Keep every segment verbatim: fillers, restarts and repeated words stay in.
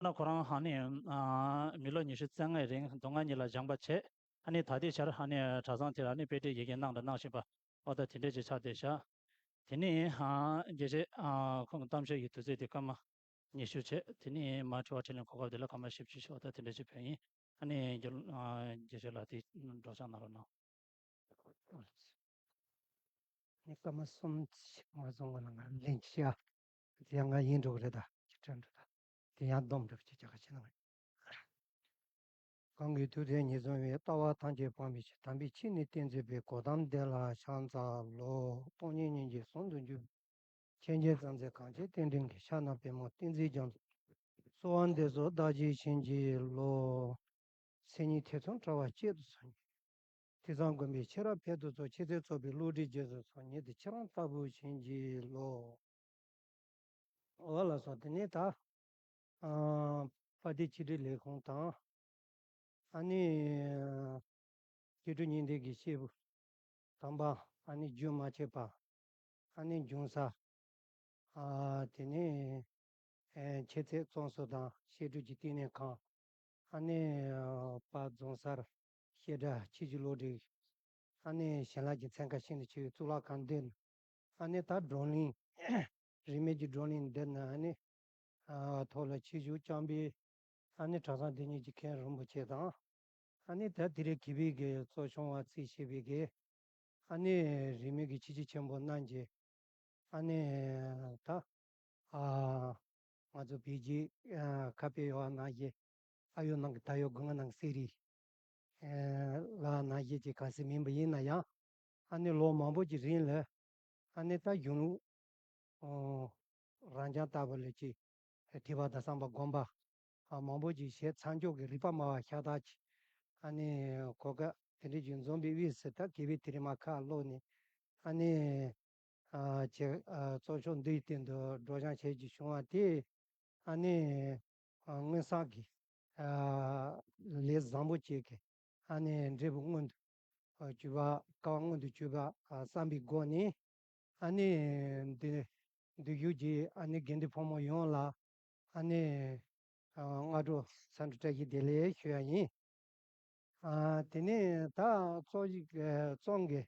ན་ཁོ་རང་ཧ་ནི་ཨ་མི་ལོ་ཉི་ཤུ་རྩ་ལྔའི་རིང་མདོ་སྔགས་གཉིས་ལ་སྦྱངས་པ་བྱས། ཨ་ནི་ད་ལྟའི་ཆར་ཨ་ནི་གྲྭ་ཚང་དེར་ཨ་ནི་དཔེ་ཁྲིད་ཡི་གེ་གནང་དང་གནང་བཞིན་པ་འོ་ད་དེ་འདྲས་ཅིག་ཆགས་བསྡད་ཤག་དེ་ནས་ཨ་དགེ་བཤེས་ཨ་ཁོང་གི་གཏམ་བཤད་ཀྱི་དུས་ཚོད་དེ་སྐར་མ་ཉི་ཤུ་བྱས། དེ་ནས་མ་དྲི་བ་དྲིས་ལན་གོ་སྐབས་དེ་ལ་སྐར་མ་བཞི་བཅུ་ཞིག་འོ་ད་དེ་འདྲས་ཅིག་ཕུལ་ཡིན། ཨ་ནི་རྒྱུ་ཨ་དགེ་བཤེས་ལགས་དེ་སྒྲོག་སྦྱང་གནང་རོགས་གནང་། ནི་སྐར་མ་གསུམ་ཞིག་མ་སོང་བ་ལ་ང་ལན་ཅི་ཡ། དེ་ཡང་ང་ཡིན་འགྲོ་གི་རེད་ད། ཅི་དྲན་འགྲོ་ད། དེ་ཡང་སྡོམ་འགྲུབ་ཅིག་རྒྱ་ག་ཕྱི་ནང་། གང་གིས་ཐུགས་བརྩེ་ཉེར་བཟུང་བའི། ལྟ་བ་ཐམས་ཅད་སྤང་བའི་ཕྱིར། དམ་པའི་ཆོས་ནི་སྟོན་མཛད་པའི། གོ་ཏམ་དེ་ལ་ཕྱག་འཚལ་ལོ། སྟོང་ཉིད་སྙིང་རྗེ་ཟུང་དུ་འཇུག་མཁྱེན་བརྩེ་ཙམ་མཛད་གངས་ཅན་བསྟན་འགྲོའི་མགོན། ཕྱག་ན་པདྨོ་བསྟན་འཛིན་རྒྱ་མཚོ། གསོལ་བ་འདེབས་སོ་བདག་རྒྱུད་བྱིན་གྱིས་རློབས། མཚན་ཉིད་ཐེ་ཚོམ་བྲལ་བ་གཅེར་དུ་གཟུང་། དུས་བཟང་དགོན་པའི་ཕྱི་རབས་ཕན་དུ་གསོལ། ཆོས་སྲིད་ཚོགས་པའི་བློ་གྲོས་རྒྱས་སུ་སོང་། ཉིད་དུ་ཁྱེད་རང་ལྟ་བུ་བྱིན་གྱིས་རློབས། འོ་ལགས་སོ། དེ་ནས་ད་ཨ་དཔལ་ལྡན་ཆོས་སྒྲིག་ལས་ཁུངས་དང་། ཨ་ནི་ཆོས་སྒྲིག་ཉིན་ལྡན་གྱི་སྐྱེས་བུ་དམ་པ། ཨ་ནི་རྒྱུན་མ་ཆད་པ། ཨ་ནི་འབྱུང་ས། ཨ་དེ་ནས་ཨེ་ཆོས་ཚན་བཙོན་ཟུར་དང་བཤད་སྒྲུབ་ཀྱི་བསྟི་གནས་ཁང་། ཨ་ནི་ཨ་དཔལ་རྫོང་སར་བཤད་གྲྭ་ཆོས་ཀྱི་བློ་གྲོས། ཨ་ནི་ཞལ་ལག་གི་ཚན་ཁ་ཤིན་ཏུ་ཆེ་བའི་གཙུག་ལག་ཁང་འདི་ནས། ཨ་ནི་ད་བགྲོ་གླེང་རིས་མེད་ཀྱི་བགྲོ་གླེང་འདི་ནས་ཨ་ནི་ཨ་ཐོག་ལ་ཆོས་ཞུགས་བསྐྱངས་པའི་ཨ་ནི་གྲྭ་ཚང་འདི་ཉིད་ཀྱི་མཁན་རིན་པོ་ཆེ་དང་། ཨ་ནི་ད་དེ་རིང་དགེ་བའི་གི་གཙོ་སྐྱོང་བ་རྩིས་བྱས་པའི་གི་ཨ་ནི་རིས་མེད་ཀྱི་ཆེ་བསྟོད་ཆེན་པོ་གནང་རྗེས། ཨ་ནི་ད་ཨ་ང་ཚོ་བོད་ཀྱི་ཨ་ཁ་དཔེ་ཡོད་པ་ནང་བཞིན། ཨ་ཡོད་ནང་གི་ད་ཡོད་དགུང་ང་ནང་གསེར་རི་ཨ་ལ་ནང་བཞིན་གྱི་གང་ཟེར་མིན་པ་ཡིན་ན་ཡང་། ཨ་ནི་ལོ་མང་པོ་ཅིག་རིང་ལ་ཨ་ནི་ད་གཞུང་ལུགས་ཨོ་རང་རྐྱང་ལྟ་བུ་ལ་ཅིག་ཐོས་པ་དང་བསམ་པ་སྒོམ་པ་ཨ་མང་པོ་ཅིག་བྱས། མཚམས་འཇོག་གི་རིག་པ་སྨྲ་བ་ཤ་སྟག་ཅིག་ཨ་ནི་གོ་སྐབས་དེ་འདྲ་ཅིག་འཛོམས་པའི་དབུས་སུ་ད་དགེ་བའི་དེ་རིང་མ་ཁ་ལོག་ནས་ཨ་ནི་ཨ་ཅིག་ཨ་གཙོ་ཤོག་འདིའི་སྟེང་དུ་སྒྲོག་སྦྱང་བྱེད་ཀྱི་བྱུང་བ་དེ། ཨ་ནི་ཨ་སྔོན་བསགས་ཀྱི་ཨ་ལས་བཟང་པོ་ཅིག་གི་ཨ་ནི་འབྲས་བུ་མངོན་དུ་ཨ་གྱུར་པ། སྐལ་བ་མངོན་དུ་གྱུར་པ་ཨ་བསམ་པའི་སྒོ་ནས། ཨ་ནི་འདི་འདི་བཞུགས་ཀྱི་ཨ་ནི་དགེ་འདུན་ཕོ་མོ་ཡོངས་ལ་ཨ་ནི་ཨ་སྔ་དྲོ་ཚ་འདྲི་བཀྲ་ཤིས་བདེ་ལེགས་ཞུ་ཡ་ཡིན། ཨ་དེ་ནས་ད་གཙོ་གཞི་ཨ་གཙོ་གི་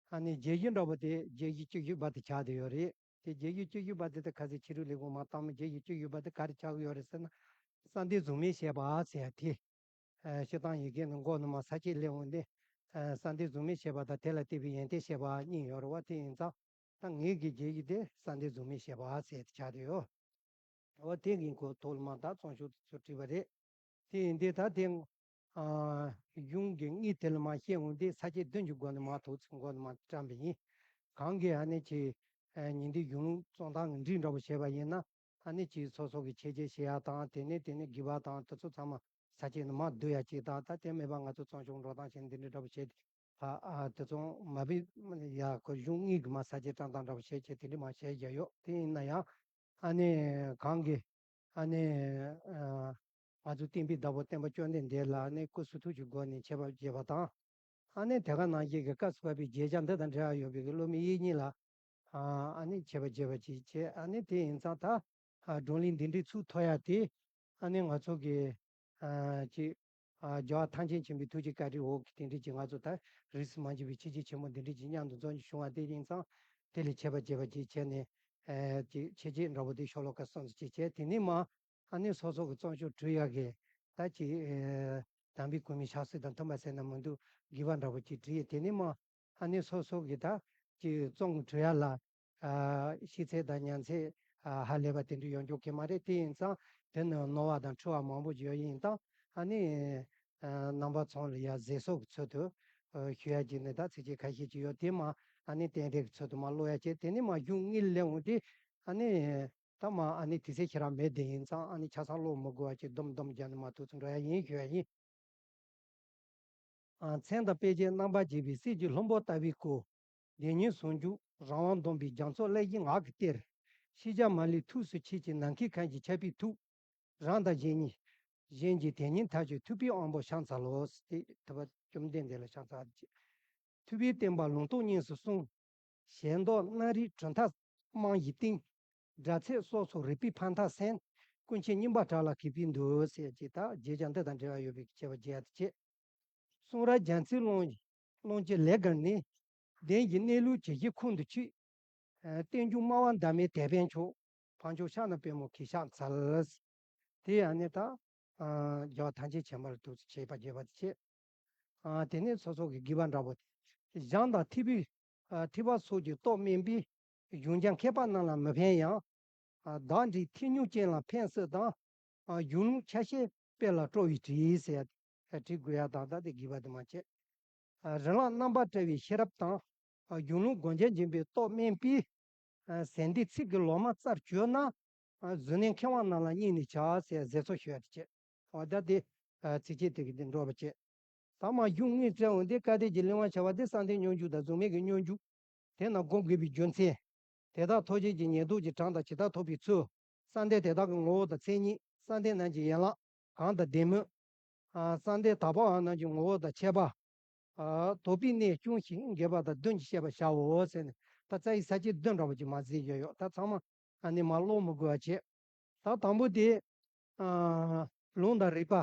ཨ་ནི་བརྗོད་གཞི་འདྲ་པོ་དེ་བརྗོད་གཞི་བཅུ་བཞི་པ་དེ་ཆགས་བསྡད་ཡོད་རེད། དེ་བརྗོད་གཞི་བཅུ་བཞི་པ་དེ་ད་ག་ཚོད་ཕྱི་རོལ་ལས་ཁུངས་མ་བཏང་མི་བརྗོད་གཞི་བཅུ་བཞི་པ་དེ་ག་རེ་ཆགས་ཀྱི་ཡོད་རེད་ཟེར་ན། བསམ་གཏན་གཟུགས་མེད་བྱེད་པ་ཟེར་ཡ་དེ། ཨ་སྤྱིར་བཏང་ཡི་གེ་ནི་མགོ་ནས་མར་ས་བཅད་སླེབས་འོང་དུས། ཨ་བསམ་གཏན་གཟུགས་མེད་བྱེད་པ་དང་དེ་ལ་བརྟེན་པའི་ཡོན་ཏན་བཤད་པ་གཉིས་ཡོད་རེད་པ། དེ་ཡིན་ཙང་ད་ངེད་ཀྱི་བརྗོད་གཞི་དེ་བསམ་གཏན་གཟུགས་མེད་བྱེད་པ་ཟེར་ཏེ་ཆགས་བསྡད་ཡོད། འོ་དེ་གི་འགོ་ཐོག་ལ་མ་ད་བཙོན་ཤོག་དེ་ཚོ་བྲིས་པ་རེད། དེ་ཡིན་དུས་ད་དེ་ཨ་གཞུང་གི་དངུལ་དེ་ལ་མར་བཤད་འོང་དུས་ས་བཅད་བདུན་གྱི་སྒོ་ནས་མར་ཐོག་ཚིག་མགོ་ནས་མར་བཀྲམ་པ་ཡིན། གང་གི་ཨ་ནི་ཆེ་ཨ་ཉིན་དེ་གཞུང་ལུགས་རྩོམ་སྟངས་ཀྱི་འགྲིག་འདྲ་པོ་བྱས་པ་ཡིན་ན། ཨ་ནི་ཅིག་སོ་སོ་གི་ཆེད་བརྗོད་བྱེད་ཡ་དང་། དེ་ནས་དེ་ནས་དགེ་བ་དང་དེ་ཚོ་ཚང་མ་ས་བཅད་ནས་མར་བསྡུ་ཡ་ཅིག་དང་། ད་དེ་མེད་པ་ང་ཚོ་བཙོན་ཤོག་འགྲོ་སྟངས་བྱས་འདི་འདྲ་འདྲ་པོ་བྱས་ཏེ། ཨ་ཨ་དེ་ཚོ་མ་བི་ཡ་ཁོ་གཞུང་དངུལ་གྱི་མར་ས་བཅད་བཀྲམ་སྟངས་འདྲ་པོ་བྱས་བྱས་དེ་འདྲ་མར་བྱས་བཞག་ཡོད། དེ་ཡིན་ན་ཡང་ཨ་ནི་གང་གི་ཨ་ནི་ཨ་ང་ཚོ་བསྟན་པའི་བདག་པོ་སྟོན་པ་བཅོམ་ལྡན་འདས་ལ་ཨ་ནི་སྐུ་གསུང་ཐུགས་ཀྱི་སྒོ་ནས་མཆོད་པ་བརྗོད་པ་དང་། ཨ་ནི་དེ་ག་ནང་བཞིན་གྱི་སྐབས་སུ་བབས་པའི་བརྗོད་བྱ་འདི་དང་འབྲེལ་བ་ཡོད་པའི་གི་སློབ་མའི་ཡིད་གཉིས་ལ་ཨ་ནི་མཆོད་པ་བརྗོད་པ་ཅིག་བྱས། ཨ་ནི་དེ་ཡིན་ཙང་ད་ཨ་བགྲོ་གླེང་འདི་འདྲའི་ཚུགས་ཐུབ་ཡ་དེ་ཨ་ནི་ང་ཚོ་གི་ཨ་ཅིག་ཨ་རྒྱལ་བ་ཐམས་ཅད་མཁྱེན་པའི་ཐུགས་རྗེ་བཀའ་དྲིན་འོག་གི་དེ་འདྲའི་ཅིག་ང་ཚོ་ད་རིས་སུ་མ་ཆད་པའི་ཆོས་བརྒྱུད་ཆེན་མོ་འདི་འདྲའི་ཅིག་མཉམ་དུ་འཛོམས་ཀྱི་བྱུང་བ་དེ་ཡིན་ཙང་། དེ་ལ་མཆོད་པ་བརྗོད་པ་ཅིག་བྱས་ནས་ཨ་ཅིག་མཆོད་བརྗོད་འདྲ་པོ་དེ་ཤོ་ལོ་ཀ་གསུམ་ཙམ་ཅིག་བྱས། དེ་ནས་མར་ཨ་ནི་སོ་སོ་གི་བཙོན་ཤོག་བྲིས་ཡག་གི་ད་ཅིག་ཨེ་དམ་པའི་གོ་མིང་ཆབ་སྲིད་དང་མཐུན་པ་ཟེར་ན་མི་འདུག་དགེ་བ་འདྲ་པོ་ཅིག་བྲིས། དེ་ནས་མར་ཨ་ནི་སོ་སོ་གི་ད་ཅིག་བཙོན་གྱི་བྲིས་ཡག་ལ་ཨ་ཤེས་ཚད་དང་ཉན་ཚད་ཨ་ཧ་ལས་པ་དེ་འདྲ་ཡོང་རྒྱུ་གི་མ་རེད། དེ་ཡིན་ཙང་དེ་ནི་ནོར་བ་དང་འཁྲུལ་བ་མང་པོ་ཅིག་ཡོད། ཡིན་ཙང་ཨ་ནི་ཨ་རྣམ་པ་ཚོ་ལ་ཡ་གཟབ་གཟབ་ཀྱི་ཚུལ་དུ་ཨ་ཞུ་ཡག་ཅིག་ནི་ད་ཚིགས་བཅད་ཁ་ཤས་ཅིག་ཡོད། དེ་མར་ཨ་ནི་ཏན་ཏན་གྱི་ཚུལ་དུ་མར་ཀློག་ཡག་བྱས། དེ་ནས་མར་གཞུང་དངུལ་སླེབས་འོང་དུས་ཨ་ནི། ད་མ་ཨ་ནི་དུས་ཚོད་ཁྱེད་རང་མེད་དེ་ཡིན་ཙང་། ཨ་ནི་ཆ་ཚང་ཀློག་མི་དགོས་པ་ཅིག་སྡོམ་སྡོམ་རྒྱག་ནས་མར་ཐུགས་སུ་འགྲོ་ཡ་ཡིན་ཞུ་ཡ་ཡིན། ཨ་མཚན་དང་དཔེ་བྱད་རྣམ་པར་འབྱེད་པའི་གསེར་གྱི་ལྷུན་པོ་ལྟ་བུའི་སྐུ། བདེན་གཉིས་ཟུང་འཇུག་རང་དབང་སྡོམ་པའི་རྒྱ་མཚོ་ཀླད་ཀྱི་ངག་གི་གཏེར། ཤེས་བྱ་མ་ལུས་ཐུགས་སུ་ཆུད་ཅིང་ནམ་མཁའི་ཁམས་ཀྱི་ཁྱབ་པའི་ཐུགས། རང་དང་གཞན་གཉིས་གཞན་གྱི་དོན་གཉིས་ཐག་གཅོད་ཐུབ་པའི་དབང་པོ་ཕྱག་འཚལ་ལོ། དེ་ཐུབ་པ་བཅོམ་ལྡན་འདས་ལ་ཕྱག་འཚལ་ཅིག་ཐུབ་པའི་བསྟན་པ་ལུང་རྟོགས་སྙེངས་སུ་སོང་། ཞལ་མདོག་སྣ་རིགས་གྲུབ་མཐའ་རྨང་གཞི་བཏིང་། སྒྲ་ཚད་སྲོག་སོགས་རིག་པའི་ཕ་མཐར་སོན། ཀུན་མཁྱེན་སྙིང་པོ་བྲག་ལ་གུས་པས་འདུད་ཟེར་གྱི་ད་བརྗོད་བྱ་འདི་དང་འབྲེལ་བ་ཡོད་པའི་བྱས་པ་བརྗོད་ཡ་དེ་བྱས། གསུང་རབ་རྒྱལ་མཚན་ཀློང་ཀློང་གི་ལས་བརྒལ་ནས། བདེན་བཞིའི་གནས་ལུགས་ཇི་བཞིན་ཁོང་དུ་ཆུད། ཨ་རྟེན་འབྱུང་སྨྲ་བ་འདབ་མའི་དེད་དཔོན་མཆོག། འཕགས་མཆོག་ཕྱག་ན་པདྨོ་གུས་ཕྱག་འཚལ། དེ་ཡང་ནི་ད་ཨ་རྒྱལ་བ་ཐམས་ཅད་མཁྱེན་པ་ལ་ཐུགས་སུ་ཆུད་པ་བརྗོད་པ་དེ་བྱས། ཨ་དེ་ནས་སོ་སོ་གི་དགེ་བ་འདྲ་པོ་དེ། གཞན་དང་ཐེག་པའི་ཨ་ཐེག་པ་སོགས་ཀྱི་སྟོབས་དམན་པས། གཞུང་སྦྱང་མཁས་པ་རྣམས་ལ་མི་ཕན་ཡང་། ཨ་བདག་འདྲའི་ཐེག་ཉུང་ཅན་ལ་ཕན་སྲིད་དང་། ཨ་གཞུང་ལུགས་ཆ་ཤས་དཔེ་ལ་སྤྲོ་བའི་བྲིས་ཟེར་ཡ། བྲིས་དགོས་ཡ་དང་ད་དེ་དགེ་བ་དེ་མ་བྱས། ཨ་རིགས་ལམ་རྣམ་པར་བཀྲ་བའི་ཤེས་རབ་དང་། ཨ་གཞུང་ལུགས་སྒོ་འབྱེད་འབྱིན་པའི་སྟོབས་དམན་པས། ཨ་ཟན་ལྡན་ཚིག་གི་ལོ་མ་རྩར་གྱུར་ན། ཨ་གཟུར་གནས་མཁས་དབང་རྣམས་ལ་སྙིང་ནས་ཕྱག་ཟེར་ཟེར་སོ་ཞུ་ཡ་དེ་བྱས། འོ་ད་དེ་ཨ་ཚིགས་བཅད་དེ་གི་དེ་འགྲོ་བ་བྱས། ད་མ་གཞུང་དངོས་བཀྲལ་འོང་དེ་བཀའ་གཏེར་གྱི་གླེགས་བམ་བྱ་བ་དེ་བསམ་གཏན་སྙོམས་འཇུག་དང་གཟུགས་མེད་ཀྱི་སྙོམས་འཇུག་དེ་རྣམས་སྒོམ་དགོས་པའི་རྒྱུ་མཚན། དེ་དག་ཐོབ་བྱེད་ཀྱི་ཉེར་བསྡོགས་ཀྱི་གྲངས་དང་ཇི་ལྟར་ཐོབ་པའི་ཚུལ། བསམ་གཏན་དེ་དག་གི་ངོ་བོ་དང་མཚན་ཉིད། བསམ་གཏན་རྣམས་ཀྱི་ཡན་ལག་གང་དང་ལྡན་མིན། ཨ་བསམ་གཏན་དག་པ་བ་རྣམས་ཀྱི་ངོ་བོ་དང་ཁྱད་པར། ཨ་དོགས་པའི་གནས་ཅུང་ཞིག་འགལ་བ་དང་བདུན་གྱིས་བཤད་པར་བྱའོ་ཟེར་ནས། ད་རྩ་བའི་ས་བཅད་བདུན་འདྲ་པོ་ཅིག་མ་གཟིགས་ཡོད་ཡོད། ད་ཚང་མ་ཨ་ནི་མ་ཀློག་མི་དགོས་པ་བྱས། ད་དང་པོ་དེ། ཨ་ལུང་དང་རིགས་པ་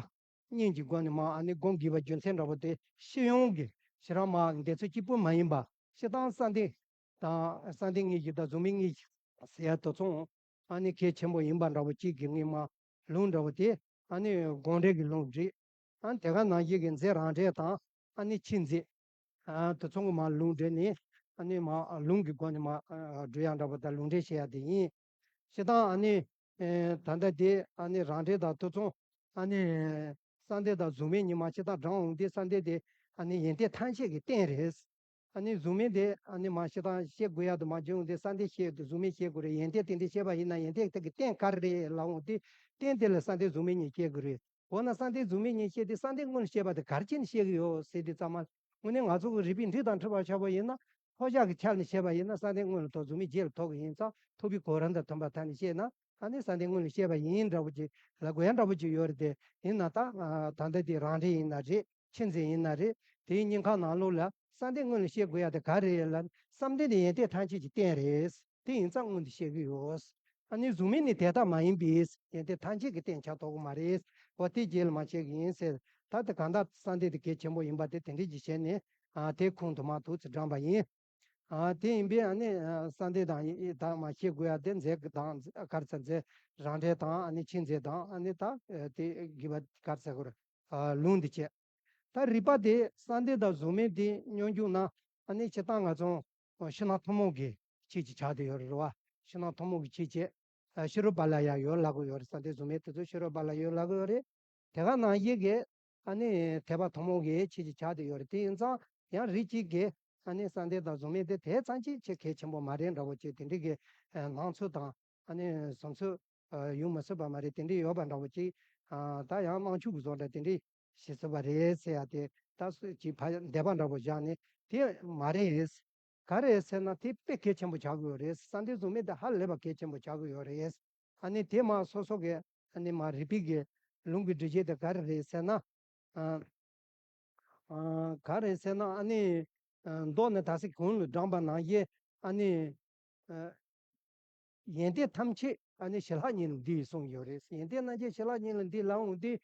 གཉིས་ཀྱི་སྒོ་ནས་མ་ཨ་ནི་སྒོམ་དགོས་པའི་རྒྱུ་མཚན་འདྲ་པོ་དེ་སྤྱི་ཡོངས་ཀྱི་ཕྱི་རང་མ་འདི་ཚོ་གཅིག་པུ་མ་ཡིན་པ། སྤྱིར་བཏང་བསམ་གཏན་དང་བསམ་གཏན་དངོས་གཞི་དང་གཟུགས་མེད་དངོས་གཞི་ཟེར་ཡ་དེ་ཚོ་ཨ་ནི་གལ་ཆེན་པོ་ཡིན་པ་འདྲ་པོ་གཅིག་གི་ངས་མ་ལུང་འདྲ་པོ་དེ་ཨ་ནི་དགོངས་འགྲེལ་གྱི་ལུང་བསྒྲིགས། ཨ་ནི་དེ་ག་ནང་བཞིན་གྱི་མཛད་རང་འགྲེལ་དང་ཨ་ནི་ཕྱིས་མཛད། ཨ་དེ་ཚོ་གི་མ་ལུང་འགྲེལ་ནས་ཨ་ནི་མ་ལུང་གི་སྒོ་ནས་མ་ཨ་སྒྲུབ་ཡ་འདྲ་པོ་དང་ལུང་འགྲེལ་བྱེད་ཡ་དེ་ཡིན། སྤྱིར་བཏང་ཨ་ནི་ཨེ་ད་ལྟ་དེ་ཨ་ནི་རང་འགྲེལ་དང་དེ་ཚོ་ཨ་ནི་བསམ་གཏན་དང་གཟུགས་མེད་གཉིས་མ་སྤྱིར་བཏང་དྲངས་འོང་དུས་བསམ་གཏན་དེ་ཨ་ནི་ཡོན་ཏན་ཐམས་ཅད་ཀྱི་རྟེན་རེད། ཨ་ནི་གཟུགས་མེད་དེ་ཨ་ནི་མ་སྤྱིར་བཏང་བཤད་དགོས་ཡ་དེ་མ་བྱུང་དུས་བསམ་གཏན་བཤད་དུས་གཟུགས་མེད་བཤད་དགོས་རེད། ཡོན་ཏན་དེ་འདྲ་བཤད་པ་ཡིན་ན་ཡོན་ཏན་དེ་གི་རྟེན་ག་རེ་རེད་ལབ་འོང་དུས་རྟེན་དེ་ལ་བསམ་གཏན་གཟུགས་མེད་གཉིས་བཤད་དགོས་རེད། འོ་ན་བསམ་གཏན་གཟུགས་མེད་གཉིས་བཤད་དེ་བསམ་གཏན་དངོས་ལ་བཤད་པ་དེ་ག་རེ་བྱས་ནས་བཤད་ཀྱི་ཡོད་ཟེར་དུས་ཙམ་པ། དངོས་གནས་ང་ཚོ་གི་རིག་པའི་འགྲོས་དང་འཁྲིལ་བ་ཆགས་པ་ཡིན་ན། ལྷོ་བཞག་གི་ཆ་ནས་བཤད་པ་ཡིན་ན་བསམ་གཏན་དངོས་ལ་ཐོབ། གཟུགས་མེད་རྗེས་ལ་ཐོབ་ཀྱི་ཡིན་ཙང་ཐོབ་པའི་གོ་རིམ་དང་མཐུན་པའི་ཐད་ནས་བཤད་ན་ཨ་ནི་བསམ་གཏན་དངོས་ལ་བཤད་པ་ཡིན་འདྲ་པོ་ཅིག་ལབ་དགོས་ཡ་འདྲ་པོ་ཅིག་ཡོད་རེད་དེ། ཡིན་ན་ད་ད་ལྟ་དེ་རང་འགྲེལ་ཡིན་ན་རེད། ཕྱིས་མཛད་ཡིན་ན་རེད། དེའི་སྙིང་ཁ་ནང་ལོགས་ལ་བསམ་གཏན་དངོས་ལ་བཤད་དགོས་ཡ་དེ་ག་རེ་རེད་ལབ་ན། བསམ་གཏན་དེ་ཡོན་ཏན་ཐམས་ཅད་ཀྱི་རྟེན་རེད། དེ་ཡིན་ཙང་མངོན་དུ་བཤད་ཀྱི་ཡོད། ཨ་ནི་གཟུགས་མེད་ནི་དེ་ལྟ་མ་ཡིན་པས། ཡོན་ཏན་ཐམས་ཅད་ཀྱི་རྟེན་ཆགས་ཐུབ་ཀྱི་མ་རེད། འོ་དེ་རྗེས་ལ་མ་བཤད་ཀྱི་ཡིན་ཟེར། ད་དེ་གང་ལྟར་བསམ་གཏན་དེ་གལ་ཆེན་པོ་ཡིན་པ་དེ་དེ་འདྲ་ཅིག་བྱས་ནས་ཨ་དེ་ཁུངས་དུ་མ་ཐུག་ཚེ་དྲངས་པ་ཡིན། ཨ་དེ་ཡིན་པས་ཨ་ནི་ཨ་བསམ་གཏན་དང་ཡི་དག་མ་བཤད་དགོས་ཡ་དེ་མཛད་དང་ག་རེ་ཟེར་མཛད་རང་འགྲེལ་དང་ཨ་ནི་ཕྱིས་མཛད་དང་ཨ་ནི་ད་ཨ་དེ་དགེ་བ་ག་རེ་ཟེར་དགོས་རེད། ཨ་ལུང་འདི་བྱས། ད་རིགས་པ་དེ་བསམ་གཏན་དང་གཟུགས་མེད་དེ་སྙོམས་འཇུག་ན་ཨ་ནི་སྤྱིར་བཏང་ང་ཚོ་ཕྱི་ནང་ཐུན་མོང་གི་ཆོས་ཅིག་ཆགས་བསྡད་ཡོད་རེད་བ། ཕྱི་ནང་ཐུན་མོང་གི་ཆོས་བྱས། ཨ་ཕྱི་རོལ་པ་ལ་ཡང་ཡོད་ལབ་ཀྱི་ཡོད་རེད། བསམ་གཏན་གཟུགས་མེད་དེ་ཚོ་ཕྱི་རོལ་པ་ལ་ཡོད་ལབ་ཀྱི་ཡོད་རེད། དེ་ག་ནང་བཞིན་གྱི་ཨ་ནི་ཐེག་པ་ཐུན་མོང་གི་ཆོས་ཅིག་ཆགས་བསྡད་ཡོད་རེད། དེ་ཡིན་ཙང་ཡང་རིགས་གཅིག་གིས་ཨ་ནི་བསམ་གཏན་དང་གཟུགས་མེད་དེ་དེ་ཙམ་ཅིག་ཆེས་གལ་ཆེན་པོ་མ་རེད་འདྲ་པོ་ཅིག་དེ་འདྲའི་གི་ཨ་སྣང་ཚུལ་དང་ཨ་ནི་བཟོ་ཚུལ་ཨ་ཡོང་མི་སྲིད་པ་མ་རེད། དེ་འདྲའི་ཡོད་པ་འདྲ་པོ་ཅིག་ཨ་ད་ཡང་སྣང་ཆུང་གི་བཟོ་འདྲ་དེ་འདྲའི་བྱེད་སྲིད་པ་རེད་ཟེར་ཡ་དེ་ད་སུ་ཅིག་ཕ་འདས་པ་འདྲ་པོ་བཞག་ནས་དེ་མ་རེད། ག་རེ་ཟེར་ན་དེ་དཔེ་གལ་ཆེན་པོ་ཆགས་ཀྱི་ཡོད་རེད། བསམ་གཏན་གཟུགས་མེད་དེ་ཧ་ལས་པ་གལ་ཆེན་པོ་ཆགས་ཀྱི་ཡོད་རེད། ཨ་ནི་དེ་མ་སོ་སོ་གི་ཨ་ནི་མ་རིག་པའི་གི་ལུང་གི་སྒྲུབ་བྱེད་དེ་ག་རེ་རེད་ཟེར་ན། ཨ་ཨ་ག་རེ་ཟེར་ན་ཨ་ནི་ཨ་མདོ་ནས་ད་སི་གོང་ལ་དྲངས་པ་ནང་བཞིན་ཨ་ནི་ཨ་ཡོན་ཏན་ཐམས་ཅད་ཨ་ནི་ཞི་ལྷག་ཉིད་ལ་འདུས་གསུངས་ཡོད་རེད། ཡོན་ཏན་རྣམས་ཀྱང་ཞི་ལྷག་ཉིད་ལ་འདུས་ལབ་འོང་དུས་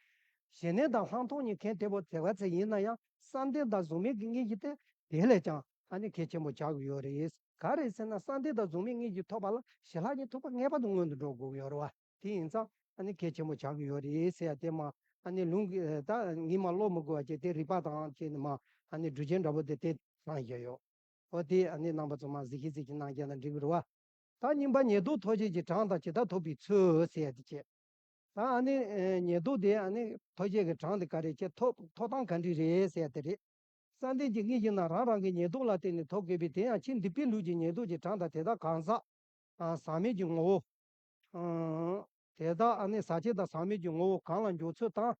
ཞི་གནས་དང་ལྷག་མཐོང་གཉིས་མཁན་དེ་པོ་དེ་བ་ཚེ་ཡིན་ན་ཡང་བསམ་གཏན་དང་གཟུགས་མེད་ཀྱི་དངོས་གཞི་དེ་དེ་ལས་ཀྱང་ཨ་ནི་གལ་ཆེན་པོ་ཆགས་ཀྱི་ཡོད་རེད། ག་རེ་ཟེར་ན་བསམ་གཏན་དང་གཟུགས་མེད་དངོས་གཞི་ཐོབ་པ་ལ་ཞི་ལྷག་ཉིད་ཐོབ་པ་ངེས་པར་དུ་སྔོན་དུ་འགྲོ་དགོས་ཡོད་རེད་བ། དེ་ཡིན་ཙང་ཨ་ནི་གལ་ཆེན་པོ་ཆགས་ཀྱི་ཡོད་རེད་ཟེར་ཡ་དེ་མ་ཨ་ནི་ལུང་གི་ད་ངས་མ་ཀློག་མི་དགོས་པ་བྱས་དེ་རིགས་པ་དང་བཅས་ནས་མ་ཨ་ནི་སྒྲུབ་བྱེད་འདྲ་པོ་དེ་དེ་དྲངས་བཞག་ཡོད། འོ་དེ་ཨ་ནི་རྣམ་པ་ཚོ་མ་གཟིགས་ཤིག་གཟིགས་ཤིག་གནང་རྒྱུ་ན་འགྲིག་གི་རེད་བ། ད་གཉིས་པ་ཉེར་བསྡོགས་ཐོབ་བྱེད་ཀྱི་གྲངས་དང་ཇི་ལྟར་ཐོབ་པའི་ཚུལ་ཟེར་ཡ་དེ་བྱས། ད་ཨ་ནི་ཨེ་ཉེར་བསྡོགས་དེ་ཨ་ནི་ཐོབ་བྱེད་ཀྱི་གྲངས་དེ་ག་རེ་བྱས། ཐོབ་ཐོབ་སྟངས་ག་འདྲ་རེད་ཟེར་ཡ་དེ་རེད། བསམ་གཏན་གྱི་དངོས་གཞི་རྣམས་རང་རང་གི་ཉེར་བསྡོགས་ལ་བརྟེན་ནས་ཐོབ་དགོས་པས། དེ་ཡང་ཕྱིས་འདུས་པའི་ལུགས་ཀྱི་ཉེར་བསྡོགས་ཀྱི་གྲངས་དང་དེ་དག་གང་ཟག་ཨ་ཟག་མེད་ཀྱི་ངོ་བོ། ཨ་དེ་དག་ཨ་ནི་ཟག་བཅས་དང་ཟག་མེད་ཀྱི་ངོ་བོ་གང་ལ་འཇོག་ཚུལ་དང་།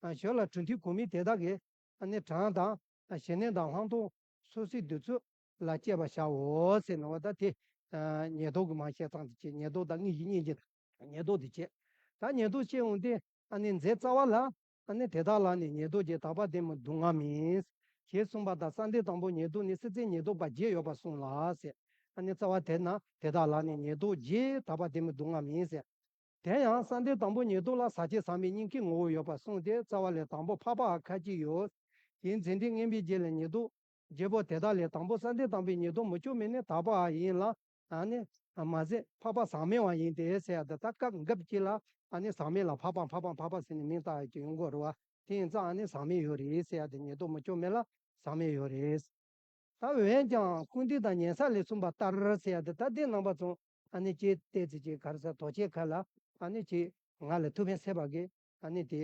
ཨ་ཞོར་ལ་གྲུབ་མཐའི་གོ་མིང་དེ་དག་གི་ཨ་ནི་གྲངས་དང་། ཨ་ཞི་གནས་དང་ལྷག་མཐོང་སོ་སོའི་འདོད་ཚུལ་ལ་དཔྱད་པར་བྱའོ་ཟེར་ནོ་བ། ད་དེ་ཨ་ཉེར་བསྡོགས་ཀྱི་མ་བཤད་སྟངས་དེ་བྱས། ཉེར་བསྡོགས་དང་དངོས་གཞི་གཉིས་ཀྱི་ཉེར་བསྡོགས་དེ་བྱས། ད་ཉེར་བསྡོགས་བཤད་འོང་དུས་ཨ་ནི་མཛད་རྩ་བ་ལ་ཨ་ནི་དེ་དག་ལ་ནི་ཉེར་བསྡོགས་ཀྱི་དག་པ་དེ་མི་སྡུག་བསྔལ་མིན། ཞེས་གསུངས་པ་དང་། བསམ་གཏན་དང་པོ་ཉེར་བསྡོགས་ནི། སྲིད་རྩེའི་ཉེར་བསྡོགས་པ་བརྒྱད་ཡོད་པར་གསུངས་ལ་ཟེར། ཨ་ནི་རྩ་བ་དེ་ན་དེ་དག་ལ་ནི་ཉེར་བསྡོགས་ཀྱི་དག་པ་དེ་མི་སྡུག་བསྔལ་མིན་ཟེར། དེ་ཡང་བསམ་གཏན་དང་པོ་ཉེར་བསྡོགས་ལ་ཟག་བཅས་ཟག་མེད་གཉིས་ཀའི་ངོ་བོ་ཡོད་པར་གསུངས་ཏེ། རྩ་བ་ལས་དང་པོ་འཕགས་པའམ་ཁ་ཅིག་ཡོད། དེའི་མཚན་ལྡན་མངོན་པའི་རྗེས་ལ་ཉེར་བསྡོགས་བརྗེ་པོ་དེ་དག་ལས་དང་པོ་བསམ་གཏན་དང་པོའི་ཉེར་བསྡོགས་མུ་ཅོག་མིན་ནི་དག་པའང་ཡིན་ལ། ཨ་ནི་མ་ཟད་འཕགས་པ་ཟག་མེད་པའང་ཡིན་ཏེ་ཟེར་ཡ་དེ། ད་སྐབས་འགབ་ཅིག་ལ་ཨ་ནི་ཟག་མེད་ལ་འཕགས་པ་འཕགས་པ་འཕགས་པ་ཟེར་ནས་མིང་བཏགས་ཡ་ཅིག་ཡོང་གི་ཡོད་རེད་བ། དེ་ཡིན་ཙང་ཨ་ནི་ཟག་མེད་ཡོད་རེད་ཟེར་ཡ་དེ། ཉེར་བསྡོགས་མུ་ཅོག་མིན་ལ་ཟག་མེད་ཡོད་རེད། ད་འོན་ཀྱང་ཀུན་བཏུས་དང་ཉན་ས་ལས་གསུངས་པ་ལྟར་ཟེར་ཡ་དེ། ད་དེ་རྣམ་པ་ཚོ་ཨ་ནི་ཅིག་བལྟས་ཚེ་ཅིག་ག་རེ་ཟེར། དོགས་གཅོད་ཁ་ལ་ཨ་ནི་ཅིག་ང་ལ་ཐུགས་ཕན་གསོས་པ་གི་ཨ་ནི་དེ་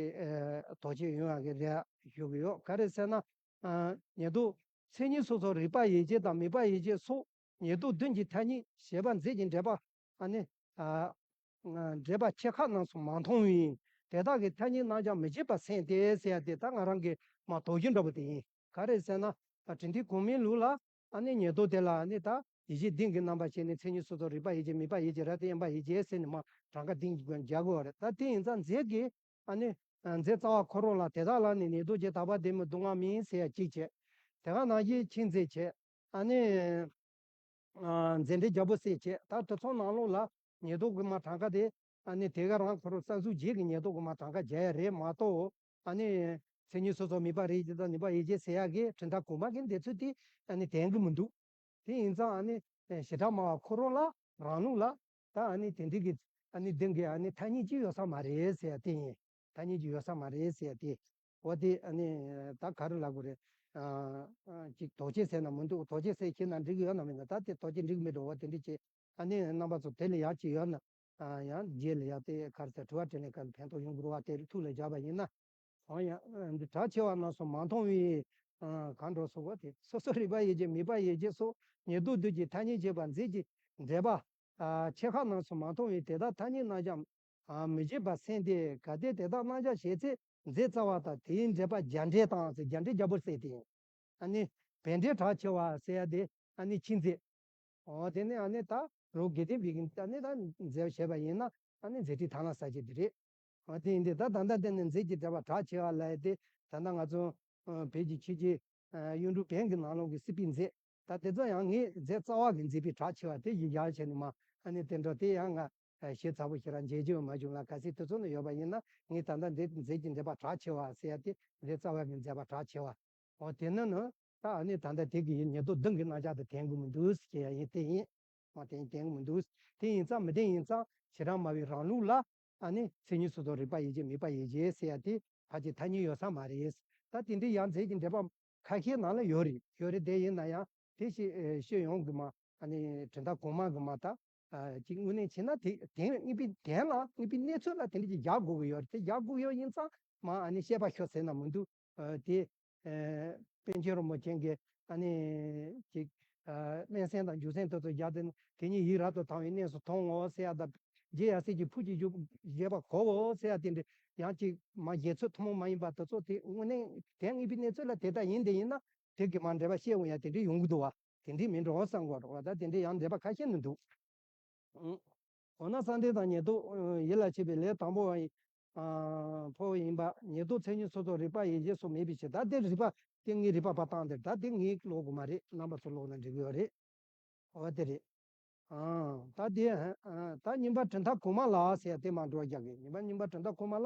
ཨ་དོགས་གཅོད་ཡོང་ཡ་གི་རེ་བ་ཞུ་གི་ཡོད། ག་རེ་ཟེར་ན། ཨ་ཉེར་བསྡོགས་མཚན་ཉིད་སོ་སོར་རིག་པ་ཡིད་བྱེད་དང་མིད་པ་ཡིད་བྱེད་སོགས་ཉེར་བསྡོགས་བདུན་གྱི་ཐ་སྙད་བྱེད་པ་མཛད་ཀྱི་འགྲེལ་པ་ཨ་ནི་ཨ་འགྲེལ་པ་ཆེ་ཁག་རྣམས་སུ་མ་མཐོང་བས། དེ་དག་གི་ཐ་སྙད་རྣམ་གཞག་མི་བྱེད་པར་སེམས་ཏེ་ཟེར་ཡ་དེ། ད་ང་རང་གི་མ་དོགས་གཞི་འདྲ་པོ་དེ་ཡིན། ག་རེ་ཟེར་ན། ཨ་གྲུབ་མཐའ་གོང་མའི་ལུགས་ལ་ཨ་ནི་ཉེར་བསྡོགས་དེ་ལ་ཨ་ནི་ད་ཡིད་བྱེད་བདུན་གྱི་རྣམ་པ་བྱས་ནས་མཚན་ཉིད་སོ་སོར་རིག་པ་ཡིད་བྱེད། མིད་པ་ཡིད་བྱེད། རབ་ཏུ་དབེན་པ་ཡིད་བྱེད་ཟེར་ནས་མར་གྲངས་ཀ་བདུན་གྱི་སྒང་རྒྱག་དགོས་པ་རེད། ད་དེ་ཡིན་ཙང་མཛད་ཀྱི་ཨ་ནི་མཛད་རྩ་བ་ཁོ་རང་ལ་དེ་དག་ལ་ནི་ཉེར་བསྡོགས་ཀྱི་དག་པ་དེ་མིན་སྡུག་བསྔལ་མིན་ཟེར་ཡ་གཅིག་བྱས། དེ་ག་ནང་བཞིན་མཆིས་མཛད་བྱས། ཨ་ནི། ཨ་མཛད་འགྲེལ་རྒྱལ་པོ་གསལ་བྱེད། ད་དེ་ཚོ་ནང་ལོགས་ལ་ཉེར་བསྡོགས་དགུ་མ་གྲངས་ཀ་དེ་ཨ་ནི་དེ་ག་རང་ཁོ་རང་གསར་འཛུགས་བྱེད་ཀྱི་ཉེར་བསྡོགས་དགུ་མ་གྲངས་ཀ་བརྒྱབ་ཡ་རེད་མ་གཏོགས། ཨ་ནི་མཚན་ཉིད་སོ་སོར་མིད་པ་རིག་བྱེད་དང་མིད་པ་ཡིད་བྱེད་ཟེར་ཡ་གི་གྲུབ་མཐའ་གོང་མ་གི་འདི་ཚོ་དེ་ཨ་ནི་དན་གྱི་མི་འདུག་དེ་ཡིན་ཙང་ཨ་ནི་བྱེ་བྲག་སྨྲ་བ་ཁོ་རང་ལ་རང་ལུགས་ལ་ད་ཨ་ནི་དེ་འདྲའི་གི་ཨ་ནི་བདུན་གྱི་ཨ་ནི་ཐ་སྙད་ཅིག་ཡོད་ས་མ་རེད་ཟེར་ཡ་དེ་ཡིན། ཐ་སྙད་ཅིག་ཡོད་ས་མ་རེད་ཟེར་ཡ་དེ། འོ་དེ་ཨ་ནི་ད་ག་རེ་ལབ་དགོས་རེད། ཨ་ཨ་ཅིག་དོགས་གཅོད་ཟེར་ན་མི་འདུག་དོགས་གཅོད་ཟེར་ཁྱེད་རྣམས་འགྲིག་གི་ཡོད་ན་མིན་ན། ད་དེ་དོགས་གཅོད་འགྲིག་གི་མི་འདུག་འོ་དེ་འདྲ་བྱས། ཨ་ནི་རྣམ་པ་ཚོ་དེ་ལ་ཡག་ཅིག་ཡོད་ན། ཨ་ཡང་རྗེས་ལ་ཡང་དེ་ག་རེ་ཟེར། དྲི་བ་དྲིས་ལན་སྐབས་ལ་ཕན་ཐོགས་ཡོང་དགོས་པ་དེ་ཐུགས་ལ་བཞག་པ་ཡིན་ན། འོ་ཡང་འདི་གྲགས་ཆེ་བ་རྣམས་སུ་མ་མཐོང་བས། ཨ་གང་འགྲོ་སོགས་པ་དེ། སོ་སོར་རིག་པ་ཡིད་བྱེད་མིད་པ་ཡིད་བྱེད་སོགས་ཉེར་བསྡོགས་བདུན་གྱི་ཐ་སྙད་བྱེད་པ་མཛད་ཀྱི་འགྲེལ་པ་ཨ་ཆེ་ཁག་རྣམས་སུ་མ་མཐོང་བས། དེ་དག་ཐ་སྙད་རྣམ་གཞག་ཨ་མི་བྱེད་པར་སེམས་ཏེ། གལ་ཏེ་དེ་དག་རྣམ་གཞག་བྱེད་ཚེ་མཛད་རྩ་བ་དང་དེའི་འགྲེལ་པ་རྒྱས་འགྲེལ་དང་ཟེར། རྒྱས་འགྲེལ་རྒྱལ་པོ་གསལ་ཏེ། ཨ་ནི་བས་འགྲེལ་གྲགས་ཆེ་བ་ཟེར་ཡ་དེ་ཨ་ནི་མཆིས་མཛད། འོ་དེ་ནི་ཨ་ནི་ད་རོ་དགེ་ལྡན་པའི་གི་ཨ་ནི་ད་མཛད་བྱས་པ་ཡིན་ན་ཨ་ནི་མཛད་འཕྲིན་ཐ་ན་ས་ཆེ་དེ་རེད། འོ་དེ་ཡིན་དུས་ད་ད་ལྟ་དེ་ནི་མཛད་ཀྱི་འགྲེལ་པ་གྲགས་ཆེ་བ་ལབ་ཡ་དེ། ད་ལྟ་ང་ཚོ་ཨ་བོད་ཀྱི་ཆོས་ཀྱི་ཨ་གཡུང་དྲུང་བོན་གྱི་ནང་ལོགས་ཀྱི་སྲིད་པའི་མཛད། ད་དེ་ཚོ་ཡང་ངས་མཛད་རྩ་བ་གི་མཛད་པའི་གྲགས་ཆེ་བ་དེ་ཡི་ཡར་བྱས་ནས་མ་ཨ་ནི་དེ་འདྲ་དེ་ཡང་ང་ཞེ་ཚ་པོ་ཞེ་དྲག་མཇལ་རྒྱུ་མ་བྱུང་ལ། གལ་སྲིད་དེ་ཚོ་ནི་ཡོད་པ་ཡིན་ན་ངས་ད་ལྟ་འདི་མཛད་ཀྱི་འགྲེལ་པ་གྲགས་ཆེ་བ་ཟེར་ཡ་དེ། མཛད་རྩ་བ་གི་མཛད་པ་གྲགས་ཆེ་བ། འོ་དེ་ནི་ནི་ད་ཨ་ནི་ད་ལྟ་དེ་གི་ཉེར་བསྡོགས་བདུན་གྱི་རྣམ་གཞག་དེ་དན་གྱི་མི་འདུག་ཟེར་ཡ་ཡིན། དེ་ཡིན། འོ་དེ་ཡིན། དན་གྱི་མི་འདུག་དེ་ཡིན་ཙང་མི་ལྡན་ཡིན་ཙང་བྱེ་བྲག་སྨྲ་བའི་རང་ལུགས་ལ་ཨ་ནི་མཚན་ཉིད་སོ་སོར་རིག་པ་ཡིད་བྱེད་མིད་པ་ཡིད་བྱེད་ཟེར་ཡ་དེ་ཕལ་ཆེར་ཐ་སྙད་ཡོད་ས་མ་རེད། ད་དེ་འདྲའི་ཡང་མཛད་ཀྱི་འགྲེལ་པ་ཁ་ཤས་ནང་ལ་ཡོད་རེད། ཡོད་རེད། དེ་ཡིན་ན་ཡང་དེ་ཤེས་ཤེས་ཡོང་གི་མ། ཨ་ནི་གྲུབ་མཐའ་གོང་མ་གི་མ་ད། ཨ་ཅིག་དངོས་གནས་བྱས་ན་དེ་དེ་དངོས་པོའི་དོན་ལ་དངོས་པོའི་གནས་ཚུལ་ལ་དེ་འདྲ་ཅིག་རྒྱག་དགོས་ཀྱི་ཡོད་རེད། དེ་རྒྱག་དགོས་ཀྱི་ཡོད་ཡིན་ཙང་མ་ཨ་ནི་བཤད་པ་ཤོད་ཟེར་ན་མི་འདུག་ཨ་དེ་ཨ་པཎ་ཆེན་རིན་པོ་ཆེ་གིས་ཨ་ནི་ཅིག་ཨ་སྨྲས་སེམས་དང་འཇུག་སེམས་དེ་ཚོ་སྦྱར་ཏེ་དེ་ཉིད་ཡིད་རབ་ཏུ་དང་བའི་གནས་སུ་མཐོང་ངོ་ཟེར་ཡ་དང་། རྗེ་ཡབ་སྲས་ཀྱི་ཕུགས་ཀྱི་བཞེད་པ་གོ་འོ་ཟེར་ཡ་དེ་འདྲ་ཡང་ཅིག་མ་བཞེད་ཚུལ་ཐུན་མོང་མ་ཡིན་པ་དེ་ཚོ་དེ་དངོས་གནས་དེ་དངོས་པོའི་གནས་ཚུལ་ལ་དེ་ལྟར་ཡིན་དེ་ཡིན་ན་དེ་གི་མ་འགྲེལ་པ་བཤད་འོང་ཡ་དེ་འདྲ་ཡོང་གི་འདུག་བ། དེ་འདྲ་མིན་འགྲོ་བསམ་གོ་རོགས། ད་དེ་འདྲ་ཡང་འགྲེལ་པ་ཁ་ཤས་ནི་འདུག་འོ་ན་བསམ་གཏན་དང་ཉེར་བསྡོགས་ཡིད་ལ་བྱེད་པའི་ལས་དང་པོ་བ་ཡིན། ཨ་འཕོ་བ་ཡིན་པ། ཉེར་བསྡོགས་མཚན་ཉིད་སོ་སོར་རིག་པ་ཡིད་བྱེད་སོགས་མེད་པའི་ཕྱིར། ད་དེ་རིག་པ་དེ་ངའི་རིག་པ་བ་བཏང་དེར་ད་དེ་ངས་ཀློག་དགོས་མ་རེད། རྣམ་པ་ཚོ་ཀློག་ན་འགྲིག་གི་ཡོད་རེད། འོ་དེ་རེད། ཨ་ད་དེ་ཨ་ད་གཉིས་པ་གྲུབ་མཐའ་གོང་མ་ལ་ཟེར་ཡ་དེ་མ་འགྲོ་རྒྱག་གི། གཉིས་པ་གཉིས་པ་གྲུབ་མཐའ་གོང་མ་ལ་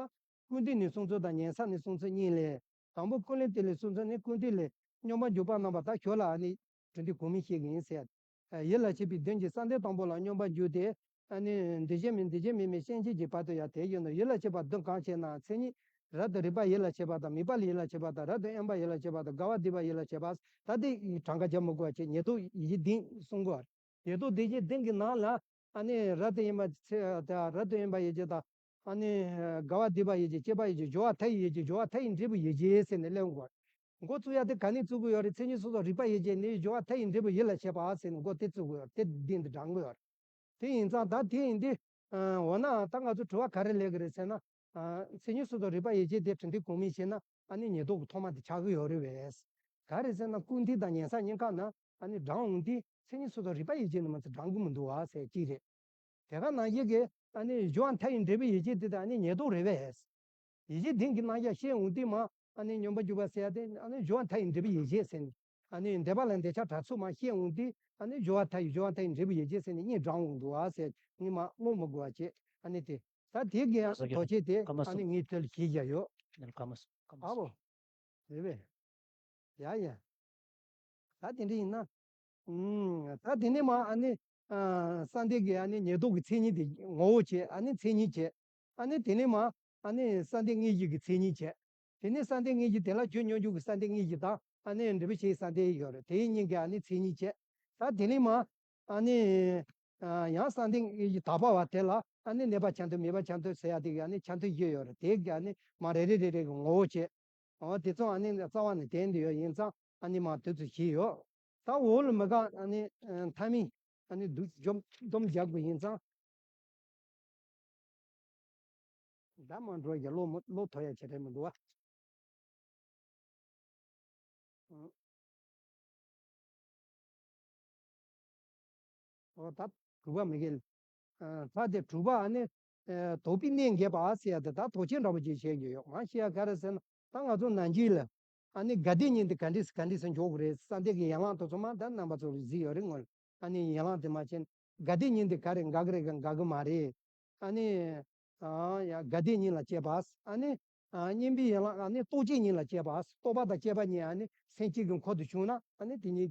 ཀུན་བཏུས་ནས་གསུངས་ཚུལ་དང་ཉན་ས་ནས་གསུངས་ཚུལ་གཉིས་ལས། དང་པོ་ཀུན་བཏུས་ལས་གསུངས་ཚུལ་ནི་ཀུན་བཏུས་ལས་སྙོམས་པར་འཇུག་པ་རྣམ་པ་ད་ཞོར་ལ་ཨ་ནི་གྲུབ་མཐའ་གོང་མའི་བཤད་ཀྱི་ཡིན་ཟེར། ཡིད་ལ་བྱེད་པའི་བདུན་གྱིས་བསམ་གཏན་དང་པོ་ལ་སྙོམས་པར་འཇུག་སྟེ། ཨ་ནི་འདུ་བྱེད་མིན་འདུ་བྱེད་མིན་མིན་ཤེས་བྱེད་ཀྱི་བར་དུ་ཡང་དེ་བཞིན་ནོ། ཡིད་ལ་བྱེད་པ་བདུན་གང་ཞེ་ན། མཚན་ཉིད་རབ་ཏུ་རིག་པ་ཡིད་ལ་བྱེད་པ་དང་། མིད་པ་ལ་ཡིད་ལ་བྱེད་པ་དང་། རབ་ཏུ་དབེན་པ་ཡིད་ལ་བྱེད་པ་དང་། དགའ་བ་སྡུད་པ་ཡིད་ལ་བྱེད་པ། ད་དེ་གྲངས་ཀ་རྒྱག་མི་དགོས་པ་བྱས། ཉེར་བསྡོགས་ཡིད་བྱེད་བདུན་གསུང་དགོས་པ་རེད། ཉེར་བསྡོགས་ཡིད་བྱེད་བདུན་གྱི་ནང་ལ་ཨ་ནི་རབ་ཏུ་དབེན་པ་ཚེ་ད་རབ་ཏུ་དབེན་པ་ཡིད་བྱེད་དང་། ཨ་ནི་དགའ་བ་སྡུད་པ་ཡིད་བྱེད། སྐྱེས་པ་ཡིད་བྱེད། སྦྱོར་བ་མཐའ་ཡི་ཡིད་བྱེད། སྦྱོར་བ་མཐའ་ཡི་འབྲས་བུ་ཡིད་བྱེད་ཟེར་ནས་གླེང་དགོས། འགོ་བཙུགས་ཡ་དེ་ག་ནས་བཙུགས་དགོས་ཡོད་རེད། མཚན་ཉིད་སོ་སོར་རིག་པ་ཡིད་བྱེད་ནས་སྦྱོར་བ་མཐའ་ཡི་འབྲས་བུ་ཡིད་ལ་བྱེད་པ་ཟེར་ནས་འགོ་དེ་བཙུགས་དགོས་ཡོད་རེད། དེ་འདི་འདྲ་འགྲང་དགོས་ཡོད་རེད། དེ་ཡིན་ཙང་ད་དེ་ཡིན་དུས་འོ་ན་ད་ང་ཚོ་དྲི་བ་ག་རེ་སླེབས་ཀྱི་རེད་ཟེར་ན། མཚན་ཉིད་སོ་སོར་རིག་པ་ཡིད་བྱེད་དེ་གྲུབ་མཐའ་གོང་མའི་ཕྱིར་ན་ཨ་ནི་ཉེར་བསྡོགས་ཀྱི་ཐོག་མ་དེ་ཆགས་ཀྱི་ཡོད་རེད་པས། ག་རེ་ཟེར་ན་ཀུན་བཏུས་དང་ཉན་ས་གཉིས་ཀ་ན་ཨ་ནི་འགྲང་འོང་དུས་མཚན་ཉིད་སོ་སོར་རིག་པ་ཡིད་བྱེད་ནི་མ་ཚད་འགྲང་གི་མི་འདུག་བ་ཟེར་གཅིག་རེད། དེ་ག་ནང་བཞིན་གྱི་ཨ་ནི་སྦྱོར་བ་མཐའ་ཡི་འབྲས་བུ་ཡིད་བྱེད་དེ་དང་ཨ་ནི་ཉེར་བསྡོགས་རེད་པས། ཡིད་བྱེད་བདུན་གྱི་རྣམ་གཞག་བཤད་འོང་དུས་མ་ཨ་ནི་སྙོམས་པར་འཇུག་པ་ཟེར་ཡ་དེ་ཨ་ནི་སྦྱོར་བ་མཐའ་ཡི་འབྲས་བུ་ཡིད་བྱེད་ཟེར་ནས། ཨ་ནི་འདོད་པ་ལ་འདོད་ཆགས་དྲག་ཚུལ་མ་བཤད་འོང་དུས་ཨ་ནི་སྦྱོར་བ་མཐའ་ཡི་སྦྱོར་བ་མཐའ་ཡི་འབྲས་བུ་ཡིད་བྱེད་ཟེར་ནས་གཉིས་འགྲང་འོང་འདུག་བ་ཟེར། གཉིས་མ་ཀློག་མི་དགོས་པ་བྱས། ཨ་ནི་དེ་ ད་དེ་གི་ཡང་ཨ་སོ་རྒྱ་དོ་ཆེ་དེ་ཀ་མ་ཨ་ནི་སུ། ངས་དེ་ལ་ཞིག་བཞག་ཡོད། ནི་ཀ་མ་སུ་ཀ་མ་ཨ་སུ། བོ། རེད་པས། ཡ་ཡ། ད་དེ་འདྲ་ཡིན་ན། ཨུམ། ད་དེ་ནས་མ་ཨ་ནི། ཨ། བསམ་གཏན་གྱི་ཨ་ནི་ཉེར་བསྡོགས་ཀྱི་མཚན་ཉིད་དེ་ངོ་བོ་བྱས། ཨ་ནི་མཚན་ཉིད་བྱས། ཨ་ནི་དེ་ནས་མ་ཨ་ནི་བསམ་གཏན་དངོས་གཞི་གི་མཚན་ཉིད་བྱས། དེ་ནས་བསམ་གཏན་དངོས་གཞི་དེ་ལ་རྒྱུ་སྙོམས་འཇུག་གི་བསམ་གཏན་དངོས་གཞི་དང་ཨ་ནི་འབྲས་བུ་ཆེ་བའི་བསམ་གཏན་ཡོད་རེད། དེ་གཉིས་ཀྱི་ཨ་ནི་མཚན་ཉིད་བྱས། ད་དེ་ནས་མ་ཨ་ནི། ཨ། ཡང་བསམ་གཏན་དངོས་གཞི་དག་པ་བ་དེ་ལ་ཨ་ནི་གནས་པ་ཆ་མཐུན་མེད་པ་ཆ་མཐུན་ཟེར་ཡ་དེ་གི་ཨ་ནི་ཆ་མཐུན་བཞི་ཡོད་རེད། དེ་གི་ཨ་ནི་མ་རེ་རེ་རེ་རེ་གི་ངོ་བོ་བྱས། འོ་དེ་ཚོ་ཨ་ནི་རྩ་བ་ནས་དེ་འདི་ཡོད་ཡིན་ཙང་ཨ་ནི་མ་དེ་ཚོ་ཞིག་ཡོད། ད་འོག་ལ་མི་དགའ་ཨ་ནི་མཐའ་མི་ཨ་ནི་སྡུག་འཇོམས་སྡོམ་རྒྱག་དགོས་ཡིན་ཙང་། ད་མ་འགྲོ་ཡ་བློ་མི་བློ་ཐོ་ཡ་བྱེད་རེད་མི་འདུག་བ། ཨ། ཨོ་ད་དྲུག་པ་མི་དགེ། ཨ། ད་དེ་དྲུག་པ་ཨ་ནི། ཨ། དོགས་པའི་གནད་འགེལ་བ་ཟེར་ཡ་དེ་ད་དོགས་ཆེན་འདྲ་པོ་ཅིག་བཤད་རྒྱུ་ཡོད། མ་བཤད་ཡ་ག་རེ་ཟེར་ན་ད་ང་ཚོ་ནང་ཆོས་ལ་ཨ་ནི་དགའ་བདེ་གཉིས་དེ་ག་འདྲས་ག་འདྲས་སུ་འཇོག་དགོས་རེད། བསམ་གཏན་གྱི་ཡན་ལག་དེ་ཚོ་མ་ད་རྣམ་པ་ཚོ་ལ་གཟིགས་ཡོད་རེད་ངོ་། ཨ་ནི་ཡན་ལག་དེ་མ་བྱས་ན་དགའ་བདེ་གཉིས་དེ་ག་རེ་འགག་གི་རེད་ག་འགག་གི་མ་རེད། ཨ་ནི། ཨ། ཡ་དགའ་བདེ་གཉིས་ལ་སྐྱེས་པ། ཨ་ནི། ཨ། སྙོམས་པའི་ཡན་ལག་ཨ་ནི་རྟོག་བཅས་གཉིས་ལ་སྐྱེས་པ། རྟོག་པ་དང་བཅས་པ་གཉིས་ཨ་ནི་སེམས་གཅིག་གི་འཁོར་དུ་བྱུང་ན་ཨ་ནི་དེ་གཉིས་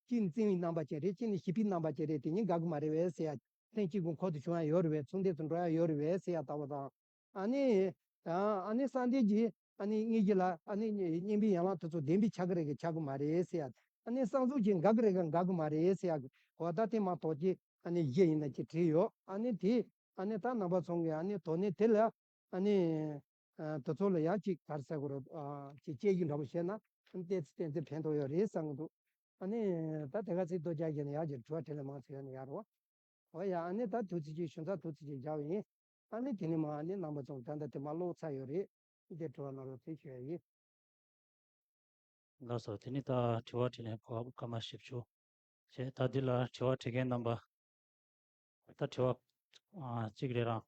གཅིག་ནི་བཙིར་བའི་རྣམ་པ་ཅན་རེད། གཅིག་ནི་ཞི་བའི་རྣམ་པ་ཅན་རེད། དེ་གཉིས་འགག་གི་མ་རེད་པས་ཟེར་ཡ། སེམས་གཅིག་གི་འཁོར་དུ་བྱུང་ཡ་ཡོད་རེད་པས། མཚུངས་ལྡན་དུ་འགྲོ་ཡ་ཡོད་རེད་པས་ཟེར་ཡ་ལྟ་བུ་དང་། ཨ་ནི། ཨ་ནི་བསམ་གཏན་གྱི་ཨ་ནི་དངོས་གཞི་ལ་ཨ་ནི་སྙོམས་པའི་ཡན་ལག་དེ་ཚོ་བདེན་པའི་ཆགས་ཀྱི་རེད་ག་ཆགས་ཀྱི་མ་རེད་ཟེར་ཡ། ཨ་ནི་བསམ་གཟུགས་ཀྱི་འགག་གི་རེད་ག་འགག་གི་མ་རེད་ཟེར་ཡ། འོ་ད་དེ་མ་གཏོགས་ཀྱི་ཨ་ནི་བཞི་ཡིན་ན་ཅིག་བྲིས་ཡོད། ཨ་ནི་དེ་ཨ་ནི་ད་རྣམ་པ་ཚོ་གི་ཨ་ནི་དོ་ནི་དེ་ལ་ཨ་ནི། ཨ། དེ་ཚོ་ལ་ཡང་ཅིག་ག་རེ་ཟེར་དགོས་རེད། ཨ། ཅིག་དཔྱད་ཞིབ་འདྲ་པོ་བྱས་ན་ཨ་ནི་ཏོག་ཙམ་ཏོག་ཙམ་ཕན་ཐོགས་ཡོད་རེད་བསམ་གྱི་འདུག་ཨ་ནི་ད་དེ་ག་ཚིག་ཏོ་རྒྱག་རྒྱུ་ནི་ཡག་གི་དྲི་བ་དྲིས་ལན་མང་ཙམ་ཡོད་ན་ཡག་རེད་བ། འོ་ཡ། ཨ་ནི་ད་དུས་ཚོད་ཅིག་ཞུ་ཚར། དུས་ཚོད་ཅིག་རྒྱག་པ་ཡིན། ཨ་ནི་དེ་ནས་མ་ཨ་ནི་རྣམ་པ་ཚོ་ད་ལྟ་དེ་མ་ཀློག་ཚར་ཡོད་རེད། འདི་དྲི་བ་གནང་རོགས་ཞེས་ཞུ་ཡ་ཡིན། ལགས་སོ། དེ་ནི་ད་དྲི་བ་དྲིས་ལན་སྐོར་སྐར་མ་བཞི་བཅུ་བྱས། ད་འདི་ལ་དྲི་བ་དྲི་མཁན་རྣམ་པ། ད་དྲི་བ་ཨ་གཅིག་རེ་རང་།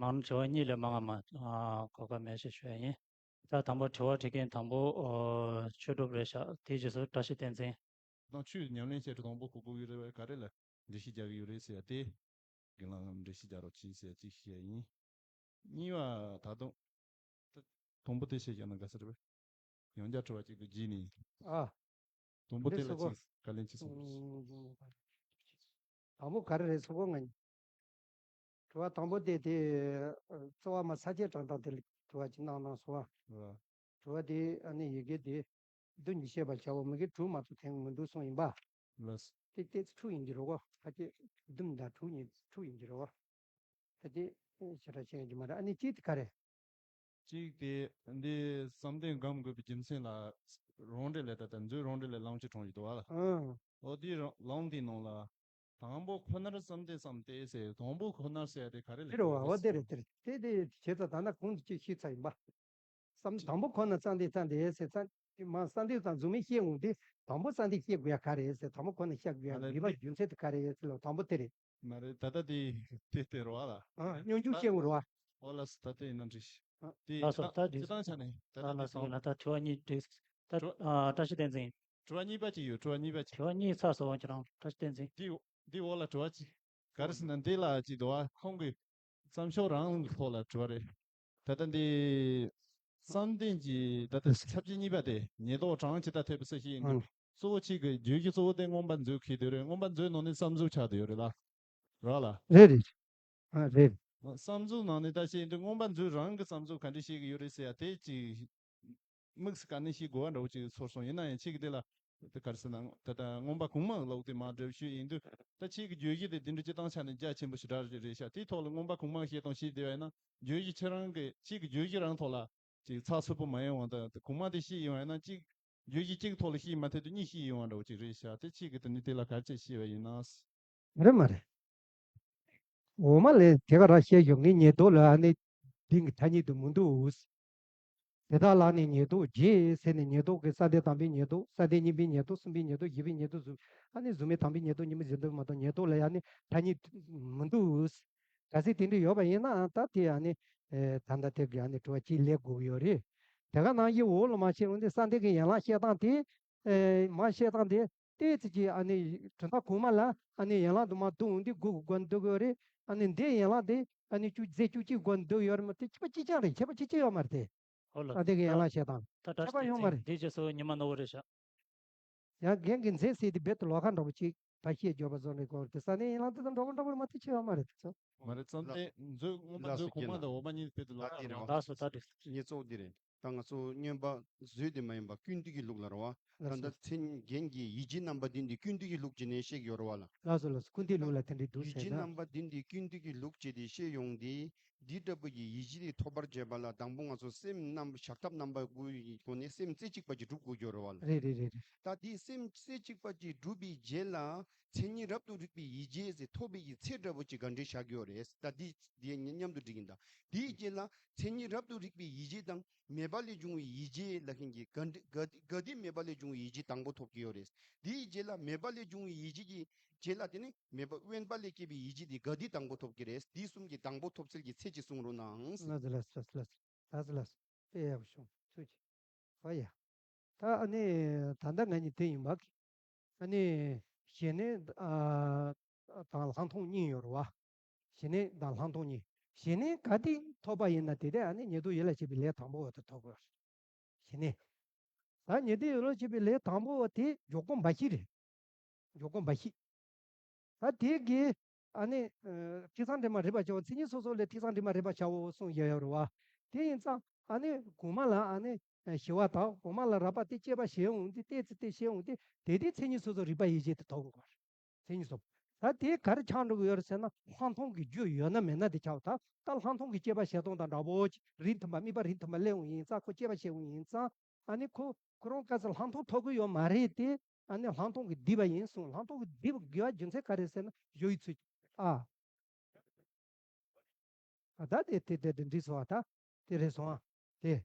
ནང་དྲི་བ་གཉིས་ལས་མང་བ་མ་ཨ་གོ་སྐབས་མེད་ཞེས་ཞུ་ཡ་ཡིན། ད་དང་པོ་དྲི་བ་དྲི་མཁན་དང་པོ་ཨ་ཆོས་གྲུབ་རེད་ཤག་དེའི་རྗེས་སུ་བཀྲ་ཤིས་བསྟན་འཛིན། དང་ཆོས་ཉམས་ལེན་བྱེད་དུས་དང་པོ་ག་ག་གི་རེ་བ་ག་རེ་ལ་འགྲེལ་བཤད་རྒྱག་གི་ཡོད་རེད་ཟེར་ཡ་དེ། དགེ་སློང་ངམ་འགྲེལ་བཤད་རྒྱག་རོགས་གྱིས་ཟེར་ཅིག་བཤད་ཡིན། གཉིས་པ་ད་དུང་། ད་དང་པོ་དེ་བཤད་ཀྱང་ན་དགའ་ས་རེད་པས། ཡང་བསྐྱར་དྲི་བ་གཅིག་ཏུ་བགྱིས་ནས། ཨ། དང་པོ་དེ་ལ་ཅིག་བཀའ་ལན་ཅིག་གསུངས་རོགས། དང་པོ་ག་རེ་རེད་སོ་གོ་ང་། དྲི་བ་དང་པོ་དེ་དེ་རྩོལ་བ་མ་ས་བཅད་དྲངས་སྟངས་དེ་ལ་དྲི་བ་ཅིག་གནང་གནང་སོང་ཨ། དྲི་བ་དེ་ཨ་ནི་ཡི་གེ་དེ། བདུན་གྱིས་ཤེས་པར་བྱའོ། མི་དགེ་དྲུག་མ་གཏོགས་ཐོན་གྱི་མི་འདུག་གསུངས་ཡིན་པ། ལགས། དེ་ཏོག་ཙམ་འཁྲུག་ཡིན་གྱི་རེད་བ། ཕལ་ཆེར་བདུན་དང་དྲུག་གཉིས་འཁྲུག་ཡིན་གྱི་རེད་བ། ད་དེ་ཞེ་དྲག་ཤེས་ཡོན་གྱི་མ་རེད། ཨ་ནི་གཅིག་དེ་ག་རེད། གཅིག་དེ་འདི་བསམ་གཏན་སྒོམ་དགོས་པའི་རྒྱུ་མཚན་ལ། རང་འགྲེལ་ལས་ད་ལྟ་མཛོད་རང་འགྲེལ་ལས་ལམ་གྱི་གྲངས་ཀྱི་འདུག་བ་ལ། ཨང་། འོ་དེའི་རང་ལམ་དེའི་ནང་ལ། དང་པོ་ཁོ་ནར་བསམ་གཏན་བསམ་སྟེ་ཟེར། དང་པོ་ཁོ་ནར་ཟེར་ཡ་དེ་ག་རེ་ལ་དེ་རེད་བ། འོ་དེ་རེད་དེ་རེད། དེ་དེ་བྱས་ཙང་ད་ནི་གོང་དུ་ཅིག་ཞུས་ཚར་ཡིན་པ། བསམ་དང་པོ་ཁོ་ན་བསམ་སྟེ་བསམ་སྟེ་ཟེར་ཙང་། མ་བསམ་སྟེ་ཙང་རྫུན་མའི་བཤད་འོང་དུས་དང་པོ་བསམ་སྟེ་བཤད་དགོས་ཡ་ག་རེད་ཟེར། དང་པོ་ཁོ་ན་བཤད་དགོས་ཡ་ཨ་ལས་དགོས་པ་འདི་རྒྱུ་མཚན་དེ་ག་རེད་ཟེར་ལ་དང་པོ་དེ་རེད། མ་རེད། ད་ལྟ་དེ་དེ་སྟེར་བ་ལ། ཨ། སྙོམས་འཇུག་བཤད་འོང་རེད་བ། ཨོ་ལགས་སོ། ད་ལྟ་ཡིན་ན་འགྲིག་ཨ། དེ་ལགས་སོ། ད་ད་དེ་སྤྱི་བཏང་ཆ་ནས་ད་ལྟ་ལགས་དེ་སོ། སོང་། ལགས། ད་དྲི་བ་གཉིས་འགྲིག་ད་དྲི་བ་ཨ་བཀྲ་ཤིས་བསྟན་འཛིན། དྲི་བ་གཉིས་པ་ཅིག་ཡོད། དྲི་བ་གཉིས་པ་ཅིག་དྲི་བ་གཉིས་ཚར་སོང་ཁྱེད་རང་བཀྲ་ཤིས་བསྟན་འཛིན། དེ་དེ་འོག་ལ་དྲི་བ་ཅིག་ག་རེ་ཟེར་ན་འདི་ལ་ཅིག་འདུག་བ། ཁོང་གི་བསམ་ཤོག་རང་གི་ཐོག་ལ་དྲི་བ་རེད། ད་ལྟ་འདི་བསམ་གཏན་གྱི་ད་ལྟ་ཁྱབ་བྱེད་གཉིས་པ་དེ་ཉེར་བསྡོགས་གྲངས་ཇི་ལྟར་འཐད་པའི་ས་བཤད་ཡིན་དུས། ཨང་། གཙོ་བོ་གཅིག་གི་བརྗོད་གཞི་གཙོ་བོ་དེ་མངོན་པ་མཛོད་ཁེལ་དེ་རེད། མངོན་པ་མཛོད་ནང་ནས་བསམ་གཟུགས་ཆགས་བསྡད་ཡོད་རེད་ལ། རག་ལ། རེད་རེད། ཨ་རེད། བསམ་གཟུགས་ནང་ནས་ད་བཤད་ཡིན་དུས་མངོན་པ་མཛོད་རང་གི་བསམ་གཟུགས་ག་འདྲ་བཤད་ཀྱི་ཡོད་རེད་ཟེར་ཡ་དེ་ཅིག་དམིགས་སུ་བཀར་ནས་བཤད་དགོས་པ་འདྲ་བོ་ཅིག་ཚོར་སོང་། ཡིན་ན་ཡང་ཁྱེད་ཀྱིས་དེ་ལ་དེ་ག་རེ་ཟེར་ན་ད་ལྟ་མངོན་པ་གོང་མ་ལོག་དེ་མ་འགྲེལ་བཤད་ཡིན་དུས། ད་ཁྱེད་ཀྱི་བརྗོད་གཞི་དེ་འདི་འདྲ་སྤྱི་བཏང་ཆ་ནས་རྒྱ་ཆེན་པོ་ཞེ་དྲག་རེད་ཤག་དེའི་ཐོག་ལ་མངོན་པ་གོང་མ་བཤད་སྟངས་བཤད་བསྡད་པ་ཡིན་ན། བརྗོད་གཞི་ཁྱེད་རང་གི་ཁྱེད་ཀྱི་བརྗོད་གཞི་རང་ཐོག་ལ་ཅིག་ཚགས་ཚུད་པོ་མ་ཡོང་བ་དང་། གོང་མ་དེ་བཤད་ཡོང་བ་ཡིན་ན་གཅིག་བརྗོད་གཞི་གཅིག་ཐོག་ལ་བཤད་མ་ཐུབ་དུས་གཉིས་བཤད་ཡོང་བ་འདྲ་བོ་ཅིག་རེད་ཤག་དེ་ཁྱེད་ཀྱིས་དེ་ནི་དེ་ལ་ག་རེ་བྱས་བཤད་པ་ཡིན་ན། མ་རེད་མ་རེད། འོ་མ་ལས་དེ་ག་རང་བཤད་ཞོག་ངས་ཉེར་བསྡོགས་ལ་ཨ་ནི་འདི་གི་ཐ་སྙད་དུ་མི་འདུག་དེ་དག་ལ་ནི་ཉེར་བསྡོགས་རྗེས་ཟེར་ནས་ཉེར་བསྡོགས་ཀྱི་བསམ་གཏན་དང་པོའི་ཉེར་བསྡོགས། བསམ་གཏན་གཉིས་པའི་ཉེར་བསྡོགས། གསུམ་པའི་ཉེར་བསྡོགས། བཞི་པའི་ཉེར་བསྡོགས། གཟུགས། ཨ་ནི་གཟུགས་མེད་དང་པོའི་ཉེར་བསྡོགས། ཉི་མའི་གཟེར་འདུ་མ་གཏོགས་ཉེར་བསྡོགས་ལ་ཡང་ནི་ཐ་སྙད་མི་འདུག་གལ་སྲིད་དེ་འདྲ་ཡོད་པ་ཡིན་ན་ད་དེ་ཨ་ནི་ད་ལྟ་དེབ་ཀྱི་ཨ་ནི་དྲི་བ་གཅིག་ལས་དགོས་ཀྱི་ཡོད་རེད། དེ་ག་ནང་བཞིན་འོག་ལ་མ་བཤད་འོང་དུས་བསམ་གཏན་གྱི་ཡན་ལག་བཤད་སྟངས་དེ། མ་བཤད་སྟངས་དེ་ཏོག་ཙམ་ཅིག་ཨ་ནི་གྲུབ་མཐའ་གོང་མ་ལ་ཨ་ནི་ཡན་ལག་དུ་མ་བསྡུ་འོང་དུས་དགུ་གི་སྒོ་ནས་བསྡུ་དགོས་རེད། ཨ་ནི་འདིའི་ཡན་ལག་དེ་ ཨ་ནི་བཅུ་རྫས་བཅུ་གཅིག་སྒོ་འདོགས་ཡོད་རེད་མ་གཏོགས་ཁྱད་པར་ཅི་ཅང་རེད། ཁྱད་པར་ཅི་ཅི་ཡོད་མ་རེད་དེ། ཨོ་ལ། ཨ་དེ་གི་ཡན་ལག་བཤད་སྟངས་ད་ཁྱད་པར་ཡོད་མ་རེད། དེ་རྗེས་སུ་ཉི་མ་ནོར་བ་རེད་ཤག་ཡང་རྒན་གྱི་མཛད་ཟེར་དེ་རྦད་དེ་ལོགས་ཀ་འདྲ་པོ་ཅིག་ཕ་ཤེས་འཇོག་པ་བཟོ་འདྲ་གོ་རེད་དེ། ས་གནས་ཡན་ལག་དེ་དང་འགྲོ་གི་འགྲོ་གི་རེད་མ་གཏོགས་ཁྱད་ཡོད་མ་རེད་དེ་ཚོ། མ་རེད། བསམ་གཏན་མཛོད་སྔོན་མ་ལགས་མཛོད་སོ་གོང་མ་རྒན། དང་འོག་མ་གཉིས་རྦད་དེ་ལོགས་ཀ་ལགས་འདྲ་པོ། ལགས་སོ། ད་དེ་ངེད་ཚོ་འདི་རེད། ད་ང་ཚོ་སྔོན་པ་བཟོས་དེ་མ་ཡིན་པ་ཀུན་བཏུས་ཀྱི་ལུགས་ལ་རེད་བ། ད་ལྟ་མཚན་རྒན་གྱིས་ཡིད་བྱེད་རྣམ་པ་འདི་འདི་ཀུན་བཏུས་ཀྱི་ལུགས་བྱས་ནས་བཤད་ཀྱི་ཡོད་རེད་བ་ལ། ལགས་སོ་ལགས་སོ། ཀུན་བཏུས་ལུགས་ལ་དེ་འདྲའི་འདུག་ཡིད་བྱེད་རྣམ་པ་འདི་འདི་ཀུན་བཏུས་ཀྱི་ལུགས་བྱས་ཏེ་བཤད་ཡོང་དུས། འདི་འདྲ་པོ་ཡི་ཡིད་བྱེད་དེ་ཐོབ་པར་བྱེད་པ་ལ་དང་པོ་ང་ཚོ་སེམས་རྣམ་བཞག་ཐབས་རྣམ་པ་དགུ་ཡི་སྒོ་ནས་སེམས་རྩེ་གཅིག་པ་ཅིག་སྒྲུབ་དགོས་ཀྱི་ཡོད་རེད་བ་ལ། རེད་རེད་རེད་རེད། ད་འདི་སེམས་རྩེ་གཅིག་པ་ཅིག་སྒྲུབ་པའི་རྗེས་ལ་མཚན་ཉིད་རབ་ཏུ་རིག་པའི་ཡིད་བྱེད་ཟེར་ཐོབ་པའི་ཡི་ཚད་འདྲ་པོ་ཅིག་ག་འདྲས་བཞག་ཡོད་རེད། ད་འདི་འདི་མཉམ་དུ་འགྲིག་གིན། ད་འདིའི་རྗེས་ལ་མཚན་ཉིད་རབ་ཏུ་རིག་པའི་ཡིད་བྱེད་དང་མེད་པ་ལས་བྱུང་བའི་ཡིད་བྱེད་ལ་ཁེན་གྱི་ག་འདྲ་ག་ག་དེ་མེད་པ་ལས་བྱུང་བའི་ཡིད་བྱེད་དང་པོ་ཐོབ་ཀྱི་ཡོད་རེད། འདིའི་རྗེས་ལ་མེད་པ་ལས་བྱུང་བའི་ཡིད་བྱེད་ཀྱི་རྗེས་ལ་དེ་ནི་མེད་པ་དབེན་པ་ལས་སྐྱེས་པའི་ཡིད་བྱེད་དེ་ག་དེ་དང་པོ་ཐོབ་ཀྱི་རེད། འདི་གསུམ་གྱི་དང་པོ་ཐོབ་ཚུལ་གྱི་ཚད་ཅིག་གསུང་རོགས་གནང་། ལགས་སོ་ལགས་སོ་ལགས་སོ་ལགས་སོ། དཔེ་ཡག་པོ་བྱུང་། ཐུགས་རྗེ་ཆེ། ཨོ་ཡ། ད་ཨ་ནི་ད་ལྟ་ང་གཉིས་དེ་ཡིན་པ་གི། ཨ་ནི་ཞི་གནས་ཨ་དང་ལྷག་མཐོང་གཉིས་ཡོད་རེད་བ། ཞི་གནས་དང་ལྷག་མཐོང་གཉིས། ཞི་གནས་ག་དེ་ཐོབ་པ་ཡིན་ན་དེ་དེ་ཨ་ནི་ཉེར་བསྡོགས་ཡིད་ལ་བྱེད་པའི་ལས་དང་པོ་བ་དེ་ཐོབ་དགོས། ཞི་གནས། ད་ཉེར་བསྡོགས་ཡིད་ལ་བྱེད་པའི་ལས་དང་པོ་བ་དེ་འཇོག་སྒོམ་འབའ་ཞིག་རེད། འཇོག་སྒོམ་འབའ་ཞིག་ད་དེ་གི་ཨ་ནི་ཨ་ཐོས་བསམ་དྲན་པ་རིག་པ་བྱའོ། མཚན་ཉིད་སོ་སོ་ལས་ཐོས་བསམ་དྲན་པ་རིག་པ་བྱའོ་གསུངས་ཡོད་ཡོད་རེད་བ། དེ་ཡིན་ཙང་ཨ་ནི་གོང་མ་ལ་ཨ་ནི་ཞི་བ་དང་གོང་མ་ལ་རགས་པ་དེ་དཔྱད་པ་བྱེད་འོང་དུས་ཏོག་ཙམ་དེ་བྱེད་འོང་དུས་དེ་དེ་མཚན་ཉིད་སོ་སོ་རིག་པ་ཡིད་བྱེད་དེ་ཐོབ་དགོས་པ་རེད། མཚན་ཉིད་སོ། ད་དེ་ག་རེ་ཆགས་འགྲོ་གི་ཡོད་རེད་ཟེར་ན་ལྷག་མཐོང་གི་རྒྱུ་ཡོད་ན་མེད་ན་དེ་ཆགས། ད་ད་ལྷག་མཐོང་གི་དཔྱད་པ་བྱེད་སྟངས་དང་འདྲ་པོ་ཅིག་རིགས་མཐུན་པ་དམིགས་པ་རིགས་མཐུན་པ་སླེབས་འོང་ཡིན་ཙང་ཁོ་དཔྱད་པ་བྱེད་འོང་ཡིན་ཙང་ཨ་ནི་ཁོ་ཁོ་རང་སྐབས་སུ་ལྷག་མཐོང་ཐོབ་གི་ཡོད་མ་རེད་དེ། ཨ་ནི་ལྷག་མཐོང་གིས་བསྡུས་པ་ཡིན་གསུངས། ལྷག་མཐོང་གིས་བསྡུས་པ་དགོས་པ་རྒྱུ་མཚན་ག་རེ་ཟེར་ན་གཞོལ་བའི་ཚུལ། ཨ། ཨ་ད་དེ་དེ་དེ་དེ་འགྲིག་སོང་ཨ། ད་དེ་རེད་སོང་ཨ། དེ།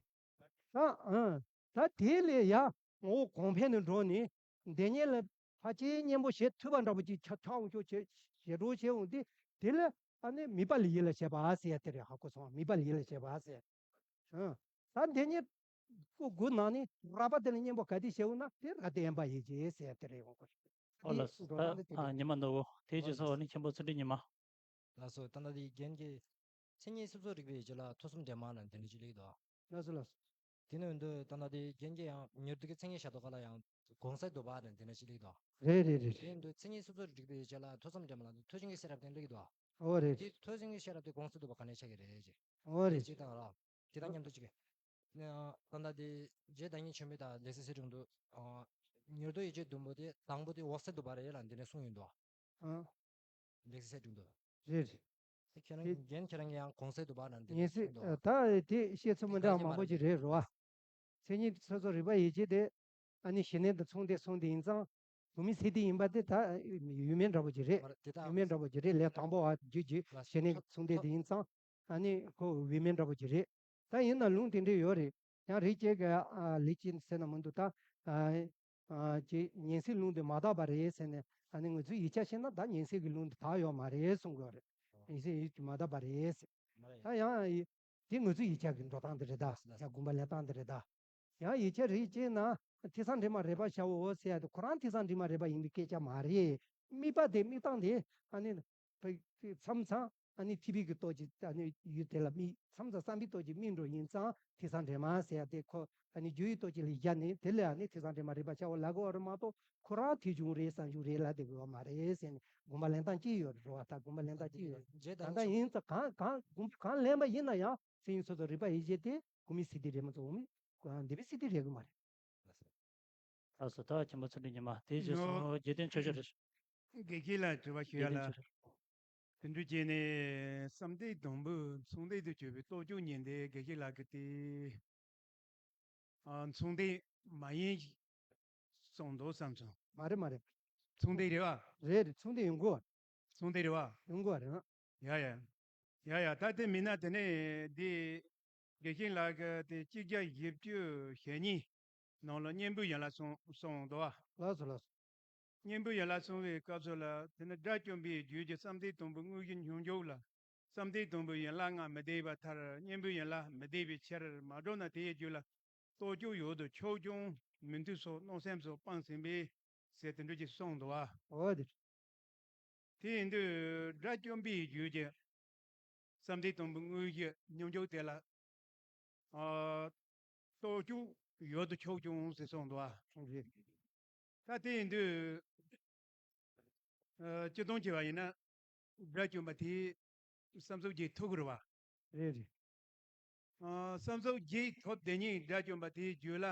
ད་ཨ། ད་དེ་ལས་ཡ་ངོ་བོ་གོང་འཕེལ་ནས་འགྲོ་ནས་འདི་ཉིད་ལ་ཕལ་ཆེར་གཉེན་པོ་བྱེད་ཐུབ་པ་འདྲ་པོ་ཅིག་ཆགས་ཆགས་འོང་ཤོག་བྱེད་བྱེད་འགྲོ་བྱེད་འོང་དུས་དེ་ལ་ཨ་ནི་མེད་པ་ལ་ཡིད་ལ་བྱེད་པ་ཟེར་ཡ་དེ་རེད། ཧ་གོ་སོང་ཨ། མེད་པ་ལ་ཡིད་ལ་བྱེད་པ་ཟེར། ཨ། ད་འདི་ཉིད་ཀོ་དགུ་ནང་ནས་རགས་པ་དེ་ལ་གཉེན་པོ་ག་དེ་བྱེད་འོང་ན་དེ་རགས་དེ་དབེན་པ་ཡིད་བྱེད་ཟེར་ཡ་དེ་རེད། ཧ་གོ་སོང་། ཨོ་ལགས་སོ། འགྲོ་སྟངས་དེ་དེ་ད་རེད། ཉི་མ་ནོར་བུ་དེའི་རྗེས་སུ་ཨ་ནི་མཁན་པོ་ཚུལ་ཁྲིམས་ཉི་མ། ལགས་སོ། ད་ལྟ་དེ་རྒན་གྱིས་མཚན་ཉིད་སོ་སོར་རིག་པའི་རྗེས་ལ་ཐོས་བསམ་འདྲེས་མ་ལ་འདི་འདྲ་ཅིག་སླེབས་འདུག་ལགས་སོ་ལགས་སོ། དེ་ནས་འདི་ད་ལྟ་དེ་རྒན་གྱིས་ཡང་ཉེར་བསྡོགས་ཀྱི་མཚན་ཉིད་བཞག་དོ་ག་ལ་ཡང་གོང་གསལ་འདུག་པ་ནས་འདི་འདྲ་ཅིག་སླེབས་འདུག་རེད་རེད་རེད། དེ་འདི་མཚན་ཉིད་སོ་སོར་རིག་པའི་རྗེས་ལ་ཐོས་བསམ་འདྲེས་མ་ལ་འདི་ཐོས་བྱུང་གི་ཤེས་རབ་དེ་སླེབས་འདུག་ཨོ་རེད། དེ་ཐོས་བྱུང་གི་ཤེས་རབ་དེ་གོང་གསལ་འདུག་པ་ག་ནས་ཆགས་ཀྱི་རེད་ཅེས། ཨོ་རེད། ཅེས་དང་ར། དེ་དང་མཉམ་དུ་ཅིག་ནས་ད་ལྟ་དེ་རྗེ་བདག་ཉིད་ཆེན་པོས་དང་ལེགས་བཤད་གསེར་ཕྲེང་དུ། ཉེར་བསྡོགས་ཡིད་བྱེད་བདུན་པོ་དེ་དང་པོ་དེ་འོག་གསལ་འདུག་པ་རེད་ལ་འདི་ནས་གསུངས་ཡོད་འདུག་ཨ། ལེགས་བཤད་གསེར་ཕྲེང་དུ། རེད་རེད། དེ་ཁྱེད་རང་དེ་རྒན་ཁྱེད་རང་གིས་ཡང་གོང་གསལ་འདུག་པ་ལ་འདི་ངེས་ནས་གསལ་གསུངས་འདུག་ད་དེ་བཤད་ཚུལ་མི་འདྲ་བ་མང་པོ་ཅིག་རེད་རོ། མཚན་ཉིད་སོ་སོ་རིག་པ་ཡིད་བྱེད་དེ། ཨ་ནི་ཞི་གནས་དང་མཚུངས་ལྡན་གསུངས་དེ་ཡིན་ཙང་། བུད་མེད་ཚེ་འདས་ཡིན་པ་དེ་ད་ཡོད་མེད་འདྲ་པོ་ཅིག་རེད། མ་རེད་དེ་ད་ཡོད་མེད་འདྲ་པོ་ཅིག་རེད། ལས་དང་པོ་བ་རྒྱུད་ཀྱི་ཞི་གནས་མཚུངས་ལྡན་དེ་ཡིན་ཙང་། ཨ་ནི་ཁོ་ཡོད་མེད་འདྲ་པོ་ཅིག་རེད། ད་ཡིན་ན་ལུང་དེ་འདྲས་ཡོད་རེད། ཡང་རིགས་གཅིག་གི་ཨ་ལས་ཅན་ཟེར་ན་མི་འདུག་ད་ཨ་ཨ་ཅིག་ཉན་སྲིད་ལུང་དེ་མ་དག་པ་རེད་ཟེར་ནས། ཨ་ནི་ང་ཚོས་ཡིག་ཆ་ཤེས་ན་ད་ཉན་སྲིད་ཀྱི་ལུང་དེ་དག་ཡོད་མ་རེད་གསུང་གི་ཡོད་རེད། ཉན་སྲིད་ཡིག་མ་དག་པ་རེད་ཟེར། མ་རེད། ད་ཡང་དེ་ང་ཚོའི་ཡིག་ཆ་གི་འགྲོ་སྟངས་དེ་རེད་ད། ཡང་དགོངས་པ་ལེན་སྟངས་དེ་རེད་ད། ཡང་ཡིག་ཆ་རིགས་གཅིག་ན་ཐོས་བསམ་འདྲེས་མ་རེད་པ་བྱའོ་ཟེར་ཡ་དེ་ཁོ་རང་ཐོས་བསམ་འདྲེས་མ་རེད་པ་ཡིན་པའི་སྐད་ཆ་མ་རེད། དམིགས་པ་དེ་དམིགས་སྟངས་དེ་ཨ་ནི་མཚམས་མཚམས་ཨ་ནི་ཐིག་པའི་གི་ལྟོ་ཅིག་ཨ་ནི་ཡུལ་དེ་ལ་དམིགས། མཚམས་མཚམས་བསམ་པའི་ལྟོ་ཅིག་དམིགས་འགྲོ་ཡིན་ཙང་ཐོས་བསམ་འདྲེས་མ་ཟེར་ཡ་དེ་ཁོ་ཨ་ནི་རྒྱུ་ཡི་ལྟོ་ཅིག་ལ་བཞག་ནས་དེ་ལ་ཨ་ནི་ཐོས་བསམ་འདྲེས་མ་རེད་པ་བྱའོ་ལབ་དགོས་པ་རེད་མ་གཏོགས་ཁོ་རང་ཐོས་བྱུང་རེད་བསམ་བྱུང་རེད་ལབ་བསྡད་དགོས་པ་མ་རེད་ཟེར་ནས་དགོངས་པ་ལེན་སྟངས་གཅིག་ཡོད་རེད་རོ། ད་དགོངས་པ་ལེན་སྟངས་གཅིག་ཡོད་རེད། ད་ལྟ་ཡིན་ཙང་གང་གང་དགོངས་པ་གང་ལེན་པ་ཡིན་ན་ཡང་མཚན་ཉིད་སོ་སོ་རིག་པ་ཡིད་བྱེད་དེ་བུད་མེད་ཚེ་འདས་རེད་མ་གཏོགས་འོག་མིན་འདས་པའི་ཚེ་འདས་རེད་གི་མ་རེད། ལགས་སོ། ད་མཁན་པོ་ཚུལ་ཁྲིམས་ཉི་མ་དེའི་རྗེས་སུ་རྒྱལ་བསྟན་ཆོས་རྗེ་རེད། དགེ་བཤེས་ལགས་དྲི་བ་ཞུ་ཡ་ལ། དགེ་བཤེས་ལགས། དེ་འདྲ་བྱས་ནས་བསམ་གཏན་དང་པོ་མཚུངས་ལྡན་དུ་གྱུར་པའི་རྟོགས་བརྗོད་ཉི་ཟླའི་དགེ་བཤེས་ལགས་ཀྱི་དེ། ཨ་མཚུངས་ལྡན་མ་ཡིན་གསུངས་འདུག་བསམ་སོང་། མ་རེད་མ་རེད། མཚུངས་ལྡན་རེད་བ། རེད་རེད། མཚུངས་ལྡན་ཡོང་གི་ཡོད། མཚུངས་ལྡན་རེད་བ། ཡོང་གི་ཡོད་རེད། ཡ་ཡ། ཡ་ཡ། ད་དེ་མིན་ན་དེ་ནས་འདི་དགེ་བཤེས་ལགས་ཀྱི་དེ་གཅིག་བརྒྱ་བཞི་བཅུ་ཞེ་གཉིས་ནང་ལ་གཉེན་པོའི་ཡན་ལག་གསུངས་གསུངས་འདུག་བ། ལགས་སོ་ལགས་སོ། གཉེན་པོའི་ཡན་ལག་གསུང་བའི་སྐབས་སུ་ལ་དེ་ནི་དགྲ་བཅོམ་པའི་རྒྱུད་ཀྱི་བསམ་གཏན་དང་པོའི་དངོས་གཞི་སྙོམས་འཇུག་ལ། བསམ་གཏན་དང་པོའི་ཡན་ལག་ལྔ་མི་ལྡན་པའི་མཐར་གཉེན་པོའི་ཡན་ལག་མི་ལྡན་པའི་ཕྱིར་མ་གྲུབ་ན་དེའི་རྒྱུད་ལ་རྟོགས་བརྗོད་ཡོད་དོ་ཆོས་སྐྱོང་མི་མཐུན་སོགས་གནོད་སེམས་སོགས་སྤངས་ཟིན་པས་ཟེར་དེ་འདྲ་ཅིག་གསུངས་འདུག་བ། འོ་དེ། དེ་ཡིན་དུས་དགྲ་བཅོམ་པའི་རྒྱུད་ཀྱི་ བསམ་གཏན་དང་པོའི་དངོས་གཞི་སྙོམས་འཇུག་དེ་ལ། ཨ། རྟོགས་བཅུག་ཡོད་དུ་ཆོག་ཀྱང་ཟེར་གསུངས་འདུག་ཨ། རེད། ད་དེ་ཡིན་དུས། ཨ། སྤྱིར་བཏང་བྱས་པ་ཡིན་ན། དགྲ་བཅོམ་པ་དེས་བསམ་གཟུགས་བརྒྱད་ཐོབ་ཀྱི་རེད་བ། རེད་རེད། ཨ། བསམ་གཟུགས་བརྒྱད་ཐོབ་དེ་ཉིད་དགྲ་བཅོམ་པ་དེའི་རྒྱུད་ལ།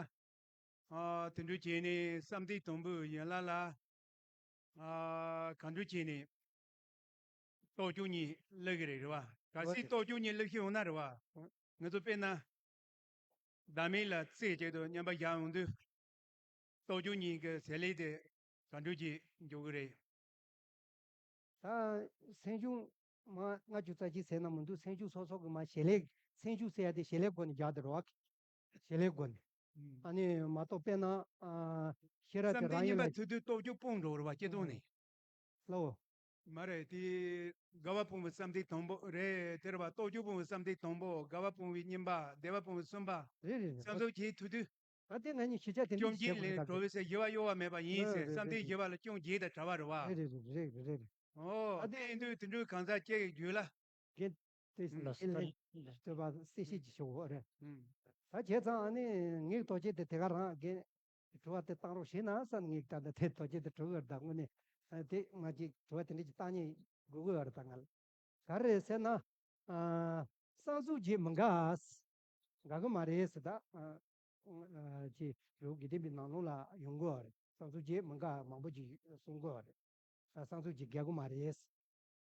ཨ། དེ་འདྲ་བྱས་ནས་བསམ་གཏན་དང་པོའི་ཡན་ལག་ལ། ཨ། གང་འདྲ་བྱས་ནས་རྟོགས་བཅུག་གཉིས་སླེབས་ཀྱི་རེད། རེད་བ། གལ་སྲིད་རྟོགས་བཅུག་གཉིས་སླེབས་ཤེས་ཡོང་ན་རེད་བ། ང་ཚོ་དཔེར་ན། བདག་མེད་ལ་རྩེ་གཅིག་ཏུ་མཉམ་པར་བཞག་ཡོང་དུས། རྟོགས་བཅུག་གཉིས་ཀྱི་བྱེད་ལས་དེ་གང་འདྲ་ཅིག་འཇོག་གི་རེད། ད་སེམས་བྱུང་མ་ལྔ་བཅུ་རྩ་གཅིག་ཟེར་ན་མི་འདུག་སེམས་བྱུང་སོ་སོ་གི་མ་བྱེད་ལས། སེམས་བྱུང་ཟེར་ཡ་དེ་བྱེད་ལས་སྒོ་ནས་རྒྱག་དེ་རེད་བ། བྱེད་ལས་སྒོ་ནས། ཨ་ནི་མ་གཏོགས་དཔེར་ན། ཨ། ཤེས་རབ་བསམ་དེ་གཏན་རང་ཡིན་གཉིས་པ་ལ། ཐུག་དུས་རྟོགས་བཅུག་སྤོང་འགྲོ་རེད་བ། སྤྱིར་བཏང་ནས། ལའོ། མ་རེད་དེ། དགའ་བ་སྤོང་བའི་བསམ་གཏན་དང་པོ་རེད། དེ་རེད་བ། རྟོགས་བཅུག་སྤོང་བའི་བསམ་གཏན་དང་པོ། དགའ་བ་སྤོང་བའི་གཉིས་པ། བདེ་བ་སྤོང་བའི་གསུམ་པ། རེད་རེད་རེད། བསམ་གཟུགས་བརྒྱད་ཐུག་དུས། ད་དེ་ང་གཉིས་ཤེས་བྱ་དེ་འདྲ་སྐྱོང་བརྒྱད་ཞིག་བྱེད་ལས་དགོས་ཀྱི་འདུག་གྲོལ་བའི་ཚེ་ཞི་བ་གཡོ་བ་མེད་པ་ཡིན་ཟེར། ཨ། རེད་བསམ་གཏན་རེད་བཞི་པ་ལ་སྐྱོང་བརྒྱད་དང་བྲལ་བ་རེད་བ། རེད་རེད་རེད་རེད་རེད། ཨོ། ད་དེ་ཡིན་དུས་དེ་འདྲའི་གང་ཟག་ཅིག་གི་རྒྱུད་ལ། རྒན་དེ་ལ་ལ་ལ་ལ་སྟོད་པ་གསལ་བཤད་ཅིག་ཞུ་དགོས་རེད། ཨུམ། ད་བྱས་ཙང་ཨ་ནི་ངའི་རྟོག་བཅས་དེ་དེ་ག་རང་རྒན་དྲི་བ་དེ་བཏང་རོགས་བྱས་ན་བསམ། ངས་ད་ལྟ་དེ་རྟོག་བཅས་དེ་དྲི་བ་ད་དངོས་གནས་དེ་ང་ཅིག་དྲི་བ་དེ་འདྲ་ཅིག་བཏང་ཉེན་དགོས་ཀྱི་ཡོད་རེད། ད་ང་ལ་ག་རེ་རེད་ཟེར་ན། ཨ། བསམ་གཟུགས་བརྒྱད་མི་འགའ། འགའ་གི་མ་རེད་ཟེར། ད། ཨ། ཨ། ཅེས་རི་བོ་དགེ་ལྡན་པའི་ནང་ལོགས་ལ་ཡོང་གི་ཡོད་རེད། བསམ་གཟུགས་བརྒྱད་མི་འགའ་མང་པོ་ཅིག་གསུང་གི་ཡོད་རེད། ཨ། བསམ་གཟུགས་བརྒྱད་རྒྱག་གི་མ་རེད།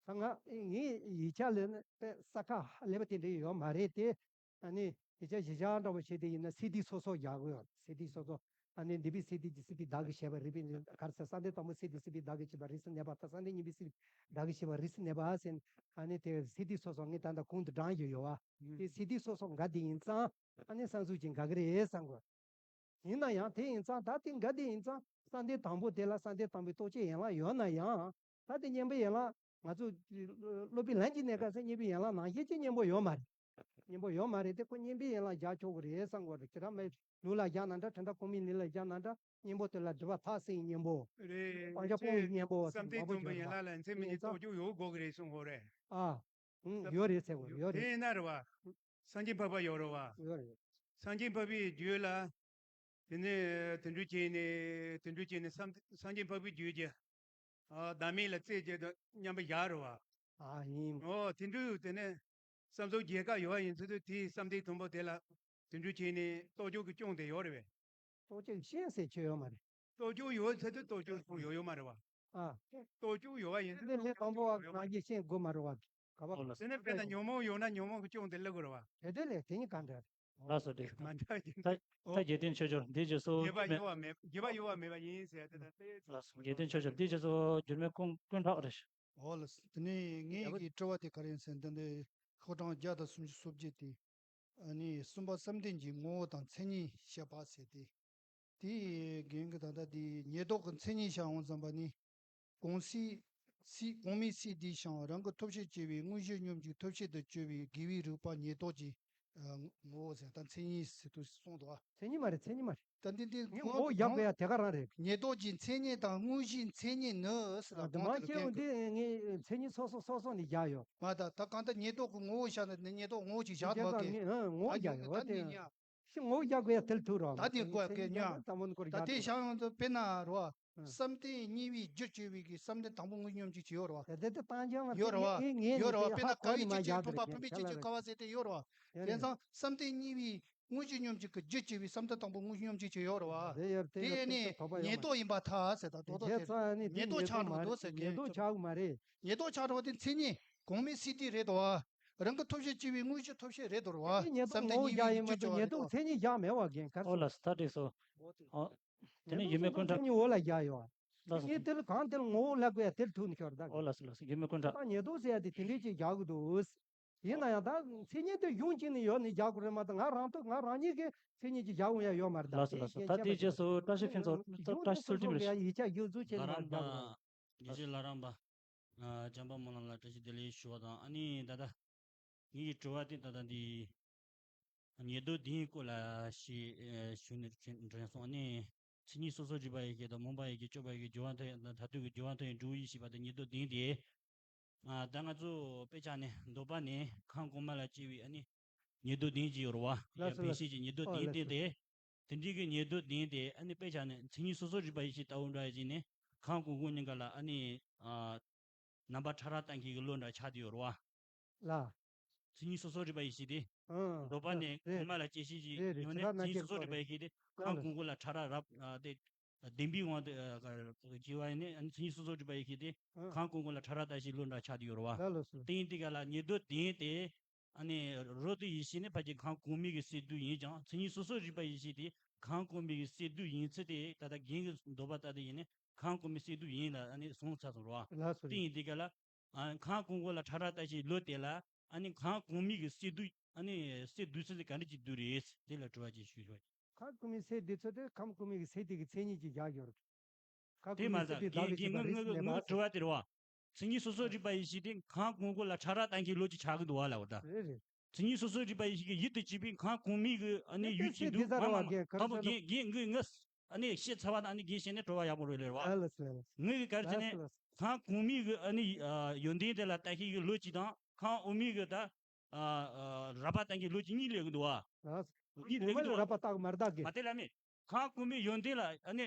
ད་ང་ངའི་ཡིག་ཆ་ལ་ནི་དཔེ་ས་ཁ་ཧ་ལས་པ་དེ་འདྲ་ཡོད་མ་རེད་དེ། ཨ་ནི་ཡིག་ཆ་གཞི་བཞག་འདྲ་པོ་བྱས་ཏེ་ཡིན་ན་སི་ཌི་སོ་སོ་རྒྱག་གི་ཡོད། སི་ཌི་སོ་སོ། ཨ་ནི་འདི་པའི་སི་ཌི་གི་སི་ཌི་བདག་གིས་བྱས་པ་རེད་པས། ག་རེ་ཟེར། བསམ་གཏན་དང་པོའི་སི་ཌི་སི་ཌི་བདག་གིས་བྱས་པ་རིས་སུ་གནས་པ་དང་། བསམ་གཏན་གཉིས་པའི་སི་ཌི་བདག་གིས་བྱས་པ་རིས་སུ་གནས་པ་ཟེར། ཨ་ནི་དེ་སི་ཌི་སོ་སོ་ངས་ད་ལྟ་གོང་དུ་བགྲངས་ཡོད་ཡོད་བ། དེ་སི་ཌི་སོ་སོ་འགའ་དེ་ཡིན་ཙང་ཨ་ནི་བསམ་གཟུགས་ཀྱི་འགའ་གི་རེད་བསམ་དགོས། ཡིན་ན་ཡང་དེ་ཡིན་ཙང་ད་དེ་འགའ་དེ་ཡིན་ཙང་བསམ་གཏན་དང་པོ་དེ་ལ་བསམ་གཏན་དང་པོའི་རྟོགས་བྱའི་ཡན་ལག་ཡོད་ན་ཡང་། ད་དེ་གཉེན་པོའི་ཡན་ལག་ང་ཚོ་སློབ་དཔོན་ལན་གྱི་གནས་སྐབས་སུ་གཉེན་པོའི་ཡན་ལག་ནང་བཞིན་གྱི་གཉེན་པོ་ཡོད་མ་རེད། གཉེན་པོ་ཡོད་མ་རེད་དེ། ཁོ་གཉེན་པོའི་ཡན་ལག་རྒྱག་ཆོག་གི་རེད་བསམ་དགོས་རེད། ཁྱེད་རང་མ་ལུག་ལ་རྒྱག་ན་འདྲ། དྲན་པ་གོང་མའི་ལུག་ལ་རྒྱག་ན་འདྲ། གཉེན་པོ་དེ་ལ་སྒྲིབ་པ་ཐག་བསྲེ་བའི་གཉེན་པོ། རེད། སྤང་བྱ་སྤོང་བའི་གཉེན་པོ་བསམ་གཏན་དང་པོའི་ཡན་ལག་ལ་མཚན་མི་གཉིས་རྟོགས་བཅུག་ཡོད་དགོས་ཀྱི་རེད་གསུང་གི་རེད། ཨ། ཨུ། ཡོད་རེད་ཟེར་དགོས་ཡོད་རེད། དེ་ཡིན་ན་རེད་བ། སངས་རྒྱས་འཕགས་པ་ཡོད་རེད་བ། ཡོད་རེད། སངས་རྒྱས་འཕགས་པའི་རྒྱུད་ལ། དེ་ནས་དེ་འདྲ་བྱས་ནས་དེ་འདྲ་བྱས་ནས་སངས་སངས་རྒྱས་འཕགས་པའི་རྒྱུད་ཀྱི། ཨ། བདག་མེད་ལ་རྩེ་གཅིག་ཏུ་མཉམ་པར་བཞག་རེད་བ། ཨ། ཡིན། ཨོ། དེ་འདྲ་དེ་ནས་བསམ་གཟུགས་བརྒྱད་ཀ་ཡོད་པ་ཡིན་ཚུལ་དུ་དེའི་བསམ་གཏན་དང་པོ་དེ་ལ་དེ་འདྲ་བྱས་ནས་རྟོགས་བཅུག་གི་སྐྱོན་དེ་ཡོད་རེད་བས། རྟོགས་བཅུག་ཤེས་ཟེར་ཆོས་ཡོད་མ་རེད། རྟོགས་བཅུག་ཡོད་ཚུལ་དུ་རྟོགས་བཅུག་སོང་ཡོད་ཡོད་མ་རེད་བ། ཨ། རྟོགས་བཅུག་ཡོད་པ་ཡིན་ཚུལ་དུ་རྟོགས་བཅུག་སོང་ཡོད་མ་རེད་བ། དེ་ནས་དཔེར་ན་ཉོན་མོངས་ཡོད་ན་ཉོན་མོངས་ཀྱི་སྐྱོན་དེ་སླེབས་དགོས་རེད་བ། དེ་དེ་ལས་དེ་གཉིས་ག་འདྲ་རེད། ལགས་སོ། འགྲིག་མ་འདྲ་ཡིན། ད་ད་རྒྱལ་བསྟན་ཆོས་འབྱོར་འདི་རྗེས་སུ་རྒྱས་པ་ཡོད་པ་མེད། རྒྱས་པ་ཡོད་པ་མེད་པ་ཡིན་ཟེར་ཏེ། ད་དེ། ལགས་སོ། རྒྱལ་བསྟན་ཆོས་འབྱོར་འདི་རྗེས་སུ་འགྱུར་མེད་ཀུན་ཀུན་གྲགས་རེད། འོ་ལགས་སོ། དེ་ནས་ངའི་གི་དྲི་བ་དེ་ག་རེ་ཡིན་ཟེར་ན། འདི་འདི་ཤོག་གྲངས་བརྒྱ་དང་སུམ་ཅུ་སོ་བརྒྱད་དེ། ཨ་ནི་གསུམ་པ་བསམ་གཏན་གྱི་ངོ་བོ་དང་མཚན་ཉིད་བཤད་པ་ཟེར་ཏེ། དེའི་རྒན་གྱིས་ད་ལྟ་དེ་ཉེར་བསྡོགས་ཀྱི་མཚན་ཉིད་བཤད་འོང་ཙམ་པ་ནི། གོང་སའི་སའི་གོང་མའི་སའི་དེའི་ཞིང་རང་གི་ཐོབ་བྱར་གྱུར་པའི་དངོས་གཞི་སྙོམས་འཇུག་ཐོབ་བྱེད་དུ་གྱུར་པའི་དགེ་བའི་རིགས་པ་ཉེར་བསྡོགས་ཀྱི་ངོ་བོ་ཟེར། ད་མཚན་ཉིད་ཟེར་དུས་གསུངས་འདུག་བ། མཚན་ཉིད་མ་རེད། མཚན་ཉིད་མ་རེད། ད་འདི་འདི་ངས་ངོ་བོ་ཡག་པོ་ཡ་དེ་ག་རང་རེད། ཉེར་བསྡོགས་ཀྱི་མཚན་ཉིད་དང་དངོས་གཞིའི་མཚན་ཉིད་ནི་ཟེར། ད་མ་སྐྱེས་འོང་འདི་ངས་མཚན་ཉིད་སོ་སོ་སོ་སོ་ནས་བཞག་ཡོད། མ་ད་ད་གང་ལྟར་ཉེར་བསྡོགས་ཀྱི་ངོ་བོ་བཞག་ན་ནི་ཉེར་བསྡོགས་ངོ་བོ་ཅིག་བཞག་འདུག་གི། ངོ་བོ་བཞག་ཡོད་ད་དེ། ནི་ཉ། ཤི་ངོ་བོ་རྒྱག་དགོས་ཡ་དེར་ཐུག་རོགས། ད་དེ་དགོས་ཀྱི་ཉ། ད་མོ་ནི་སྐོར་ད་རྒྱག་དེ་དགོས། ཤང་ཡོང་དུ་དཔེར་ན་རོ། ཨ། བསམ་གཏན་གཉིས་པའི་རྒྱུར་གྱུར་པའི་གི་བསམ་གཏན་དང་པོ་དངོས་སྙོམས་ཅིག་ཅིག་ཡོད་རོ། དེ་དེ་དེ་བཏང་ཀྱང་ང་ཡོད་རོ། དེ་དཔེར་ན་ངས་དཀའ་བའི་ངས་ཆ་དེ་ཅན་བུམ་པ་བུད་མེད་ཅན་གྱི་སྐལ་བ་ཟེར་དེ་ཡོད་རོ། དེ་ཡང་ཙང་བསམ་གཏན་གཉིས་པའི་དངོས་གཞི་སྙོམས་འཇུག་གི་རྒྱུར་གྱུར་པའི་བསམ་གཏན་དང་པོ་དངོས་སྙོམས་ཅིག་ཅིག་ཡོད་རོ། དེ་ཡང་དེ་དེ་ཡང་ནི་དོགས་པ་ཡོད་ཉེར་མ་བསྡོགས་ཡིན་པར་ཐལ་ཟེར། ད་དོགས་དོགས་དེ་ཚོ་ནི་ཉེར་བསྡོགས་ཆགས་མི་འདུག་ཟེར་གི། ཉེར་བསྡོགས་ཆགས་མ་རེད། ཉེར་བསྡོགས་ཆགས་རོ། དེ་མཚན་ཉིད་གོང་མའི་སའི་དེ་རེད་དོ། རང་གི་ཐོབ་བྱར་གྱུར་པའི་དངོས་གཞི་ཐོབ་བྱེད་རེད་དོ་ར་བ། ཉེར་བསྡོགས་བསམ་གཏན་ངོ་བོ་གཉིས་པའི་རྒྱུ་རྒྱུ་ཅོ་བ་རེད་དོ། ཉེར་བསྡོགས་མཚན་ཉིད་བཞག་མེད་བ་རྒན་ཁར། ཨོ་ལགས་སོ། ད་འགྲིག་སོ། ཨོ། དེ་ནས་ཡུལ་མེད་ཀུན་གྲགས། ཉེར་བསྡོགས་མཚན་ཉིད་འོག་ལ་བཞག་ཡོད། ལགས་སོ། ངས་དེ་ལ་གང་དེ་ལ་ངོ་བོ་ལབ་དགོས་ཡ་དེར་ཐུག་ནས་ཤོར་ད། ཨོ་ལགས་སོ་ལགས་སོ། ཡུལ་མེད་ཀུན་གྲགས། ད་ཉེར་བསྡོགས་ཟེར་ཡ་དེ་དེ་འདྲས་ཅིག་བཞག་གི་འདུག། ཡིན་ན་ཡང་ད་མཚན་ཉིད་དེ་གཞུང་གཅིག་ནས་ཡོད་ནས་བཞག་དགོས་རེད་མ་གཏོགས། ང་རང་ཐོག་ང་རང་ཉིད་ཀྱི་མཚན་ཉིད་ཀྱིས་བཞག་འོང་ཡ་ཡོད་མ་རེད་ད། ལགས་སོ་ལགས་སོ། ད་དེ་རྗེས་སུ་བཀྲ་ཤིས་ཕུན་ཚོགས་བཀྲ་ཤིས་ཚུལ་ཁྲིམས་རེད། ཡིག་ཆ་ཡོད་ཚུལ་ཅན་ལ་བཞག་དགོས། ཡེ་ཤེས་ལྷ་རམས་པ། ཨ། བྱམས་པ་སྨོན་ལམ་ལ་བཀྲ་ཤིས་བདེ་ལེགས་ཞུ་བ་དང་། ཨ་ནི་ད་ལྟ་ངེད་ཀྱི་དྲི་བ་དེ་ད་ལྟ་འདི་ཉེར་བསྡོགས་འདིའི་སྐོར་ལ་ཞིག་ཨ་ཞུ་ནས་དྲན་སོང་། ཨ་ནི་མཚན་ཉིད་སོ་སོར་གྱུར་པ་ཡི་གེ་དང་རྨོངས་པ་ཡི་གེ་སྐྱོབ་པ་ཡི་གེ་སྦྱོར་བ་མཐའ་ཡས་དང་མཐར་ཐུག་གི་སྦྱོར་བ་མཐའ་ཡས་འབྲས་བུ་ཡིས་ཞེས་པ་དེ་ཉེར་བསྡོགས་འདི་དེ། ཨ་ད་ང་ཚོ་དཔེ་ཆ་ནས་འདོད་པ་ནས་ཁམས་གོང་མ་ལ་སྐྱེ་བའི་ཨ་ནི་ཉེར་བསྡོགས་ལྡན་ཅིག་ཡོད་རེད་བ། ལགས་སོ། ཡ་བེད་ལགས་སོ། ཤེས་ཀྱི་ཉེར་བསྡོགས་ཨོ་ལྡན་ལགས་སོ། དེ་དེ་དེ་འདྲའི་གི་ཉེར་བསྡོགས་ལྡན་དེ་ཨ་ནི་དཔེ་ཆ་ནས་མཚན་ཉིད་སོ་སོར་རིག་པ་ཡེ་ཤེས་ལྟ་བུ་འདྲ་ཡིན་ནས་ཁམས་གོང་གོང་གཉིས་ཀ་ལ་ཨ་ནི་ཨ་རྣམ་པ་ཕྲ་རགས་བསྟན་མཁན་གྱི་བློ་འདྲ་ཆགས་བསྡད་ཡོད་རེད་བ། ལ། མཚན་ཉིད་སོ་སོར་རིག་པ་ཡེ་ཤེས་དེ། ཨང་། འདོད་པ་ནས་རེད། གོང་མ་ལ་སྐྱེ་ཤེས་ཀྱི་རེད་རེད། ཡོང་ནས་ཕྲ་རགས་མཚན་ཉིད་སོ་སོར་རིག་པ་ཡེ་ཤེས་དེ་ལ་ཁམས་ལ། གོང་གོང་ལ་ཕྲ་རགས་རབ་ཨ་དེ་བདེན་པའི་དབང་དུ་ཨ་སྐྱེ་བ་ཡིན་ནས་ཨ་ནི་མཚན་ཉིད་སོ་སོར་རིག་པ་ཡེ་ཤེས་དེ་ཨང་། ཁམས་གོང་གོང་ལ་ཕྲ་རགས་ལྟ་ཞིག་བློ་འདྲ་ཆགས་བསྡད་ཡོད་རེད་བ། ལ་ལ་སོ། དེ་ཡིན་དུས་ག་ལ་ཉེར་བསྡོགས་ལྡན་དེ་ཨ་ནི་རབ་ཏུ་ཡེ་ཤེས་ནི་ཕལ་ཆེར་ཁམས་གོང་མའི་གི་སས་བསྡུས་ཡིན་ཀྱང་མཚན་ཉིད་སོ་སོར་རིག་པ་ཡེ་ཤེས་དེ་ཁམས་གོང་མའི་གི་སས་བསྡུས་ཡིན་ཚུལ་དེ་ད་ལྟ་རྒན་གྱི་འདོད་པ་ལྟར་དུ་ཡིན་ནས་ཁམས་གོང་མའི་སས་བསྡུས་ཡིན་ལ་ཨ་ནི་སོང་ཚར་སོང་རེད་བ། ལ་སོ། དེ་ཡིན་དུས་ག་ལ། ཨ་ཁམས་གོང་གོང་ལ་ཕྲ་རགས་ལྟ་ཞིག་བློ་དེ་ལ་ཨ་ནི་ཁམས་གོང་མའི་གི་སས་བསྡུས་ཨ་ནི་སས་བསྡུས་ཚུལ་དེ་ག་འདྲ་ཅིག་བསྡུས་རེད། དེ་ལ་དྲི་བ་ཅིག་ཞུ་ཞུ། ཁམས་གོང་མའི་སས་བསྡུས་ཚུལ་དེ་ཁམས་གོང་མའི་གི་སས་དེ་གི་མཚན་ཉིད་ཀྱི་བཞག་ཡོད་རེད། ཁམས་དེ་གོང་མའི་མ་ཟད་སས་བསྡུས་རྒན་བདག་གི་རྒན་ཞིག་པ་ངའི་རེད་ངའི་ཟེར་ནས་ངའི་མ། དྲི་བ་དེ་རེད་བ། མཚན་ཉིད་སོ་སོར་རིག་པ་ཡེ་ཤེས་དེ་ཁམས་གོང་གོང་ལ་ཕྲ་རགས་ལྟ་མཁན་བློ་ཅིག་ཆགས་ཀྱི་འདུག་བ་ལབ་པ་ད། རེད་རེད། མཚན་ཉིད་སོ་སོར་རིག་པ་ཡེ་ཤེས་ཀྱི་ཡུལ་དུ་བྱེད་པའི་ཁམས་གོང་མའི་གི་ཨ་ནི་ཡུལ་གྱི་འདུག་མ་མ་དང་པོ་རྒན་རྒན་ངའི་ཨ་ནི་བཤད་ཚར་བ་དང་ཨ་ནི་རྒན་བཤད་ནས་དྲི་བ་ཡག་པོ་རེད་ལེ་རེད་བ། ཨ་ལ་སི་ལ་ལ། ངའི་གི་ག་རེ་བྱས་ནས་ལ་སི་ལ་སི། ཁམས་གོང་མའི་གི་ཨ་ནི་ཡོན་ཏན་དེ་ལ་ལྟ་ཤེས་ཀྱི་ལོ་གཅིག་དང་ཁམས་འོག་མའི་གི་ད་རབ་པ་ལྟ་མཁན་ལོ་གཅིག་གཉིས་ལས་གི་འདུག་བ། ལ་སི། གཉིས་ལས་གི་འདུག་བ། རབ་པ་ལྟ་གི་མ་ལྟ་གི། མ་དེ་ལ་མེད། ཁམས་གོང་མའི་ཡོན་ཏན་ལ་ཨ་ནི་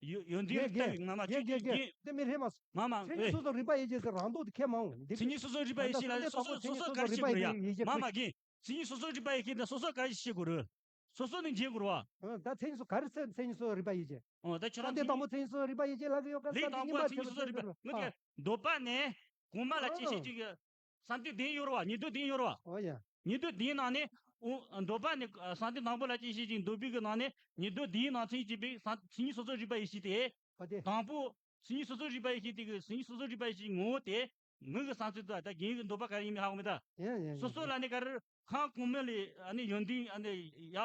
ཡོ་ཡོན་ཏན་རྒན་ལ་ལྟ་རྒན་བའི་ངག་མ་རྒན་ཆོས་རྒན་ཀྱི་རྒན་རྒན། དེ་མི་རེད་མ། མཚན་ཉིད་མ་མ་མཚན་ཉིད་ཨེ། སོ་སོར་རིག་པ་ཡེ་ཤེས་ཟེར་རང་ལྡོག་དེ་ཁས་མ་འོང་འདི། མཚན་ཉིད་སོ་སོར་རིག་པ་ཡེ་ཤེས་ལ་སོ་སོ་སོ་སོ་ག་རེ་བྱེད་དགོས་རེད་ཡ། མ་མ་རྒན། མཚན་ཉིད་སོ་སོར་རིག་པ་ཡེ་ཤེས་ད་སོ་སོ་ག་རེ་ཤེས་དགོས་རེད། སོ་སོ་ནས་འཇལ་དགོས་རེད་བ། ཨ་ད་མཚན་ཉིད་སོ་ག་རེ་ཟེར་མཚན་ཉིད་སོ་སོར་རིག་པ་ཡེ་ཤེས། ཨོ་ད་ཁྱོད་རང་བསམ་གཏན་དང་པོ་མཚན་ཉིད་སོ་སོར་རིག་པ་ཡེ་ཤེས་ལབ་ཀྱི་ཡོད་ག་ལས་བསམ་གཏན་དང་པོ་མཚན་ཉིད་སོ་སོར་རིག་པ་ངོ་དེ་འདོད་པ་ནས་གོང་མ་ལ་སྐྱེ་ཤེས་ཀྱི་བསམ་གཏན་ལྡན་ཡོད་རེད་བ། ཉེར་བསྡོགས་ལྡན་ཡོད་རེད་བ། ཨོ་ཡ། ཉེར་བསྡོགས་ལྡན་ནང་ནས་ཨོ་འདོད་པ་ནས་བསམ་གཏན་དང་པོ་ལ་སྐྱེ་ཤེས་ཀྱི་འདོད་པའི་གི་ནང་ནས་ཉེར་བསྡོགས་ལྡན་ནང་མཚན་ཉིད་ཅེས་པའི་བསམ་མཚན་ཉིད་སོ་སོར་རིག་པ་ཡེ་ཤེས་དེ། ཨ་དེ། དང་པོ། མཚན་ཉིད་སོ་སོར་རིག་པ་ཡེ་ཤེས་དེ་གི་མཚན་ཉིད་སོ་སོར་རིག་པ་ཡེ་ཤེས་ངོ་བོ་དེ། ངོས་ཀྱི་བསམ་ཚུལ་དང་ད་རྒན་གྱི་འདོད་པ་ག་རེ་ཡིན་མིན་ཧ་གོ་མེད་ད། ཡ་ཡ་ཡ། སོ་སོ་ལ་ནི་ག་རེ་ཁམས་གོང་མ་ལས་ཨ་ནི་ཡོན་ཏན་ཨ་ནི་ཡ་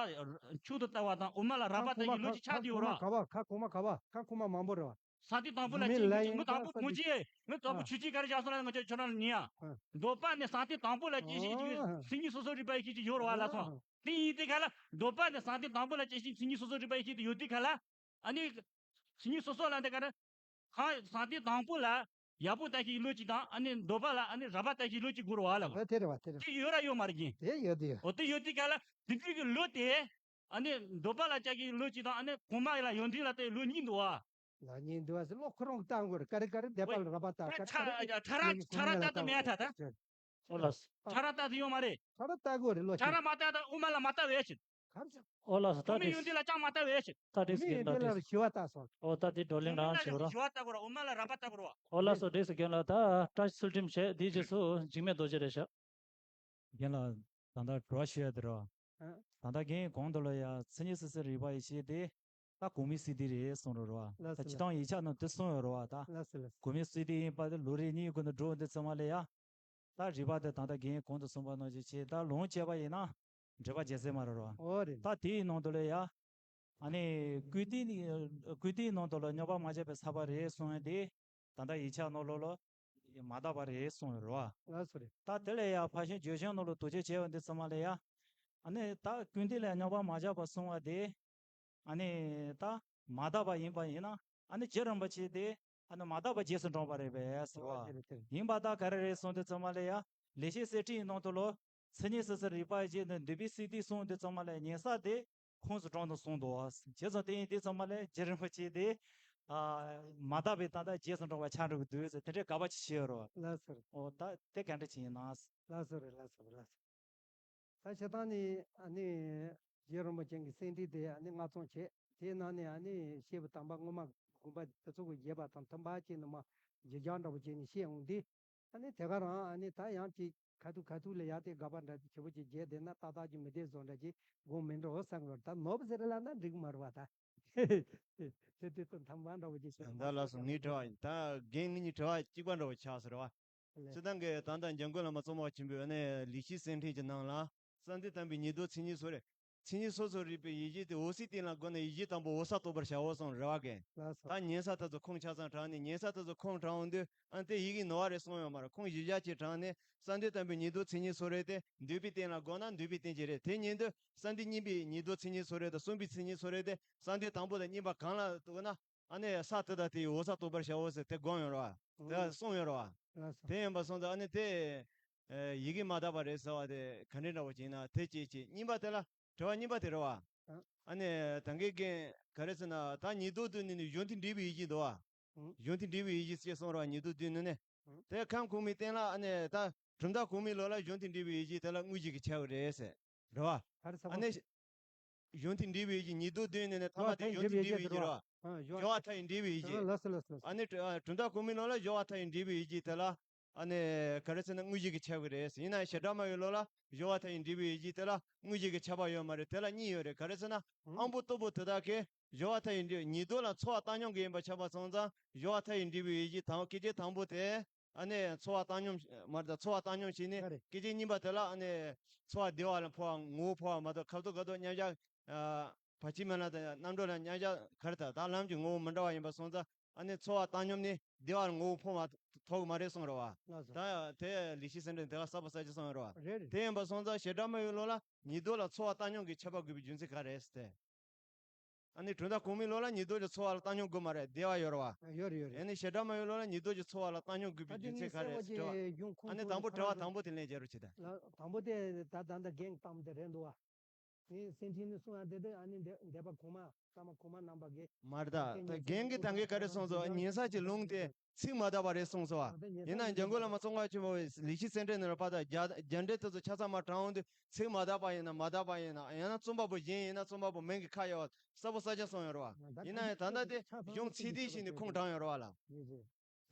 མཆོག་ཏུ་ལྟ་བ་དང་འོག་མ་ལ་རགས་པ་ལྟ་ཞིག་ལོ་ཅིག་ཆགས་བསྡད་ཡོད་ར། ཁམས་གོང་མ་ག་བ་ཁམས་གོང་མ་ག་བ་ཁམས་གོང་མ་མང་པོ་རེད་བ། བསམ་གཏན་དང་པོ་ལ་སྐྱེ་ཤེས་ཀྱི་ངོ་དང་པོ་ངོ་ཅི་ངོ་དང་པོ་ཆོས་ཅན་ག་རེ་བཞག་སོང་ལ་ང་ཚོ་ཁྱོད་རང་ལ་ཉན་ཡ། འདོད་པ་ནི་བསམ་གཏན་དང་པོ་ལ་སྐྱེ་ཤེས་ཀྱི་མཚན་ཉིད་སོ་སོར་རིག་པ་ཡེ་ཤེས་ཀྱི་ཡོད་ར་བ་ལ་སོང་། དེ་ཡིན་དུས་ག་ལ་འདོད་པ་ནི་བསམ་གཏན་དང་པོ་ལ་སྐྱེ་ཤེས་མཚན་ཉིད་སོ་སོར་རིག་པ་ཡེ་ཤེས་དེ་ཡོད་དུས་ག་ལ། ཨ་ནི། མཚན་ཉིད་སོ་སོ་ལ་འདི་ག་ནི། ཁམས་བསམ་གཏན་དང་པོ་ལ་ཡག་པོ་ལྟ་ཤེས་ཀྱི་ལོ་གཅིག་དང་ཨ་ནི་འདོད་པ་ལ་ཨ་ནི་རགས་པ་ལྟ་ཤེས་ཀྱི་ལོ་གཅིག་དགོས་རེད་བ་ལ། ཨ་དེ་རེད་བ་དེ་རེད། དེ་ཡོད་ར་ཡོད་མ་རེད་ཀྱི། དེ་ཡོད་དེ་ཡོད། འོ་དེ་ཡོད་དུས་ག་ལ་དེ་དུས་ཀྱི་ལོ་དེ། ཨ་ནི་འདོད་པ་ལ་ལྟ་ཤེས་ཀྱི་ལོ་གཅིག་དང་ཨ་ནི་གོང་མ་ལ་ཡོན་ཏན་ལ་ལྟ་ལོ་གཉིས་འདུག་བ། ལ་གཉིས་འདུག་བ་ཟེར་ལོ་ཁོ་རང་གིས་བལྟ་དགོས་རེད་ག་རེ་ག་རེ་འདོད་པ་ལ་རགས་པ་ལྟ་ག་རེ་ག་རེ། ཕྲ་རགས་ཕྲ་རགས་ལྟ་དུ་མེད་ད་ད། ཨོ་ལགས་སོ། ཕྲ་རགས་ལྟ་དུ་ཡོད་མ་རེད། ཕྲ་རགས་ལྟ་དགོས་རེད་ལོ་ཕྲ་རགས་མ་ལྟ་ད་དབུ་མ་ལ་མ་ལྟ་བས་ཤིག་ཁམས་ཨོ་ལགས་སོ། ད་དེ་ཡོན་ཏན་ལ་ཅང་མ་ལྟ་བས་ཤིག་ད་དེ་སུ་མི་ཡོན་ཏན་ལ་ཞི་བ་ལྟ་སོང་། ཨོ་ད་དེ་བགྲོ་གླེང་རང་ཞུ་རོགས། ཞི་བ་ལྟ་དགོས་ར་དབུ་མ་ལ་རགས་པ་ལྟ་དགོས་ར། ཨོ་ལགས་སོ་དེ་སུ་རྒན་ལགས་ད་བཀྲ་ཤིས་ཚུལ་ཁྲིམས་བྱས་དེའི་རྗེས་སུ་འཇིགས་མེད་རྡོ་རྗེ་རེད་ཤག་རྒན་ལགས་ད་ལྟ་དྲི་བ་ཞུ་ཡ་དེ་རོ། ད་ལྟ་རྒན་གོང་དུ་ལ་ཡ་མཚན་ཉིད་སོ་སོར་རིག་པ་ཡེ་ཤེས་དེ་ད་གོང་མའི་སས་བསྡུས་རེད་གསུངས་རོ་རོ། ད་སྤྱིར་བཏང་ཡིག་ཆ་ནང་དེ་གསུངས་ཡོད་རོ་བ་ད། གོང་མའི་སས་བསྡུས་ཡིན་པ་དེ་ལོ་རེ་གཉིས་ཀུན་ཏུ་འགྲོ་འདི་ཚང་མ་ལ་ཡ། ད་རིག་པ་དེ་ད་ལྟ་རྒན་གོང་དུ་གསུངས་པ་ནང་བཞིན་བྱས་ད་ལོངས་སྤྱད་པ་ཡིན་ན་འབྲེལ་པ་བྱེད་སྲིད་མ་རེད་རོ། ཨོ་རེད། ད་དེའི་ནང་དུ་ལ་ཡ། ཨ་ནི་ཀུན་བཏུས་ནི་ཀུན་བཏུས་ནང་དུ་ལ་རྙོག་པ་མ་བྱས་པའི་ས་པ་རེད་གསུངས་ཡ་དེ། ད་ལྟ་ཡིག་ཆ་ནང་ལོགས་ལ་མ་དག་པ་རེད་གསུངས་ཡོད་རོ། ལགས་སོ་རེད། ད་དེ་ལ་ཡ་ཕར་ཕྱིན་བརྗོད་བྱང་ནང་ལ་དོགས་གཅོད་བྱས་པ་འདི་ཚང་མ་ལ་ཡ། ཨ་ནི་ད་ཀུན་བཏུས་ལ་རྙོག་པ་མ་བྱས་པ་གསུངས་པ་དེ། ཨ་ནི་ད་མ་དག་པ་ཡིན་པ་ཡིན་ན་ཨ་ནི་རྗེ་རིན་པོ་ཆེ་དེ་ཨ་ནི་མ་དག་པ་རྗེས་སུ་འབྲངས་པ་རེད་པས་ཟེར་བ། ཨོ་དེ་རེད་དེ་རེད། ཡིན་པ་ད་ག་རེ་རེད་གསུངས་དུས་ཚང་མ་ལ་ཡ་ལེགས་བཤད་གསེར་ཕྲེང་ནང་དུ་ལོ། མཚན་ཉིད་སོ་སོར་རིག་པ་ཡེ་ཤེས་ནི་འདོད་པའི་སས་བསྡུས་གསུངས་དུས་ཚང་མ་ལ་ཡ་ཉན་ས་དེ་ཁོངས་སུ་དྲངས་ནས་གསུངས་འདུག་བ། བྱས་ཙང་དེ་ཡིན་དུས་ཚང་མ་ལ་ཡ་རྗེ་རིན་པོ་ཆེ་དེ་ཨ་མ་དག་པའི་ད་ལྟ་རྗེས་སུ་འབྲངས་པ་ཆགས་འགྲོ་གི་འདུག་ཟེར་དེ་འདྲའི་དགག་པ་ཅིག་བྱས་ཡོད་རེད་བ། ལགས་སོ་རེད། ཨོ་ད་དེ་ག་འདྲ་ཅིག་ཡིན་ན། ལགས་སོ་རེད་ལགས་སོ་རེད་ལགས་སོ། ད་བྱེད་སྟངས་ནི་ཨ་ནི་རྗེ་རིན་པོ་ཆེ་གི་གསེར་ཕྲེང་དེ་ཨ་ནི་སྔ་རྩོམ་བྱས་དེའི་ནང་ནས་ཨ་ནི་བཤད་པ་དམ་པ་སྔོན་མ་དགོངས་པ་དེ་ཚོ་གི་རྒྱས་པ་དང་མཐུན་པ་བྱས་ནས་མ་བརྗེ་སྦྱང་འདྲ་པོ་བྱས་ནས་བཤད་འོང་དུས་ཨ་ནི་དེ་ག་རང་ཨ་ནི་ད་ཡང་ཅིག་ཁ་ཐུག་ཁ་ཐུག་ལ་ཡག་དེ་དགག་པ་འདྲ་ཅིག་ཆེ་པོ་ཅིག་བརྒྱབ་བསྡད་ན་ཏག་ཏག་ཅིག་མི་བདེ་བཟོ་འདྲ་ཅིག་དགོངས་མི་འགྲོ་བསམ་གི་རེད། ད་ནོར་བུ་ཟེར་ལ་ན་འགྲིག་མ་རེད་བ་ད། དེ་དེ་ཚོ་མཐུན་པ་འདྲ་པོ་ཅིག་བྱས་ད་ལགས་སོ་ངའི་དྲི་བ་ཡིན་ད་རྒན་ངེད་གཉིས་དྲི་བ་གཅིག་པ་འདྲ་པོ་ཆགས་ཟེར་བ། ལགས། སྤྱིར་བཏང་གི་ད་ལྟ་འཇམ་མགོན་བླ་མ་ཙོང་ཁ་པ་ཆེན་པོས་ཨ་ནི་ལེགས་བཤད་གསེར་ཕྲེང་གི་ནང་ལ་བསམ་གཏན་དམ་པའི་ཉེར་བསྡོགས་མཚན་ཉིད་སོ་རེ། མཚན་ཉིད་སོ་སོར་རིག་པའི་ཡེ་ཤེས་དེ་འོད་གསལ་སྟེང་ལ་དགོངས་ནས་ཡིད་བྱེད་དང་པོ་འོད་གསལ་རྟོགས་པར་བྱའོ་གསུངས་རེད་བ་རྒན། ལགས་སོ། ད་ཉན་ས་དེ་ཚོ་ཁོང་ཆ་ཚང་དྲངས་ནས་ཉན་ས་དེ་ཚོ་ཁོང་དྲངས་འོང་དུས་ཨ་ནི་དེ་ཡི་གེ་ནོར་བ་རེད་གསུངས་ཡོད་མ་རེད། ཁོང་གཞི་བཞག་ཅིག་དྲངས་ནས་བསམ་གཏན་དམ་པའི་ཉེར་བསྡོགས་མཚན་ཉིད་སོ་རེ་དེ་འདོད་པའི་སྟེང་ལ་དགོངས་ན་འདོད་པའི་སྟེང་གཅིག་རེད། དེ་ཉིད་དུ་བསམ་གཏན་གཉིས་པའི་ཉེར་བསྡོགས་མཚན་ཉིད་སོ་རེ་དང་གསུམ་པའི་མཚན་ཉིད་སོ་རེ་དེ་བསམ་གཏན་དང་པོ་དང་གཉིས་པ་གང་ལ་དགོངས་ན། ཨ་ནི་ས་དེ་དང་དེའི་འོད་གསལ་རྟོགས་པར་བྱའོ་ཟེར་དེ་བསྒོམས་ཡོད་རེད་བ། དེ་གསུངས་ཡོད་རེད་བ། དེ་ཡིན་པ་སོང་ཙང་ཨ་ནི་དེ་ཡི་གེ་མ་དག་པ་རེད་ཟེར་བ་དེ་ག་འདྲ་འདྲ་བོ་ཅིག་ཡིན་ན་དེ་གཅིག་བྱས། གཉིས་པ་དེ་ལ། དྲི་བ་གཉིས་པ་དེ་རེད་བ། ཨ་ནི་ད་གིན་རྒན་ག་རེ་ཟེར་ན་ད་ཉིས་ལྡོག་བསྡུས་ནས་ནི་གཞུང་མཐུན་འགྲིག་པའི་ཡིད་ཀྱིས་འདུག་བ། གཞུང་མཐུན་འགྲིག་པའི་ཡིད་ཀྱིས་ཅེས་གསུངས་རེད་བ། ཉིས་ལྡོག་བསྡུས་ནས་ནི། དེ་ཁམས་གོང་མའི་སྟེང་ལ་ཨ་ནི་ད་གྲུབ་མཐའ་གོང་མའི་ལུགས་ལ་གཞུང་མཐུན་འགྲིག་པའི་ཡིད་ཀྱིས་དེ་ལ་དངོས་གཞི་གི་ཁྱབ་པ་རེད་ཟེར། རེད་བ། ཨ་ནི་གཞུང་མཐུན་འགྲིག་པའི་ཡིད་ཀྱིས་ཉིས་ལྡོག་བསྡུས་ནས་ནི་ཐ་མ་དེ་གཞུང་མཐུན་འགྲིག་པའི་ཡིད་ཀྱིས་རེད་བ། སྦྱོར་བ་མཐའ་ཡས་འགྲིག་པའི་ཡིད་ཀྱིས། ཨ་ནི་གྲུབ་མཐའ་གོང་མའི་ལུགས་ལ་སྦྱོར་བ་མཐའ་ཡས་འགྲིག་པའི་ཡིད་ཀྱིས་དེ་ལ། ཨ་ནི་ག་རེ་ཟེར་ན་དངོས་གཞི་གི་ཁྱབ་ཀྱི་རེད། ཡིན་ན་བྱེ་བྲག་སྨྲ་བའི་ལུགས་ལ་སྦྱོར་བ་མཐའ་ཡས་འགྲིག་པའི་ཡིད་ཀྱིས་དེ་ལ་དངོས་གཞི་གི་ཁྱབ་པ་ཡོད་མ་རེད། དེ་ལ་གཉིས་ཡོད་རེད། ག་རེ་ཟེར་ན་དབང་པོ་རྟུལ་པོ་དེ་དག་གིས་སྦྱོར་བ་མཐའ་ཡས་འགྲིག་ཉིས་ལྡོག་ལ་ཚོར་བ་བཏང་སྙོམས་ཀྱི་ཡིན་པ་ཆགས་པ་སོང་ཙང་སྦྱོར་བ་མཐའ་ཡས་འགྲིག་པའི་ཡིད་ཀྱིས་དང་སྐད་ཅིག་དང་པོ་དེ། ཨ་ནི་ཚོར་བ་བཏང་སྙོམས་མ་རེད་ད། ཚོར་བ་བཏང་སྙོམས་བྱས་ནས་སྐད་ཅིག་གཉིས་པ་དེ་ལ་ཨ་ནི་ཚོར་བ་བདེ་བ་ལ་འཕོ་བ་ངོ་བོ་འཕོ་བ་མ་གཏོགས་ཁ་དོག་ཁ་དོག་མཉམ་གཞག་བར་ཆད་མེད་ལམ་དང་རྣམ་གྲོལ་ལམ་མཉམ་གཞག་ག་རེ་ད་ད་ལམ་གྱི་ངོ་བོ་མི་འདྲ་བ་ཡིན་པ་སོང་ཙང་ཨ་ནི་ཚོར་བ་བཏང་སྙོམས་ནི་བདེ་བ་ལ་ངོ་བོ་འཕོ་མ་ཐོགས་ཀྱི་མ་རེད་གསུངས་རེད་བ། ད་དེ་ལེགས་བཤད་སེམས་འགྲེལ་དེ་ག་གསར་པ་གསར་བརྗེ་གསུངས་ཡོད་རེད་བ། དེ་ཡིན་པ་སོང་ཙང་བྱེ་བྲག་སྨྲ་བའི་ལུགས་ལ་ཉིས་ལྡོག་ལ་ཚོར་བ་བཏང་སྙོམས་ཀྱི་ཁྱབ་པ་དགོས་པའི་རྒྱུ་མཚན་ག་རེད་ཟེར་ཏེ། ཨ་ནི་གྲུབ་མཐའ་གོང་མའི་ལུགས་ལ་ཉིས་ལྡོག་གི་ཚོར་བ་ལ་བཏང་སྙོམས་དགོས་མ་རེད། བདེ་བ་ཡོད་རེད་བ། ཡོད་རེད་ཡོད་རེད། ཨ་ནི་བྱེ་བྲག་སྨྲ་བའི་ལུགས་ལ་ཉིས་ལྡོག་གི་ཚོར་བ་ལ་བཏང་སྙོམས་དགོས་པའི་རྒྱུ་མཚན་ག་རེད་ཟེར་དྲི་བ། ཨ་ནི་དང་པོ་དྲི་བ་དང་པོ་དེ་ལན་རྒྱག་རོགས་བྱེད་དང་། དང་པོ་དེ་ད་ད་ལྟ་རྒན་བཏང་དེ་རེད་འདུག་བ། ངས་སེམས་ཅན་ནི་གསུང་ཡ་དེ་དེ་ཨ་ནི་འདས་འདས་པ་གོང་མ་བླ་མ་གོང་མ་རྣམ་པ་གིས། མ་རེད་ད། ད་རྒན་གྱིས་ད་གིན་ག་རེ་གསུངས་སོང་། ཉན་ས་ཀྱི་ལུང་དེ་ཚིག་མ་དག་པ་རེད་གསུངས་སོང་བ། ཡིན་ན་འཇམ་མགོན་བླ་མ་ཙོང་ཁ་པ་ཆེན་པོ་ལེགས་བཤད་སེམས་འགྲེལ་ནང་ལ་པ་དང་རྒྱ་རྒྱ་འགྲེལ་དེ་ཚོ་ཆ་ཚང་མ་དྲངས་འོང་དུས་ཚིག་མ་དག་པ་ཡིན་ན་མ་དག་པ་ཡིན་ན་ཡང་ན་རྩོམ་པ་པོ་གཞན་ཡིན་ན་རྩོམ་པ་པོ་མིང་གི་ཁ་ཡོད་གསལ་པོ་གསལ་རྐྱང་གསུངས་ཡོད་རེད་བ། ཡིན་ན་ཡང་ད་ལྟ་དེ་གཞུང་ཚིག་སྡེ་བཞི་ནས་ཁུངས་དྲངས་ཡོད་རེད་བ་ལ།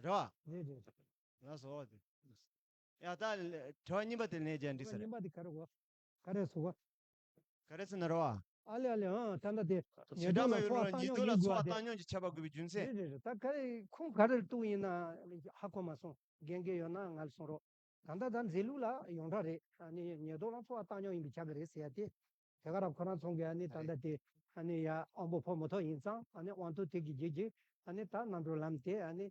རེད་བ། ལགས་སོ། ཡ་ད་དྲི་བ་གཉིས་པ་དེ་ལན་རྒྱག་འགྲིག་ས་རེད། གཉིས་པ་དེ་ག་རེ་གོ་ག་རེ་སོ་ག་ག་རེ་ཟེར་ན་རེད་བ། ཨ་ལེ་ཨ་ལེ། ཨང་ད་ལྟ་དེ་བྱེ་བྲག་སྨྲ་བའི་ལུགས་ལ་ཉིས་ལྡོག་ལ་ཚོར་བ་བཏང་སྙོམས་ཀྱི་ཁྱབ་པ་དགོས་པའི་རྒྱུ་མཚན། རེད་རེད་རེད། ད་ག་རེ་ཁུངས་ག་རེ་གཏུགས་ཡིན་ན་ཧ་གོ་མ་སོང་། རྒན་རྒན་ཡོད་ན་ང་ལ་གསུང་རོགས། ད་ལྟ་ད་མཛད་ལུགས་ལ་ཡོངས་གྲགས་རེད། ཨ་ནི་ཉིས་ལྡོག་ལ་ཚོར་བ་བཏང་སྙོམས་ཡིན་པས་ཁྱབ་ཀྱི་རེད་ཟེར་ཡ་དེ། དེ་ག་རང་ཁོ་རང་ཚོང་གི་ཨ་ནི་ད་ལྟ་དེ་ཨ་ནི་ཡ་དབང་པོ་འཕོ་མི་ཐོགས་ཡིན་ཙང་ཨ་ནི་དབང་དུ་དེ་གི་རྗེས་ཀྱི་ཨ་ནི་ད་རྣམ་གྲོལ་ལམ་དེ་ཨ་ནི་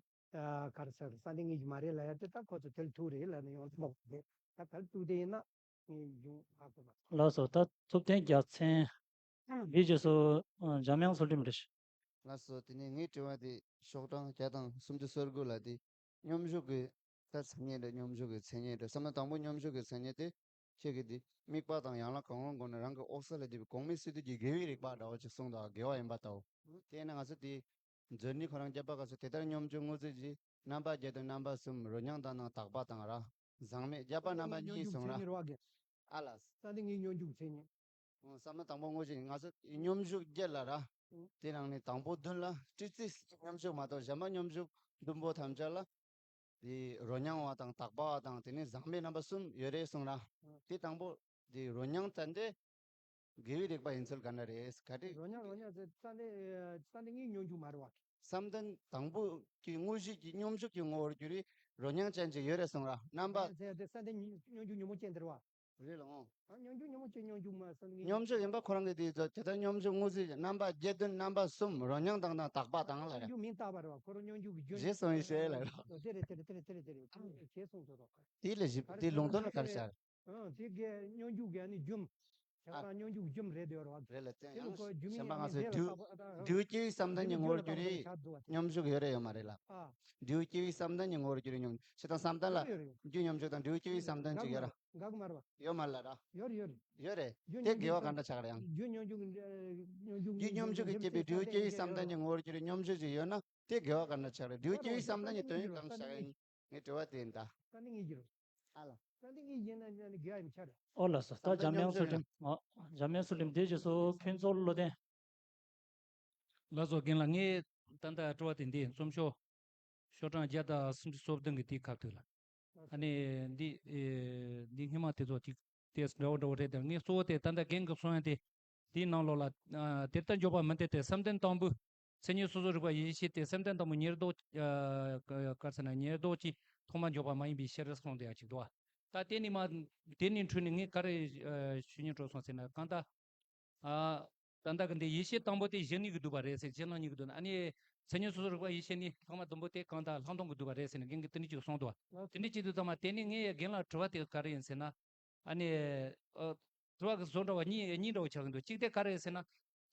ག་རེ་ཟེར་བསམ་གཏན་དངོས་གཞི་མ་རེད་ལབ་ཡ་དེ་ད་ཁོ་ཚོ་དེ་ལ་ཐུག་རེད་ལབ་ནས་ཡོང་ཐུབ་པ་དེ་ད་ག་རེ་ཐུག་དེ་ཡིན་ན་ངས་གཞུང་ཧ་གོ་མ་སོང་། ལགས་སོ། ད་ཐུབ་བསྟན་རྒྱལ་མཚན་འདི་རྗེས་སུ་འཇམ་དབྱངས་ཚུལ་ཁྲིམས་རེད། ལགས་སོ། དེ་ནས་ངའི་དྲི་བ་དེ་ཤོག་གྲངས་བརྒྱ་དང་སུམ་ཅུ་སོ་དགུ་ལ་དེ་སྙོམས་འཇུག་གི་ད་མཚན་ཉིད་རེད། སྙོམས་འཇུག་གི་མཚན་ཉིད་རེད། བསམ་བློ་དང་པོ་སྙོམས་འཇུག་གི་མཚན་ཉིད་དེ་ཁྱེད་ཀྱིས་དེ་དམིགས་པ་དང་ཡན་ལག་གང་རུང་སྒོ་ནས་རང་གི་འོད་གསལ་ལ་ལྡན་པའི་གོང་མའི་སི་ཏུ་གི་དགེ་བའི་རིག་པ་འདྲ་བོ་ཅིག་གསུངས་འདུག་དགེ་བ་ཡིན་པ་ལྟ་བུ། དེས་ན་ང་ཚོ་དེ་མཛོད་འདྲེན་ཁོ་རང་རྒྱབ་པ་ག་ཚོད་དེ་ལྟར་སྙོམས་འཇུག་དངོས་རྫས་ཀྱི་རྣམ་པ་བརྒྱད་དང་རྣམ་པ་གསུམ་རོ་མྱང་དང་དང་དག་པ་དང་ར། ཟག་མེད་བརྒྱད་པ་རྣམ་པ་གཉིས་གསུངས་ར། ཨ་ལ། ས་འདི་ངའི་སྙོམས་འཇུག་མཚན་ཉིད། ཨོ། བསམ་བློ་དང་པོ་དངོས་གཞི་ང་ཚོ་སྙོམས་འཇུག་བརྒྱད་ལ་ར། ཨོ། དེ་ནང་ནས་དང་པོ་བདུན་ལ་སྤྲོས་བྲལ་སྙོམས་འཇུག་མ་གཏོགས་གཞན་པ་སྙོམས་འཇུག་བདུན་པོ་ཐམས་ཅད་ལ། དེ་རོ་མྱང་བ་དང་དག་པ་བ་དང་དེ་ནས་ཟག་མེད་རྣམ་པ་གསུམ་ཡོད་རེད་གསུངས་ར། ཨོ། དེ་དང་པོ་དེ་རོ་མྱང་ཙམ་དེ་དགེ་བའི་རིག་པ་ཡིན་ཚུལ་ག་འདྲ་རེད། ག་རེ། རོ་མྱང་རོ་མྱང་ཙམ་ཙམ་དེ་ཙམ་དེ་ངའི་སྙོམས་འཇུག་མ་རེད་བ། བསམ་གཏན་དང་པོ་གི་དངོས་གཞི་གི་སྙོམས་འཇུག་གི་ངོ་བོར་གྱུར་པའི་རོ་མྱང་ཅན་ཅིག་ཡོད་རེད་གསུངས་ར། རྣམ་པ། ཟེར་ཏེ་བསམ་གཏན་ཉི་སྙོམས་འཇུག་ཉོན་མོངས་ཅན་དེ་རེད་བ། རེད་ལ་འོང་། ཨ་སྙོམས་འཇུག་ཉོན་མོངས་ཅན་སྙོམས་འཇུག་མ་བསམ་གཏན་སྙོམས་འཇུག་ཡིན་པ་ཁོ་རང་གི་དེ་ཚོ་དེ་ལྟར་སྙོམས་འཇུག་དངོས་གཞི་རྣམ་པ་བརྒྱད་བདུན་རྣམ་པ་གསུམ་རོ་མྱང་དང་དང་དག་པ་དང་ལ་རེད། སྙོམས་འཇུག་མིང་བཏགས་པ་རེད་བ། ཁོ་རང་སྙོམས་འཇུག་གི་རྒྱུན། རྗེས་སུ་ཡི་ཤེས་ལ་རེད། དེ་རེད་དེ་རེད་དེ་རེད་དེ་རེད་དེ་རེད། ཁོ་རང་གི་ཞེས་གསུངས་ཚོད་དོ། དེ་ལས་ཞིབ་དེ་ལུང་དོན་ལ་ག་རེ་བྱ་རེད། ཨང་དེ་གའི་སྙོམས་འཇུག་གི་ཨ་ནི་རྒྱུན། ཆགས་སྡང་སྙོམས་འཇུག་རྒྱུན་རེད་འདོད་ར། རེད་ལ་དེ་ཡང་གཞན་པ་ང་ཚོའི་འབྲས་བུ་སྐྱེ་བའི་བསམ་གཏན་གྱི་ངོ་བོར་གྱུར་རེད། སྙོམས་འཇུག་ཡོད་རེད་ཡོད་མ་རེད་ལ། འབྲས་བུ་སྐྱེ་བའི་བསམ་གཏན་གྱི་ངོ་བོར་གྱུར་རེད་སྙོམས་ཞེ་སྡང་བསམ་གཏན་ལ། རྒྱུ་སྙོམས་འཇུག་དང་འབྲས་བུ་སྐྱེ་བའི་བསམ་གཏན་གཅིག་ཡོད་ར། འགག་མ་རེད་པ། ཡོད་མ་རེད་ལ་ར། ཡོད་རེད་ཡོད་རེད། ཡོད་རེད། དེ་དགེ་བ་ག་འདྲ་ཆགས་རེད་ཡང་། རྒྱུ་སྙོམས་འཇུག་རྒྱུ་སྙོམས་འཇུག་གི་སྐྱེས་པའི་འབྲས་བུ་སྐྱེ་བའི་བསམ་གཏན་གྱི་ངོ་བོར་གྱུར་རེད་སྙོམས་འཇུག་ཅིག་ཡོད་ན། དེ་དགེ་བ་ག་འདྲ་ཆགས་རེད། འབྲས་བུ་སྐྱེ་བའི་བསམ་གཏན་གྱི་དོན་ཡིན་གང་ཆགས་ཡིན། ངའི་དྲི་བ་དེ་ཡིན་ད། ས་ནི་ངེས་ཀྱི་རེད། ཨ་ལ། ས་ནི་ངེས་ཀྱི་ན་ན་ནི་དགེ་བ་ཡིན་ཆ་རེད། ཨོ་ལགས་སོ། ད་འཇམ་དབྱངས་ཚུལ་ཁྲིམས། ཨོ། འཇམ་དབྱངས་ཚུལ་ཁྲིམས་དེ་རྗེས་སུ་ཕུན་ཚོགས་བློ་ལྡན། ལགས་སོ་རྒན་ལགས། ངས་ད་ལྟ་དྲི་བ་དེ་འདི་རྩོམ་ཤོག་ཤོག་གྲངས་བརྒྱ་དང་སུམ་ཅུ་སོ་བདུན་གི་དེའི་ཁ་ཐུག་ལ། ཨ་ནི་འདི་ཨེ་འདི་སྔོན་མ་དེ་ཚོ་ཅིག་དེ་འདྲ་བོ་འདྲ་བོ་རེད་དེ། ངས་གཙོ་བོ་དེ་ད་ལྟ་རྒན་གྱིས་གསུངས་ཡ་དེ། དེའི་ནང་ལོགས་ལ། ཨ། དེ་ལྟར་འཇོག་པ་མིན་ཏེ། དེ་བསམ་གཏན་དང་པོའི་མཚན་ཉིད་སོ་སོར་རིག་པ་ཡེ་ཤེས་དེ་བསམ་གཏན་དང་པོའི་ཉེར་བསྡོགས། ཨ། ག་རེ་ཟེར་ན་ཉེར་བསྡོགས་ཀྱི་ཐོག་མ་འཇོག་པ་མ་ཡིན་པའི་ཕྱིར་གསུངས་དེ་ཡང་ཅིག་འདུག་བ། ད་དེ་ནི་མ། དེ་ནི་འཕྲོས་ནས་ངས་ག་རེ་ཨ་ཞུ་སྙིང་བྲོ་སོང་ཟེར་ན། གང་ལྟར། ཨ། ད་ལྟ་གི་འདི་ཡེ་ཤེས་དང་པོ་དེ་གཞི་གཉིས་ཀྱིས་བསྡུས་པ་རེད་ཟེར། གཞི་སྣང་གཉིས་ཀྱིས་བསྡུས་ན། ཨ་ནི་མཚན་ཉིད་སོ་སོར་རིག་པ་ཡེ་ཤེས་ནི་ལྷག་མ་བདུན་པོ་དེ་གང་དང་ལྷག་མཐོང་གིས་བསྡུས་པ་རེད་ཟེར་ནས་རྒན་གྱིས་དེ་འདྲ་ཅིག་གསུངས་འདུག་བ། དེ་འདྲ་ཅིག་འདུག་ཙང་མ། དེ་ནི་ངས་རྒན་ལགས་དྲི་བ་དེ་ག་རེ་ཡིན་ཟེར་ན། ཨ་ནི། ཨ། དྲི་བ་གི་བཟོ་འདྲ་བ་གཉིས་གཉིས་འདྲ་བོ་ཆགས་ཀྱི་འདུག་གཅིག་དེ་ག་རེ་ཟེར་ན།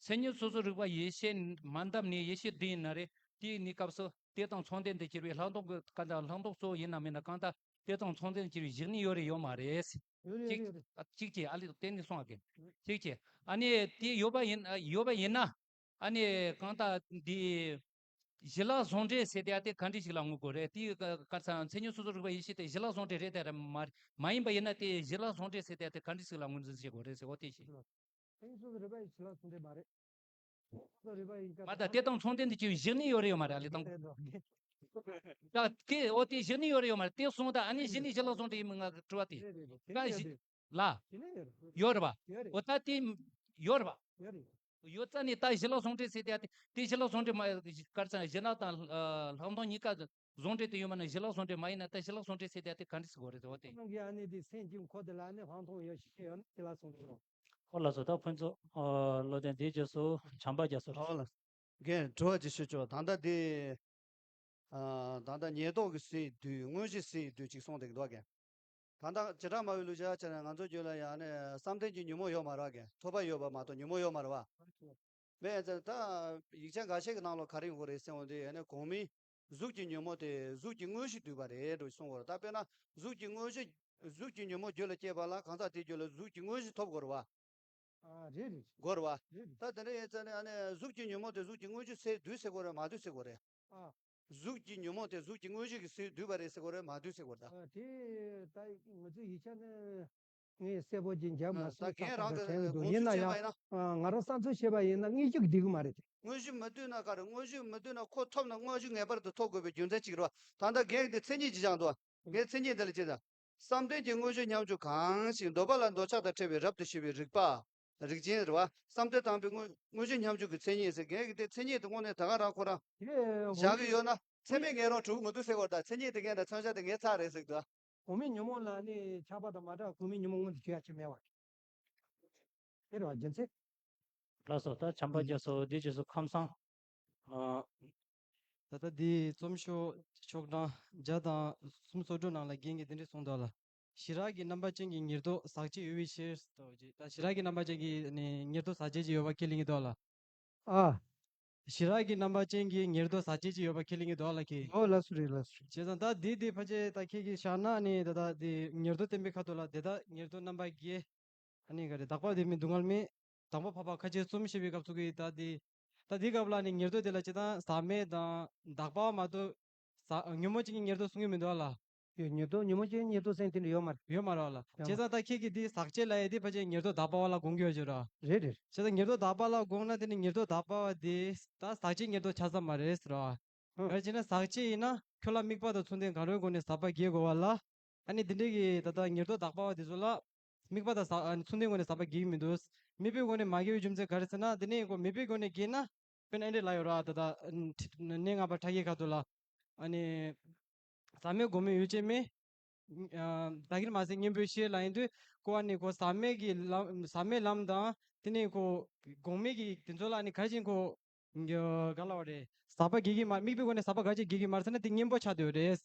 མཚན་ཉིད་སོ་སོར་རིག་པ་ཡེ་ཤེས་མ་འདམ་ནས་ཡེ་ཤེས་བདུན་ཡིན་ན་རེད། དེའི་གནས་སྐབས་སུ་དེ་དང་མཚུངས་ལྡན་དུ་གྱུར་པའི་ལྷག་མཐོང་གི་ག་ད་ལྷག་མཐོང་གཙོ་བོ་ཡིན་ན་མིན་ན་གང་ལྟར་དེ་དང་མཚུངས་ལྡན་དུ་གྱུར་པའི་གཞི་གནས་ཡོད་རེད་ཡོད་མ་རེད། ཡོད་རེད། གཅིག་ཡོད་རེད། ཨ་གཅིག་བྱས། ཨ་ལས་དེ་ནས་གསུང་བ་གི། གཅིག་བྱས། ཨ་ནི་དེ་ཡོད་པ་ཡིན་ཡོད་པ་ཡིན་ན། ཨ་ནི་གང་ལྟར་འདི་ཞི་ལྷག་ཟུང་འབྲེལ་ཟེར་དེ་ཨ་དེ་ག་འདྲ་ཞིག་ལ་ངོ་དགོས་རེད། དེ་ག་ག་ཚ་མཚན་ཉིད་སོ་སོར་རིག་པ་ཡེ་ཤེས་དེ་ཞི་ལྷག་ཟུང་འབྲེལ་རེད་དེ་རེད་མ་མ་ཡིན་པ་ཡིན་ན། དེ་ཞི་ལྷག་ཟུང་འབྲེལ་ཟེར་དེ་ཨ་དེ་ག་འདྲ་ཞིག་ལ་ངོས་འཛིན་བྱེད་དགོས་རེད་ཟེར་འོ་དེ་ཞིག་མཚན་ཉིད་སོ་སོར་རིག་པ་ཡེ་ཞི་ལྷག་ཟུང་འབྲེལ་མ་རེད། སོ་སོར་རིག་པ་ཡིན་ཀ་མ་ད་དེ་དང་མཚུངས་ལྡན་དུ་གྱུར་པའི་གཞི་གནས་ཡོད་རེད་ཡོད་མ་རེད། ཨ་ལས་དང་། ད་དེ་འོ་དེ་གཞི་གནས་ཡོད་རེད་ཡོད་མ་རེད། དེ་གསུངས་ད་ཨ་ནི་གཞི་གནས་ཞི་ལྷག་ཟུང་འབྲེལ་ཡིན་མིན་ང་གི་དྲི་བ་དེ། རེད་རེད་རེད། ད་གཞི་ལ་ཡོད་རེད་པ། ཡོད་རེད། འོ་ད་དེ་ཡོད་རེད་པ། ཡོད་རེད། ཡོད་ཙང་ནི་ད་ཞི་ལྷག་ཟུང་འབྲེལ་ཟེར་དེ་ཨ་དེ་དེ་ཞི་ལྷག་ཟུང་འབྲེལ་མ་ག་རེ་ཟེར་ན་ཞི་ལྷག་དང་ལྷག་མཐོང་གཉིས་ཀ་ཟུང་འབྲེལ་དུ་ཡོད་མ་ན་ཞི་ལྷག་ཟུང་འབྲེལ་མ་ཡིན་ན། ད་ཞི་ལྷག་ཟུང་འབྲེལ་ཟེར་དེ་ཨ་དེ་ག་འདྲ་ཟེར་དགོས་རེད་ཟེར་བ་དེ། ཁོང་གིས་ཨ་ནི་དེ་སེམས་ཀྱི་འཁོར་དེ་ལ་ནི་ལྷག་མཐོང་ཡོད་ཤེས་ཡོད་ན་ཞི་ལྷག་ཟུང་འབྲེལ་རེད། ཨོ་ལགས་སོ། ད་ཕུན་ཚོགས་ཨ་བློ་ལྡན་དེའི་རྗེས་སུ་བྱམས་པ་རྒྱ་མཚོ་རེད། ཨོ་ལགས། རྒན་དྲི་བ་ཅིག་ཞུ་ཆོག་ད་ལྟ་དེ་ཨ་ད་ལྟ་ཉེར་བསྡོགས་ཀྱི་སའི་དུས་དངོས་གཞི་སའི་དུས་ཅིག་གསུངས་བསྡད་ཀྱི་འདུག་རྒན། ད་ལྟ་བྱེ་བྲག་སྨྲ་བའི་ལུགས་བྱས་ན་ང་ཚོ་རྒྱུད་ལ་ཡང་ནས་བསམ་གཏན་གྱི་ཉོན་མོངས་ཡོད་མ་རེད་རྒན། ཐོབ་པ་ཡོད་པ་མ་གཏོགས་ཉོན་མོངས་ཡོད་མ་རེད་བ། མེད་ཙང་ད་ཡིག་ཆ་འགའ་ཤས་ཀྱི་ནང་ལ་ག་རེ་ཡོང་གི་རེད་ཟེར་འོང་དུས་ཡང་ནས་གོང་མའི་གཟུགས་ཀྱི་ཉོན་མོངས་དེ་གཟུགས་ཀྱི་དངོས་གཞི་བསྡུས་པ་རེད་འགྲོ་གསུང་གི་རེད། ད་དཔེར་ན་གཟུགས་ཀྱི་དངོས་གཞི་གཟུགས་ཀྱི་ཉོན་མོངས་རྒྱུད་ལ་སྐྱེས་པ་ལ་གང་ཟག་དེའི་རྒྱུད་ལ་གཟུགས་ཀྱི་དངོས་གཞི་ཐོབ་དགོས་རེད་བ། ཨ་རེད་རེད། དགོས་རེད་བ། རེད་རེད། ད་དེ་འདྲ་ཡིན་ཙང་ནས་ཨ་ནི་གཟུགས་ཀྱི་ཉོན་མོངས་དེ་གཟུགས་ཀྱི་དངོས་གཞི་སའི་དུས་ཟེར་དགོས་རེད་མ་བསྡུས་ཟེར་དགོས་རེད། ཨ། གཟུགས་ཀྱི་ཉོན་མོངས་དེ་གཟུགས་ཀྱི་དངོས་གཞི་གི་སའི་བསྡུས་པ་རེད་ཟེར་དགོས་རེད་མ་བསྡུས་ཟེར་དགོས་རེད་ད། ཨ་དེ་ད་ང་ཚོའི་ཡིག་ཆ་ནི་ངས་གསལ་པོ་ཅིག་འཇགས་མ་ཨ་ད་སོང་། རྒན་རང་གི་ད་དེ་འདུག་དགོངས་ཡིན་ན་ཚུལ་ཡང་བྱས་པ་ཡིན་ན། ཨ་ང་རང་བསམ་ཚུལ་བྱས་པ་ཡིན་ན་དངོས་གཞི་འགྲིག་གི་མ་རེད་དེ། དངོས་གཞི་མ་བསྡུས་ན་ག་རེ། དངོས་གཞི་མ་བསྡུས་ན་ཁོ་ཐོབ་ན་དངོས་གཞི་ངེས་པར་དུ་ཐོབ་དགོས་པའི་རྒྱུ་མཚན་གཅིག་རེད་བ། ད་ལྟ་རྒན་གྱིས་དེ་མཚན་ཉིད་ཅིག་སྦྱངས་འདུག་ངས་མཚན་ཉིད་འདི་ལ་ཅི་ལྟ། བསམ་གཏན་གྱི་དངོས་གཞི་ཉམ་ཆུང་གང་ཞིག་འདོད་པ་ལ་འདོད་ཆགས་དང་བྲལ་བའི་རབ་ཏུ་ཞི་བའི་རིག་པ། རིག་ཅན་རེད་བ། བསམ་གཏན་དང་པོའི་དངོས་དངོས་གཞི་ཉམ་ཆུང་གི་མཚན་ཉིད་ཟེར། རྒན་གྱིས་དེ་མཚན་ཉིད་དེ་དངོས་གནས་ད་ག་རང་ཁོ་རང་བཞག་གི་ཡོད་ན་ཚད་མས་ངེས་རང་གྲུབ་མི་འདུག་ཟེར་བར་ད་མཚན་ཉིད་དེ་ངས་ད་མཚོན་བྱ་དེ་ངས་ཚར་རེད་ཟེར་གི་འདུག་གོང་མའི་ཉོན་མོངས་ལ་ནི་ཆགས་པ་དང་མ་བྲལ་གོང་མའི་ཉོན་མོངས་མངོན་དུ་གྱུར་ཡ་ཅིག་མེད་པ། དེ་རེད་བ་རྒྱུ་མཚན། ལགས་སོ། ད་བྱམས་པ་རྒྱ་མཚོ་འདི་རྗེས་སུ་ཁམས་བཟང་། ཨ། ད་ལྟ་འདི་རྩོམ་ཤོག་ཤོག་གྲངས་བརྒྱ་དང་གསུམ་སོ་དྲུག་ནང་ལ་རྒན་གྱིས་འདི་འདྲ་གསུངས་འདུག་ལ། ཞི་རགས་ཀྱི་རྣམ་པ་ཅན་གྱི་ཉེར་བསྡོགས་ཟག་བཅས་ཡོད་པའི་ཕྱིར་ཟེར་བ་ཅིག་ད་ཞི་རགས་ཀྱི་རྣམ་པ་ཅན་གྱི་ནི་ཉེར་བསྡོགས་ཟག་བཅས་ཅིག་ཡོད་པ་ཁས་ལེན་གྱི་འདུག་ལ། ཨ། ཞི་རགས་ཀྱི་རྣམ་པ་ཅན་གྱི་ཉེར་བསྡོགས་ཟག་བཅས་ཅིག་ཡོད་པ་ཁས་ལེན་གྱི་འདུག་ལ་ཁྱེད། ཨོ་ལགས་སོ་རེད་ལགས་སོ་རེད། བྱས་ཙང་ད་འདི་འདི་ཕལ་ཆེར་ད་ཁྱེད་ཀྱིས་བཞག་ན་ནི་ད་ད་འདི་ཉེར་བསྡོགས་བསྟན་པའི་ཁ་ཐོག་ལ་དེ་དག་ཉེར་བསྡོགས་རྣམ་པ་བརྒྱད། ཨ་ནི་ག་རེ་དག་པ་དེ་མིན་སྡུག་བསྔལ་མེད། དང་པོ་འཕགས་པ་ཁ་ཆེ་གསུམ་བཤད་པའི་སྐབས་སུ་གི་ད་དེ། ད་དེའི་སྐབས་ལ་ནི་ཉེར་བསྡོགས་དེ་ལ་སྤྱིར་བཏང་ཟག་མེད་དང་དག་པ་མ་གཏོགས། ཟག་ཉོན་མོངས་ཅན་གྱི་ཉེར་བསྡོགས་གསུང་གི་མི་འདུག་ལ། ཡོད། ཉེར་བསྡོགས་ཉོན་མོངས་ཅན་ཉེར་བསྡོགས་ཟེར་དེ་འདྲ་ཡོད་མ་རེད། ཡོད་མ་རེད་ལ། ཡོད་མ། བྱས་ཙང་ད་ཁྱེད་ཀྱིས་དེ་ཟག་བཅས་ལབ་ཡས་དེ་ཕལ་ཆེར་ཉེར་བསྡོགས་དག་པ་བ་ལ་དགོངས་ཀྱི་ཡོད་ཅེས་ར། རེད་རེད། བྱས་ཙང་ཉེར་བསྡོགས་དག་པ་ལ་དགོངས་ན་དེ་ནི་ཉེར་བསྡོགས་དག་པ་བ་དེ་ད་ཟག་བཅས་ཉེར་བསྡོགས་ཆགས་ས་མ་རེད་ཟེར་ར། ཧུམ། ག་རེ་བྱས་ན་ཟག་བཅས་ཡིན་ན་ཁྱོད་ལ་དམིགས་པ་དང་མཚུངས་ལྡན་གང་རུང་སྒོ་ནས་ཟག་པ་བརྒྱད་དགོས་པ་ལ། ཨ་ནི་འདི་འདྲའི་གི་ད་ལྟ་ཉེར་བསྡོགས་དག་པ་བ་དེ་ཚོ་ལ། དམིགས་པ་དང་ཟག་ཨ་ནི་མཚུངས་ལྡན་སྒོ་ནས་ཟག་པ་བརྒྱད་ཀྱི་མི་འདུག་དམིགས་པའི་སྒོ་ནས་མ་བརྒྱད་པའི་རྒྱུ་མཚན་ག་རེ་ཟེར་ན་དེ་ནས་ཁོ་དམིགས་པའི་སྒོ་ནས་བརྒྱད་ན། དཔེར་ན་ཨེ་འདྲས་ལབ་ཡོད་ར་ད་ལྟ། གནས་ལྔ་པ་ཕྲ་རྒྱས་ཁ་ཐུག་ལ། ཨ་ནི། ཟག་མེད་སྒོམ་མེད་ཡུལ་ཅན་མེད། བདག་གིར་མ་ཟད་གཉེན་པོའི་ཕྱིར་ལ་ཡིན་དུས་ཁོ་ཨ་ནི་ཁོ་ཟག་མེད་ཀྱི་ལམ་ཟག་མེད་ལམ་དང་དེ་ནས་ཁོ། སྒོམ་མེད་ཀྱི་དེ་ཚོ་ལ་ཨ་ནི་ག་རེ་བྱས་ཁོ། ག་ལབ་པ་རེད། ཟག་པ་བརྒྱད་ཀྱིས་མ་དམིགས་པའི་སྒོ་ནས་ཟག་པ་ག་རེ་བྱས་བརྒྱད་ཀྱིས་མ་རེད་ཟེར་ན་དེ་གཉེན་པོ་ཆགས་བསྡད་ཡོད་རེད།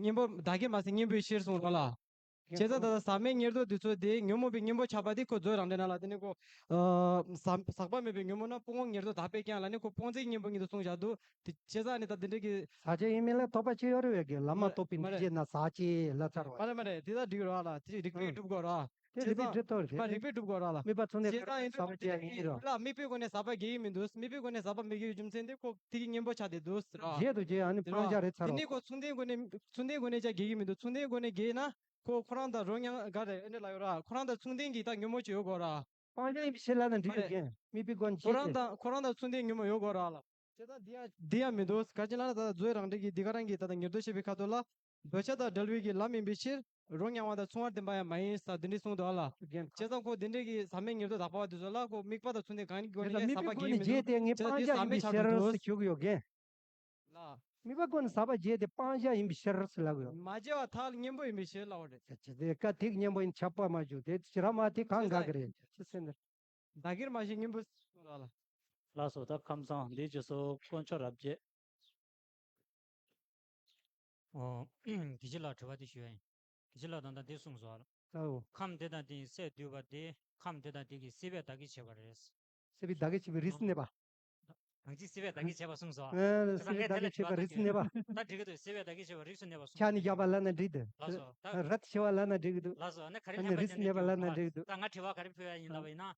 གཉེན་པོ་བདག་གིར་མ་ཟད་གཉེན་པོའི་ཕྱིར་གསུངས་རོགས་ལ། བྱས་ཙང་ད་ལྟ་ཟག་མེད་ཉེར་བསྡོགས་འདི་ཚོ་དེ་ཉོན་མོངས་པའི་གཉེན་པོ་ཆགས་པ་དེ་ཁོ་མཛོད་རང་འགྲེལ་ནང་ལ་དེ་ནི་ཁོ། ཨ། ཟག་ཟག་པ་མེད་པའི་ཉོན་མོངས་ན་སྤོང་བ་ཉེར་བསྡོགས་དག་པས་ཀྱང་ལ་ནི་ཁོ་སྤོང་བྱའི་གཉེན་པོ་ཉིད་དུ་གསུངས་བཞག་འདུག་དེ་བྱས་ཙང་ནི་ད་དེ་འདྲ་གི། ཟག་བཅས་ཡིན་མིན་ལ་དོགས་པ་ཅི་ཡོད་རེད་བས་ཀྱི་བླ་མ་མ་རེད། རྟོགས་པའི་མ་འདི་རེད། བྱས་ན་ཟག་བཅས་ལབ་ཚར་བ། མ་རེད་མ་རེད་དེ་ད་འགྲིག་རོགས་ལ་དེ་རིགས་པས་ཨང་། སྒྲུབ་དགོས་རོགས། དེ་རིགས་པས་སྒྲུབ་ཐུབ་རེད། མ་རིགས་པས་སྒྲུབ་དགོས་ར་ལ། དམིགས་པ་མཚུངས་ལྡན་གང་རུང་ཟག་པ་བཅས་ཡིན་རོ། ལ་དམིགས་པའི་སྒོ་ནས་ཟག་པ་བརྒྱད་ཡིན་མི་འདུག་དམིགས་པའི་སྒོ་ནས་ཟག་པ་མི་དགེ་བའི་རྒྱུ་མཚན་དེ་ཁོ་དེ་གི་གཉེན་པོ་ཆགས་བསྡད་འདུག་ཟེར་ར། བརྒྱད་དུ་བརྒྱད་ཨ་ནི་དེ་ར། སྤང་བྱ་རེད་ཚར་དེ་ནས་ཁོ་མཚུངས་ལྡན་སྒོ་ནས་མཚུངས་ལྡན་སྒོ་ནས་ཀྱང་བརྒྱད་ཡིན་མི་འདུག་མཚུངས་ལྡན་སྒོ་ནས་བརྒྱད་ན་ཁོ་ཁོ་རང་དང་རོ་མཉམ་ག་རེ་ཨེ་འདྲ་ལ་ཡོད་ར། ཁོ་རང་དང་མཚུངས་ལྡན་གྱི་ད་ཉོན་མོངས་ཅིག་ཡོད་དགོས་ར། སྤང་བྱ་ཡིན་པའི་ཕྱིར་ལ་ན་འགྲིག་ཡོད་ཀྱི། དམིགས་པའི་སྒོ་ནས་ཁོ་རང་དང་ཁོ་རང་དང་མཚུངས་ལྡན་ཉོན་མོངས་ཡོད་དགོས་ར་ལ། བྱས་ཙང་འདི་ཡང་འདི་ཡང་མི་འདུག་ག་ཅི་ལ་ན་ད་ལྟ་མཛོད་རང་འགྲེལ་གྱི་འདི་ག་རང་གི་ད་ལྟ་ཉེར་བསྡོགས་བཤད་པའི་ཁ་ཐོག་ལ། འདོད་ཆགས་དང་བྲལ་བའི་གི་ལམ་ཡིན་པའི་ཕྱིར། རོ་མཉམ་པ་དང་མཚུངས་པར་ལྡན་པ་ཡང་མ་ཡིན་ཟེར་འདི་འདྲས་གསུངས་འདུག་ཨ་ལ། རྒན། བྱས་ཙང་ཁོ་འདི་འདྲས་ཀྱི་ཟག་མེད་ཉེར་བསྡོགས་དག་པ་བ་དེ་ཚོ་ལ་ཁོ་དམིགས་པ་དང་མཚུངས་ལྡན་གང་ཡིན་གྱི་སྒོ་ནས་དམིགས་པའི་སྒོ་ནས་བརྒྱད་དེ་ངས་སྤང་བྱ་ཡིན་པའི་ཕྱིར་ཟེར་ཞུ་གི་ཡོད་རྒན། ལ། དམིགས་པའི་སྒོ་ནས་ཟག་པ་བརྒྱད་དེ་སྤང་བྱ་ཡིན་པའི་ཕྱིར་ཟེར་ལབ་ཡོད། མ་བྱས་པ་ཐག་གཉེན་པོ་ཡིན་པའི་ཕྱིར་ལབ་པ་རེད། ཅེ་ཅེ་དེ་ཀ་ཐིག་གཉེན་པོ་ཡིན་ཆགས་པ་མ་བྱུང་དེ་ཕྱི་ར་མ་དེ་གང་དགའ་གི་རེད་ཅེ་ཟེར་ནས། བདག་གིར་མ་ཤེས་གཉེན་པོ་ལ་ལ། ལགས་སོ། ད་ཁམས་བཟང་འདིའི་རྗེས་སུ་དཀོན་མཆོག་རབ་རྒྱས། ཨོ། དགེ་བཤེས་ལགས་དྲི་བ་དེ་ཞུ་ཡ་ཡིན། དགེ་བཤེས་ལགས་ད་ལྟ་འདི་གསུངས་སོ། ཨོ། ཁམས་དེ་དང་དེའི་སས་བསྡུས་པ་དེ་ཁམས་དེ་དང་དེ་གི་སྲིད་པས་བདག་གིར་བྱས་པ་རེད། སྲིད་པས་བདག་གིར་བྱས་པའི་རིས་སུ་གནས་པ། གང་ཅི་སྲིད་པའི་བདག་གིས་བྱས་པ་གསུངས་སོ། ཨ་ད་སྲིད་པའི་བདག་གིས་བྱས་པ་རིགས་སུ་གནས་པ། ད་འགྲིག་གི་འདུག་སྲིད་པའི་བདག་གིས་བྱས་པ་རིགས་སུ་གནས་པ་གསུངས། ཆ་ནས་བཞག་པ་ལབ་ན་འགྲིག་འདུག་ལགས་སོ། ད་ར་ཏི་ཆེ་བ་ལབ་ན་འགྲིག་གི་འདུག་ལགས་སོ། ཨ་ནི་ག་རེ་ཨ་ནི་རིགས་སུ་གནས་པ་ལབ་ན་འགྲིག་གི་འདུག་ད་ང་དྲི་བ་ག་རེ་ཕུལ་ཡ་ཡིན་ལབ་པ་ཡིན་ན།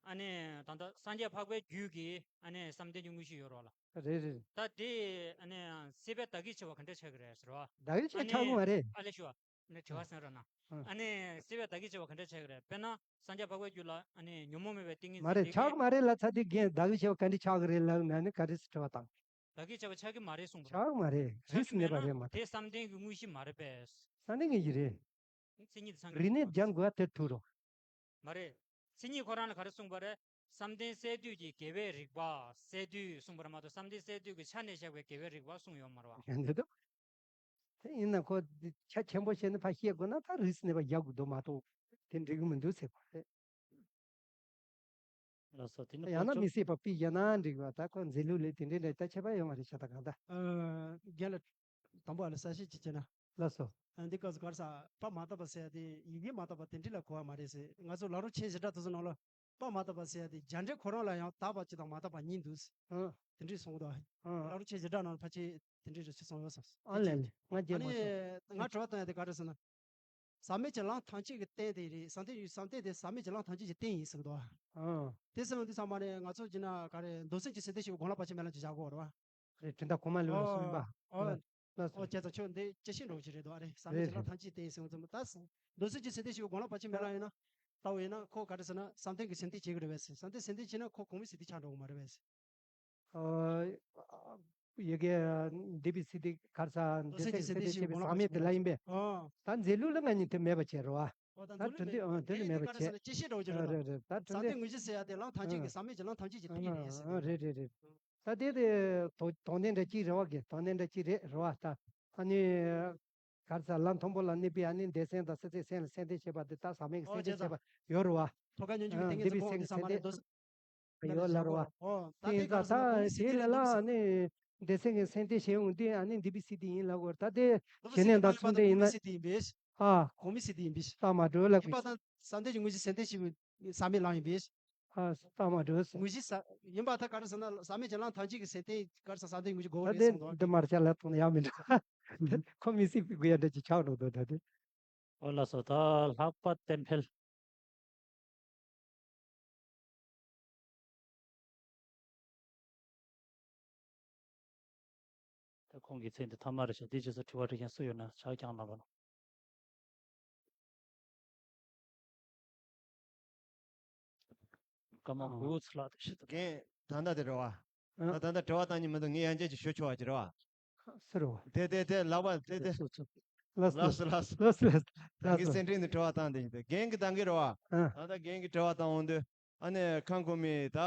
ཨ་ནི་ད་ལྟ་སངས་རྒྱས་འཕགས་པའི་རྒྱུད་ཀྱི་ཨ་ནི་བསམ་གཏན་གྱི་དངོས་གཞི་ཡོད་རེད་བ་ལ། རེད་རེད། ད་དེ་ཨ་ནི་སྲིད་པའི་བདག་གིས་བྱས་པ་ག་འདྲ་ཆགས་ཀྱི་རེད་ཟེར་བ། བདག་གིས་བྱས་ཨ་ཆགས་ནི་ཀྱི་མ་རེད། ཨ་ལས་ཞུ་བ། ཨ་ནི་དྲི་བ་གསན་རོགས་གནང་། ཨ་ནི་སྲིད་པའི་བདག་གིས་བྱས་པ་ག་འདྲ་ཆགས་ཀྱི་རེད། དཔེར་ན་སངས་རྒྱས་འཕགས་པའི་རྒྱུད་ལ་ཨ་ནི་ཉོན་མོངས་མེད་པའི་ཏིང་ངེ་འཛིན། མ་རེད། ཆགས་ཀྱི་མ་རེད་ལབ་ཚར་དུས་རྒན་བདག་གིས་བྱས་པ་ག་འདྲ་ཆགས་ཀྱི་རེད་ལབ་ན་ནི་ག་རེ་ཟེར་དྲི་བ་དང་། བདག་གིས་བྱས་པ་ཆགས་ཀྱི་མ་རེད་གསུངས་པ། ཆགས་ཀྱི་མ་རེད། ཆགས་རིགས་སུ་ཀྱི་གནས་པ་མེད་རེད་མ་ན་གཏོགས། དེ་བསམ་གཏན་གྱི་དངོས་གཞི་མ་རེད་པས། བསམ་གཏན་གྱི་གཞི་རེད། མཚན་ཉིད་དེ་ཚང་གི་རིག་གནས་སྦྱང་དགོས་པ་དེར་ཐུག་རོགས། མ་རེད། མཚན་ཉིད་ཁོ་རང་ལ་ག་རེ་གསུངས་པ་རེད། བསམ་གཏན་གསལ་འདུས་ཀྱི་དགེ་བའི་རིག་པ་གསལ་འདུས་གསུངས་པ་རེད་མ་གཏོགས་བསམ་གཏན་གསལ་འདུས་ཀྱི་ཆ་ནས་བཞག་པའི་དགེ་བའི་རིག་པ་གསུངས་ཡོད་མ་རེད་བ། ཡང་འདི་འདུག་དེ་ཡིན་ན་ཁོ་འདི་ཆ་ཆེན་པོ་བཤད་ན་ཕར་བཤད་དགོས་ན་ད་རིགས་སུ་གནས་པ་རྒྱག་དགོས་འདུག་མ་གཏོགས་དེ་འགྲིག་གི་མི་འདུག་ཟེར་བ་རེད། ལགས་སོ། དེ་ནི་ཡང་ན་ཁོ་མི་སྲིད་པ་པི་ཡང་ན་འགྲིག་པ་ད་ཁོ་འཛིན་ལུགས་ལས་དེ་འདྲའི་ལས་ད་ཁྱད་པར་ཡོང་བ་རེད་ཤག་ད་གང་ལྟར། ཨ། རྒན་ལགས། དང་པོ་ཨ་ལ་གསལ་བཤད་ཅིག་བྱས་ན། ལགས་སོ། ཨ། འདི་སྐབས་སུ་ག་རེ་ཟེར། དཔག་མ་དག་པ་ཟེར་ཡ་དེ་ཡིན་གྱི་མ་གཏོགས་པ་དེ་འདྲ་ལ་གོ་བ་མ་རེད་ཟེར། ང་ཚོ་ལམ་རིམ་མཆན་བཞི་སྦྲགས་དེ་ཚོ་ནང་ལ་དཔག་མ་དག་པ་ཟེར་ཡ་དེ་རྒྱ་འགྲེལ་ཁོ་རང་ལ་ཡང་དག་པ་གཅིག་དང་མ་དག་པ་གཉིས་འདུག་ཟེར། ཨ། དེ་འདྲས་གསུངས་འདུག་ཨ། ལམ་རིམ་མཆན་བཞི་སྦྲགས་ནང་ལ་ཕལ་ཆེར་དེ་འདྲས་རེ་ཞིག་གསུངས་ཡོད་ས། ཨ་ལས་ལས། ང་རྒྱལ་མོ་ཨ་ནི་སོང་ད། ང་དྲི་བ་བཏང་ཡ་དེ་ག་རེ་ཟེར་ན། ཟག་མེད་ཀྱི་ལམ་ཐམས་ཅད་ཀྱི་རྟེན་དེ་རེད། བསམ་གཏན་བསམ་གཏན་དེ་ཟག་མེད་ཀྱི་ལམ་ཐམས་ཅད་ཀྱི་རྟེན་ཡིན་ཟེར་གི་འདུག་ཨ། དེ་ཟེར་བ་འདི་ཚང་མ་ནི་ང་ཚོ་བྱས་ན་ག་རེ་མདོ་སེམས་ཀྱི་སེམས་རྟེན་ཞིག་དགོངས་ལ་བར་ཆད་མེད་ལམ་གྱི་བཞག་གོ་རེད་བ། རེད། དོན་དག་གོང་མ་ལུགས་ལ་གསུངས་པ། ཨོ། ལགས་སོ། ཨོ་ཁྱེད་ཚོ་ཁྱོད་འདི་ཅི་ཤེས་འགྲོ་གི་རེད་འདུག་ཨ། རེད། བསམ་གཏན་རེད་ཀྱི་ལམ་རེད། ཐམས་ཅད་རྟེན་ཟེར་བ་ཙམ་ད་མདོ་སེམས་ཀྱི་སེམས་རྟེན་ཞིག་དགོངས་ལ་བར་ཆད་མེད་ལམ་ཡིན་ན། ལྟ་བུ་ཡིན་ན་ཁོ་ག་རེ་ཟེར་ན་བསམ་གཏན་གྱི་སེམས་རྟེན་བྱེད་ཀྱི་རེད་པས་ཟེར། བསམ་གཏན་སེམས་རྟེན་བྱས་ན་ཁོ་གོང་མའི་སེམས་རྟེན་ཆགས་འགྲོ་གི་མ་རེད་པས་ཟེར། ཨ། ཡ་གི་འདས་པའི་སྲིད་དེ་ག་རེ་ཟེར། མདོ་སེམས་ཀྱི་སེམས་རྟེན་ཞེས་པའི་ཟག་མེད་དེ་ལ་ཡིན་པས། ཨ། ད་འཛིན་ལུགས་ལ་ང་གཉིས་དེ་མེད་པ་བྱས་རེད་བ། ཨོ་ད་ད་འཛིན་དོན་ལུགས་དེ་ཨ་དོན་དེ་མེད་པ་བྱས། ཅི་ཤེས་འགྲོ་གི་རེད། རེད་རེད། ད་དོན་བསམ་གཏན་དེ་དངོས་གཞི་ཟེར་ཡ་དེ་ལམ་ཐམས་ཅད་ཀྱི་ཨ་ཟག་མེད་ཀྱི་ལམ་ཐམས་ཅད་ཀྱི་རྟེན་རེད་ཟེར། ཨ་རེད་རེད་རེད། ད་དེ་དེ་དོ་དོན་དེ་འདྲ་གཅིག་རེད་བ། གི་དོན་དེ་འདྲ་གཅིག་རེད་རེད་བ། ད་ཨ་ནི་ག་རེ་ཟེར། ལམ་མཐོན་པོ་ལ་གནས་པའི་ཨ་ནི་འདོད་སེམས་དང་སྲིད་རྩེའི་སེམས་ལ་སེམས་རྟེན་བྱེད་པ་དེ་ད་ཟག་མེད་ཀྱི་སེམས་རྟེན་བྱེད་པ་ཡོད་རེད་བ། ཐོ་ག་ཉོན་ཅུང་གི་ཏིང་ངེ་འཛིན་གོང་དེ་ས་མ་རེད། འདོད་སེམས་ཡོད་ལ་རེད་བ། ཨོ་ད་དེ་ཡིན་ཙང་ད་དེ་ལ་ལ་ནི་འདོད་སེམས་ཀྱི་སེམས་རྟེན་བྱེད་ཡོང་དུས་ཨ་ནི་འདས་པའི་སྲིད་དེ་ཡིན་ལབ་དགོས་རེད། ད་དེ་བྱེད་གནས་དང་མཚུངས་ལྡན་ཡིན་ན། ཨ། གོང་མའི་སྲིད་དེ་ཡིན་པས། རྟགས་མ་གྲོལ་ལ། ཡིན་པ་དང་བསམ་གཏན་གྱི་དངོས་གཞི་སེམས་རྟེན་བྱེད་པའི་ཟག་མེད་ལམ་ཡིན་པས། ཨ། རྟགས་མ་གྲོལ་ཟེར། དངོས་གཞི་ས་ཡིན་པ་ད་ག་རེ་ཟེར་ན་ཟག་མེད་ཀྱི་ལམ་ཐམས་ཅད་ཀྱི་སེམས་རྟེན་ག་རེ་ཟེར་བསམ་གཏན་དངོས་གཞི་དགོས་རེད་གསུངས་འདུག་ཨ། འདི་མར་ཆ་ལ་ཐོང་ན་ཡག་མི་འདུག་ཁོ་མི་སྲིད་པའི་དགོས་ཡ་འདྲ་ཅིག་ཆགས་འགྲོ་འདུག་ད་དེ། ཨོ་ལགས་སོ། ད་ལྷག་པ་བསྟན་འཕེལ། ད་ཁོང་གི་མཚན་དེ་ཐ་མ་རེད་ཤག་འདི་རྗེས་སུ་དྲི་བ་དྲི་མཁན་སུ་ཡོད་ན་ཕྱག་བརྐྱངས་གནང་རོགས། སྐར་མ་དགུ་ཚུར་ལྷག་དེ་ཤི་ད། རྒན་ད་ལྟ་དེ་རེད་བ། ཨ། ད་ད་ལྟ་དྲི་བ་བཏང་ཉིན་མི་འདུག་ངས་ཡང་ཅན་ཅིག་ཞུ་ཆོག་པ་ཅིག་རེད་བ། སུ་རེད་བ། དེ་དེ་དེ་ལག་པ་དེ་དེ། སུ་སུ། ལགས་སོ་ལགས་སོ་ལགས་སོ་ལགས་སོ། ད་གིན་སེམས་ཁྲལ་ནས་དྲི་བ་བཏང་དེ་ཡིན་ཏེ་རྒན་གྱི་ད་གིན་རེད་བ། ཨ། ད་ལྟ་རྒན་གྱི་དྲི་བ་བཏང་འོང་དུས་ཨ་ནི་ཁམས་གོང་མའི་ད།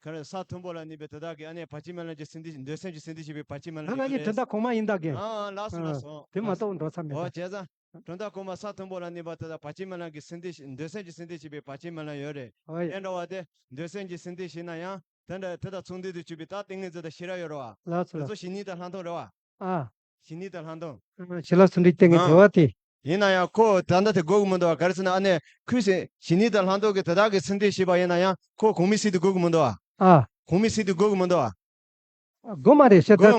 ག་རེ་ས་མཐོན་པོ་ལ་གནས་པའི་དེ་དག་གིས་ཨ་ནི་བར་ཆད་མེད་ལམ་གྱི་སེམས་རྟེན་འདོད་སེམས་ཀྱི་སེམས་རྟེན་བྱེད་པའི་བར་ཆད་མེད་ལམ་གྱི་ང་གཉིས་དོན་དག་གོང་མ་ཡིན་ད་གིན། ཨ་ལགས་སོ་ལགས་སོ། དེ་མ་གཏོགས་འགྲོ་ས་མེད་ད། འོ་བྱས་ཙང་། དོན་དག་གོང་མ་ས་མཐོན་པོ་ལ་གནས་པ་དེ་དག་བར་ཆད་མེད་ལམ་གྱི་སེམས་རྟེན་འདོད་སེམས་ཀྱི་སེམས་རྟེན་བྱེད་པའི་བར་ཆད་མེད་ལམ་ཡོད་རེད། ཨོ་ཡ། དེ་འདྲ་བ་དེ་འདོད་སེམས་ཀྱི་སེམས་རྟེན་བྱེད་ན་ཡང་དེ་འདྲ་དེ་དང་མཚུངས་ལྡན་དུ་གྱུར་པའི་ད་ཏིང་ངེ་འཛིན་དང་ཤེས་རབ་ཡོད་རེད་བ། ལགས་སོ་དེ་ཚོ་ལགས་སོ། ཞི་གནས་དང་ལྷག་མཐོང་རེད་བ། ཨ། ཞི་གནས་དང་ལྷག་མཐོང་། ཨ། ཞི་ལྷག་ཚུལ་ཁྲིམས་ཏིང་ངེ་འཛིན་བ་དེ། ཡིན་ན་ཡང་ཁོ་ད་ལྟ་དེ་དགོས་ཀྱི་མི་འདུག་བ། ག་རེ་ཟེར་ན་ཨ་ནི་ཁོས་ཟེར་ཞི་གནས་དང་ལྷག་མཐོང་གི་དེ་དག་གི་སེམས་རྟེན་བྱས་པ་ཡིན་ན་ཡང་ཁོ་གོང་མའི་སྲིད་དེ་དགོས་ཀྱི་མི་འདུག་བ། ཨ། གོང་མའི་སྲིད་དེ་དགོས་ཀྱི་མི་འདུག་བ། དགོས་མ་རེད་ཤག་ད་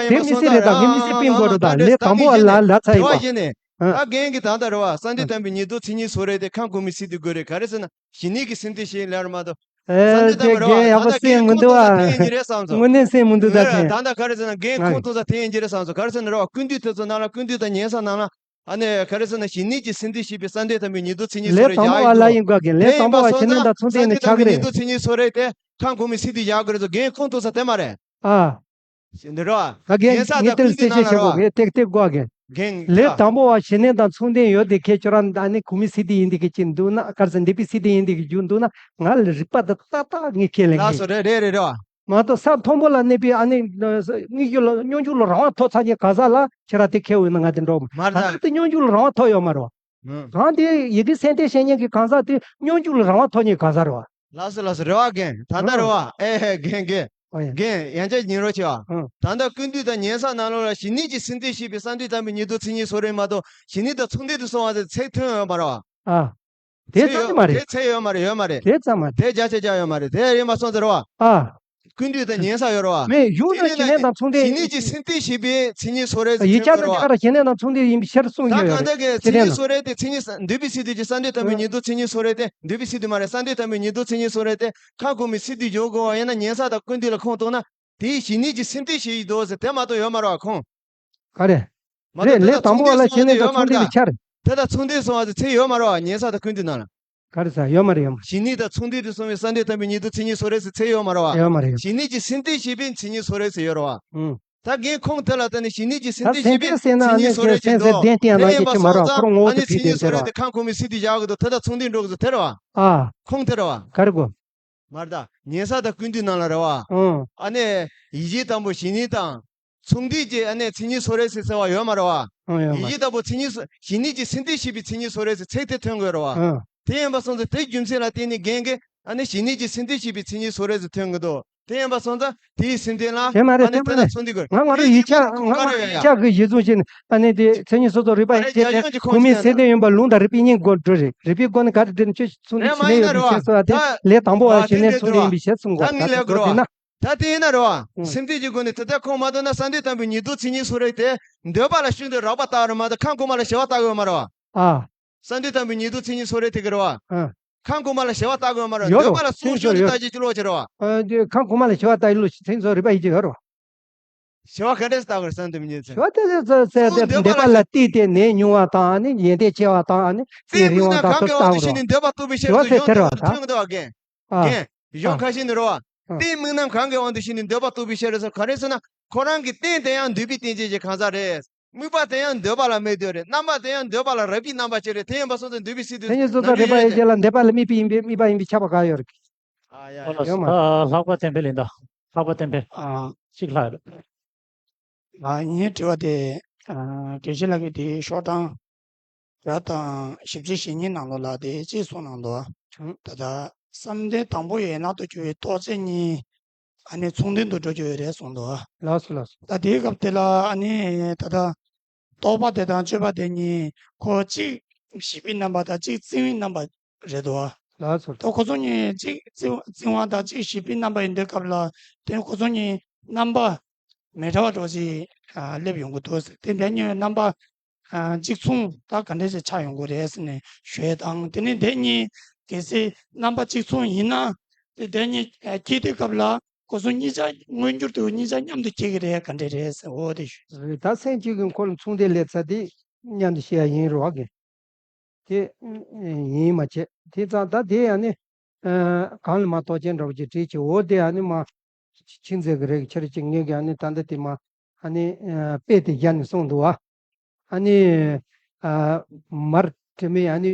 དེ་མི་སྲིད་རེད་ད། ངའི་མི་སྲིད་སྤེལ་དགོས་རེད་ད། ལས་དང་པོ་བ་ལ་ལ་ཚ་ཡིན་པ། ཨ། ད་རྒན་གྱིས་ད་ལྟ་རེད་བ། བསམ་གཏན་དམ་པའི་ཉིང་རྡུལ་མཚན་ཉིད་སོགས་རེད་དེ་ཁམས་གོང་མའི་སྲིད་དེ་དགོས་རེད། ག་རེ་ཟེར་ན་ཞི་གནས་ཀྱི་སེམས་རྟེན་བྱས་ལབ་རེད་མ་གཏོགས། ཨེ་བསམ་གཏན་དེ་དམ་པ་རེད་བ། རྒན་ཡག་པོ་ད་ལྟ་སེམས་མི་འདུག་ཨ། ཁོང་ཐུག་ས་དེ་ཡིན་གྱི་རེད་བསམ་སོང་། དངོས་གནས་སེམས་མི་འདུག་ད་ད་ལྟ་ག་རེ་ཟེར་ན་རྒན་ཁོང་ཐུག་ས་དེ་ཡིན་གྱི་རེད་བསམ་སོང་། ག་རེ་ཟེར་ན་རེད་བ། ཀུན་འདུས་དེ་ཚོ་ནང་ལ་ཀུན་འདུས་དང་ཉན་ས་ནང་ལ་ཨ་ནི་ག་རེ་ཟེར་ན་ཞི་གནས་ཀྱི་སེམས་རྟེན་བྱས་པའི་བསམ་གཏན་དམ་པའི་ཉིང་རྡུལ་མཚན་ཉིད་སོགས་རེད་ལས་དང་པོ་བ་ལ་ཡིན་དགོས་རྒན། ལས་དང་པོ་བ་ཞི་གནས་དང་མཚུངས་ལྡན་ནི་ཆགས་ཀྱི་རེད། བསམ་གཏན་དམ་པའི་ཉིང་རྡུལ་མཚན་ཉིད་སོགས་རེད་དེ་ཁམས་གོང་མའི་སྲིད་དེ་ཡག་གི་རེད་ཚོ། རྒན་ཁོང་ཐུག་ས་དེ་མ་རེད། ཨ། འདི་རེད་བ། ད་རྒན་ངས་ད་ད་ལྟ་ཀུན་འདུས་ནང་ལ་རེད་བ། ཏེག་ཏེག་གོ་རྒན། རྒན་ལས་དང་པོ་བ་ཞི་གནས་དང་མཚུངས་ལྡན་ཡོད་དེ་ཁྱེད་ཁྱོད་རང་ཨ་ནི་གོང་མའི་སྲིད་དེ་ཡིན་དེ་གི་ཅིག་འདུག་ན། ག་རེ་ཟེར། འདས་པའི་སྲིད་དེ་ཡིན་དེ་གི་རྒྱུ་འདུག་ན། ང་ལ་རིག་པ་དང་ཏག་ཏག་ངས་ཁས་ལེན་གི། ལགས་སོ་རེད་རེད་རེད་རེད་བ། མ་གཏོགས་ས་མཐོན་པོ་ལ་གནས་པའི་ཨ་ནི་དངོས་རྒྱུ་ལ་སྙོམས་འཇུག་ལ་རང་དབང་ཐོབ་ཚར་མཁན་གང་ཟག་ལ་ཁྱེད་རང་དེ་ཁས་འོས་ན་ང་དེ་འགྲོ་མ་རེད། ད་ལྟ་དེ་སྙོམས་འཇུག་ལ་རང་དབང་ཐོབ་ཡོད་མ་རེད་བ། ཨང་། གང་དེ་ཡི་གེ་སེམས་རྟེན་བྱེད་མཁན་གྱི་གང་ཟག་དེ་སྙོམས་འཇུག་ལ་རང་དབང་ཐོབ་མཁན་གང་ཟག་རེད་བ། ལགས་སོ་ལགས་སོ། རེད་བ་རྒན། ད་ལྟ་རེད་བ། ཨེ་ཧེ་རྒན་རྒན། ཨོ་ཡ། རྒན་ཡང་བསྐྱར་ཉན་རོགས་བྱེད་བ། ཨང་། ད་ལྟ་ཀུན་འདུས་དང་ཉན་ས་ནང་ལོགས་ལ་ཞི་གནས་ཀྱི་སེམས་རྟེན་བྱས་པའི་བསམ་གཏན་དམ་པའི་ཉིང་རྡུལ་མཚན་ཉིད་སོགས་རེད་མ་གཏོགས་ཞི་གནས་དང་མཚུངས་ལྡན་དུ་སོང་བ་དེ་ཚད་མཐུན་ཡོད་མ་རེད་བ། ཨ། དེ་ཚད་ཙམ་ཡོད་གྱི་མ་རེད། དེ་ཚད་ཡོད་མ་རེད། ཡོད་མ་རེད། དེ་ཙམ་མ་རེད། དེ་རྒྱ་ཆེ་རྒྱ་ཡོད་མ་རེད། དེ་རེད་མ་སོང་ཟེར་བ། ཨ། ཀུན་བཏུས་དང་ཉན་ས་ཡོད་རེད་བ། མེད། ཡུལ་དང་བྱེད་ལས་དང་མཚུངས་ལྡན་ཡིན། ཞི་གནས་ཀྱི་སེམས་གཏིང་ཞེས་པའི་མཚན་ཉིད་སོ་རེད་ཟེར། ཡིག་ཆ་དང་དེ་ག་རང་བྱེད་ལས་དང་མཚུངས་ལྡན་ཡིན་པའི་ཕྱིར་གསུངས་ཡོད་རེད། ད་གང་ལྟར་གྱི་མཚན་ཉིད་སོ་རེད་དེ། མཚན་ཉིད་འདུས་པའི་སེམས་གཏིང་གི་བསམ་གཏན་དང་པོའི་ཉིང་འདུས་མཚན་ཉིད་སོ་རེད་དེ། འདུས་པའི་སེམས་གཏིང་མ་རེད། བསམ་གཏན་དང་པོའི་ཉིང་འདུས་མཚན་ཉིད་སོ་རེད་དེ། ཁམས་གོང་མའི་སེམས་གཏིང་འཇོག་དགོས་པ་ཡིན་ན་ཉན་ས་དང་ཀུན་བཏུས་ལ་ཁུངས་གཏུགས་ན། དེའི་ཞི་གནས་ཀྱི་སེམས་གཏིང་ཞེས་འདུག་ཟེར། དེ་མ་གཏོགས་ཡོད་མ་རེད་བ། ཁུངས། ག་རེ། མ་རེད། གཏོགས་དེ་ལས་དང་པོ་བ་ལ་ཞི་གནས་དང་མཚུངས་ལྡན་པའི་ཆ་རེད། དེ་དང་མཚུངས་ལྡན་སོང་བ་ཟེར་ཚིག་ཡོད་མ་རེད་བ། ཉན་ས་དང་ཀུན་བཏུས་ནང་ལ། ག་རེ་ཟེར། ཡོད་མ་རེད། ཡོད་མ་རེད། ཞི་གནས་དང་མཚུངས་ལྡན་དུ་གསུངས་པའི་བསམ་གཏན་དང་པོའི་ཉིང་འདུས་མཚན་ཉིད་སོ་རེད་ཟེར་ཚིག་ཡོད་མ་རེད་བ། ཡོད་མ་རེད། ཡོད་མ་རེད། ཞི་གནས་ཀྱི་སེམས་གཏིང་ཞེས་པའི་མཚན་ཉིད་སོ་རེད་ཟེར་ཡོད་རེད་བ། ཨང་། ད་རྒན་ཁུངས་དེ་ལ་བལྟས་ནས་ཞི་གནས་ཀྱི་སེམས་གཏིང་ཞེས་པའི་མཚན་ཉིད་སོ་རེད་ཅེས་འདུག་དེ་ཡིན་པ་སོང་ཙང་ཨ་ནི་མཚན་གཏིང་སོ་རེད་དེ་ཁམས་གོང་མའི་སེམས་གཏིང་བཞག་གི་འདུག་དེ་དང་མཚུངས་ལྡན་འགྲོ་གི་འདུག་དེ་རེད་བ། ཨ། ཁུངས་དེ་རེད་བ། ག་རེ་གོ། མ་རེད་ད། ཉན་ས་དང་ཀུན་བཏུས་ནང་ལ་རེད་བ། ཨང་། ཨ་ནི་ཡིད་བྱེད་དང་པོ་ཞི་གནས་དང་། མཚུངས་ལྡན་གྱི་ཨ་ནི་མཚན་ཉིད་སོ་རེད་ཟེར་ཟེར་བ་ཡོད་མ་རེད་བ། ཨང་། ཡོད་མ་རེད། ཡིད་བྱེད་དང་པོ་མཚན་ཉིད་སོ། ཞི་གནས་ཀྱི་སེམས་གཏིང་ཞེས་པའི་མཚན་ཉིད་སོ་རེད་ཟེར་ཚིག་དེ་ཐོན་དགོས་རེད་བ། ཨང་། དེ་ཡིན་པ་སོང་ཙང་དེའི་རྒྱུ་མཚན་ལ་བརྟེན་ནས་རྒན་གྱིས་ཨ་ནི་ཞི་གནས་ཀྱི་སེམས་གཏིང་ཞེས་པའི་མཚན་ཉིད་སོ་རེད་ཟེར་ཐོན་གི་འདུག་དེ་ཡིན་པ་སོང་ཙང་དེའི་སེམས་གཏིང་ལ་དེ་མ་རེད། ཨ་ནི་དེ་མ་དེ་དང་རེད། མཚུངས་ལྡན་དགོས། ང་ང་རང་ཡིག་ཆ་ང་ང་རང་ཡིག་ཆ་གི་གཞི་བཟུང་བྱས་ནས་ཨ་ནི་དེ་མཚན་ཉིད་སོ་སོ་རིག་པ་ཡིན་ཅེས་དེ་གོང་མའི་སེམས་གཏིང་ཡིན་པ་ལུང་དང་རིགས་པའི་སྙིང་དགོས་འགྲོ་རེད། རིགས་པའི་སྒོ་ནས་ག་རེ་འདྲེན་ཆོས་མཚུངས་ལྡན་ཞི་གནས་ཡོད་པའི་ཕྱིར་སོ། ཨ་དེ་ལས་དང་པོ་བ་ཞི་གནས་མཚུངས་ལྡན་ཡིན་པའི་ཕྱིར་གསུང་དགོས། ད་ངས་ལབ་དགོས་རེད་བ། ད་དེ་ཡིན་ན་རེད་བ། ཨང་། སེམས་གཏིང་གི་སྒོ་ནས་དེ་ལྟར་ཁུངས་མ་གཏུགས་ན་བསམ་གཏན་དང་པོའི་ཉིང་འདུས་མཚན་ཉིད་སོ་རེད་དེ། འདོད་པ་ལ་ཤིན་ཏུ་རགས་པ་ལྟ་བ་རེད་མ་གཏོགས་ཁམས་གོང་མ་ལ་ཞི་བ་ལྟ་གི་ཡོད་མ་རེད་བ། ཨ། བསམ་གཏན་དང་པོའི་ཉིང་འདུས་མཚན་ཉིད་སོ་རེད་དེ་གི་རེད་བ། ཨ། ཁམས་གོང་མ་ལ་ཞི་བ་ལྟ་གི་ཡོད་མ་རེད་བ། ཡོད་རེད། འདོད་པ་ལ་སོ་ཤིན་ཏུ་ལྟ་ཅེས་ཅི་ལོག་ཅི་རེད་བ། ཨ། འདི་ཁམས་གོང་མ་ལ་ཞི་བ་ལྟ་ཡི་ལོ་མཚན་ཉིད་སོ་རིག་པ་ཡིན་གྱི་ཡོད་རེད་བ། ཞི་བ་ག་འདྲས་ལྟ་དགོས་རེད་བསམ་གཏན་དང་པོའི་ཉིང་འདུས་མཚན། ཞི་བ་དེ་ལས་ཟེར་ཟེར་དེ་འདོད་པ་ལ་བལྟས་ཏེ་ནད་ཉུང་བ་དང་ཨ་ནི་ཡོན་ཏན་ཆེ་བ་དང་ཨ་ནི་དེ་རིང་བ་དང་དུ་བཏང་རོགས། ཞི་བ་ཟེར་ཐལ་བ་ད། ཨ། རྒན། གཞུང་ཁ་ཤས་ནས་རེད་བ། ཨ། རྟེན་དམིགས་རྣམ་གང་གི་དབང་དུ་བྱས་ནས་འདོད་པ་རྟོགས་པའི་ཕྱིར་ཟེར། ག་རེ་ཟེར་ན་ཁོ་རང་གི་རྟེན་དེ་ཡང་འདོད་པའི་རྟེན་ཅན་གྱི་གང་ཟག་རེད། དམིགས་པ་དེ་ཡང་འདོད་པ་ལ་དམིགས་དོན་རེད། རྣམ་པ་དེ་ཡང་འདོད་པ་ལ་རག་པའི་རྣམ་པ་ཅིག་རེད། དེ་ཡིན་པ་སོང་ཙང་འདོད་པའི་སེམས་གཏིང་དེ་ཉིད་སོ་སོ་རིག་པ་ཡོད་ཅེས་ལ་འདོད་པ་ལ་དམིགས་པའི་ཡིན་པས་དམིགས་པ་ཡིན་པས་ཁྱབ་པ་གང་ཡོད་རེད། ཨ་ཡ་ཡ། ཨོ་ལགས་སོ། ཡོད་མ་རེད། ལྷག་པ་བསྟན་པའི་ལན་དང་ལྷག་པ་བསྟན་པའི་ཨ་གཅིག་ལྷག་རེད། ཨ་ངའི་དྲི་བ་དེ་ཨ་དགེ་བཤེས་ལགས་ཀྱིས་དེའི་ཤོག་གྲངས་བརྒྱ་དང་བཞི་བཅུ་ཞེ་གཉིས་ནང་ལོགས་ལ་དེ་གཅིག་གསུངས་གནང་འདུག་ད་ལྟ་བསམ་གཏན་དང་པོ་ཡན་ལག་ཏུ་གྱུར་པའི་རྟོག་བཅས་གཉིས་ཨ་ནི་མཚུངས་ལྡན་དུ་འགྲོ་རྒྱུ་ཡོད་རེད་གསུངས་འདུག་ལགས་སོ་ལགས་སོ། ད་དེའི་སྐབས་དེ་ལ་ཨ་ནི་ད་ལྟ་རྟོག་པ་དེ་དང་དཔྱོད་པ་དེ་གཉིས་ཁོ་གཅིག་བྱིས་པའི་རྣམ་པ་དང་གཅིག་བཙུན་པའི་རྣམ་པ་རེད་འདུག་ལགས་སོ། ད་ཁོ་ཚོ་གཉིས་གཅིག་བཙུན་བཙུན་པ་དང་གཅིག་བྱིས་པའི་རྣམ་པ་ཡིན་དུས་སྐབས་ལ་དེ་ཁོ་ཚོ་གཉིས་རྣམ་པ་མི་འདྲ་བ་འདྲ་ཞིག་ཨ་སླེབས་ཡོང་གི་འདུག་དེ་འདྲ་གཉིས་རྣམ་པ་ཨ་གཅིག་མཚུངས་ད་ག་འདྲ་ཞིག་ཆགས་ཡོང་གི་རེད་ཟེར་ནས་ཞུ་ཡས་དང་། དེ་ནས་དེ་གཉིས་གལ་སྲིད་རྣམ་པ་གཅིག་མཚུངས་ཡིན་ན་དེ་དེ་གཉིས་ཨ་སྐྱེས་དུས་སྐབས་ལ་ཁོ་ཚོ་གཉིས་ཆ་མངོན་འགྱུར་དུ་གཉིས་ཆ་མཉམ་དུ་སྐྱེ་གི་རེད་ག་འདྲ་རེད་ཟེར། འོ་དེ་ཞུ། ད་སེམས་གཅིག་གི་འཁོར་མཚུངས་ལྡན་སླེབས་ཚར་དེ་མཉམ་དུ་སྐྱེ་ཡ་ཡིན་རེད་བ་གི། དེ་ཡིན་མ་བྱེད། དེ་ཙང་ད་དེ་ཡང་ནི་གང་ལ་མ་རྟོགས་ཅན་འདྲ་བོ་ཅིག་བྲིས་ཀྱི། འོ་དེ་ཡང་ནི་མ་ཁྱིམ་མཚེས་ཀྱི་རེད་ཁྱེར་ཅིག་ངས་ཀྱི་ཨ་ནི་ད་ལྟ་དེ་མ་ཨ་ནི་དཔེ་དེ་བཞག་ནས་གསུངས་འདུག་བ། ཨ་ནི་མར་དྲི་མེད་ཨ་ནི་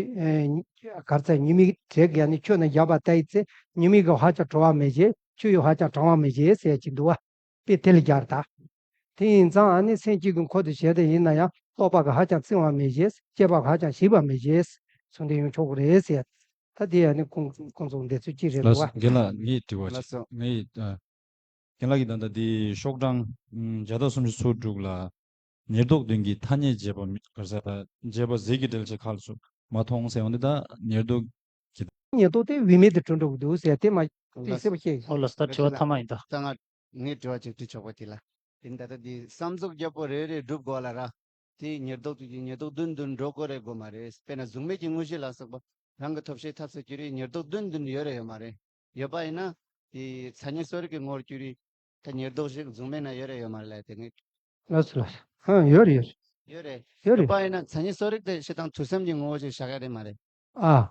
གར་ཚ་ཉི་མའི་གྲས་ཀྱི་ཨ་ནི་ཁྱོད་ན་བཞག་པ་ལྟ་ཡི་ཚེ་ཉི་མའི་གི་ཧ་ཅང་བྲོ་བ་མེད་ཅེས་ཁྱོད་ཡོད་ཧ་ཅང་གྲང་བ་མེད་ཅེས་ཟེར་གྱི་འདུག་བ། དཔེ་དེ་ལ་སྦྱར་ད། དེ་ཡིན་ཙང་ཨ་ནི་སེམས་གཅིག་གི་འཁོར་དུ་བྱས་ཏེ་ཡིན་ན་ཡང་རྟོག་པ་གི་ཧ་ཅང་བཙུན་པ་མེད་ཅེས་སྐྱེས་པ་གི་ཧ་ཅང་ཞིབ་པ་མེད་ཅེས་གསུངས་ཏེ་ཡོང་ཆོག་གི་རེད་ཟེར། ད་དེ་ཡང་ནི་ཁོང་ཁོང་ཚོ་འདས་ཚུལ་གཅིག་རེད་འདུག་བ། ལགས་སོ། རྒན་ལགས་ངའི་དྲི་བ་ལགས་སོ། ཅིག་ངའི་ཨ། རྒན་ལགས་ཀྱིས་ད་ལྟ་དེ་ཤོག་གྲངས་ཨམ་བརྒྱ་དང་སུམ་ཅུ་སོ་དྲུག་ལ་ཉེར་བསྡོགས་བདུན་གྱི་ཐ་སྙད་བྱེད་པ་མི་ག་རེ་ཟེར། བྱེད་པ་ཟིལ་གྱིས་འབྲེལ་བྱེད་ཁ་ལ་སོགས་མ་མཐོང་ཟེར་ཡོང་དུས་ད་ཉེར་བསྡོགས་ཉེར་བསྡོགས་དེ་བུད་མེད་དུ་གྲུབ་འགྲོ་གི་འདུག་ཟེར་དེ་མ་དེ་གསལ་པོ་ཤེས། ཨོ་ལགས་སོ། ད་དྲི་བ་མཐའ་མ་ཡིན་ད། ད་ང་ངའི་དྲི་བ་ཅིག་དྲི་ཆོག་པ་དེ་ལ། དེ་ད་ལྟ་འདི་བསམ་གཟུགས་བརྒྱད་པོ་རེ་རེ་སྒྲུབ་དགོས་ལ་ར། དེ་ཉེར་བསྡོགས་དུས་ཀྱི་ཉེར་བསྡོགས་བདུན་བདུན་འགྲོ་དགོས་རེད་དགོས་མ་རེད། དཔེར་ན་གཟུགས་མེད་ཀྱི་དངོས་གཞི་ལ་སོགས་པ་རང་གི་ཐོབ་བྱའི་ཐབས་སུ་གྱུར་པའི་ཉེར་བསྡོགས་བདུན་བདུན་ཡོད་རེད་ཡོད་མ་རེད། ཡོད་པ་ཡིན་ན་དེ་མཚན་ཉིད་གསོ་རིག་གི་ངོ་བོར་གྱུར་པའི་ད་ཉེར་བསྡོགས་ཤིག་གཟུགས་མེད་ན་ཡོད་རེད་ཡོད་མ་རེད་ལ་དེ་ངས། ལགས་སོ་ལགས་སོ། ཧ་ཡོད་རེད་ཡོད་རེད། ཡོད་རེད། ཡོད་རེད། ཡོད་པ་ཡིན་ན་མཚན་ཉིད་གསོ་རིག་དེ་སྤྱིར་བཏང་དུས་གསུམ་གྱི་ངོ་བོ་ཞིག་བཞག་ཡ་རེད་མ་རེད། ཨ།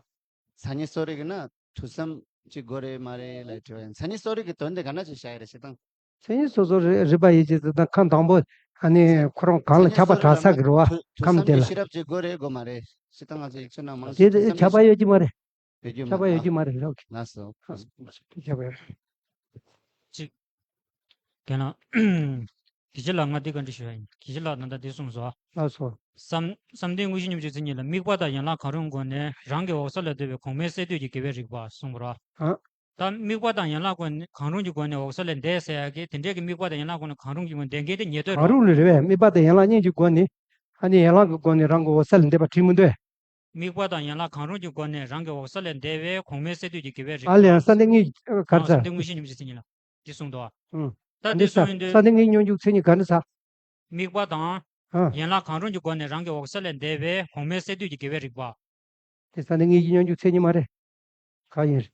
མཚན་ཉིད་གསོ་རིག་ན་དུས་གསུམ་གྱི་སྒོ་རེད་མ་རེད་ལ་དྲི་བ་ཡིན། མཚན་ཉིད་གསོ་རིག་གི་དོན་དེ་ག་ན་ཅིག་བཞག་ཡ་རེད་སྤྱིར་བཏང་། མཚན་ཉིད་སོ་སོ་རེ་རིག་པ་ཡིན་གྱི་དེ་དང་ཁམས་དང་པོ་ཨ་ནི་ཁོ་རང་གང་ལ་ཁྱབ་པ་གྲགས་ས་གི་རེད་བ། ཁམས་དེ་ལ། ཤེས་རབ་ཀྱི་སྒོ་རེད་དགོས་མ་རེད། སྤྱིར་བཏང་ང་ཚོ་ཡིག་ཆ་ནང་མང་དེ་ཆེ་དེ་ཁྱབ་པ་ཡོད་ཀྱི་མ་རེད། ཡོད་ཀྱི་མ་ཁྱབ་པ་ཡོད་ཀྱི་མ་རེད་རོགས། ལགས་སོ། ཁྱབ་པ་ཡོད། གཅིག་རྒན་ལགས། དགེ་བཤེས་ལགས་ང་འདི་བཀའ་འདྲི་ཞུ་ཡ་ཡིན། དགེ་བཤེས་ལགས་ད་ལྟ་འདི་གསུངས་སོ། ལགས་སོ། བསམ་བསམ་གཏན་དངོས་གཞི་སྙོམས་འཇུག་མཚན་ཉིད་ལ་དམིགས་པ་དང་ཡན་ལག་གང་རུང་སྒོ་ནས་རང་གི་འོད་གསལ་ལས་འདས་པའི་གོང་མའི་གསལ་འདོད་ཀྱི་དགེ་བའི་རིག་པ་གསུངས་པ་རེད། ཨ། ད་དམིགས་པ་དང་ཡན་ལག་སྒོ་ནས་གང་རུང་གི་སྒོ་ནས་འོད་གསལ་ལས་འདས་ཟེར་ཡ་གི་དེ་འདྲའི་གི་དམིགས་པ་དང་ཡན་ལག་སྒོ་ནས་གང་རུང་གི་སྒོ་ནས་འདས་མཁན་དེ་ཉེར་བསྡོགས་གང་རུང་ལས་རེད་བས། དམིགས་པ་དང་ཡན་ལག་གཉིས་ཀྱི་སྒོ་ནས་ཨ་ནི་ཡན་ལག་གི་སྒོ་ནས་རང་གི་འོད་གསལ་ལས་འདས་པ་བྲིས་མི་འདུག་དམིགས་པ་དང་ཡན་ལག་གང་རུང་གི་སྒོ་ནས་རང་གི་འོད་གསལ་ལས་འདས་པའི་གོང་མའི་གསལ་འདོད་ཀྱི་དགེ་བའི་རིག་པ། ཨ་ལས་ཡང་བསམ་གཏན་དངོས་ག་རེ་ཟེར། བསམ་གཏན་དངོས་གཞི་སྙོམས་འཇུག་མཚན་ཉིད་ལ། འདི་གསུངས་འདུག་ཨ། ཨང་། ད་འདི་འདི་ས་གསུངས་ཡིན་ས་དུས། ནི་ངའི་སྙོན་འཇུག་མཚན་ཉིད་ག་འདྲ་ས། དམིགས་པ་དང་། ཨང་། ཡན་ལག་གང་རུང་གི་སྒོ་ནས་རང་གི་འོད་གསལ་ལས་འདས་པའི་གོང་མའི་སས་བསྡུས་ཀྱི་དགེ་བའི་རིག་པ། དེ་ས་ནི་ངེད་ཀྱི་སྙོན་འཇུག་མཚན་ཉིད་མ་རེད། གང་ཡིན་རེད།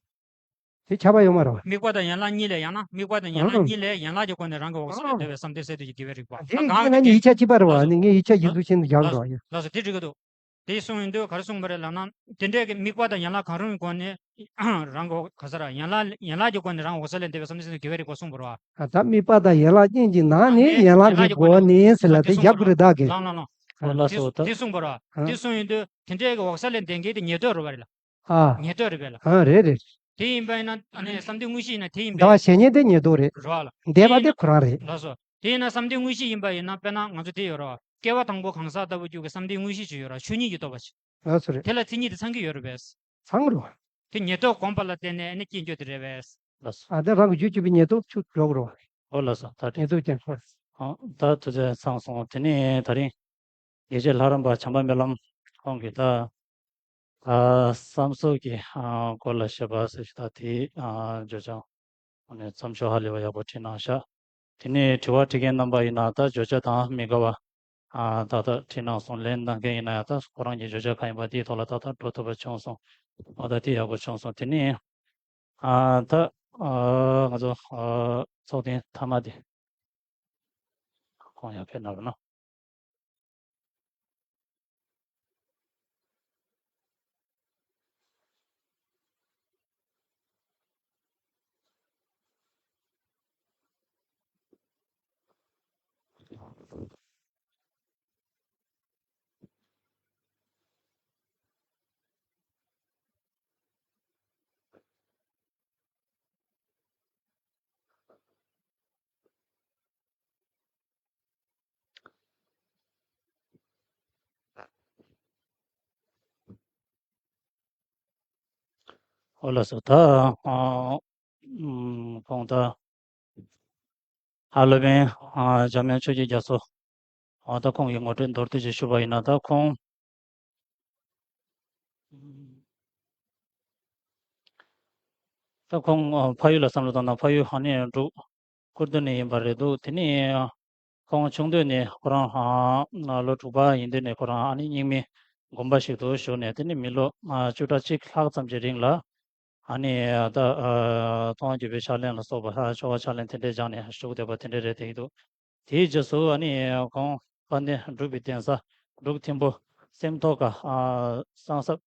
དེ་ཁྱབ་པ་ཡོད་མ་རེད་བ། དམིགས་པ་དང་ཡན་ལག་གཉིས་ལས། ཡང་ན་དམིགས་པ་དང་ཡན་ལག་ཨང་། གཉིས་ལས་ཡན་ལག་གི་སྒོ་ནས་རང་གི་འོད་གསལ་ལས་ཨང་། འདས་པའི་བསམ་གཏན་སས་བསྡུས་ཀྱི་དགེ་བའི་རིག་པ། ཨ་དེ་ད་གང་ཡིན་ན་གང་ནི་ཡིག་ཆ་གཅིག་པ་རེད་བ། ཨ་ནི་ངས་ཡིག་ཆ་ཡིག་འཛུགས་ཆེན་དུ་རྒྱག་རོགས་ཡིན། ལགས་སོ། དེ་འགྲིག་གི་འདུག་དེ་གསུངས་ཡོང་དུས་ག་རེ་གསུངས་པ་རེད་ལབ་ན། དེ་འདྲའི་གི་དམིགས་པ་དང་ཡན་ལག་གང་རུང་གི་སྒོ་ནས་རང་གི་འོད་ག་ས་ར་ཡན་ལག་ཡན་ལག་གི་སྒོ་ནས་རང་འོད་གསལ་ལས་འདས་པའི་བསམ་གཏན་སས་བསྡུས་ཀྱི་དགེ་བའི་རིག་པ་གསུངས་པ་རེད་བ། ད་དམིགས་པ་དང་ཡན་ལག་གཉིས་ཀྱི་ནང་ནས་ཡན་ལག་གི་སྒོ་ནས་ཟེར་ལ་དེ་རྒྱབ་ཀྱི་རེད་ད་གི། ལགས་ལགས་ལགས། ཨོ་ལགས་སོ། ད་དེ་གསུངས་པ་རེད་བ། ཨ་དེ་གསུངས་ཡོང་དུས་དེ་འདྲའི་གི་འོད་གསལ་ལས་འདས་མཁན་དེ་ཉན་ཐོས་རེད་བ་རེད་ལ། ཨ། ཉན་ཐོས་རེད་བས་ལ། ཨ་རེད་རེད། དེ་ཡིན་པ་ཡིན་ན་ཨ་ནི་བསམ་གཏན་དངོས་གཞི་ཡིན་ན་དེ་ཡིན་པས། ཟླ་བ་གཞན་ཉིད་དེ་ཉན་ཐོས་རེད། རེད་བ་ལ། འདས་པ་དེ་ཁོ་རང་རེད། ལགས་སོ། དེ་ཡིན་ན་བསམ་གཏན་དངོས་གཞི་ཡིན་པ་ཡིན་ན། དཔེར་ན་ང་ཚོ་དེ་ཡོད་རེད་བ། སྐྱེ་བ་དང་པོ་གང་ཟག་ལྟ་བུ་རྒྱུད་ཀྱི་བསམ་གཏན་དངོས་གཞི་ཅིག་ཡོད་རེད་བ། ཆོས་ཉིད་ཀྱི་རྟོགས་པ་ཅིག་ལགས་སོ་རེད། དེ་ལ་མཚན་ཉིད་དེ་ཚང་གི་ཡོད་རེད་བས། ཚང་རུ། དེ་ཉན་ཐོས་སྒོམ་པ་ལ་བརྟེན་ནས་ཨ་ནི་སྐྱེ་འགྱོ་དེ་རེད་བས། ལགས་སོ། ཨ་དེ་རང་གི་རྒྱུད་གཅིག་པའི་ཉན་ཐོས་ཆུ་འགྲོ་དགོས་རེད་བ། ཨོ་ལགས་སོ། ད་དེ། ཉན་ཐོས་ཅན་ཁོ། ཨོ་ད་དུས་ཚོད་ཚང་སོང་། དེ་ནས་ད་རིང་དགེ་བཤེས་ལྷ་རམས་པ་བྱམས་པ་སྨོན་ལམ་ཁོང་གིས་ད་ཨ་བསམ་སོགས་ཀྱི་ཨ་སྐོར་ལ་བཤད་པ་ཟེར་ཞིག་ད་དེའི་ཨ་བརྗོད་བྱ་ཨ་ནི་བརྩམས་ཆོས་ཧ་ལས་པ་ཡག་པོ་བྲིས་གནང་ཤག་དེ་ནས་དྲི་བ་དྲི་མཁན་རྣམ་པ་ཡིན་ན་ད་བརྗོད་བྱ་དང་མི་འགལ་བ་ཨ་ཏག་ཏག་བྲིས་གནང་སོང་། ལན་གནང་མཁན་ཡིན་ན་ཡང་ད་ཁོ་རང་གི་བརྗོད་བྱ་གང་ཡིན་པ་དེའི་ཐོག་ལ་ཏག་ཏག་འགྲོ་ཐུབ་པ་བྱུང་སོང་། ཨོ་ད་དེ་ཡག་པོ་བྱུང་སོང་། དེ་ནས་ཨ་ད་ཨ་ང་ཚོ་ཨ་ཚོགས་ཐེངས་མཐའ་མ་དེ་ཁོང་ཡར་ཕེབས་གནང་རོགས་གནང་། ཨོ་ལགས་སོ། ད་ཨ་ཨམ་ཁོང་ད་ཨ་སློབ་དཔོན་ཨ་འཇམ་དབྱངས་ཆོས་ཀྱི་རྒྱ་མཚོ། ཨ་ད་ཁོང་གི་ངོ་སྤྲོད་མདོར་བསྡུས་ཤིག་ཞུ་བ་ཡིན་ན། ད་ཁོང་ད་ཁོང་ཨ་ཕ་ཡུལ་ལ་བསམ་བློ་བཏང་ན་ཕ་ཡུལ་ཨ་ནི་འབྲུག་ཀུར་སྟོད་ནས་ཡིན་པ་རེད་འདུག་དེ་ནས་ཁོང་ཆུང་དུས་ནས་ཁོ་རང་ཨ་ལོ་དྲུག་པ་ཡིན་དུས་ནས་ཁོ་རང་ཨ་ནི་རྙིང་མའི་དགོན་པ་ཞིག་ཏུ་བཞུགས་ནས། དེ་ནས་མི་ལོ་ཨ་བཅུ་ཕྲག་གཅིག་ལྷག་ཙམ་གྱི་རིང་ལ་ཨ་ནི་ད་ཨ་མཐོང་བ་བརྒྱུད་པའི་ཕྱག་ལེན་ལ་སོགས་པ་ཨ་ཆོ་ག་ཕྱག་ལེན་དེ་འདྲས་སྦྱངས་ནས་བཞུགས་བསྡད་པ་དེ་འདྲས་རེད་བསྡད་ཀྱི་འདུག་དེའི་རྗེས་སུ་ཨ་ནི་ཁོང་དཔལ་ལྡན་འབྲུག་པའི་གདན་ས་འབྲུག་ཐིམ་ཕུ་སེམས་རྟོགས་ཁ་ཨ་གསང་སྲབ་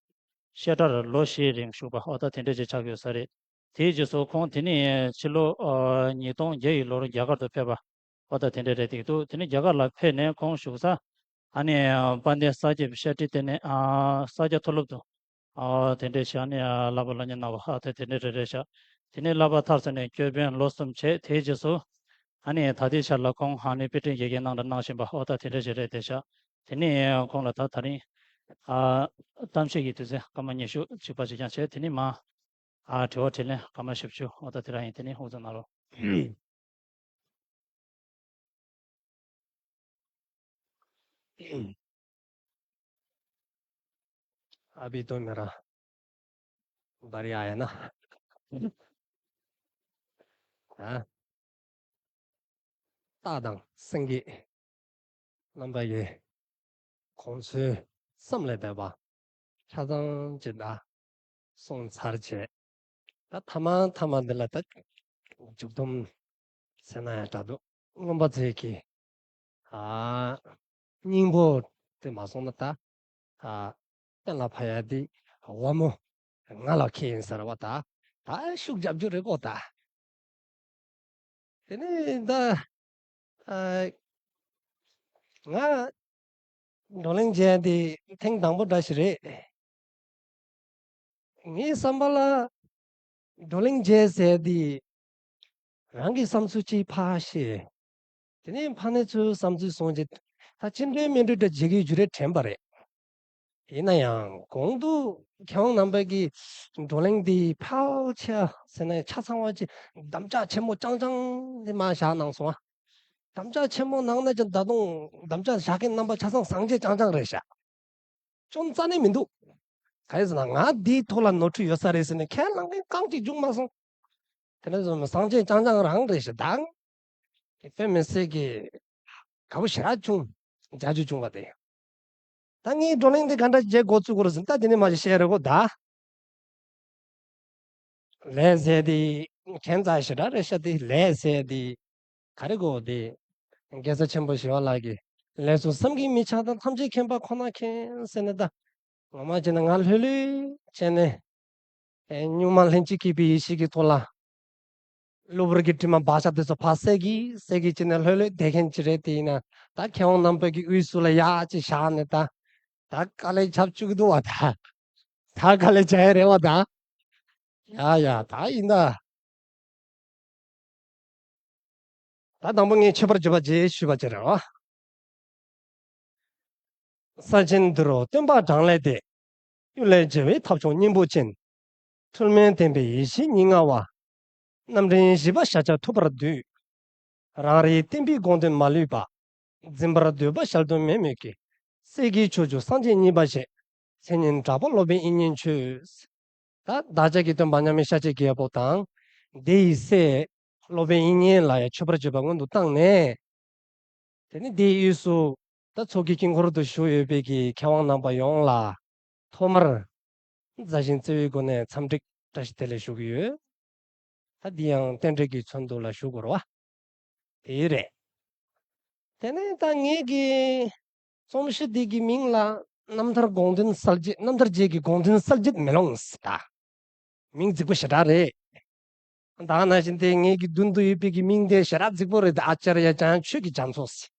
བཤད་གྲྭར་ལོ་བཞིའི་རིང་བཞུགས་པ། ཨོ་ད་དེ་འདྲས་ཅིག་ཆགས་ཡོད་ས་རེད། དེའི་རྗེས་སུ་ཁོང་དེ་ནས་ཕྱི་ལོ་ཨ་ཉིས་སྟོང་བརྒྱད་ཡི་ལོར་རྒྱ་གར་དུ་ཕེབས་པ། ཨོ་ད་དེ་འདྲས་རེད་བསྡད་ཀྱི་འདུག་དེ་ནས་རྒྱ་གར་ལ་ཕེབས་ནས་ཁོང་བཞུགས་ས་ཨ་ནི་དཔལ་ལྡན་ས་སྐྱ་བཤད་ཁྲིད་ལྟེ་གནས་ཨ་ས་སྐྱ་མཐོ་སློབ་ཏུ་ཨ་དེ་འདྲས་བྱས་ཨ་ནི་ཨ་བསླབ་པ་སློབ་གཉེར་གནང་བ། ཨ་དེ་དེ་འདྲས་རེ་རེ་བྱས། དེ་ནས་བསླབ་པ་མཐར་སོན་ནས་སྐྱོར་དཔོན་ལོ་གསུམ་བྱས། དེའི་རྗེས་སུ་ཨ་ནི་ད་ལྟའི་ཆར་ལ་ཁོང་ཨ་ནི་དཔེ་སྐྲུན་དགེ་རྒན་རྣམ་གྲྭ་གནང་བཞིན་པ། ཨོ་ད་དེ་འདྲས་ཞིག་རེད་བསྡད་ཤག་དེ་ནས་ཁོང་ལ་ད་ད་རིང་ཨ་གཏམ་བཤད་ཀྱི་དུས་ཚོད་སྐར་མ་ཉི་ཤུ་གཅིག་པ་ཅིག་ཀྱང་བྱས། དེ་ནས་མ་ཨ་དྲི་བ་དྲིས་ལན་སྐར་མ་བཞི་བཅུ། ཨོ་ད་དེ་རང་ཡིན། དེ་ནས་དབུ་འཛུགས་གནང་རོགས། अभी तो मेरा बारी आया ना। ཨ། སྟག་དང་སེང་གེ་རྣམ་པ་ཡིས་ཁོང་ཚོའི་བསམ་ལས་འདས་པ་ཆ་ཚང་ཅིག་ད་གསུངས་ཚར་བྱས། ད་ཐ་མ་ཐ་མ་འདི་ལ་ད་མཇུག་སྡོམ་ཟེར་ན་ཡང་འདྲ་འདུག་རྔོན་པ་ཚོས་ཀྱིས་ཨ་སྙིང་པོ་དེ་མ་སོང་ན་ད་ཨ་གཏན་ལ་ཕབ་ཡ་དེ་དབང་མོ་ང་ལ་ཁེལ་ཡིན་ཟེར་བ། ད་ད་ཤུགས་རྒྱབ་རྒྱུ་རེད་གོ། ད་དེ་ནས་ད་ཨ་ང་བགྲོ་གླེང་བྱས་ཏེ་ཐེངས་དང་པོ་འདྲ་ཞིག་རེད། ངའི་བསམ་པ་ལ་བགྲོ་གླེང་བྱས་ཟེར་ཏེ་རང་གི་བསམ་ཚུལ་གཅིག་ཕར་བཤད། དེ་ནས་ཕ་ནས་ཚོའི་བསམ་ཚུལ་གསུངས་རྗེས་ད་ཅི་འདྲའི་མི་འདྲ་འདྲ་བྱེད་ཀྱི་ཡོད་རེད་དྲན་པ་རེད། ཡིན་ན་ཡང་གོང་དུ་མཁས་དབང་རྣམ་པ་གིས་བགྲོ་གླེང་འདི་ཕལ་ཆེར་ཟེར་ན་ཆ་ཚང་བ་ཅིག་དམ་བཅའ་ཆེན་མོ་རྐྱང་རྐྱང་འདི་མར་བཞག་གནང་སོང་ཨ། དམ་བཅའ་ཆེན་མོ་ནང་ན་ཀྱང་ད་དུང་དམ་བཅའ་བཞག་མཁན་རྣམ་པ་ཆ་ཚང་སངས་རྒྱས་རྐྱང་རྐྱང་རེད་ཤག་ཅུང་རྩ་ནས་མི་འདུག་ག་རེ་ཟེར་ན་ང་འདིའི་ཐོག་ལ་ནོར་འཁྲུལ་ཡོད་ས་རེད་ཟེར་ནས་ཁས་བླངས་མཁན་རྐང་གཅིག་བྱུང་མ་སོང་། དེ་ནས་བཟུང་སངས་རྒྱས་རྐྱང་རྐྱང་རང་རེད་ཤག་ད། དཔེ་མི་སྲིད་ཀྱི་དགའ་པོ་ཞེ་དྲག་བྱུང་། རྒྱ་ཇུ་བྱུང་བ་དེ། ད་ངའི་བགྲོ་གླེང་དེ་ག་འདྲ་བྱེད་འགོ་བཙུགས་དགོས་རེད་ཟེར། ད་དེ་ནས་མ་གཞི་བཤད་རེད་གོ་ད། ལས་ཟེར་དེ་ཁྱད་མཚར་ཞེ་དྲག་རེད་ཤག་དེ་ལས་ཟེར་དེ་ག་རེ་གོ་དེ། དགེ་རྩ་ཆེན་པོ་ཞི་བ་ལྷ་གིས་ལས་སུ་བསམ་གྱིས་མི་ཁྱབ་དང་ཐམས་ཅད་མཁྱེན་པ་ཁོ་ན་མཁྱེན་ཟེར་ནས། ད་ངོ་མ་བྱས་ན་ང་ལྷོད་ལྷོད་བྱས་ནས། ཨེ། གཉུག་མ་ལྷན་ཅིག་སྐྱེས་པའི་ཡེ་ཤེས་ཀྱི་ཐོག་ལ། གློ་བུར་གྱི་དྲི་མ་བག་ཆགས་དེ་ཚོ་ཕར་སེལ་གྱིས་སེལ་གྱིས་བྱས་ནས་ལྷོད་ལྷོད་བསྡད་མཁན་ཅིག་རེད། དེ་ཡིན་ན་ད་མཁས་དབང་རྣམ་པ་གི་དབུས་སུ་ལ་ཡག་ཅིག་བཞག་ནས་ད། ད་དཀའ་ལས་ཁྱབ་བཅུག་གི་འདུག་བ་ད། ད་དཀའ་ལས་བྱ་ཡ་རེད་བ་ད། ཡ་ཡ་ད་ཡིན་ད། ད་དང་པོ་ངས་མཆོད་པར་བརྗོད་པ་རྗེས་ཞུས་པ་ཅིག་རེད་བ། ས་ཆེན་འདི་རུ་སྟོན་པ་གྲངས་ལས་འདས། གཡུལ་ལས་རྒྱལ་བའི་ཐབས་མཆོག་སྙིང་པོ་ཅན། འཁྲུལ་མེད་བདེན་པའི་ཡེ་ཤེས་ཉིད་མངའ་བ། རྣམ་འདྲེན་བཞི་པ་ཤཱཀྱ་ཐུབ་པར་འདུད། རང་རིག་བརྟན་པའི་དགོངས་དོན་མ་ལུས་པ། འཛིན་པར་འདོད་པ་གཞལ་དོན་མེད་མོད་ཀྱི། སྲས་ཀྱི་ཕྱོགས་བཅུ་སངས་རྒྱས་གཉིས་པ་ཞེས། མཚན་ཉིད་གྲགས་པ་སློབ་དཔོན་དབྱིག་གཉེན་མཆོད། ད་བདག་ཅག་གི་སྟོན་པ་མཉམ་མེད་ཤཱཀྱའི་རྒྱལ་པོ་དང་། དེ་ཡི་སྲས་སློབ་དཔོན་དབྱིག་གཉེན་ལ་ཡང་མཆོད་པར་བརྗོད་པ་སྔོན་དུ་བཏང་ནས། དེ་ནས་དེའི་དབུས་སུ་ད་ཚོགས་ཀྱི་དཀྱིལ་འཁོར་དུ་བཞུགས་ཡོད་པའི་གི་མཁས་དབང་རྣམ་པ་ཡོངས་ལ་ཐོག་མར་མཛའ་ཞིང་བརྩེ་བའི་སྒོ་ནས་འཚམས་འདྲི་བཀྲ་ཤིས་བདེ་ལེགས་ཞུ་གི་ཡོད། ད་འདི་ཡང་རྟེན་འབྲེལ་གྱི་ཚོགས་འདུ་ལ་ཞུགས་དགོས་རེད་བ། དེ་རེད། དེ་ནས་ད་ངེད་ཀྱི་རྩོམ་གཞི་འདི་གི་མིང་ལ་རྣམ་ཐར་དགོངས་དོན་གསལ་བྱེད། རྣམ་ཐར་རྒྱན་གྱི་དགོངས་དོན་གསལ་བྱེད་མེ་ལོང་ཟེར་ད། མིང་རྫིག་པོ་ཞེ་དྲག་རེད། ད་ག་ནང་བཞིན་དེ་ངེད་ཀྱི་མདུན་དུ་ཡོད་པའི་གི་མིང་དེ་ཞེ་དྲག་རྫིག་པོ་རེད། ཨ་ཙརྱ་བྱང་ཆུབ་ཀྱི་རྒྱ་མཚོ་ཟེར།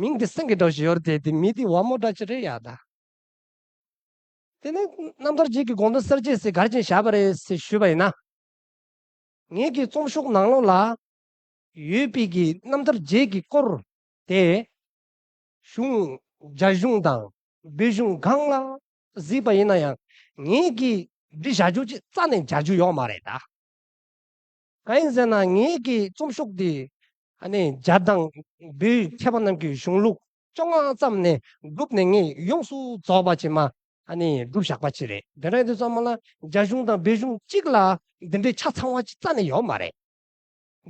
མིང་དེ་སེང་གེ་འདྲ་ཞིག་ཡོད་རེད་དེ། དེ་མི་དེ་བ་མོ་འདྲ་ཅིག་རེད་ཡ་ད། དེ་ནས་རྣམ་ཐར་རྒྱན་གྱི་དགོངས་དོན་གསལ་བྱེད་ཟེར་ག་རེ་བྱས་ནས་བཞག་པ་རེད་ཟེར་ཞུས་པ་ཡིན་ན། ངེད་ཀྱི་རྩོམ་ཤོག་ནང་ལོགས་ལ་ཡོད་པའི་གི་རྣམ་ཐར་རྒྱན་གྱི་སྐོར་དེ་གཞུང་། རྒྱ་གཞུང་དང་བོད་གཞུང་གང་ལ་གཟིགས་པ་ཡིན་ན་ཡང་ངེད་ཀྱིས་འབྲི་བཞག་རྒྱུ་ཅིག་རྩ་ནས་མཇལ་རྒྱུ་ཡོད་མ་རེད་ད། གང་ཡིན་ཟེར་ན་ངེད་ཀྱི་རྩོམ་ཤོག་འདི་ཨ་ནི་རྒྱ་དང་བོད་མཁས་པ་རྣམས་ཀྱི་གཞུང་ལུགས་བཅོ་ལྔ་ཙམ་ནས་བསྒྲུབས་ནས་ངས་ཡོངས་སུ་རྫོགས་པ་ཅིག་མ་ཨ་ནི་བསྒྲུབས་བཞག་པ་ཅིག་རེད། དེ་འདྲ་ཡིན་དུས་ཙམ་པ་ལ་རྒྱ་གཞུང་དང་བོད་གཞུང་གཅིག་ལ་འདི་འདྲའི་ཆ་ཚང་བ་ཅིག་རྩ་ནས་ཡོད་མ་རེད།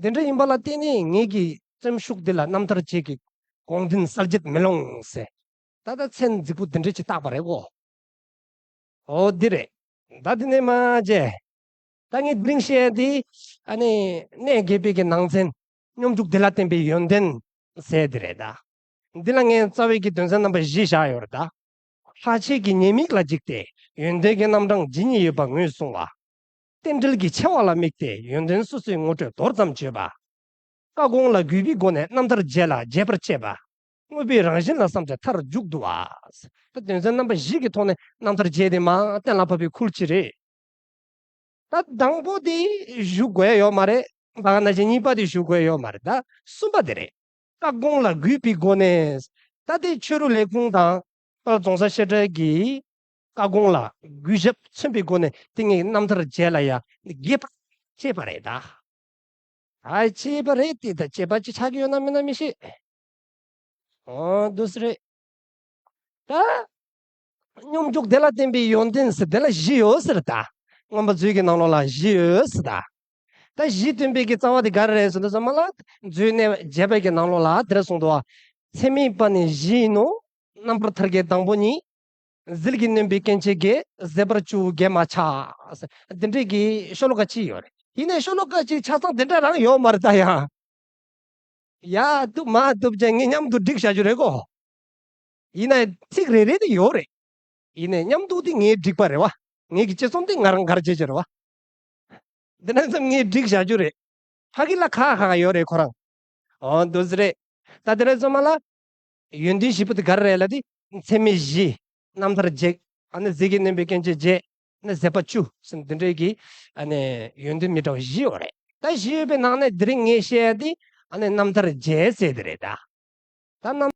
འདི་འདྲ་ཡིན་པ་ལ་བརྟེན་ནས་ངེད་ཀྱི་རྩོམ་ཤོག་འདི་ལ་རྣམ་ཐར་རྒྱན་གྱི་དགོངས་དོན་གསལ་བྱེད་མེ་ལོང་ཟེར། ད་ལྟ་མཚན་རྫིག་པོ་འདི་འདྲ་ཅིག་བཏགས་པ་རེད་གོ། ཨོ་འདི་རེད། ད་འདི་ནས་མ་བྱས། ད་ངས་འདི་རིང་བཤད་ཡ་འདི་ཨ་ནི་གནས་བརྒྱད་པའི་གི་ནང་ཚན། སྙོམས་འཇུག་བདེ་ལ་བརྟེན་པའི་ཡོན་ཏན་ཟེར་འདི་རེད་ད། འདི་ལ་ངས་རྩ་བའི་གི་དོན་ཚན་རྣམ་པ་བཞི་བཞག་ཡོད་རེད་ད། ལྷག་བཅས་ཀྱི་ཉེས་དམིགས་ལ་འཇིགས་ཏེ་ཡོན་ཏན་གྱི་རྣམ་གྲངས་ཇི་སྙེད་ཡོད་པ་ངོས་བཟུང་བ། རྟེན་འབྲེལ་གྱི་ཆེ་བ་ལ་དམིགས་ཏེ་ཡོན་ཏན་སོ་སོའི་ངོ་སྤྲོད་མདོར་ཙམ་བརྗོད་པ། བཀའ་དགོངས་ལ་གུས་པའི་སྒོ་ནས་རྣམ་ཐར་རྒྱན་ལ་རྒྱས་པར་བྱེད་པ། དངོས་པོའི་རང་བཞིན་ལ་བསམ་སྟེ་མཐར་མཇུག་བསྡུ་བ། ད་དོན་ཚན་རྣམ་པ་བཞི་གི་ཐོག་ནས་རྣམ་ཐར་རྒྱན་དེ་མར་གཏན་ལ་ཕབ་པའི་ཁུལ་ཅིག་རེད། ད་དང་པོ་དེ་ཞུ་དགོས་ཡ་ཡོད་མ་རེད། ད་ག་ནང་བཞིན་གཉིས་པ་དེ་ཞུ་དགོས་ཡ་ཡོད་མ་རེད། ད་གསུམ་པ་དེ་རེད། བཀའ་དགོངས་ལ་གུས་པའི་སྒོ་ནས། ད་དེ་ཆོས་རིག་ལས་ཁུངས་དང་། ཨ། རྫོང་སར་བཤད་གྲྭའི་གི་བཀའ་དགོངས་ལ་གུས་ཞབས་མཚོན་པའི་སྒོ་ནས་དེ་ངས་རྣམ་ཐར་རྒྱན་ལ་ཡ་རྒྱས་པར་བྱས་པ་རེད་ད། ཨ། བྱས་པ་རེད་དེ། ད་བྱས་པ་ཅིག་ཆགས་ཀྱི་ཡོད་ན་མེད་ན་མི་ཤེས། ཨོ་འདུག་སེ་རེད། ད་སྙོམས་འཇུག་བདེ་ལ་བརྟེན་པའི་ཡོན་ཏན་ཟེར་དེ་ལ་བཞི་ཡོད་ཟེར་ད། མངོན་པ་མཛོད་ཀྱི་ནང་ལོགས་ལ་བཞི་ཡོད་ཟེར་ད། ད་བཞི་སྟོན་པའི་གི་རྩ་བ་དེ་ག་རེ་རེད་ཟེར་དུས་ཙམ་པ་ལ། མཛོད་གནས་བརྒྱད་པའི་གི་ནང་ལོགས་ལ་དེ་རེ་གསུངས་འདུག་བ། ཚད་མེད་པ་ནི་བཞི་ཡིན་ནོ། རྣམ་པར་ཐར་གྱི་དང་པོ་ཉིད། ཟིལ་གྱིས་གནོན་པའི་སྐྱེ་མཆེད་བརྒྱད། ཟད་པར་བཅུ་བརྒྱད་མ་ཆགས། འདི་འདྲའི་གི་ཤོ་ལོ་ཀ་གཅིག་ཡོད་རེད། ཡིན་ནའི་ཤོ་ལོ་ཀ་གཅིག་ཆ་ཚང་དེ་འདྲ་རང་ཡོད་མ་རེད་ད་ཡ། ཡ་བཏུབ་མ་བཏུབ་བྱས་ངས་མཉམ་དུ་བསྒྲིགས་བཞག་རྒྱུ་རེད་གོ། ཡིན་ནའི་ཚིག་རེ་རེ་དེ་ཡོད་རེད། ཡིན་ནའི་མཉམ་དུ་དེ་ངའི་སྒྲིག་པ་རེད་བ། ངེད་ཀྱི་དཔྱད་རྩོམ་དེ་ང་རང་ག་རེ་བྱེད་རྒྱུ་རེད་བ། འདི་ནས་བཟུང་ངས་བསྒྲིགས་བཞག་རྒྱུ་རེད། ཕ་གི་ལ་ཁག་ཁག་ཡོད་རེད་ཁོ་རང་། ཨོ་འདུག་སེ་རེད། ད་དེ་ནས་བཟུང་མ་ལ། ཡོན་ཏན་བཞི་པོ་དེ་ག་རེ་རེད་ལབ་དུས། ཚད་མེད་བཞི། རྣམ་ཐར་བརྒྱད། ཨ་ནི་ཟིལ་གྱིས་གནོན་པའི་སྐྱེ་མཆེད་བརྒྱད། ཨ་ནི་ཟད་པ་བཅུ་ཟེར་འདི་འདྲའི་གི། ཨ་ནི་ཡོན་ཏན་མི་འདྲ་བ་བཞི་ཡོད་རེད། ད་བཞི་ཡོད་པའི་ནང་ནས་དེ་རིང་ངས་བཤད་ཡ་དེ། ཨ་ནི་རྣམ་ཐར་བརྒྱད་ཟེར་དེ་རེད་ད། ད་རྣམ།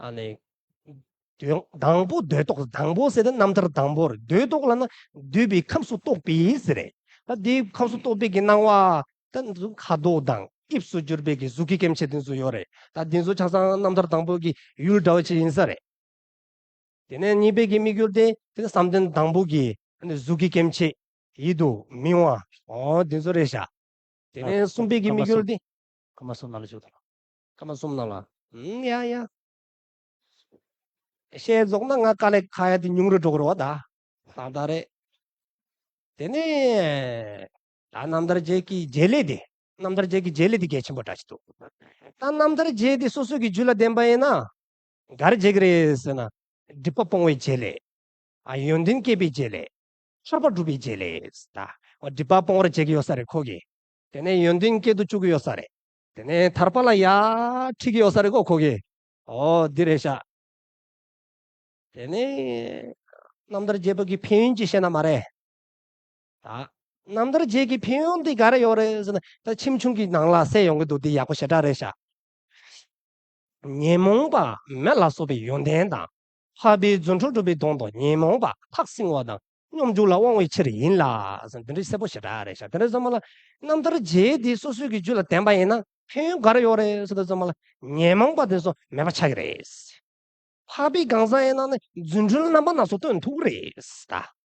ཨ་ནི། དོན་དང་པོ་འདོད་རྟོག་དང་པོ་ཟེར་ཏེ་རྣམ་ཐར་དང་པོ་རེད། འདོད་རྟོག་ལབ་ན་འདོད་པའི་ཁམས་སུ་གཏོགས་པའི་ཟེར་རེད། ད་དེའི་ཁམས་སུ་གཏོགས་པའི་གི་སྣང་བ་ད་ཁ་དོག་དང་དབྱིབས་སུ་གྱུར་པའི་གི་གཟུགས་ཀྱི་སྐྱེ་མཆེད་དེ་ཚོ་ཡོད་རེད། ད་དེ་ཚོ་ཆ་ཚང་རྣམ་ཐར་དང་པོ་གི་ཡུལ་འདྲ་བ་ཅིག་ཡིན་ས་རེད། དེ་ནས་གཉིས་པའི་གི་དམིགས་ཡུལ་དེ་དེ་བསམ་གཏན་དང་པོ་གི་ཨ་ནི་གཟུགས་ཀྱི་སྐྱེ་མཆེད་ཡིད་དུ་མི་འོང་བ། འོ་དེ་ཚོ་རེད་ཤག་དེ་ནས་གསུམ་པའི་གི་དམིགས་ཡུལ་དེ། ཀ་མ་གསུམ་ནང་ལ་བཅུག་དང་། ཀ་མ་གསུམ་ནང་ལ། ཨུམ། ཡ་ཡ། བཤད་རྫོགས་ན་ང་དཀའ་ལས་ཁག་ཡ་དེ་ཉུང་རུ་འགྲོ་གི་རེད་བ་ད། ད་ད་རེད། དེ་ནས་ད་རྣམ་ཐར་རྒྱན་གྱི་རྒྱན་ལས་དེ། རྣམ་ཐར་རྒྱན་གྱི་རྒྱན་ལས་དེ་གལ་ཆེན་པོ་འདྲ་ཞིག་འདུག་ད་རྣམ་ཐར་རྒྱན་དེ་སོ་སོ་གི་རྒྱུད་ལ་ལྡན་པ་ཡིན་ན། ག་རེ་བྱེད་ཀྱི་རེད་ཟེར་ན། སྒྲིབ་པ་སྤོང་བའི་རྒྱན་ལས། ཨ། ཡོན་ཏན་སྐྱེད་པའི་རྒྱན་ལས། ཐར་པ་སྒྲུབ་པའི་རྒྱན་ལས། ད། སྒྲིབ་པ་སྤོང་བར་བྱེད་ཀྱི་ཡོད་ས་རེད་ཁོ་གིས། དེ་ནས་ཡོན་ཏན་སྐྱེད་དུ་བཅུག་གི་ཡོད་ས་རེད། དེ་ནས་ཐར་པ་ལ་ཡར་ཁྲིད་ཀྱི་ཡོད་ས་རེད་ཁོ་ཁོ་གིས། ཨོ་འདི་རེད་ཤག་དེ་ནས་རྣམ་ཐར་རྒྱན་པོ་གི་ཕན་ཡོན་ཅིག་བཤད་ན་མ་རེད། ད། རྣམ་ཐར་རྒྱན་གྱི་ཕན་ཡོན་འདི་ག་རེ་ཡོད་རེད་ཟེར་ན། ད་ཁྱིམ་ཆུང་གི་ནང་ལ་གསན་ཡོང་གི་འདུག་འདི་ཡག་པོ་ཞེ་དྲག་རེད་ཤག་ཉོན་མོངས་པ་མེ་ལ་སོགས་པའི་ཡོན་ཏན་དང་། འཕགས་པའི་རྫུ་འཕྲུལ་སྒྲུབ་པའི་དོན་དུ་ཉོན་མོངས་པ་ཐག་བསྲིང་བ་དང་སྙོམས་འཇུག་ལ་དབང་བའི་ཕྱིར་ཡིན་ལ། འདི་འདྲའི་གསལ་པོ་ཞེ་དྲག་རེད་ཤག་དེ་འདྲ་ཚང་མ་ལ་རྣམ་ཐར་རྒྱན་འདི་སོ་སོའི་གི་རྒྱུད་ལ་ལྡན་པ་ཡིན་ན་ཕན་ཡོན་ག་རེ་ཡོད་རེད་ཟེར་དུས་ཚང་མ་ལ་ཉོན་མོངས་པ་དེ་ཚོ་མེད་པ་ཆགས་ཀྱི་རེད། འཕགས་པའི་གང་ཟག་ཡིན་ན་ནི་རྫུ་འཕྲུལ་རྣམ་པ་སྣ་ཚོགས་སྟོན་ཐུབ་ཀྱི་རེད།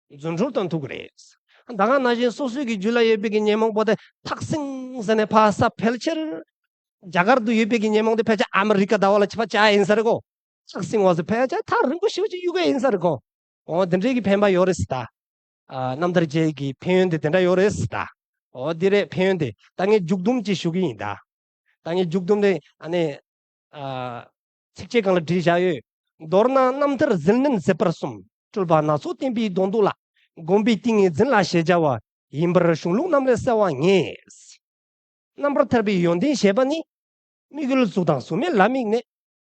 ད། རྫུ་འཕྲུལ་སྟོན་ཐུབ་ཀྱི་རེད། ད་ག་ནང་བཞིན་སོ་སོའི་གི་རྒྱུད་ལ་ཡོད་པའི་གི་ཉོན་མོངས་པ་དེ་ཐག་བསྲིང་ཟེར་ནས་ཕར་ས་ཕལ་ཆེར་རྒྱ་གར་དུ་ཡོད་པའི་གི་ཉོན་མོངས་དེ་ཕལ་ཆེར་ཨ་མི་རི་ཀ་ཟླ་བ་ལ་ཆ་ཕ་ཆ་ཡིན་ས་རེད་གོ། ཐག་བསྲིང་བ་ཟེར་ཕལ་ཆེར་ཐག་རིང་པོ་ཞེ་པོ་ཅིག་གཡུག་གི་ཡིན་ས་རེད་གོ། འོ་དེ་འདྲའི་གི་ཕན་པ་ཡོད་རེད་ཟེར་ད། ཨ། རྣམ་ཐར་རྒྱན་གྱི་ཕན་ཡོན་དེ་དེ་འདྲ་ཡོད་རེད་ཟེར་ད། འོ་འདི་རེད་ཕན་ཡོན་དེ། ད་ངས་མཇུག་སྡོམ་ཅིག་ཞུ་གི་ཡིན་ད། ད་ངས་མཇུག་སྡོམ་དེ་ཨ་ནི། ཨ། ཚིགས་བཅད་སྒང་ལ་བྲིས་བཞག་ཡོད། མདོར་ན་རྣམ་ཐར་ཟིལ་གནོན་མཛད་པར་གསུམ། སྤྲུལ་པ་སྣ་ཚོགས་བསྟན་པའི་དོན་དུ་ལ། བསྒོམ་པའི་ཏིང་ངེ་འཛིན་ལ་ཞེས་བྱ་བ། ཡིན་པར་གཞུང་ལུགས་རྣམས་ལས་གསལ་བ་ངེས། རྣམ་པར་ཐར་པའི་ཡོན་ཏན་ཞེས་པ་ནི། དམིགས་ཡུལ་གཟུགས་དང་གཟུགས་མེད་ལ་དམིགས་ནས།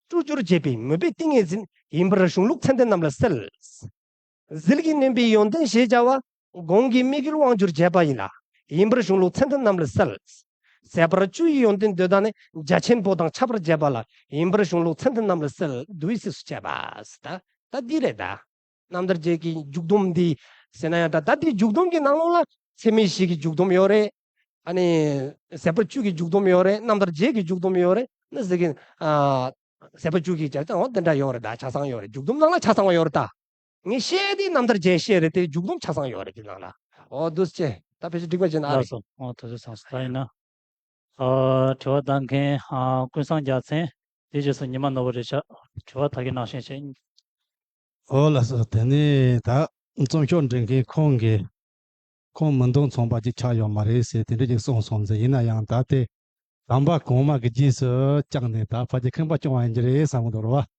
སྤྲུལ་བསྒྱུར་བྱེད་པའི་མོས་པའི་ཏིང་ངེ་འཛིན། ཡིན་པར་གཞུང་ལུགས་མཚན་ལྡན་རྣམས་ལས་གསལ། ཟིལ་གྱིས་གནོན་པའི་ཡོན་ཏན་ཞེས་བྱ་བ། གོང་གི་དམིགས་ཡུལ་དབང་བསྒྱུར་བྱས་པ་ཡིན་ལ། ཡིན་པར་གཞུང་ལུགས་མཚན་ལྡན་རྣམས་ལས་གསལ། ཟད་པར་བཅུ་ཡི་ཡོན་ཏན་འདོད་ལྡན་ནི། རྒྱ་ཆེན་པོ་དང་ཁྱབ་པར་བྱེད་པ་ལ། ཡིན་པར་གཞུང་ལུགས་མཚན་ལྡན་རྣམས་ལས་གསལ། འདུས་སུ་བྱས་པ། ད་ད་འདི་རེད་ད། རྣམ་ཐར་རྒྱན་གྱི་མཇུག་སྡོམ་འདི་ཟེར་ན་ཡང་འདྲ། ད་འདི་མཇུག་སྡོམ་གྱི་ནང་ལོགས་ལ་ཚད་མེད་བཞི་གི་མཇུག་སྡོམ་ཡོད་རེད། ཨ་ནི་ཟད་པར་བཅུ་གི་མཇུག་སྡོམ་ཡོད་རེད། རྣམ་ཐར་རྒྱན་གྱི་མཇུག་སྡོམ་ཡོད་རེད། ནི་ཟེར་གི། ཨ། ཟད་པར་བཅུ་གི་བྱ་བྱ་འོ་དེ་འདྲ་ཡོད་རེད། ད་ཆ་ཚང་ཡོད་རེད། མཇུག་སྡོམ་ནང་ལ་ཆ་ཚང་བ་ཡོད་རེད་ད། ངས་བཤད་དེ་རྣམ་ཐར་རྒྱན་བཤད་རེད་དེ། མཇུག་སྡོམ་ཆ་ཚང་ཡོད་རེད་དེ་ནང་ལ། འོ་འདུག་སེ་བྱས། ད་ཕལ་ཆེར་འགྲིག་པ་བྱས་ན་ཨ་རེད། ལགས་སོ། འོ་དེ་ཚོ་ཚང་སོང་། ད་ཡིན་ན། ཨ། དྲི་བ་བཏང་མཁན། ཨ། ཀུན་བཟང་རྒྱལ་མཚན། དེ་རྗེས་སུ་ཉི་མ་ནོར་བུ་རེད་ཤག་དྲི་བ་ད་གིན་ནང་བཞིན་བྱས། འོ་ལགས་སོ། དེ་ནས་ད་རྩོམ་ཤོག་འབྲི་མཁན་ཁོང་གིས། ཁོང་མི་འདང་ཚོང་པ་ཅིག་ཆགས་ཡོད་མ་རེད་ཟེར་དེ་འདྲ་ཅིག་གསུངས་སོང་ཟེར། ཡིན་ན་ཡང་ད་དེ་དམ་པ་གོང་མ་གི་རྗེས་སུ་བཅར་ནས་ད་ཕལ་ཆེར་ཁང་པ་སྐྱོང་བ་ཡིན་གྱི་རེད་བསམ་གི་འདུག་རེད་བ།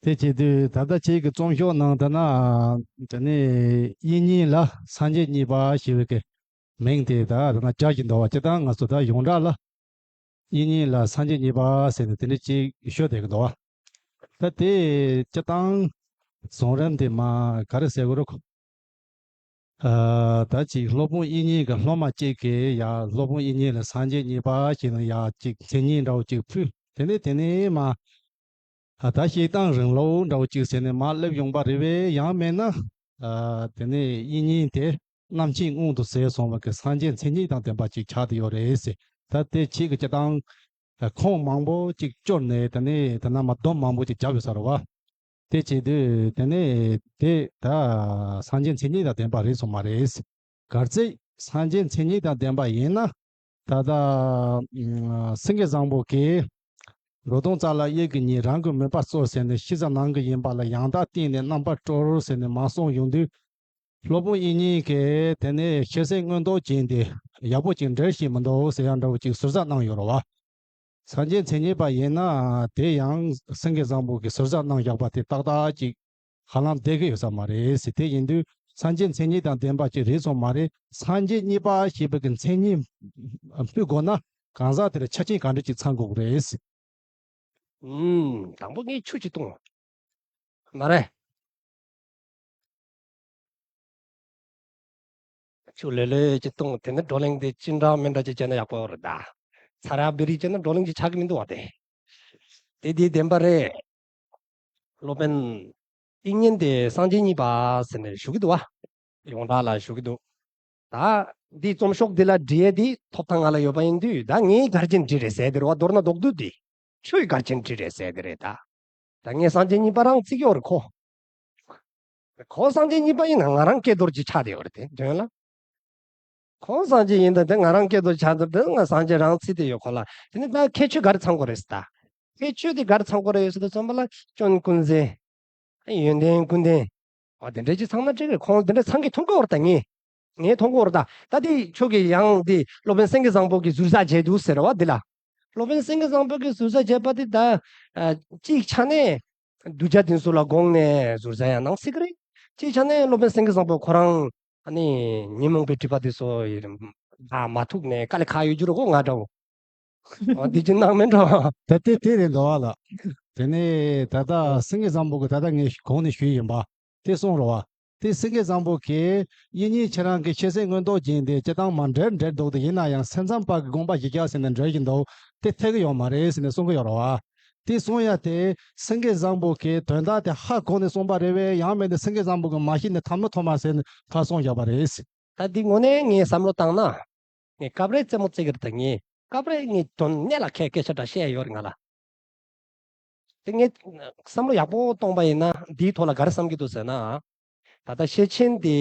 དེ་བྱེད་དུས་ད་ལྟ་ཁྱེད་ཀྱི་རྩོམ་ཤོག་ནང་དུ་ན། དེ་ནས་དབྱིག་གཉེན་ལ་སངས་རྒྱས་གཉིས་པ་ཞེས་པའི་གི་མིང་དེ་ད་དེ་ན་སྦྱར་གྱི་འདུག་བ། སྤྱིར་བཏང་ང་ཚོ་ད་ཡོངས་གྲགས་ལ་དབྱིག་གཉེན་ལ་སངས་རྒྱས་གཉིས་པ་ཟེར་ནས་དེ་འདྲ་ཅིག་ཤོད་བསྡད་ཀྱི་འདུག་བ། ད་དེ་སྤྱིར་བཏང་གཞུང་ལམ་དེ་མ་ག་རེ་ཟེར་དགོས་རེད་ཁོ། ཨ། ད་ཅིག་སློབ་དཔོན་དབྱིག་གཉེན་གྱི་སློབ་མ་གཅིག་གིས་ཡ་སློབ་དཔོན་དབྱིག་གཉེན་ལ་སངས་རྒྱས་གཉིས་པ་ཞེས་ནས་ཡ་ཅིག་མཚན་ཉིད་འདྲ་བོ་ཅིག་ཕུལ། དེ་ནས་དེ་ནས་མ། ཨ། ད་བཤད་སྟངས་རིང་ལོ་འདྲ་བོ་ཅིག་ཟེར་ནས་མ་སླེབས་ཡོང་པ་རེད་པས། ཡང་མིན་ན། ཨ། དེ་ནས་དབྱིག་གཉེན་དེ་རྣམ་མཁྱེན་དབང་དུ་ཟེར་སོང་བ་གི་སངས་རྒྱས་མཚན་ཉིད་དང་ལྡན་པ་ཅིག་ཆགས་བསྡད་ཡོད་རེད་ཟེར། ད་དེ་ཁྱེད་ཀྱིས་སྤྱིར་བཏང་ཁུངས་མང་པོ་ཅིག་བསྐྱོར་ནས་དེ་ནས་དེ་ན་མ་སྡོམ་མང་པོ་ཅིག་བརྒྱབ་ཡོད་ས་རེད་བ། དེ་བྱེད་དུས་དེ་ནས་དེ་ད་སངས་རྒྱས་མཚན་ཉིད་དང་ལྡན་པ་རེད་སོང་མ་རེད། གལ་སྲིད་སངས་རྒྱས་མཚན་ཉིད་དང་ལྡན་པ་ཡིན་ན། ད་ལྟ་སེང་གེ་བཟང་པོ་གིས་འགྲོ་དོན་རྩ་ལ་དབྱིག་གི་གཉེན། རང་གི་མོས་པ་གཙོར་ཟེར་ནས་ཕྱི་ས་ནང་གི་ཡིན་པ་ལ་ཡང་དག་བསྟན་ནས་རྣམ་པར་གྲོལ་ཟེར་ནས་མ་གསུངས་ཡོང་དུས། སློབ་དཔོན་དབྱིག་གཉེན་གྱིས་དེ་ནས་ཤེས་གསལ་མངོན་རྟོགས་ཅན་དེ་ཡག་པོ་ཅིག་འགྲེལ་ཤེས་མི་འདུག་ཟེར་ཡང་འདྲ་བོ་ཅིག་ཟུར་ཟ་གནང་ཡོད་རེད་བ། སངས་རྒྱས་མཚན་ཉིད་པ་ཡིན་ན་དེ་ཡང་སེང་གེ་བཟང་པོ་གིས་ཟུར་ཟ་གནང་བཞག་པ་དེ་ཏག་ཏག་ཅིག་ཧ་ལམ་བསྡད་ཀྱི་ཡོད་ས་མ་རེད་ཟེར། དེ་ཡིན་དུས་སངས་རྒྱས་མཚན་ཉིད་དང་ལྡན་པ་ཅིག་རེད་སོང་མ་རེད། སངས་རྒྱས་གཉིས་པ་ཞེས་པའི་གི་མཚན་ཉིད་ཕུལ་དགོས་ན་གང་ཟག་དེར་ཆ་རྐྱེན་ག་འདྲ་ཅིག་ཚང་དགོས་ཀྱི་རེད་ཟེར། ཨུམ། དང་པོ་ངས་ཆུ་ཅིག་བཏུང་། མ་རེད། ཆུ་ལོས་ལོས་ཅིག་བཏུང་། དེ་ནས་བགྲོ་གླེང་དེ་ཅི་འདྲ་མི་འདྲ་ཅིག་བྱས་ན་ཡག་པོ་རེད་ད། ཚ་ར་བི་རི་བྱས་ན་བགྲོ་གླེང་ཅིག་ཆགས་ཀྱི་མི་འདུག་བ་དེ། དེ་དེ་བདེན་པ་རེད། སློབ་དཔོན་ཏིང་ངེ་འཛིན་དེ་སངས་རྒྱས་གཉིས་པ་ཟེར་ནས་ཞུ་གི་འདུག་བ། ཡོངས་གྲགས་ལ་ཞུ་གི་འདུག་ད་འདི་རྩོམ་ཤོག་འདི་ལ་འབྲི་ཡས་འདི་ཐོབ་ཐང་ང་ལ་ཡོད་པ་ཡིན་དུས། ད་ངས་ག་རེ་བྱས་ནས་བྲིས་རེད་ཟེར་དེ་རེད་བ། མདོར་ན་རྡོག་རྡོག་འདི་ཁྱོས་ག་རེ་བྱས་ནས་བྲིས་རེད་ཟེར་དེ་རེད་ད། ད་ངས་སངས་རྒྱས་གཉིས་པ་རང་བརྩི་གི་ཡོད་རེད་ཁོ། ཁོ་སངས་རྒྱས་གཉིས་པ་ཡིན་ན་ང་རང་སྐལ་རྡོར་གྱི་ཆགས་བསྡད་ཡོད་རེད་དེ་དོན་ལ། ཁོང་སངས་རྒྱས་ཡིན་ད་དེ་ང་རང་སྐད་དུ་ཆགས་ད་དེ་ང་སངས་རྒྱས་རང་བརྩིས་ཏེ་ཡོད་ཁོ་ལ། དེ་ནི་ད་ཁྱད་ཆོས་ག་རེ་ཚང་དགོས་རེད་ཟེར་ད། ཁྱད་ཆོས་དེ་ག་རེ་ཚང་དགོས་རེད་ཟེར་དུས་ཙམ་པ་ལ་སྐྱོན་ཀུན་ཟད། ཡོན་ཏན་ཀུན་ལྡན། འོ་དེ་འདྲ་ཅིག་ཚང་ན་འགྲིག་གི། ཁོང་དེ་འདྲ་ཚང་གི་མཐོང་གི་ཡོད་རེད་ད་ངས། ངས་མཐོང་གི་ཡོད་རེད་ད། ད་དེ་ཁྱོད་ཀྱིས་ཡང་དེ་སློབ་དཔོན་སེང་གེ་བཟང་པོ་གི་ཟུར་ཟ་བྱས་འདུག་ཟེར་བ་འདི་ལ། སློབ་དཔོན་སེང་གེ་བཟང་པོ་གི་ཟུར་ཟ་བྱས་པ་དེ་ད། ཨ། གཅིག་ཆ་ནས་གདུལ་བྱ་དེ་ཚོ་ལ་དགོངས་ནས་ཟུར་ཟ་ཡང་གནང་སྲིད་ཀྱི་རེད། གཅིག་ཆ་ནས་སློབ་དཔོན་སེང་གེ་བཟང་པོ་ཁོ་རང་ཨ་ནི་ཉོན་མོངས་པའི་སྒྲིབ་པ་དེ་ཚོ་ཡི་ད་མ་ཐུག་ནས་དཀའ་ལས་ཁག་ཡོད་རྒྱུ་རེད་གོ། ང་འདྲ་བོ། འོ་འདི་ཅི་གནང་མིན་འགྲོ། ད་དེ་དེ་རེད་འདུག་བ་ལ། དེ་ནས་ད་ལྟ་སེང་གེ་བཟང་པོ་གི་ད་ལྟ་ངས་གོང་ནས་ཞུས་ཡིན་པ། དེ་གསུངས་རོ་བ། དེ་སེང་གེ་བཟང་པོ་གིས་དབྱིག་གཉེན་ཁྱེད་རང་གི་ཤེས་གསལ་མངོན་རྟོགས་རྒྱན་དེ་སྤྱིར་བཏང་མ་འགྲེལ་འགྲེལ་འདུག་དེ་ཡིན་ན་ཡང་སེམས་ཙམ་པ་གི་དགོངས་པ་བཞི་བརྒྱ་ཟེར་ནས་འགྲེལ་བཞིན་འདུག་དེ་འཐད་ཀྱི་ཡོད་མ་རེད་ཟེར་ནས་གསུང་གི་ཡོད་རེད་བ། དེ་གསུང་ཡ་དེ་སེང་གེ་བཟང་པོ་གིས་དོན་དག་དེ་ཧ་གོ་ནས་གསུངས་པ་རེད་བས། ཡང་མིན་ན་སེང་གེ་བཟང་པོ་གིས་མ་ཤེས་ནས་ཐ་མ་ཐོག་མ་ཟེར་ནས་ཕར་གསུངས་བཞག་པ་རེད། ད་འདི་དངོས་གནས་ངས་བསམ་བློ་བཏང་ན། ངས་སྐབས་རེ་རྩེད་མོ་རྩེ་གི་རེད་ད། ངས་སྐབས་རེ་ངས་དོན་གནད་ལ་འཁེལ་སྐད་ཆ་འདྲ་བཤད་ཡོད་རེད་ང་ལ། དེ་ངས་བསམ་བློ་ཡག་པོ་གཏོང་པ་ཡིན་ན་འདིའི་ཐོག་ལ་ག་རེ་བསམ་གྱི་འདུག་ཟེར་ན། ད་ལྟ་ཤེར་ཕྱིན་དེ་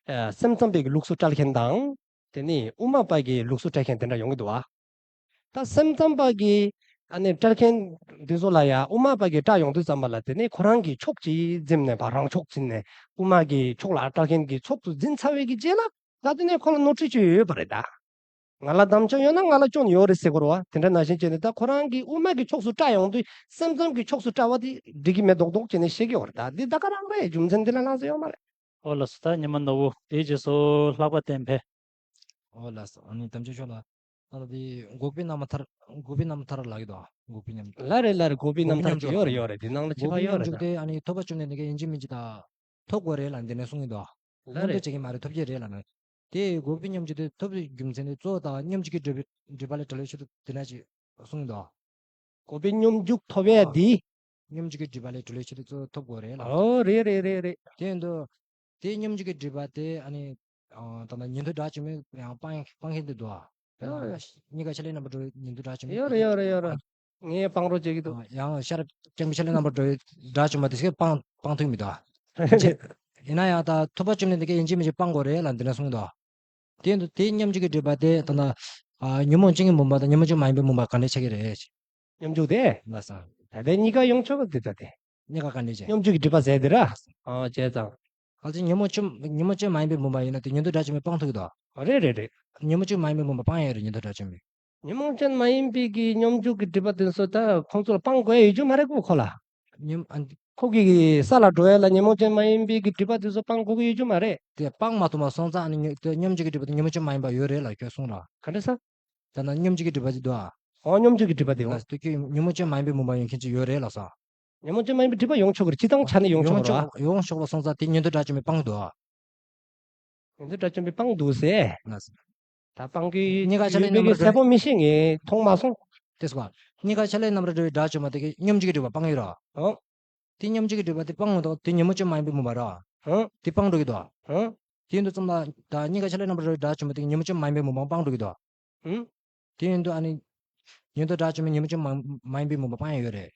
ཨ་སེམས་ཙམ་པའི་གི་ལུགས་སྲོལ་བཀྲལ་མཁན་དང་། དེ་ནས་དབུ་མ་པ་གི་ལུགས་སྲོལ་བཀྲལ་མཁན་དེ་འདྲ་ཡོང་གི་འདུག་བ། ད་སེམས་ཙམ་པ་གི་ཨ་ནི་བཀྲལ་མཁན་འདི་ཚོ་ལ་ཡ་དབུ་མ་པ་གི་བཀྲལ་ཡོང་དུས་ཙམ་པ་ལ་དེ་ནས་ཁོ་རང་གི་ཕྱོགས་གཅིག་འཛིན་ནས་བ་རང་ཕྱོགས་འཛིན་ནས་དབུ་མ་གི་ཕྱོགས་ལ་བཀྲལ་མཁན་གྱི་ཕྱོགས་སུ་འཛིན་ཚར་བའི་གི་རྗེས་ལ་ད་དེ་ནས་ཁོ་ལ་ནོར་འཁྲུལ་ཅིག་ཡོད་པ་རེད་ད། ང་ལ་དམ་བཅའ་ཡོད་ན་ང་ལ་སྐྱོན་ཡོད་རེད་ཟེར་དགོས་རེད་བ། དེ་འདྲ་ནང་བཞིན་བྱས་ནས་ད་ཁོ་རང་གིས་དབུ་མ་གི་ཕྱོགས་སུ་བཀྲལ་ཡོང་དུས་སེམས་ཙམ་གྱི་ཕྱོགས་སུ་བཀྲལ་བ་དེ་འགྲིག་གི་མེད་མདོག་མདོག་བྱས་ནས་བཤད་ཀྱི་ཡོད་རེད་ད། འདི་ད་ག་རང་རེད། རྒྱུ་མཚན་འདི་ལ་ལྷག་ས་ཡོད་མ་རེད། ཨོ་ལགས་སོ། ད་ཉི་མ་ནོར་བུ་དེའི་རྗེས་སུ་ལྷག་པ་བསྟན་འཕེལ། ཨོ་ལགས་སོ། ཨ་ནི་དམ་ཆོས་ཤོག་ལ། ད་ལྟ་དེ་འགོག་པའི་རྣམ་ཐར། འགོག་པའི་རྣམ་ཐར་ལབ་ཀྱི་འདུག་འགོག་པའི་རྣམ་ཐར། ལ་རེད་ལ་རེད། འགོག་པའི་རྣམ་ཐར་དེ་ཡོད་རེད་ཡོད་རེད། དེ་ནང་ལ་ཁྱད་པར་ཡོད་རེད་ད། འགོག་པའི་རྣམ་འཇུག་དེ་ཨ་ནི་ཐོབ་པ་བཅོམ་ལྡན་འདས་ཀྱིས་ཡིན་གཅིག་མིན་གཅིག་ད་ཐོབ་དགོས་རེད་ལབ་འདི་ནས་གསུང་གི་འདུག་ལ་རེད། སྔོན་འགྲོ་བྱེད་ཀྱི་མ་རེད། ཐོབ་ཀྱི་རེད་ལབ་ནས། དེ་འགོག་པའི་སྙོམས་འཇུག་དེ་ཐོབ་པའི་རྒྱུ་མཚན་དེ་གཙོ་བོ་དང་སྙོམས་འཇུག་གི་སྒྲིབ་པའི་སྒྲིབ་པ་ལས་གྲོལ་བའི་ཆེད་དུ་དེ་འདྲ་ཅིག་གསུངས་འདུག་འགོག་པའི་སྙོམས་འཇུག་ཐོབ་ཡས་འདི། སྙོམས་འཇུག་གི་སྒྲིབ་པ་ལས་གྲོལ་བའི་ཆེད་དུ་གཙོ་བོ་ཐོབ་དགོས་རེད་ལབ། ཨོ་རེད་རེད་རེད་རེད། དེ་ཡིན་དུས། དེ་སྙོམས་འཇུག་གི་སྒྲིབ་པ་དེ་ཨ་ནི། ད་ལྟ་ཉན་ཐོས་དགྲ་བཅོམ་པས་ཡང་སྤང་སྤང་མཁན་དེ་འདུག་ཨ། ཨོ། གཉིས་ཀ་ཆ་ལས་རྣམ་པར་གྲོལ་བའི་ཉན་ཐོས་དགྲ་བཅོམ་པས་ཡོད་རེད་ཡོད་རེད་ཡོད་རེད། ངས་སྤང་རོགས་བྱེད་ཀྱི་འདུག་ཨ། ཡང་ཤེས་རབ་སྤྱང་པོའི་ཆ་ལས་རྣམ་པར་གྲོལ་བའི་དགྲ་བཅོམ་པ་དེ་ཚོས་སྤང་སྤང་ཐུབ་མི་འདུག་ཨ། ཡིན་ན་ཡང་ད་ཐོབ་པ་བཅོམ་ལྡན་འདས་ཀྱིས་ཡིན་གཅིག་མིན་གཅིག་སྤང་དགོས་རེད་ལབ་འདི་འདྲ་གསུངས་འདུག་ཨ། དེ་ཡིན་དུས་དེའི་སྙོམས་འཇུག་གི་སྒྲིབ་པ་དེ་ད་ལྟ། ཨ། ཉོན་མོངས་ཅན་གྱི་མུན་པ་དང་ཉོན་མོངས་ཅན་མ་ཡིན་པའི་མུན་པ་ག་འདྲ་ཆགས་ཀྱི་རེད། སྙོམས་འཇུག་དེ། ལགས་སོ། ད་ལྟའི་གཉིས་ཀ་ཡོང་ཆོག་གི་འདུག་ད་དེ། གཉིས་ཀ་ག་འདྲ་བྱས། སྙོམས་འཇུག་གི་སྒྲིབ་པ་ཟེར་དེ་ར། ཨ། བྱས་ཙང་། གལ་སྲིད་ཉོན་མོངས་ཅན་ཉོན་མོངས་ཅན་མ་ཡིན་པའི་མུན་པ་ཡིན་ན་དེ་ཉན་ཐོས་དགྲ་བཅོམ་པས་སྤང་ཐུབ་ཀྱི་འདུག་རེད་རེད་རེད། ཉོན་མོངས་ཅན་མ་ཡིན་པའི་མུན་པ་སྤང་ཡས་རེད་ཉན་ཐོས་དགྲ་བཅོམ་པས། ཉོན་མོངས་ཅན་མ་ཡིན་པའི་གི་སྙོམས་འཇུག་གི་སྒྲིབ་པ་དེ་ཚོ་ད་ཁོང་ཚོ་ལ་སྤང་དགོས་ཡ་ཡོད་རྒྱུ་མ་རེད་གོ་ཁོ་ལ། ཉོན་ཨ། ཁོ་གི་ས་ལ་འགྲོ་ཡ་ལ་ཉོན་མོངས་ཅན་མ་ཡིན་པའི་གི་སྒྲིབ་པ་དེ་ཚོ་སྤང་དགོས་ཀྱི་ཡོད་རྒྱུ་མ་རེད། དེ་སྤང་མ་ཐུབ་པ་སོང་ཙང་ཨ་ནི་ཉོ་དེ་སྙོམས་འཇུག་གི་སྒྲིབ་པ་དེ་ཉོན་མོངས་ཅན་མ་ཡིན་པ་ཡོད་རེད་ལབ་ཁྱོད་གསུངས་ར། ག་འདྲ་ས། ད་ནང་སྙོམས་འཇུག་གི་སྒྲིབ་པ་དེ་འདུག་ཨ། ཨོ་སྙོམས་འཇུག་གི་སྒྲིབ་པ་དེ་ཨོ། ལགས་སོ། དེ་ཁྱོད་ཉོན་མོངས་ཅན་མ་ཡིན་པའི་མུན་པ་ཡོང་མཁན་ཅིག་ཡོད་རེད་ལབ་སོང་། ཉོན་མོངས་ཅན་མ་ཡིན་པའི་སྒྲིབ་པ་ཡོང་ཆོག་གི་རེད། སྤྱིར་བཏང་ཆ་ནས་ཡོང་ཆོག་གི་རེད། ཡོང་ཆོག་པ་སོང་ཙང་དེ་ཉན་ཐོས་དགྲ་བཅོམ་པས་སྤང་འདུག་ཨ། ཉན་ཐོས་དགྲ་བཅོམ་པས་སྤང་འདུག་ཟེར། ལགས་སོ། ད་སྤང་གི་གཉིས་ཀ་ཆ་ལས་རྣམ་པར་གྲོལ་བའི་གསལ་པོ་མི་ཤེས་ངས་མཐོང་མ་སོང་། དེ་སོ། གཉིས་ཀ་ཆ་ལས་རྣམ་པར་གྲོལ་བའི་དགྲ་བཅོམ་པ་དེ་གིས་སྙོམས་འཇུག་གི་སྒྲིབ་པ་སྤང་ཡོད་ར། ཨོ། དེ་སྙོམས་འཇུག་གི་སྒྲིབ་པ་དེ་སྤང་འོང་དང་དེ་ཉོན་མོངས་ཅན་མ་ཡིན་པའི་མུན་པ་ར། ཨོ། དེ་སྤང་འགྲོ་གི་འདུག་ཨ། ཨོ། དེ་ཡིན་དུས་ཙམ་ལ་ད་གཉིས་ཀ་ཆ་ལས་རྣམ་པར་གྲོལ་བའི་དགྲ་བཅོམ་པ་དེ་གིས་ཉོན་མོངས་ཅན་མ་ཡིན་པའི་མུན་པ་སྤང་འགྲོ་གི་འདུག་ཨ། ཨུ། དེ་ཡིན་དུས་ཨ་ནི། ཉན་ཐོས་དགྲ་བཅོམ་པས་ཉོན་མོངས་ཅན་མ་མ་ཡིན་པའི་མུན་པ་སྤང་ཡ་ཡོད་རེད།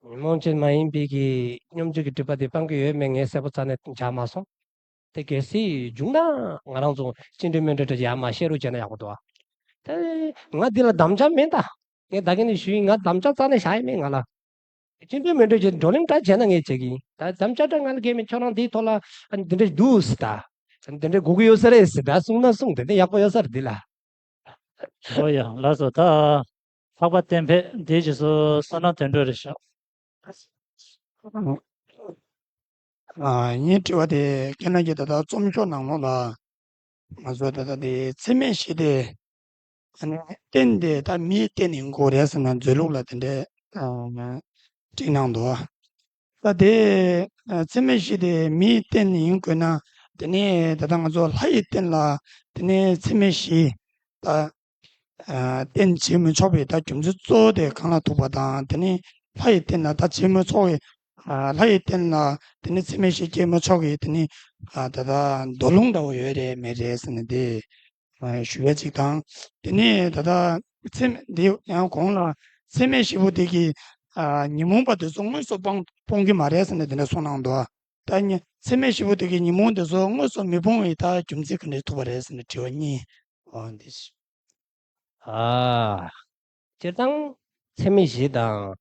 ཉོན་མོངས་ཅན་མ་ཡིན་པའི་གི་སྙོམས་འཇུག་གི་སྒྲིབ་པ་དེ་སྤང་གི་ཡོད་མེད་ངས་གསལ་པོ་རྩ་ནས་མཇལ་མ་སོང་། དེ་གལ་སྲིད་བྱུང་ན་ང་རང་ཚོ་སྤྱི་འགྲོས་མི་འགྲོ་འདྲ་ཡར་མར་བཤད་རོགས་བྱས་ན་ཡག་པོ་འདུག་ཨ། དེ་ང་འདི་ལ་དམ་བཅའ་མེད་ད། ངས་ད་གིན་ནས་ཞུས་ཡིན། ང་དམ་བཅའ་རྩ་ནས་བཞག་ཡ་མེད་ང་ལ། སྤྱི་འགྲོས་མི་འགྲོ་བྱས་བགྲོ་གླེང་འདྲ་བྱས་ན་ངས་བྱེད་ཀྱི་ཡིན། ད་དམ་བཅའ་འདྲ་ང་ལ་གལ་མེད། ཁྱོད་རང་འདིའི་ཐོག་ལ་ཨ་འདི་འདྲ་འདུག་ཟེར་ད། འདི་འདྲ་དགོས་ཀྱི་ཡོད་ས་རེད་ཟེར་ད་གསུངས་ན་གསུངས། དེ་འདྲ་ཡག་པོ་ཡོད་ས་རེད་འདི་ལ། ཨོ་ཡ། ལགས་སོ། ད་འཕགས་པ་བསྟན་འཕེལ་དེའི་རྗེས་སུ་བསོད་ནམས་དོན་གྲུབ་རེད་ཤག་ཨ། ངའི་དྲི་བ་དེ་ཁྱེད་རང་གིས་ད་ལྟ་རྩོམ་ཤོག་ནང་ལོགས་ལ་ང་ཚོ་ད་ལྟ་དེ་ཚད་མེད་བཞི་དེ་ཨ་ནི་རྟེན་དེ་ད་མིའི་རྟེན་ཡིན་དགོས་རེད་ཟེར་ནས་མཛོད་ལུགས་ལ་དེ་འདྲའི་ཨ་བྲིས་གནང་འདུག་ད་དེ་ཨ་ཚད་མེད་བཞི་དེ་མིའི་རྟེན་ཡིན་དགོས་ན། དེ་ནས་ད་ལྟ་ང་ཚོ་ལྷ་ཡི་རྟེན་ལ་དེ་ནས་ཚད་མེད་བཞི་ད་ཨ་རྟེན་བྱེད་མི་ཆོག་པའི་ད་རྒྱུ་མཚན་གཙོ་བོ་དེ་གང་ལ་ཐུག་པ་དང་། དེ་ནས་ ལྷ་ཡི་རྟེན་ལ་ད་རྗེ་མོ་མཚོ་ཡི་ལྷ་ཡི་རྟེན་ལ་དེ་ནི་ཚད་མེད་བཞི་རྗེ་མོ་མཚོ་ཡི་དེ་ནི་ད་ལྟ་མདོ་ལུང་འདྲ་བོ་ཡོད་རེད་མེད་རེད་ཟེར་ནས་དེ་ཞུ་བ་ཅིག་དང་། དེ་ནས་ད་ལྟ་ཚད་མེད་འདི་ཡང་གོང་ལ་ཚད་མེད་བཞི་པོ་དེ་གི་ཉོན་མོངས་པ་དེ་ཚོ་དངོས་སུ་སྤོང་སྤོང་གི་མ་རེད་ཟེར་ནས་དེ་འདྲ་གསུངས་གནང་འདུག་ད་ནི་ཚད་མེད་བཞི་པོ་དེ་གི་ཉོན་མོངས་དེ་ཚོ་དངོས་སུ་མི་སྤོང་བའི་ད་རྒྱུ་མཚན་ག་འདྲ་ཐུག་པ་རེད་ཟེར་ནས་དྲི་བ་གཉིས། འོ་འདི། ཨ། སྤྱིར་བཏང་ཚད་མེད་བཞི་དང་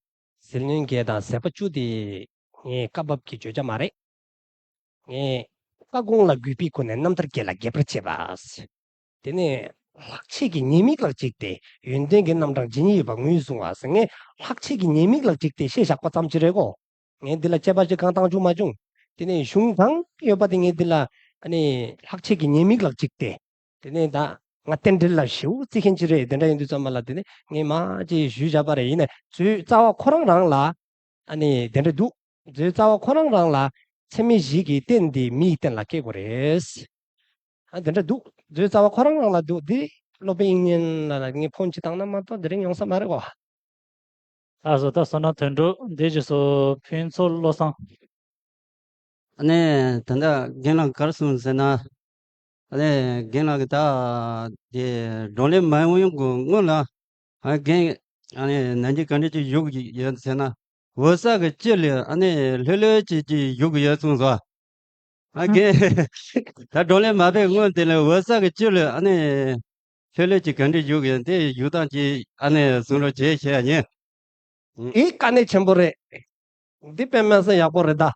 ཟིལ་གནོན་བརྒྱད་དང་ཟད་པ་བཅུ་དེ་ངས་བཀའ་བབས་ཀྱི་བརྗོད་བྱ་མ་རེད། ངས་བཀའ་དགོངས་ལ་གུས་པའི་སྒོ་ནས་རྣམ་ཐར་བརྒྱད་ལ་རྒྱས་པར་བྱེད་པ། དེ་ནས་ལྷག་བཅས་ཀྱི་ཉེས་དམིགས་ལ་གཅིག་སྟེ་ཡོན་ཏན་གྱི་རྣམ་གྲངས་ཇི་སྙེད་ཡོད་པ་ངོས་བཟུང་བ་ཟེར། ངས་ལྷག་བཅས་ཀྱི་ཉེས་དམིགས་ལ་གཅིག་སྟེ་བཤད་བཞག་པ་ཙམ་ཅིག་རེད་གོ། ངས་འདི་ལ་དཔྱད་པ་ཅིག་གང་བཏང་བཅུག་མ་བྱུང་། དེ་ནས་གཞུང་གང་ཡོད་པ་དེ་ངས་འདི་ལ་ཨ་ནི་ལྷག་བཅས་ཀྱི་ཉེས་དམིགས་ལ་གཅིག་སྟེ། དེ་ནས་ད་ང་རྟེན་འབྲེལ་ལ་ཞེའུ་རྩི་མཁན་ཅིག་རེད། དེ་འདྲ་ཡིན་དུས་ཙམ་པ་ལ་དེ་ནས་ངས་མ་ཅིག་ཞུས་བཞག་པ་རེད། ཡིན་ནའི་མཛོད་རྩ་བ་ཁོ་རང་རང་ལ་ཨ་ནི་དེ་འདྲ་འདུག་མཛོད་རྩ་བ་ཁོ་རང་རང་ལ་ཚད་མེད་བཞི་གི་རྟེན་འདི་མི་ཡི་རྟེན་ལ་སྐྱེ་དགོས་རེད། ཨ་དེ་འདྲ་འདུག་མཛོད་རྩ་བ་ཁོ་རང་རང་ལ་འདུག་འདི་སློབ་དཔོན་དབྱིག་གཉེན་ལ་ངས་ཕོན་ཅིག་བཏང་ན་མ་གཏོགས་དེ་རིང་ཡོང་ས་མ་རེད་གོ། ལགས་སོ། ད་བསོད་ནམས་དོན་གྲུབ། འདི་རྗེས་སུ་ཕུན་ཚོགས་བློ་བཟང་། ཨ་ནི་ད་ལྟ་རྒན་ལགས་ག་རེ་གསུངས་ཟེར་ན། ཨ་ནི་རྒན་ལགས་ཀྱིས་ད་དེ་བགྲོ་གླེང་མ་ཡོང་གི་སྔོན་ལ། ཨ་རྒན། ཨ་ནི་ནན་གྱིས་ག་འདྲ་ཅིག་བཞུགས་ཡོད་ཟེར་ན། འོད་གསལ་གྱི་དཀྱིལ་ལ་ཨ་ནི་ལྷོད་ལྷོད་ཅིག་ཅིག་བཞུགས་ཡོད་གསུངས་སོ། ཨ་རྒན། ད་བགྲོ་གླེང་མ་ཕེབས་སྔོན་དེ་ལ་འོད་གསལ་གྱི་དཀྱིལ་ལ་ཨ་ནི་ལྷོད་ལྷོད་ཅིག་ག་འདྲ་བཞུགས་ཡོད་དེ་བཞུགས་སྟངས་ཅིག་ཨ་ནི་གསུང་རོགས་བྱེད་ཞུ་ཡ་ཡིན། ཨེ་དཀའ་གནད་ཆེན་པོ་རེད། འདི་དཔེ་མི་སྲིད་ཡག་པོ་རེད་ད།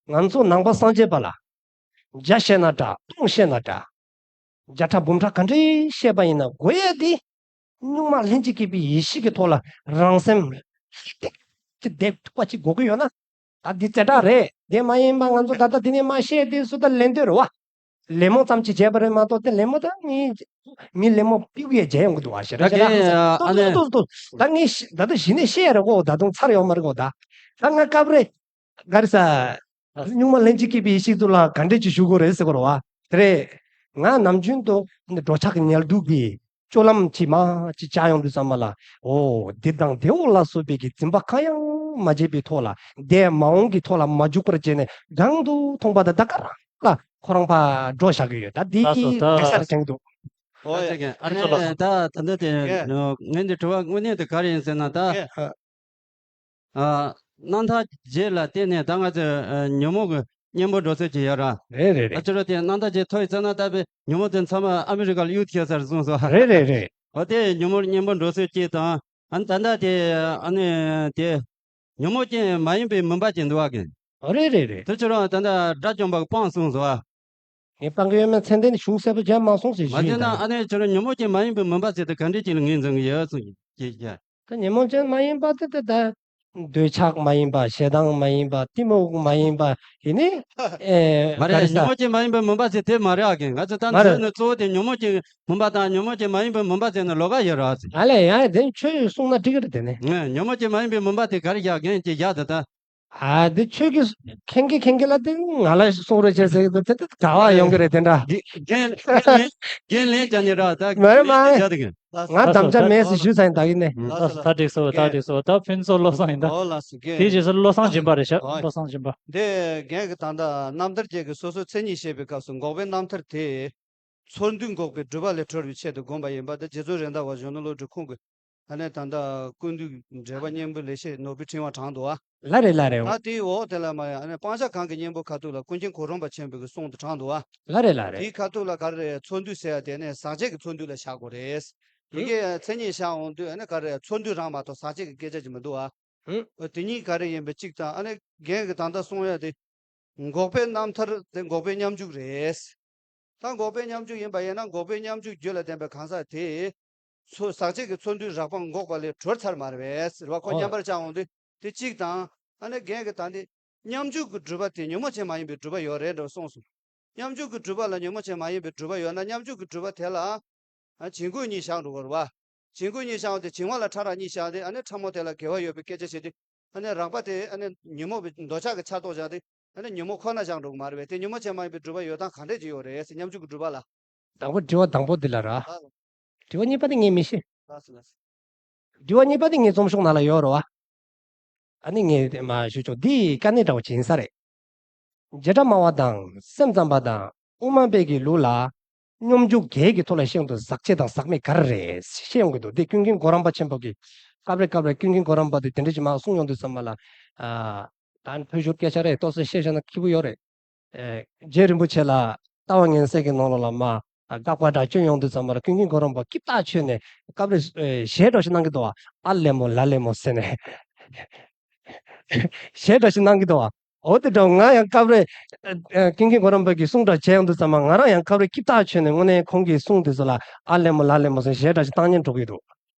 ང་ཚོ་ནང་པ་སངས་རྒྱས་པ་ལ། བརྒྱ་བཤད་ན་འདྲ། སྟོང་བཤད་ན་འདྲ། བརྒྱ་ཕྲག་འབུམ་ཕྲག་ག་འདྲ་བཤད་པ་ཡིན་ན་དགོས་ཡ་དེ། གཉུག་མ་ལྷན་ཅིག་སྐྱེས་པའི་ཡེ་ཤེས་ཀྱི་ཐོག་ལ་རང་སེམས་ལྷག་ཏིག་ཅིག་བསྡད་ཐུབ་པ་ཅིག་དགོས་ཀྱི་ཡོད་ན། ད་འདི་ཙེ་དྲག་རེད། དེ་མ་ཡིན་པ་ང་ཚོ་ད་ལྟ་འདི་ནས་མ་བཤད་དེ་སུ་ད་ལན་འདོད་རེད་བ། ལད་མོ་ཙམ་ཅིག་བྱས་པ་རེད་མ་གཏོགས་དེ་ལད་མོ་ད་ངས་མི་ལད་མོ་པིའུ་ཡས་བྱས་ཡོང་གི་འདུག་བ་ཞེ་ར་ཞེ་ར། ཨ་ནི་ཏོག་ཏོག་ཏོག་ཏོག་ད་ངས་ཤི་ད་ལྟ་གཞི་ནས་བཤད་ཡ་རེད་གོ། ད་དུང་ཚར་ཡོང་མ་རེད་གོ། ད་ད་ང་སྐབས་རེ་ག་རེ་ཟ། གཉུག་མ་ལྷན་ཅིག་སྐྱེས་པའི་ཡེ་ཤེས་ཚུལ་ལ་ག་འདྲས་ཅིག་ཞུ་དགོས་རེད་ཟེར་གོ་རེད་བ། དེ་རེད། ང་ནམ་རྒྱུན་དུ་འགྲོ་འཆག་གི་ཉལ་འདུག་གི་སྤྱོད་ལམ་ཅིག་མ་ཅིག་བཅའ་ཡོང་དུས་ཙམ་པ་ལ། འོ་འདི་དང་དེའོ་ལ་སོགས་པའི་གི་འཛིན་པ་གང་ཡང་མ་བྱས་པའི་ཐོག་ལ་འདས་མ་འོངས་ཀྱི་ཐོག་ལ་མ་འཇུག་པར་བྱས་ནས་རང་དུ་མཐོང་པ་དང་ད་ག་རང་ལ་ཁོ་རང་ཕར་འགྲོ་བཞག་གི་ཡོད། ད་འདི་ལགས་སོ། གི་ད་གེ་སར་དྲན་གི་འདུག་ཨོ་ཡ། ཨ་ནི་ད་ད་ལྟ་དེ་ངས་འདི་དྲི་བ་དངོས་གནས་དེ་ག་རེ་ཡིན་ཟེར་ན་ད། ཨ། རྣམ་ཐར་རྗེས་ལ་བརྟེན་ནས་ད་ང་ཚོས་ཨ་ཉོན་མོངས་ཀྱི་གཉེན་པོ་འགྲོ་ཚུལ་ཅིག་ཡོད་ར། རེད་རེད་ཨ་རེད། ཅི་རོ་དེ་རྣམ་ཐར་རྗེས་ཐོ་ཡི་ཚེ་ན་ད་པའི་ཉོན་མོངས་དེ་ཚང་མ་ཨ་མི་རི་ཀ་ལ་གཡུག་ཐེབས་ཚར་གསུངས་སོ། རེད་རེད་རེད། འོ་དེ་ཉོན་མོངས་གཉེན་པོ་འགྲོ་ཚུལ་གཅིག་དང་། ཨ་ནི་ད་ལྟ་དེ་ཨ་ནི་དེ་ཉོན་མོངས་ཅན་མ་ཡིན་པའི་མུན་པ་ཅིག་འདུག་བ་གི། རེད་རེད་རེད། དེ་ཕྱིར་རང་ད་ལྟ་དགྲ་བཅོམ་པ་སྤངས་གསུངས་སོ། ངས་སྤང་གི་ཡོད་མེད་མཚན་ལྡན་གཞུང་གསལ་པོ་མཇལ་མ་སོང་ཟེར་མ་ཞུས་བྱས་ན་ན། ཨ་ནི་ཁྱོད་རང་ཉོན་མོངས་ཅན་མ་ཡིན་པའི་མུན་པ་ཟེར་དེ་ག་འདྲས་ཅིག་ལ་ངོས་འཛིན་གྱི་ཡོད་གསུངས་ཀྱི་ཀྱི་ཀྱི། ད་ཉོན་མོངས་ཅན་མ་ཡིན་པ་དེ་ད་ད་འདོད་ཆགས་མ་ཡིན་པ། ཞེ་སྡང་མ་ཡིན་པ། གཏི་མུག་མ་ཡིན་པ་ཡིན་ནི། ཨེ་མ་ག་རེ་རེད། ཟ། ཉོན་མོངས་ཅན་མ་ཡིན་པའི་མུན་པ་ཟེར་དེ་མ་རེད་ཨ་གི། ང་ཚོ་ད་མ་རེད། འདི་ནི་གཙོ་བོ་དེ་ཉོན་མོངས་ཅན་མུན་པ་དང་ཉོན་མོངས་ཅན་མ་ཡིན་པའི་མུན་པ་ཟེར་ནས་ལོགས་ཀ་ཡོད་རེད་ཨ་ཟེར། ཨ་ལས་ཡང་དེ་ཆོས་གསུངས་ན་འགྲིག་གི་རེད་དེ་ནི། ཨེ་ཉོན་མོངས་ཅན་མ་ཡིན་པའི་མུན་པ་དེ་ག་རེ་བཞག་རྒན་གྱིས་བཞག་དེ་ད། ཨ་འདི་ཆོས་ཀྱི་མཁན་གྱི་མཁན་གྱི་ལ་དེ་ང་ལ་གསུང་རོགས་བྱས་ཟེར་གྱི་འདུག་དེ་དེ་ག་བ་ཡོང་གི་རེད་དེ་འདྲ། རྒན་རྒན་ལན་རྒན་ལན་བྱ་ནི་ར་ད། མ་རེད་མ་རེད། བྱ་དེ་གི། ང་དམ་བཅའ་མེད་ཟེར་ཞུས་ཚར་ཡིན་ད་གི་ནས། ལགས་སོ་ལགས་ད་འགྲིག་སོ་ད་འགྲིག་སོ། ད་ཕུན་ཚོགས་བློ་བཟང་ཡིན་ད། ཨོ་ལགས་སོ་རྒན། དེའི་རྗེས་སུ་བློ་བཟང་སྦྱིན་པ་རེད་ཤག་ཨོ་བློ་བཟང་སྦྱིན་པ། འདི་རྒན་གྱི་ད་ལྟ་རྣམ་ཐར་རྒྱན་གྱི་སོ་སོའི་མཚན་ཉིད་བཤད་པའི་སྐབས་སུ་འགོག་པའི་རྣམ་ཐར་དེ། ཚོར་འདུ་འགོག་པའི་སྒྲིབ་པ་ལས་གྲོལ་བའི་ཆེད་དུ་བསྒོམས་པ་ཡིན་པ་འདི་རྗེ་བཙུན་རེད་མདའ་བ་གཞོན་ནུ་སློབ་ཕྲུག་ཁོང་གིས་ཨ་ནི་ད་ལྟ་ཀུན་འདུས་འགྲེལ་པ་སྙིང་པོ་ལེགས་བཤད་ནོར་བུའི་ཕྲེང་བ་དྲངས་འདུག་ཨ། ལ་རེད་ལ་རེད། ད་དེའི་འོག་དེ་ལ་མ་ཡ་ཨ་ནི་སྤང་བྱ་གང་གི་གཉེན་པོ་ཁ་ཐུག་ལ་ཀུན་མཁྱེན་གོ་རམས་པ་ཆེན་པོའི་གི་གསུང་དུ་དྲངས་འདུག་ཨ། ལ་རེད་ལ་རེད། དེའི་ཁ་ཐུག་ལ་ག་རེ་རེད། ཚོར་འདུ་ཟེར་ཡ་དེ་ནས་ཟག་བཅས་ཀྱི་ཚོར་འདུ་ལ་བཞག་དགོས་རེད། ཡི་གེ་མཚན་ཉིད་བཞག་འོང་དུས་ཨ་ནི་ག་རེ་ཚོར་འདུ་རང་མ་གཏོགས་ཟག་བཅས་ཀྱི་སྐད་ཆ་ཅིག་མི་འདུག་ཨ། ཨོ་དེ་གཉིས་ག་རེ་ཡིན་པའི་གཅིག་དང་ཨ་ནི་རྒན་གྱི་ད་ལྟ་གསུང་ཡ་དེ། འགོག་པའི་རྣམ་ཐར་དེ་འགོག་པའི་སྙོམས་འཇུག་རེད། ད་འགོག་པའི་སྙོམས་འཇུག་ཡིན་པ་ཡིན་ན་འགོག་པའི་སྙོམས་འཇུག་རྒྱུད་ལ་ལྡན་པའི་གང་ཟག་དེས། ཚོ་ཟག་བཅས་ཀྱི་ཚོར་འདུའི་རགས་པ་འགོག་པ་ལས་གྲོལ་ཚར་མ་རེད་པས་ཟེར་བ་ཁོ་ཨོ། མཉམ་པར་བཅའ་འོང་དུས་དེ་གཅིག་དང་། ཨ་ནི་རྒན་གྱིས་ད་འདི་སྙོམས་འཇུག་གི་སྒྲུབ་པ་དེ་ཉོན་མོངས་ཅན་མ་ཡིན་པའི་སྒྲུབ་པ་ཡོད་རེད་འགྲོ་གསུངས་སོང་། སྙོམས་འཇུག་གི་སྒྲུབ་པ་ལ་ཉོན་མོངས་ཅན་མ་ཡིན་པའི་སྒྲུབ་པ་ཡོད་ན་སྙོམས་འཇུག་གི་སྒྲུབ་པ་དེ་ལ། ཨ་བྱིང་རྒོད་གཉིས་བཞག་འགྲོ་གི་རེད་པ། བྱིང་རྒོད་གཉིས་བཞག་འོང་དུས་བྱིང་བ་ལ་ཕྲ་རགས་གཉིས་བཞག་སྟེ་ཨ་ནི་ཕྲ་མོ་དེ་ལ་དགེ་བ་ཡོད་པའི་སྐད་ཆ་བཤད་དུས། ཨ་ནི་རགས་པ་དེ་ཨ་ནི་ཉོན་མོངས་པའི་འདོད་ཆགས་ཀྱི་ཆ་རྟོགས་བཞག་སྟེ་ཨ་ནི་ཉོན་མོངས་ཁོ་ན་བཞག་འགྲོ་གི་མ་རེད་པས། དེ་ཉོན་མོངས་ཅན་མ་ཡིན་པའི་སྒྲུབ་པ་ཡོད་སྟངས་ག་འདྲས་ཅིག་ཡོད་རེད་ཟེར་སྙོམས་འཇུག་གི་སྒྲུབ་པ་ལ། དང་པོ་དྲི་བ་དང་པོ་འདི་ལ་ར། ཨ། དྲི་བ་གཉིས་པ་དེ་ངས་མི་ཤེས། ལགས་སོ་ལགས་སོ། དྲི་བ་གཉིས་པ་དེ་ངའི་རྩོམ་ཤོག་ནང་ལ་ཡོད་རེད་པ། ཨ་ནི་ངས་མ་ཞུ་ཆོག་འདི་དཀའ་གནད་འདྲ་བོ་ཅིག་ཡིན་ས་རེད། བྱེ་བྲག་སྨྲ་བ་དང་སེམས་ཙམ་པ་དང་དབུ་མ་པའི་གི་ལུགས་ལ། སྙོམས་འཇུག་བརྒྱད་ཀྱི་ཐོག་ལ་ཤིན་ཏུ་ཟག་བཅས་དང་ཟག་མེད་ག་རེ་རེད་བཤད་ཡོང་གི་འདུག་འདི་ཀུན་མཁྱེན་གོ་རམས་པ་ཆེན་པོ་གིས་སྐབས་རེ་སྐབས་རེ་ཀུན་མཁྱེན་གོ་རམས་པ་དེ་དེ་འདྲ་ཅིག་མར་གསུངས་ཡོང་དུས་ཙམ་པ་ལ། ཨ། ད་ནི་ཕོ་ཤུར་སྐད་ཆ་རེད། ཏོག་ཙམ་བཤད་བཞག་ན་སྐྱིད་པོ་ཡོད་རེད། ཨེ། རྗེ་རིན་པོ་ཆེ་ལ་ལྟ་བ་ངན་སེལ་གྱི་ནང་ལོགས་ལ་མར་དགག་པ་འདྲ་བསྐྱོན་ཡོང་དུས་ཙམ་པ་ལ་ཀུན་མཁྱེན་གོ་རམས་པ་སྐྱིད་ཐག་ཆོད་ནས་སྐབས་རེ་ཨེ་ཞལ་འདྲ་ཞིག་གནང་གི་འདུག་ཨ་ལེ་མོ་ལ་ལེ་མོ་ཟེར་ནས། ཞལ་འདྲ་ཞིག་གནང་གི་འདུག་བ། འོ་དེ་འདྲ་ང་ཡང་སྐབས་རེ། ཨ། ཨ། ཀུན་མཁྱེན་གོ་རམས་པ་གི་གསུང་འདྲ་བྱས་ཡོང་དུས་ཙམ་པ་ང་རང་ཡང་སྐབས་རེ་སྐྱིད་ཐག་ཆོད་ནས་དངོས་གནས་ཁོང་གི་གསུང་དེ་ཚོ་ལ་ཨ་ལེ་མོ་ལ་ལེ་མོ་ཟེར་ཞལ་འདྲ་ཞིག་བཏང་ཉན་འགྲོ་གི་འདུག་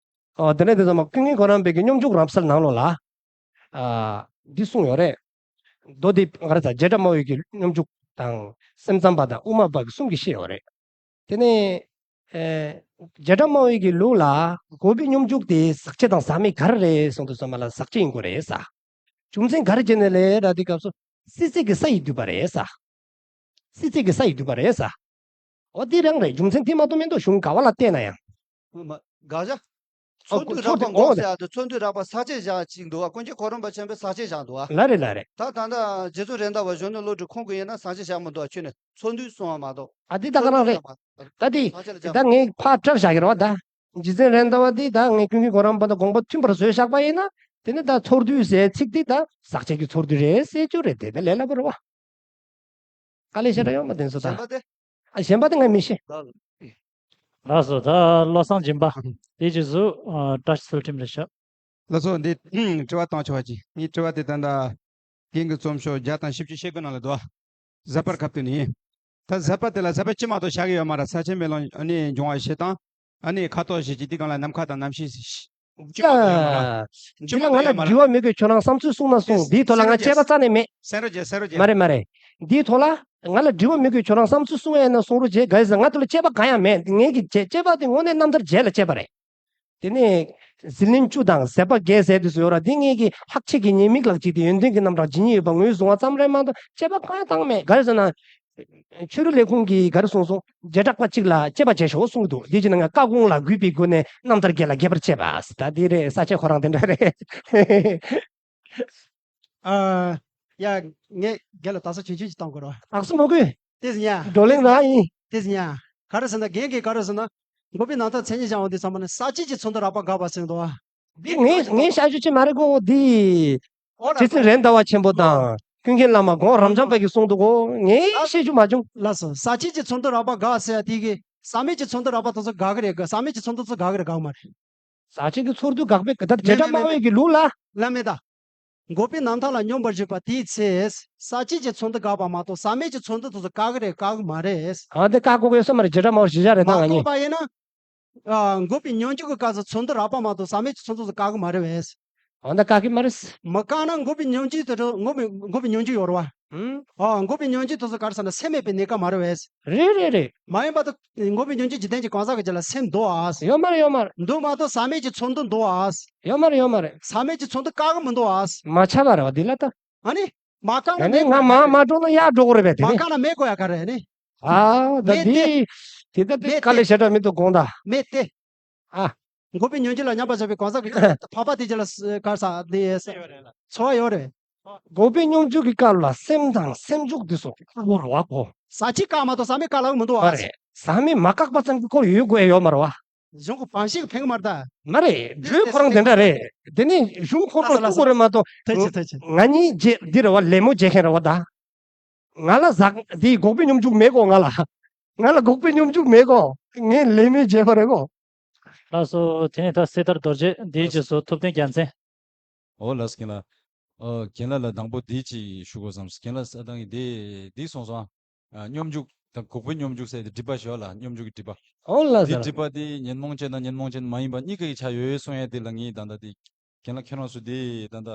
ཨོ་དེ་ནས་དེ་ཚོ་མ་ཀུན་མཁྱེན་གོ་རམས་པའི་གི་སྙོམས་འཇུག་རབ་གསལ་ནང་ལོགས་ལ། ཨ། འདི་གསུངས་ཡོད་རེད། མདོ་སྡེ་ང་རང་ཚོ་བྱེ་བྲག་སྨྲ་བའི་གི་སྙོམས་འཇུག་དང་སེམས་ཙམ་པ་དང་དབུ་མ་པ་གི་གསུམ་གྱིས་བཤད་ཡོད་རེད། དེ་ནས། ཨེ། བྱེ་བྲག་སྨྲ་བའི་གི་ལུགས་ལ་འགོག་པའི་སྙོམས་འཇུག་དེ་ཟག་བཅས་དང་ཟག་མེད་ག་རེ་རེད་གསུངས་དུས་ཙམ་པ་ལ་ཟག་བཅས་ཡིན་དགོས་རེད་ས། རྒྱུ་མཚན་ག་རེ་བྱས་ནས་ལས་ར་དེ་སྐབས་སུ་སྲིད་ཚད་ཀྱི་ས་ཡིས་བསྡུས་པ་རེད་ས། སྲིད་ཚད་ཀྱི་ས་ཡིས་བསྡུས་པ་རེད་ས། འོ་དེ་རང་རེད། རྒྱུ་མཚན་དེ་མ་གཏོགས་མེད་འདུག་གཞུང་ག་བ་ལ་བལྟས་ན་ཡང་། ཨོ་མ་དགག་བྱ། ཨོ་ཚོར་འདུས་ཚོར་རགས་པ་འདུས་འགོག་ཨོ་ཟེར་ཡ་དེ་ཚོར་འདུས་རགས་པ་ཟག་བཅས་བཞག་ཅིག་འདུག་བ། ཀུན་མཁྱེན་གོ་རམས་པ་ཆེན་པོས་ཟག་བཅས་བཞག་འདུག་བ། ལ་རེད་ལ་རེད། ད་ད་ལྟ་རྗེ་བཙུན་རེད་མདའ་བ་གཞོན་ནུ་བློ་གྲོས་ཁོང་གིས་ཡིན་ན་ཟག་བཅས་བཞག་མི་འདུག་བ། ཁྱོད་ནས་ཚོར་འདུས་གསུང་བ་མ་གཏོགས། ཨ་འདི་ད་ག་རང་རེད། ད་འདི་ཟག་བཅས་ལ་ད་བཞག་ངས་ཕར་སྐྲག་བཞག་གི་རེད་བ་ད། རྗེ་བཙུན་རེད་མདའ་བ་འདི་ད་ངས་ཀུན་མཁྱེན་གོ་རམས་པ་དང་དགོངས་པ་མཐུན་པར་བཟོས་བཞག་པ་ཡིན་ན། དེ་ནི་ད་ཚོར་འདུས་ཟེར་ཚིག་འདི་ད་ཟག་བཅས་ཀྱི་ཚོར་འདུས་རེད་ཟེར་རྒྱུ་རེད། དེ་ད་ལས་སླ་པོ་རེད་བ། དཀའ་ལས་ཞེ་དྲག་ཡོད་མ་དེ་ཚོ་ད། གཞན་པ་དེ། ཨ་གཞན་པ་དེ་ང་མི་ཤེས། ལགས་སོ། ད་བློ་བཟང་སྦྱིན་པ། དེ་རྗེས་སུ་ཨ་བཀྲ་ཤིས་ཚུལ་ཁྲིམས་ལ་ཞུ། ལགས་སོ། འདི་དྲི་བ་བཏང་ཆོག་པ་ཅིག་ངའི་དྲི་བ་དེ་ད་ལྟ་རྒན་གྱི་རྩོམ་ཤོག་བརྒྱ་དང་བཞི་བཅུ་ཞེ་དགུ་ནང་ལ་འདུག་བ། ཟད་པར་ཁ་བཏུད་ནས་ཡིན། ད་ཟད་པ་དེ་ལ་ཟད་པ་ཅི་མ་གཏོགས་བཞག་གི་ཡོད་མ་རེད། ས་ཆེན་མེ་ལོང་ཨ་ནི་འབྱུང་བ་བཞི་དང་། ཨ་ནི་ཁ་དོག་བཞི་གཅིག་དེ་གང་ལ་ནམ་མཁའ་དང་གནམ་གཤིས། ཅི་མ་གཏོགས་ཡོད་མ་རེད། འདི་ལ་ང་ལ་དྲི་བ་མི་དགོས། ཁྱོད་རང་བསམ་ཚུལ་གསུང་ན་གསུང་། འདིའི་ཐོག་ལ་ང་དཔྱད་པ་རྩ་ནས་མེད། གསན་རོགས་བྱེད། གསན་རོགས་བྱེད། མ་རེད་མ་རེད། འདིའི་ཐོག་ལ་ང་ལ་དྲི་བ་མི་དགོས། ཁྱོད་རང་བསམ་ཚུལ་གསུང་ཡས་ན་གསུང་རོགས་བྱེད། ག་ཡིན་ཟེར་ང་དེ་ལ་དཔྱད་པ་གང་ཡང་མེད། ངེད་ཀྱི་དཔྱད་དཔྱད་པ་དེ་དངོས་གནས་རྣམ་ཐར་རྒྱལ་ལ་དཔྱད་པ་རེད། དེ་ནས་ཟིལ་གནོན་བཅུ་དང་ཟད་པ་བརྒྱད་ཟེར་དུས་སུ་ཡོད་ར། འདི་ངེད་ཀྱི་ལྷག་བཅས་ཀྱི་ཉེས་དམིགས་ལག་གཅིག་དེ་ཡོན་ཏན་གྱི་རྣམ་གྲངས་ཇི་སྙེད་ཡོད་པ་ངོས་བཟུང་བ་ཙམ་རེད་མ་གཏོགས་དཔྱད་པ་གང་ཡང་བཏང་མེད། ག་རེ་ཟེར་ན། ཆོས་རིག་ལས་ཁུངས་ཀྱིས་ག་རེ་གསུངས་སོང་། བྱེ་བྲག་པ་གཅིག་ལ་དཔྱད་པ་བྱེད་ཤོག་གསུངས་འདུག་འདི་བྱས་ན་ང་བཀའ་དགོངས་ལ་གུས་པའི་སྒོ་ནས་རྣམ་ཐར་རྒྱལ་ལ་རྒྱས་པར་བྱེད་པ། ད་འདི་རེད། ས་ཆ་ཁོ་རང་དེ་འདྲ་རེད། ཨ། ཡ། ངས་རྒན་ལ་དག་ས་ཆུང་ཆུང་ཅིག་བཏང་དགོས་རོ། དག་ས་མ་དགོས། ཏེ་ཟིན་ཡ། བགྲོ་གླེང་རང་ཡིན། ཏེ་ཟིན་ཡ། ག་རེ་ཟེར་ན་རྒན་གྱིས་ག་རེ་ཟེར་ན། འགོག་པའི་རྣམ་ཐར་མཚན་ཉིད་སྦྱང་བ་འདི་ཚང་མ་ནི་ཟག་བཅས་ཀྱི་ཚོར་འདུ་རགས་པ་དགག་པ་ཟེར་འདུག་བ། འདི་ངས་ངས་བཤད་རྒྱུ་ཅིག་མ་རེད་གོ། འདི། ཨོ་ར་རྗེ་བཙུན་རེད་མདའ་བ་ཆེན་པོ་དང་ཀུན་མཁྱེན་བླ་མ་གོང་རབ་འབྱམས་པ་གིས་གསུངས་འདུག་གོ། ངས་བཤད་རྒྱུ་མ་བྱུང་། ལགས་སོ། ཟག་བཅས་ཀྱི་ཚོར་འདུ་རགས་པ་དགག་ཟེར་ཡ་དེ་གི་ཟག་མེད་ཀྱི་ཚོར་འདུ་རགས་པ་དེ་ཚོ་དགག་གི་རེད་གི། ཟག་མེད་ཀྱི་ཚོར་འདུ་ཚོ་དགག་གི་རེད་དགག་མ་རེད། ཟག་བཅས་ཀྱི་ཚོར་འདུ་དགག་པའི་གི་ད་བྱེ་བྲག་སྨྲ་བའི་གི་ལུགས་ལ། ལ་མེད་ད། འགོག་པའི་རྣམ་ཐར་ལ་སྙོམས་པར་ཞུགས་པ་དེའི་ཚེ། ཟག་བཅས་ཀྱི་ཚོར་འདུ་དགག་པ་མ་གཏོགས་ཟག་མེད་ཀྱི་ཚོར་འདུ་དེ་ཚོ་དགག་གི་རེད་དགག་གི་མ་རེད། ཨ་འདི་བཀག་དགོས་ཀྱི་ཡོད་ས་མ་རེད། བྱེ་བྲག་སྨྲ་བ་བཞི་བཞག་རེད་ད་མ་ང་གཏོགས་གཉིས། པ་ཡིན་ན། ཨ་འགོག་པའི་སྙོམས་འཇུག་གི་སྐབས་སུ་ཚོར་འདུ་རགས་པ་མ་གཏོགས་ཟག་མེད་ཀྱི་ཚོར་འདུ་དེ་ཚོ་དགག་གི་མ་རེད་བས། ཨ་འདི་བཀག་གི་མ་རེད། མི་བཀག་ན་འགོག་པའི་སྙོམས་འཇུག་དེ་འགོག་པའི་འགོག་པའི་སྙོམས་འཇུག་ཡོད་རེད་བ། ཨང་། ཨ་འགོག་པའི་སྙོམས་འཇུག་དེ་ཚོ་ག་རེ་ཟེར་ན་སེམས་མེད་པའི་གནས་སྐབས་མ་རེད་བས། རེད་རེད་རེད། མ་ཡིན་པ་དེ་འགོག་པའི་སྙོམས་འཇུག་འཇིག་རྟེན་གྱི་གང་ཟག་གི་རྒྱུད་ལ་སེམས་འདུག་ཨ། ཡོད་མ་རེད་ཡོད་མ་རེད། འདུག་མ་གཏོགས་ཟག་མེད་ཀྱི་ཚོར་འདུ་འདུག་ཨ། ཡོད་མ་རེད་ཡོད་མ་རེད། ཟག་མེད་ཀྱི་ཚོར་འདུ་བཀག་གི་མི་འདུག་ཨ། མ་ཆགས་པ་རེད་བ་འདི་ལ་ད། ཨ་ནི། མ་བཀག་ན། ཨ་ནི་མེད་ང་དགོས་ཡ་མ་ག་མ་རེད། མ་འགྲོ་ན་ཡར་འགྲོ་དགོས་རེད་པས་དེ་མ་ནི། བཀག་ན་མེད་དགོས་ཡ་ག་རེ་ནི། ཨ་ད་མེད་དེ། འདི། དེ་ད་དེ་མེད་དཀའ་ལས་དེ། ཞེ་དྲག་མི་འདུག་དགོངས་དག་མེད་དེ། ཨ། འགོག་པའི་སྙོམས་འཇུག་ལ་མཉམ་པར་བཞག་པའི་གང་ཟག་གི་འཕགས་པ་དེ་རྒྱུད་ལ་ག་རེ་ཟེར་དེ་ཚོར་བ་ཡོད་རེད། འགོག་པའི་སྙོམས་འཇུག་གི་སྐབས་ལ་སེམས་དང་སེམས་འཇུག་འདི་ཚོ་དཀར་པོ་རེད་བ་གོ། ཟག་བཅས་བཀག་མ་གཏོགས་ཟག་མེད་བཀག་ལབ་མི་འདུག་བ། མ་རེད། ཟག་མེད་མ་བཀག་པ་ཙམ་གྱི་སྐོར་ཡོད་དགོས་ཡོད་མ་རེད་བ། གཞུང་གི་བང་ཤེད་ཕན་གི་མ་རེད་ད། མ་རེད། འགྲོས་ཁོ་རང་དེ་འདྲ་རེད། དེ་ནི་གཞུང་ཁོ་རང་ལ་ཐུག་དགོས་རེད་མ་གཏོགས། ཐུགས་རྗེ་ཐུགས་རྗེ། ང་གཉིས་རྗེ་འདི་རེད་བ། ལད་མོ་རྒྱག་མཁན་རེད་བ་ད། ང་ལ་ཟག་འདི་འགོག་པའི་སྙོམས་འཇུག་མེད་གོ་ང་ལ། ང་ལ་འགོག་པའི་སྙོམས་འཇུག་མེད་གོ། ངས་ལད་མོ་བྱས་པ་རེད་གོ། ལགས་སོ། དེ་ནས་ད་སྲི་ཐར་རྡོ་རྗེ། དེའི་རྗེས་སུ་ཐུབ་བསྟན་རྒྱལ་མཚན། འོ་ལགས་རྒན་ལགས། ཨ་རྒན་ལགས་ལ་དང་པོ་འདི་ཅིག་ཞུ་དགོས་བསམ། རྒན་ལགས་ས་དང་གི་འདི་འདི་གསུངས་སོང་། ཨ་སྙོམས་འཇུག་དང་འགོག་པའི་སྙོམས་འཇུག་ཟེར་ཏེ་སྒྲིབ་པ་ཞེས་པ་ལ་སྙོམས་འཇུག་གི་སྒྲིབ་པ། འོ་ལགས་འདི་སོ། སྒྲིབ་པ་འདི་ཉོན་མོངས་ཅན་དང་ཉོན་མོངས་ཅན་མ་ཡིན་པ་གཉིས་ཀ་གི་ཆ་ཡོད་གསུང་ཡས་འདི་ལ་ངས་ད་ལྟ་འདི་རྒན་ལགས་ཁྱེད་རང་ཚོ་འདི་ད་ལྟ་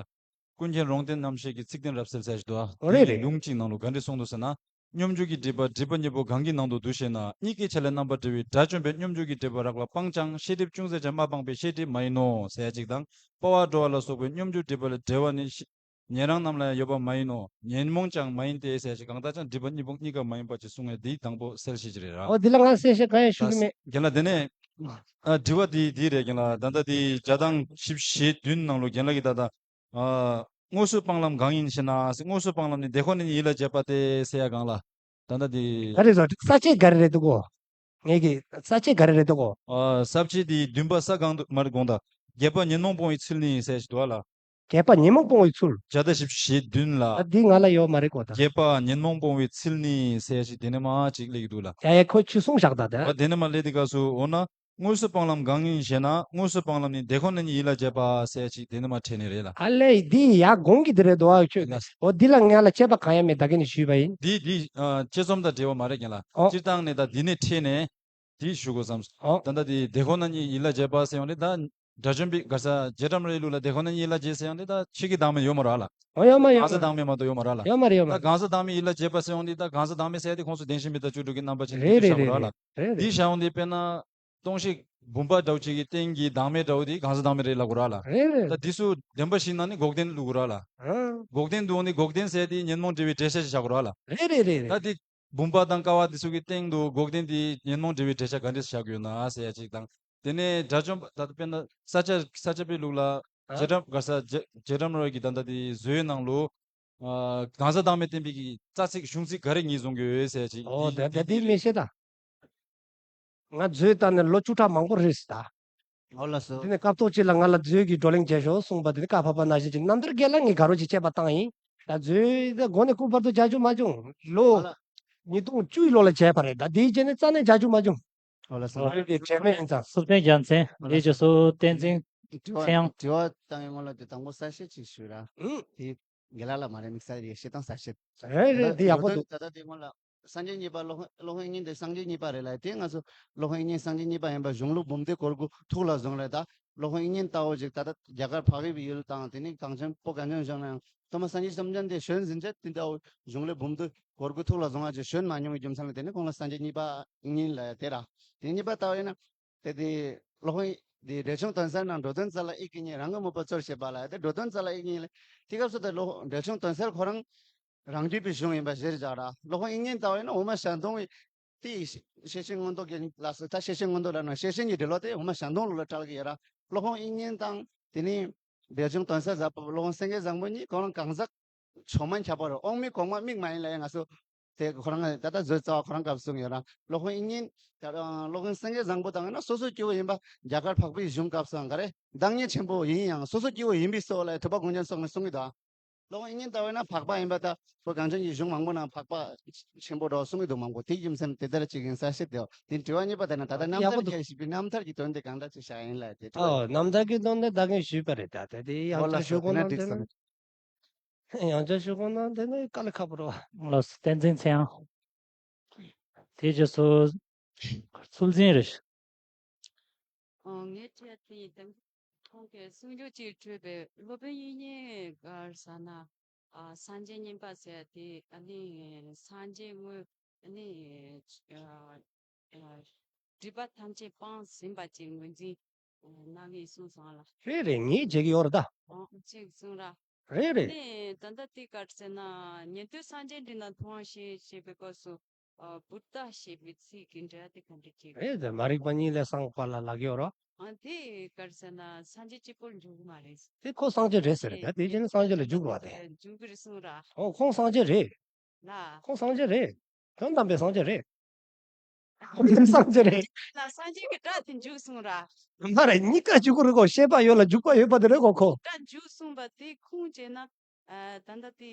ཀུན་མཁྱེན་རོང་སྟོན་རྣམ་བཤད་ཀྱི་ཚིག་དོན་རབ་གསལ་ཟེར་ཞིག་འདུག་ཨ། འོ་རེད་རེད། ལུང་གཅིག་ནང་ལ་ག་འདྲ་གསུངས་འདུག་ཟེར་ན། སྙོམས་འཇུག་གི་སྒྲིབ་པ་སྒྲིབ་པ་གཉིས་པོ་གང་གི་ནང་དུ་འདུ་ཞེ་ན། གཉིས་ཀའི་ཆ་ལས་རྣམ་པར་གྲོལ་བའི་དགྲ་བཅོམ་པས་སྙོམས་འཇུག་གི་སྒྲིབ་པ་རགས་ལ་སྤངས་ཀྱང་ཤེས་སྒྲིབ་ཅུང་ཟད་ཀྱང་མ་སྤངས་པའི་ཤེས་སྒྲིབ་མ་ཡིན་ནོ་ཟེར་ཡ་གཅིག་དང་། སྤོ་བ་བྲོ་བ་ལ་སོགས་པའི་སྙོམས་འཇུག་སྒྲིབ་པ་ལས་བྲལ་བ་ནི་ཤེས་ཉན་རང་རྣམས་ལ་ཡང་ཡོད་པ་མ་ཡིན་ནོ། ཉོན་མོངས་ཀྱང་མ་ཡིན་ཏེ་ཟེར་ཞིང་གང་ལྟར་ཀྱང་སྒྲིབ་པ་གཉིས་པོ་གཉིས་ཀ་མ་ཡིན་པ་ཅིག་གསུང་བས་འདི་དང་པོ་གསལ་བཤད་ཅིག་རེད་ར། ཨོ་འདི་ལ་ང་གསལ་བཤད་གང་ཡང་ཞུ་གི་མེད། རྒན་ལགས་དེ་ནས། ཨ་དྲི་བ་འདི་འདི་རེད་རྒན་ལགས། ད་ལྟ་འདི་བརྒྱ་དང་བཞི་བཅུ་ཞེ་བདུན་ནང་ལོ་རྒན་ལགས་ཀྱིས་ད་ལྟ། ཨ་ དངོས་སུ་སྤང་ལམ་གང་ཡིན་ཞེ་ན་ཟེར། དངོས་སུ་སྤང་ལམ་ནི་དེ་ཁོ་ན་ཉིད་ཡིད་ལ་བྱེད་པ་སྟེ་ཟེར་ཡ་གང་ལ། ད་ལྟ་དེ། ག་རེ་ཟེར། ས་བཅད་ག་རེ་རེད་འདུག་གོ། ངེད་ཀྱི་ས་བཅད་ག་རེ་རེད་འདུག་གོ། ཨ། ས་བཅད་དེ་བདུན་པ་ས་གང་དུ་མར་དགོངས་དག། བརྒྱད་པ་ཉོན་མོངས་སྤོང་བའི་ཚུལ་ནི་ཟེར་ཞིག་འདུག་ཨ་ལ། བརྒྱད་པ་ཉོན་མོངས་སྤོང་བའི་ཚུལ། བརྒྱ་དང་བཞི་བཅུ་ཞེ་བདུན་ལ། ཨ། འདི་ང་ལ་ཡོད་མ་རེད་གོ་ད། བརྒྱད་པ་ཉོན་མོངས་སྤོང་བའི་ཚུལ་ནི་ཟེར་ཞིག་དེ་ནས་མར་ཅིག་སླེབས་ཀྱི་འདུག་ལ། ཡ་ཡ། ཁོ་ཆུ་གསུངས་བཞག་ད་ད། ཨ། དེ་ནས་མར་སླེབས་དུས་སྐབས་སུ་འོ་ན། དངོས་སུ་སྤང་ལམ་གང་ཡིན་ཞེ་ན། དངོས་སུ་སྤང་ལམ་ནི་དེ་ཁོ་ན་ཉིད་ཡིད་ལ་བྱེད་པ་ཟེར་ཅིག་དེ་ནས་མར་འཕྲད་ནི་རེད་ལ། ཨ་ལས། འདི་ཡ་གོང་གི་འདི་རེད་འདུག་ཨ་ཁྱོད། ལགས། འོ་འདི་ལ་ང་ལ་དཔྱད་པ་གང་ཡང་མེད། ད་གིན་ནས་ཞུས་པ་ཡིན། འདི་འདི་ཨ། དཔྱད་རྩོམ་དང་འབྲེལ་བ་མ་རེད་ཀྱང་ལ། ཨོ། སྤྱིར་བཏང་ནས་ད་འདི་ནས་འཕྲད་ནས་འདི་ཞུ་དགོས་བསམ། ཨོ། ད་ལྟ་འདི་དེ་ཁོ་ན་ཉིད་ཡིད་ལ་བྱེད་པ་ཟེར་ཡོང་དུས་ད། དགྲ་བཅོམ་པའི་ག་ས་རྗེ་བྲམ་རའི་ལུགས་ལ་དེ་ཁོ་ན་ཉིད་ཡིད་ལ་བྱེད་ཟེར་ཡོང་དུས་ད་ཆོས་ཀྱི་བདག་མེད་ཡོད་མ་རེད་ལ། ཨོ། ཡོད་མ་ཡོད་མ། གང་ཟག་བདག་མེད་མ་གཏོགས་ཡོད་མ་རེད་ལ། ཡོད་མ་རེད། ཡོད་མ་ད་རེད། གང་ཟག་བདག་མེད་ཡིད་ལ་བྱེད་པ་ཟེར་ཡོང་དུས་ད་གང་ཟག་བདག་མེད་ཟེར་ཡ་དེ་ཁོང་ཚོ་བདེན་ཞེན་མི་རྟག་བཅུ་དྲུག་གི་རྣམ་པ་ཅན་རེད་དེ་རེད་བཞག་རེད་གོ་ར་ལ། རེད་རེད། འདི་བཞག་ཡོང་དུས་དཔེར་ན། སྟོང་ཤེས་བུམ་པ་འདྲ་བོ་ཅིག་གི་སྟེང་གི་བདག་མེད་འདྲ་བོ་དེ་གང་ཟག་བདག་མེད་རེད་ལབ་དགོས་ར་ལ། རེད་རེད། ད་འདི་ཚོ་བདེན་པ་བཞི་ནང་ནས་འགོག་བདེན་བླུག་དགོས་ར་ལ། ཨང་། འགོག་བདེན་འདུག་ནི་འགོག་བདེན་ཟེར་དེ་ཉོན་མོངས་འབྲེལ་བའི་འབྲེལ་བྱ་ཞིག་བཞག་དགོས་ར་ལ། རེད་རེད་རེད་རེད། ད་དེ་བུམ་པ་དང་ཀ་བ་དེ་ཚོ་གི་སྟེང་དུ་འགོག་བདེན་དེ་ཉོན་མོངས་འབྲེལ་བའི་འབྲེལ་བྱ་ག་འདྲས་བཞག་ཡོད་ན་ཟེར་ཡ་ཅིག་དང་། དེ་ནས་དགྲ་བཅོམ་པ་ད་དཔེར་ན་ས་སྐྱ་ས་སྐྱ་པའི་ལུགས་ལ། ཨ། རྗེ་བྲམ་ག་ས་རྗེ་རྗེ་བྲམ་ར་གི་ད་ལྟ་དེ་བཟོའི་ནང་ལུ། ཨ། གང་ཟག་བདག་མེད་བསྟན་པའི་གི་རྩ་ཚིག་གཞུང་ཚིག་ག་རེ་ངེས་བཟུང་གི་ཡོད་ཟེར་ཡ་ཅིག་ཨོ། དེ་དེ་དེ་དེ་མི་ཤེས་ད། ང་མཛོད་ལྟ་ནས་ལོ་བཅུ་ཕྲག་མང་པོ་རེད་ཟེར་ད། ཨོ་ལགས་སོ། དེ་ནས་སྐབས་ཐོག་ཅིག་ལ་ང་ལ་མཛོད་ཀྱི་བགྲོ་གླེང་བྱས་ཤོག་གསུངས་པ་དེ་ནི་བཀའ་ཕབ་པ་ནང་བཞིན་ཅིག་རྣམ་ཐར་རྒྱལ་ལ་ངས་དགའ་རོགས་ཅིག་དཔྱད་པ་བཏང་ཡིན། ད་མཛོད་དེ་འགོ་ནས་སྐུ་བར་དུ་མཇལ་རྒྱུ་མ་བྱུང་ལོ། ཨོ་ལགས། ཉིས་སྟོང་བཅུ་ཡི་ལོ་ལ་མཇལ་བ་རེད། ད་དེའི་རྗེས་ནས་རྩ་ནས་མཇལ་རྒྱུ་མ་བྱུང་། ཨོ་ལགས་སོ། ཨོ་ལགས། དེ་དྲན་མེད་ཡིན་ཙང་། སུ་བསྟན་རྒྱལ་མཚན། ཨོ་ལགས། དེ་རྗེས་སུ་བསྟན་འཛིན་དྲི་བ་ཚེ་དབྱངས། དྲི་བ་བཏང་བའི་སྔོན་ལ་དེ་དང་པོ་གསལ་བཤད་ཅིག་ཞུ་ར། ཨུ། དེ་རྒན་ལགས་ལ་མ་རེད། དམིགས་བསལ་ཡེ་ཤེས་དང་གསལ་བཤད། རེད་རེད། དེ་ཡག་པོ་འདུག་ད་ལྟ་དེ་སྔོན་ལ། སངས་རྒྱས་གཉིས་པ་སློབ་དཔོན་སློབ་དཔོན་དབྱིག་གཉེན་དེ་སངས་རྒྱས་གཉིས་པ་རེད་ལ། དེ་ང་ཚོ་སློབ་དཔོན་དབྱིག་གཉེན་སངས་རྒྱས་གཉིས་པ་ཡིན་པ་གཞུང་ལུགས་འབུམ་སྡེ་གོ་དགུ་ཐུགས་ལ་བཟུང་རེད། ད་སློབ་དཔོན་དབྱིག་གཉེན་ལྟ་བུ་ཅིག་ད་ལྟ་རྒྱ་གར་འཕགས་པའི་ཡུལ་དང་དེ་ནས་གངས་ཅན་བོད་གངས་ཅན་ལྗོངས་ན་ཡང་ཐོག་མར་སངས་རྒྱས་བཅོམ་ལྡན་འདས་བྱོན་ཟིན་རྗེས་དེ་འདྲ་བོ་གཞུང་ལུགས་འབུམ་སྡེ་གོ་དགུ་ཐུགས་ལ་བཟུང་བ་ཅིག་བྱོན་མ་མྱོང་བའི་རྒྱུ་མཚན་ལ་བརྟེན་ནས་ཁོང་ལ་སངས་རྒྱས་གཉིས་པ་དབྱིག་གཉེན་ལབ་ཡ་དེ་ར། དེ་གཉིས་པ་ལྟ་བས་ན། དེ་དེ་སློབ་དཔོན་དེ་འགྲེལ་ཆུང་དོན་གསལ་ནང་འགྲོ་དོན་རྩ་ལ་དབྱིག་གི་གཉེན། རང་གི་དམིགས་པ་གཙོར་བྱེད་པ་ལ་དེ་འགྲོ་དོན་རྩ་ལ་དབྱིག་གཉེན་ལ། དེ་སྐབས་སུ་དེ་སློབ་འགྲེལ་ཆུང་དོན་གསལ་ཁོ་རང་རང་རྒྱུད་པའི་གཞུང་ཡིན་པ་གཞིར་བཞག་ར། སློབ་དཔོན་དབྱིག་གཉེན་ལྟ་བས་ན་འོག་མ་ཞལ་མཐོང་བའི་དེ་ཤེར་ཕྱིན་མངོན་རྟོགས་ཀྱི་ལ་སོགས། ད་ཤེར་ཕྱིན་མངོན་རྟོགས་ལ་ན་ཤེར་ཕྱིན་གྱི་འགྲེལ་བ་དེ་འོག་མ་ཞལ་མཐོང་ལུགས་ལ་བཀྲལ་གྱི་ཡོད་ར། སློབ་དཔོན་དབྱིག་གཉེན་དང་དེ་ནས་འགྲེལ་ཆུང་དོན་གསལ་ཟབ་པ་སློབ་དཔོན་སེང་གེ་བཟང་པོ་གཉིས་ཁོ་རང་གང་ཟག་ཕྱོགས་མ་ཁྱབ་པ་རེད། དབང་མིག་གོང་མ་མིག་མ་ཡིན་ལ་ཡང་ང་ཚོ། དེ་ཁོ་རང་ད་ལྟ་མཛོད་རྩ་བ་ཁོ་རང་སྐབས་གསུངས་ཡོད་ར། སློབ་དཔོན་དབྱིག་གཉེན། ད་སློབ་དཔོན་སེང་གེ་བཟང་པོ་དང་ཡིན་ན་སོ་སོ་སྐྱེ་བོ་ཡིན་པ་རྒྱ་གར་འཕགས་པའི་གཞུང་སྐབས་སུའང་ག་རེ། བདག་ཉིད་ཆེན་པོ་ཡིན་ཡང་སོ་སོ་སྐྱེ་བོ་ཡིན་པའི་སོ་ལ་ཐུབ་པ་གུང་ཆེན་སོགས་ནས་གསུང་གི་འདུག། སློབ་དཔོན་དབྱིག་གཉེན་ལྟ་བས་ན་འཕགས་པ་ཡིན་པ་ད་བོད་གངས་ཅན་གྱི་གཞུང་མང་པོ་ནང་འཕགས་པ་ཆེན་པོ་འདྲ་གསུང་གི་འདུག་མང་པོ། དེའི་རྒྱུ་མཚན་དེ་ལྟར་ཅིག་ཡིན་ས་ཤེས་དེ། དེ་དྲི་བ་གཉིས་པ་དེ་ན་ད་ལྟ་རྣམ་ཡག་པོ་ཐར་འདུག། གྱིས་ཞུས་པའི་རྣམ་ཐར་གྱི་དོན་དེ་གང་འདྲ་ཅིག་བྱ་ཡིན་ལ་དེ་དྲི་བ། ཨོ། རྣམ་ཐར་གྱི་དོན་དེ་ད་གིན་ཞུས་པ་རེད། ད་དེ་དེ་ཡང་ཨོ་ལགས་བསྐྱར་ཞུ་སོ། དགོས་ན་ན་འགྲིག་སོང་། ཡང་བསྐྱར་ཞུ་དགོས་ན་དེ་ནི་དཀའ་ལས་ཁག་པོ་རེད་བ། ལགས་སོ། བསྟན་འཛིན་ཚེ་དབྱངས། དེ་རྗེས་སུ་ཚུལ་འཛིན་རེད། ཨོ། ངའི་དྲི་བ་དེ་ཡིན། ཁོང་གིས་གསུང་རྒྱུ་ཅིག་འཕྲོས་པའི་སློབ་དཔོན་དབྱིག་གཉེན་ག་རེ་ཟེར་ན། ཨ། སངས་རྒྱས་གཉིས་པ་ཟེར་དེ་ཨ་ནི་སངས་རྒྱས་དངོས་ཨ་ནི། ཨ། ཨ། སྒྲིབ་པ་ཐམས་ཅད་སྤངས་ཟིན་པ་ཅིག་ངོས་འཛིན་གནང་གི་གསུངས་སོང་ལ། རེད་རེད། ངས་བྱེད་ཀྱི་ཡོད་རེད་ད། ཨོ། ཅིག་གསུང་ར། རེད་རེད། ནས་ད་ལྟ་དེ་ག་རེ་ཟེར་ན་ཉན་ཐོས་སངས་རྒྱས་འདི་ན་མཐོང་ཞེས་ཞེས་པའི་སྐབས་སུ། ཨ། བུདྡྷ་ཞེས་པའི་ཚིག་གི་འགྲེལ་དེ་ག་འདྲ་ཅིག་རེད་དེ། མ་རིག་པ་གཉིས་ལས་སངས་པ་ལ་ལབ་ཀྱི་ཡོད་རོ། ཨ། དེ་ག་རེ་ཟེར་ན་སངས་རྒྱས་གཅིག་པོར་འཇུག་གི་མ་རེད། དེ་ཁོ་སངས་རྒྱས་རེད་ཟེར་རེད་ད། དེ་བྱས་ན་སངས་རྒྱས་ལ་འཇུག་དགོས་པ་དེ། འཇུག་གི་རེད་གསུང་ར། ཨོ། ཁོང་སངས་རྒྱས་རེད། ལ། ཁོང་སངས་རྒྱས་རེད། དོན་དམ་པའི་སངས་རྒྱས་རེད། སངས་རྒྱས་རེད། ལ་སངས་རྒྱས་ཀྱི་སྒྲ་དེ་འཇུག་གསུང་ར། མ་རེད། གཉིས་ཀ་འཇུག་གི་རེད་གོ། ཤེས་པ་ཡོད་ལ་འཇུག་པ་ཡོད་པ་དེ་རེད་གོ་ཁོ། སྒྲ་འཇུག་གསུང་པ་དེ་ཁུངས་བཅད་ན། ཨ། ད་ལྟ་དེ་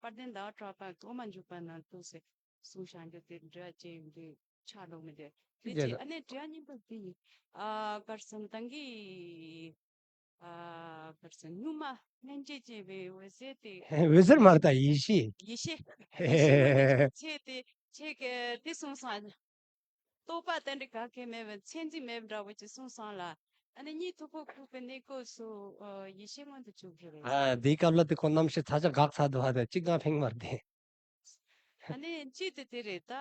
དཔལ་ལྡན་ཟླ་བ་གྲགས་པ་གོང་མ་འཇུག་པ་ན་ཐུགས་སྲས་གསུང་བཞག་རྒྱུ་དེ་འདྲ་ཅིག་འདི་ཆགས་འགྲོ་མི་འདུག། དེ་ཅི་ཨ་ནི་དྲི་བ་གཉིས་པ་དེ་ཡིན། ཨ། ག་རེ་ཟེར་ན་ད་གིན། ཨ། ག་རེ་ཟེར། གཉུག་མ་སྨིན་བྱེད་ཅེས་པའི་འོད་ཟེར་དེ། འོད་ཟེར་མ་རེད་ད། ཡེ་ཤེས། ཡེ་ཤེས། ཡེ་ཤེས་མ་རེད། ཚེ་དེ་ཚེ་ག་དེ་གསུངས་སོང་། རྟོག་པ་དེ་འདྲ་ག་གེ་མེད་པའི་མཚན་འཛིན་མེད་པ་འདྲ་བོ་ཅིག་གསུངས་སོང་ལ། ཨ་ནི་གཉིད་འཐུག་པོ་ཁུག་པའི་གནས་སྐབས་སུ། ཨ། ཡེ་ཤེས་མངོན་དུ་གྱུར་གྱི་རེད། ཨ། དེའི་སྐབས་ལ་དེ་ཁོ་རྣམ་ཤེས་ཚ་ཆ་འགག་ཚར་འདུག་ཨ། དེ་གཅིག་ཀྱང་ཕན་མ་རེད་དེ། ཨ་ནི་གཅིག་དེ་དེ་རེད་ད།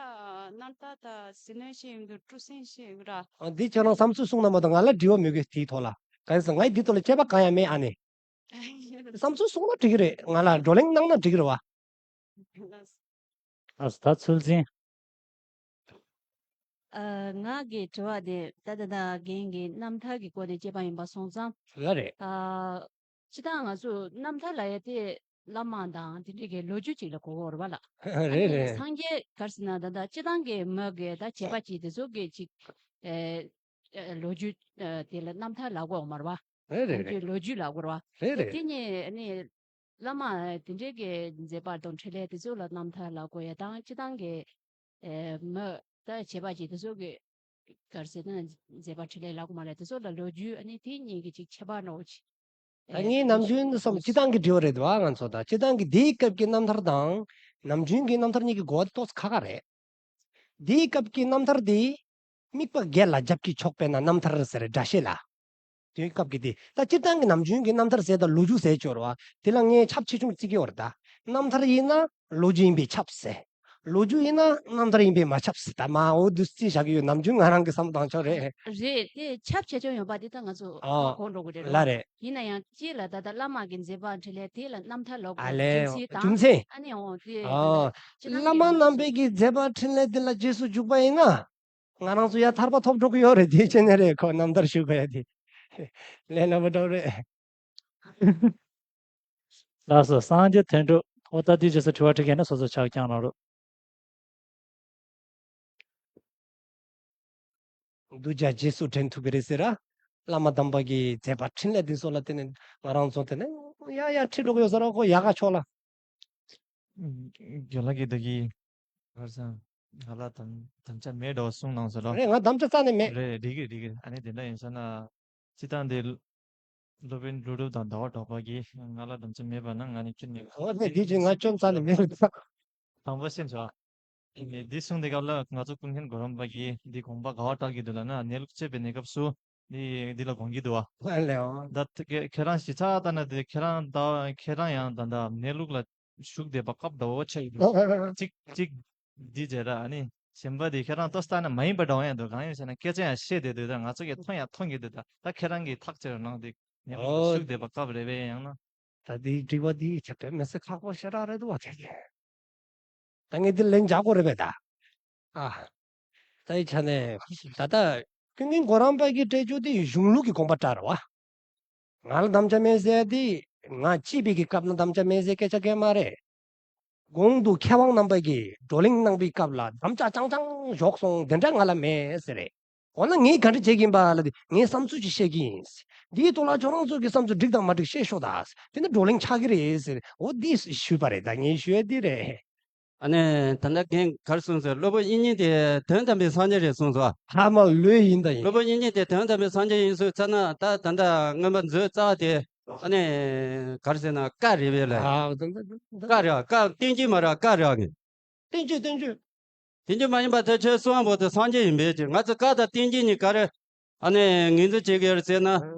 རྣམ་ཐར་དང་ཟིལ་གནོན་བཤད་ཡོང་དུས་སྤྲོ་གསེང་བཤད་ཡོང་ར། ཨ། འདི་ཁྱོད་རང་བསམ་ཚུལ་གསུངས་ན་མ་གཏོགས་ང་ལ་དྲི་བ་མི་དགོས་དེའི་ཐོག་ལ། གང་ཡིན་ཟེར་ན་ངས་འདིའི་ཐོག་ལ་དཔྱད་པ་གང་ཡང་མེད་ཨ་ནི། བསམ་ཚུལ་གསུངས་ན་འགྲིག་གི་རེད། ང་ལ་བགྲོ་གླེང་གནང་ན་འགྲིག་གི་རེད་བ། ལགས་སོ། ད་ཚུལ་འཛིན། ཨ། ང་གི་དྲི་བ་དེ་ད་ལྟ་ད་རྒན་གྱིས་རྣམ་ཐར་གྱི་སྐོར་ནས་དཔྱད་པ་ཡིན་པ་སོང་ཙང་། ལ་རེད། ཨ། སྤྱིར་བཏང་ང་ཚོ་རྣམ་ཐར་ལབ་ཡ་དེ་བླ་མ་དང་དེ་འདྲའི་གི་ལོ་རྒྱུས་ཅིག་ལ་གོ་གི་ཡོད་རེད་པ་ལགས། རེད་རེད། སངས་རྒྱས་ག་རེ་ཟེར་ན་ད་ལྟ་སྤྱིར་བཏང་གི་མི་གི་ད་བྱེད་པ་ཅིག་དེ་ཚོ་གི་ཅིག་ཨེ་ཨེ་ལོ་རྒྱུས་ཨེ་དེ་ལ་རྣམ་ཐར་ལབ་དགོས་ཡོད་མ་རེད་པ། རེད་རེད་རེད། ལོ་རྒྱུས་ལབ་དགོས་རེད་པ། རེད་རེད། དེ་ནས་ཨ་ནི་བླ་མ་དེ་འདྲའི་གི་མཛད་པ་དང་འཕྲིན་ལས་དེ་ཚོ་ལ་རྣམ་ཐར་ལབ་དགོས་ཡ་དང་སྤྱིར་བཏང་གི་ཨེ་མི་ད་བྱེད་པ་ཅིག་དེ་ཚོ་གི་ག་རེ་ཟེར་ན་མཛད་པ་འཕྲིན་ལས་ལབ་དགོས་མ་རེད། དེ་ཚོ་ལ་ལོ་རྒྱུས་ཨ་ནི་དེ་གཉིས་ཀྱི་ཅིག་ཁྱད་པར་འདྲ་བོ་ཅིག་ད་ངའི་ནམ་རྒྱུན་བསམ་སྤྱིར་བཏང་གི་འབྲེལ་བ་རེད་བ། ང་ཚོ་ད་སྤྱིར་བཏང་གི་དེའི་སྐབས་ཀྱི་རྣམ་ཐར་དང་ནམ་རྒྱུན་གྱི་རྣམ་ཐར་གཉིས་ཀྱི་གོ་བ་དེ་ཏོག་ཙམ་ཁག་ཁག་རེད། དེའི་སྐབས་ཀྱི་རྣམ་ཐར་དེ་དམིགས་པ་བརྒྱད་ལ་རྒྱབ་ཀྱིས་ཕྱོགས་པས་ན་རྣམ་ཐར་ཟེར་སྒྲ་བཤད་ལ། དེའི་སྐབས་ཀྱི་དེ་ད་སྤྱིར་བཏང་གི་ནམ་རྒྱུན་གྱི་རྣམ་ཐར་ཟེར་དང་ལོ་རྒྱུས་ཟེར་སྦྱོར་བ་དེ་ལ་ངས་ཁྱབ་ཆེ་ཆུང་བརྩི་གི་ཡོད་རེད་ད། རྣམ་ཐར་ཡིན་ན་ལོ་རྒྱུས་ཡིན་པས་ཁྱབ་ཟེར། ལོ་རྒྱུས་ཡིན་ན་རྣམ་ཐར་ཡིན་པས་མ་ཁྱབ་ཟེར། ད་མ་འོ་འདུག་སེ་བྱ་གི་ཡོད། ནམ་རྒྱུན་ང་རང་གི་བསམ་བློ་བཏང་ཕྱོགས་རེད། རེད་དེ་ཁྱབ་ཆེ་ཆུང་ཡོད་པ་དེ་ད་ང་ཚོ་ཨ་གོ་འགྲོ་གི་རེད་ལ་རེད། ཡིན་ན་ཡང་སྤྱིར་ལ་ད་ལྟ་བླ་མ་གི་མཛད་པ་འཕྲིན་ལས་དེ་ལ་རྣམ་ཐར་ལབ་ཨ་དགོས་ལས་རྒྱུ་མཚན་དང་རྒྱུ་མཚན། ཨ་ནི་འོ་དེ་ཨ་ད་ལྟ་བླ་མ་རྣམ་པའི་གི་མཛད་པ་འཕྲིན་ལས་དེ་ལ་རྗེས་སུ་འཇུག་པ་ཡིན་ན་ང་རང་ཚོ་ཡ་ཐར་པ་ཐོབ་འགྲོ་གི་ཡོད་རེད། དེ་བྱས་ནས་རེད། ཁོ་རྣམ་ཐར་ཞུ་དགོས་ཡ་དེ་ལས་སླ་པོ་འདྲ་བོ་རེད། ལགས་སོ། སངས་རྒྱས་དོན་གྲུབ། ཨོ་ད་དེའི་རྗེས་སུ་དྲི་བ་དྲི་མཁན་ནི་སོ་སོ་ཕྱག་བརྐྱངས་གནང་རོགས། གདུལ་བྱ་རྗེས་སུ་དྲན་ཐུབ་ཀྱི་རེད་ཟེར་ར། བླ་མ་དམ་པ་གི་མཛད་པ་འཕྲིན་ལས་འདི་ཚོ་ལ་བརྟེན་ནས་ང་རང་ཚོ་དེ་ནས་ཡ་ཡ་ཁྲིད་འགྲོ་གི་ཡོད་ས་ར། ཁོ་ཡག་ག་ཕྱོགས་ལ། རྒན་ལགས་ཀྱིས་ད་གི་ཧར་སང་ང་ལ་དམ་དམ་བཅའ་མེད་འགྲོ་གསུངས་གནང་ཟེར་རོ། རེད། ང་དམ་བཅའ་རྩ་ནས་མེད། རེད། འགྲིག་གི་རེད། འགྲིག་གི་རེད། ཨ་ནི་དེ་འདྲ་ཡིན་ས་ན་སྤྱིར་བཏང་དེ་སློབ་དཔོན་ཀླུ་སྒྲུབ་དང་ཟླ་བ་གྲགས་པ་གིས་ང་ལ་དམ་བཅའ་མེད་པ་ན་ང་ནི་ཁྱོད་ནི་འོ་དེ་དེ་ཅི་ང་སྐྱོན་རྩ་ནས་མེད། དང་པོ་ཤེས་བྱ། ཨ་ནི་འདི་གསུངས་དེ་སྐབས་ལ་ང་ཚོ་ཀུན་མཁྱེན་གོ་རམས་པ་གིས་འདི་དགོངས་པ་ག་བ་བཏགས་ཀྱི་འདུག་ལབ་ན། གནས་ལུགས་དཔྱད་པའི་གནས་སྐབས་སུ་འདི་འདི་ལ་དགོངས་ཀྱི་འདུག་བ། ཨ་ལེའོ། ད་ཁྱེད་ཁྱེད་རང་ཞིབ་ཚགས་ལྟ་ན་དེ་ཁྱེད་རང་ད་ཁྱེད་རང་ཡང་ད་ད་གནས་ལུགས་ལ་ཞུགས་བསྡད་པ་སྐབས་ཟླ་བོ་ཆགས་ཡོད། གཅིག་གཅིག་འདི་བྱས་ར། ཨ་ནི་གཞན་པ་དེ་ཁྱེད་རང་ལྟོས་ལྟ་ན་མ་ཡིན་པ་འདྲ་བ་ཡང་འདུག་གང་ཡིན་ཟེར་ན་སྐད་ཆ་ཡང་བཤད་བསྡད་འདུག་ད་ང་ཚོ་གིས་མཐོང་ཡང་མཐོང་གི་འདུག་ད་ད་ཁྱེད་རང་གིས་ཐག་བཅད་རོགས་གནང་། དེ་གནས་ལུགས་ལ་ཨོ། ཞུགས་བསྡད་པ་སྐབས་རེད་པས། ཡང་ན་ད་དེའི་དྲི་བ་དེ་ཁྱབ་སྤེལ་མི་སྲིད་ཁག་པོ་ཞེ་དྲག་རེད་འདུག་བ། དེ་གས་ད་ངས་འདི་ལན་རྒྱག་དགོས་རེད་པས་ད། ཨ། ད་ཡི་ཆ་ནས་ད་ལྟ་ཀུན་མཁྱེན་གོ་རམས་པ་གིས་སྤྲད་རྒྱུ་དེ་གཞུང་ལུགས་ཀྱི་དགོངས་པ་འདྲ་རེད་བ། ང་ལ་དམ་བཅའ་མེད་ཟེར་དེ་ང་སྐྱེས་པའི་གི་སྐབས་ན་དམ་བཅའ་མེད་ཟེར་སྐད་ཆ་གང་མ་རེད། གོང་དུ་མཁས་དབང་རྣམ་པ་གིས་བགྲོ་གླེང་གནང་པའི་སྐབས་ལ་དམ་བཅའ་རྐྱང་རྐྱང་བཞག་སོང་། དེ་འདྲ་ང་ལ་མེད་ཟེར་རེད། འོ་ན་ངས་ག་འདྲ་བྱེད་ཀྱི་ཡིན་པ་ལ་དེ་ངའི་བསམ་ཚུལ་ཅིག་བཤད་ཀྱི་ཡིན། འདིའི་ཐོག་ལ་ཁྱོད་རང་ཚོ་གི་བསམ་ཚུལ་འགྲིག་དང་མ་འགྲིག་བཤད་ཤོག་ད། དེ་ནི་བགྲོ་གླེང་ཆགས་ཀྱི་རེད་ཟེར། འོ་འདི་ཞུས་པ་རེད། ད་ངས་ཞུ་ཡ་འདི་རེད། ཨ་ནི་ད་ལྟ་རྒན་ག་རེ་གསུངས་སོང་། སློབ་དཔོན་དབྱིག་གཉེན་དེ་དོན་དམ་པའི་སངས་རྒྱས་རེད་གསུངས་སོང་། ཧ་མ་ལོས་ཡིན་ད་ཡིན། སློབ་དཔོན་དབྱིག་གཉེན་དེ་དོན་དམ་པའི་སངས་རྒྱས་ཡིན་གསུངས་ཚར་ན་ད་ད་ལྟ་མངོན་པ་མཛོད་རྩ་བ་དེ་ཨ་ནི་ག་རེ་ཟེར་ན་བཀའ་རེད་པས་ལ། ཨ་ད་ད་ད་བཀའ་རེད། བཀའ་བསྟན་བཅོས་མ་རེད། བཀའ་རེད། བསྟན་བཅོས་བསྟན་བཅོས། བསྟན་བཅོས་མ་ཡིན་པ་དེ་ཁྱོད་གསུང་བ་པོ་དེ་སངས་རྒྱས་ཡིན་པས་ཀྱི། ང་ཚོ་བཀའ་དང་བསྟན་བཅོས་གཉིས་ག་རེ་ཨ་ནི་ངོས་འཛིན་བྱེད་ཀྱི་ཡོད་ཟེར་ན།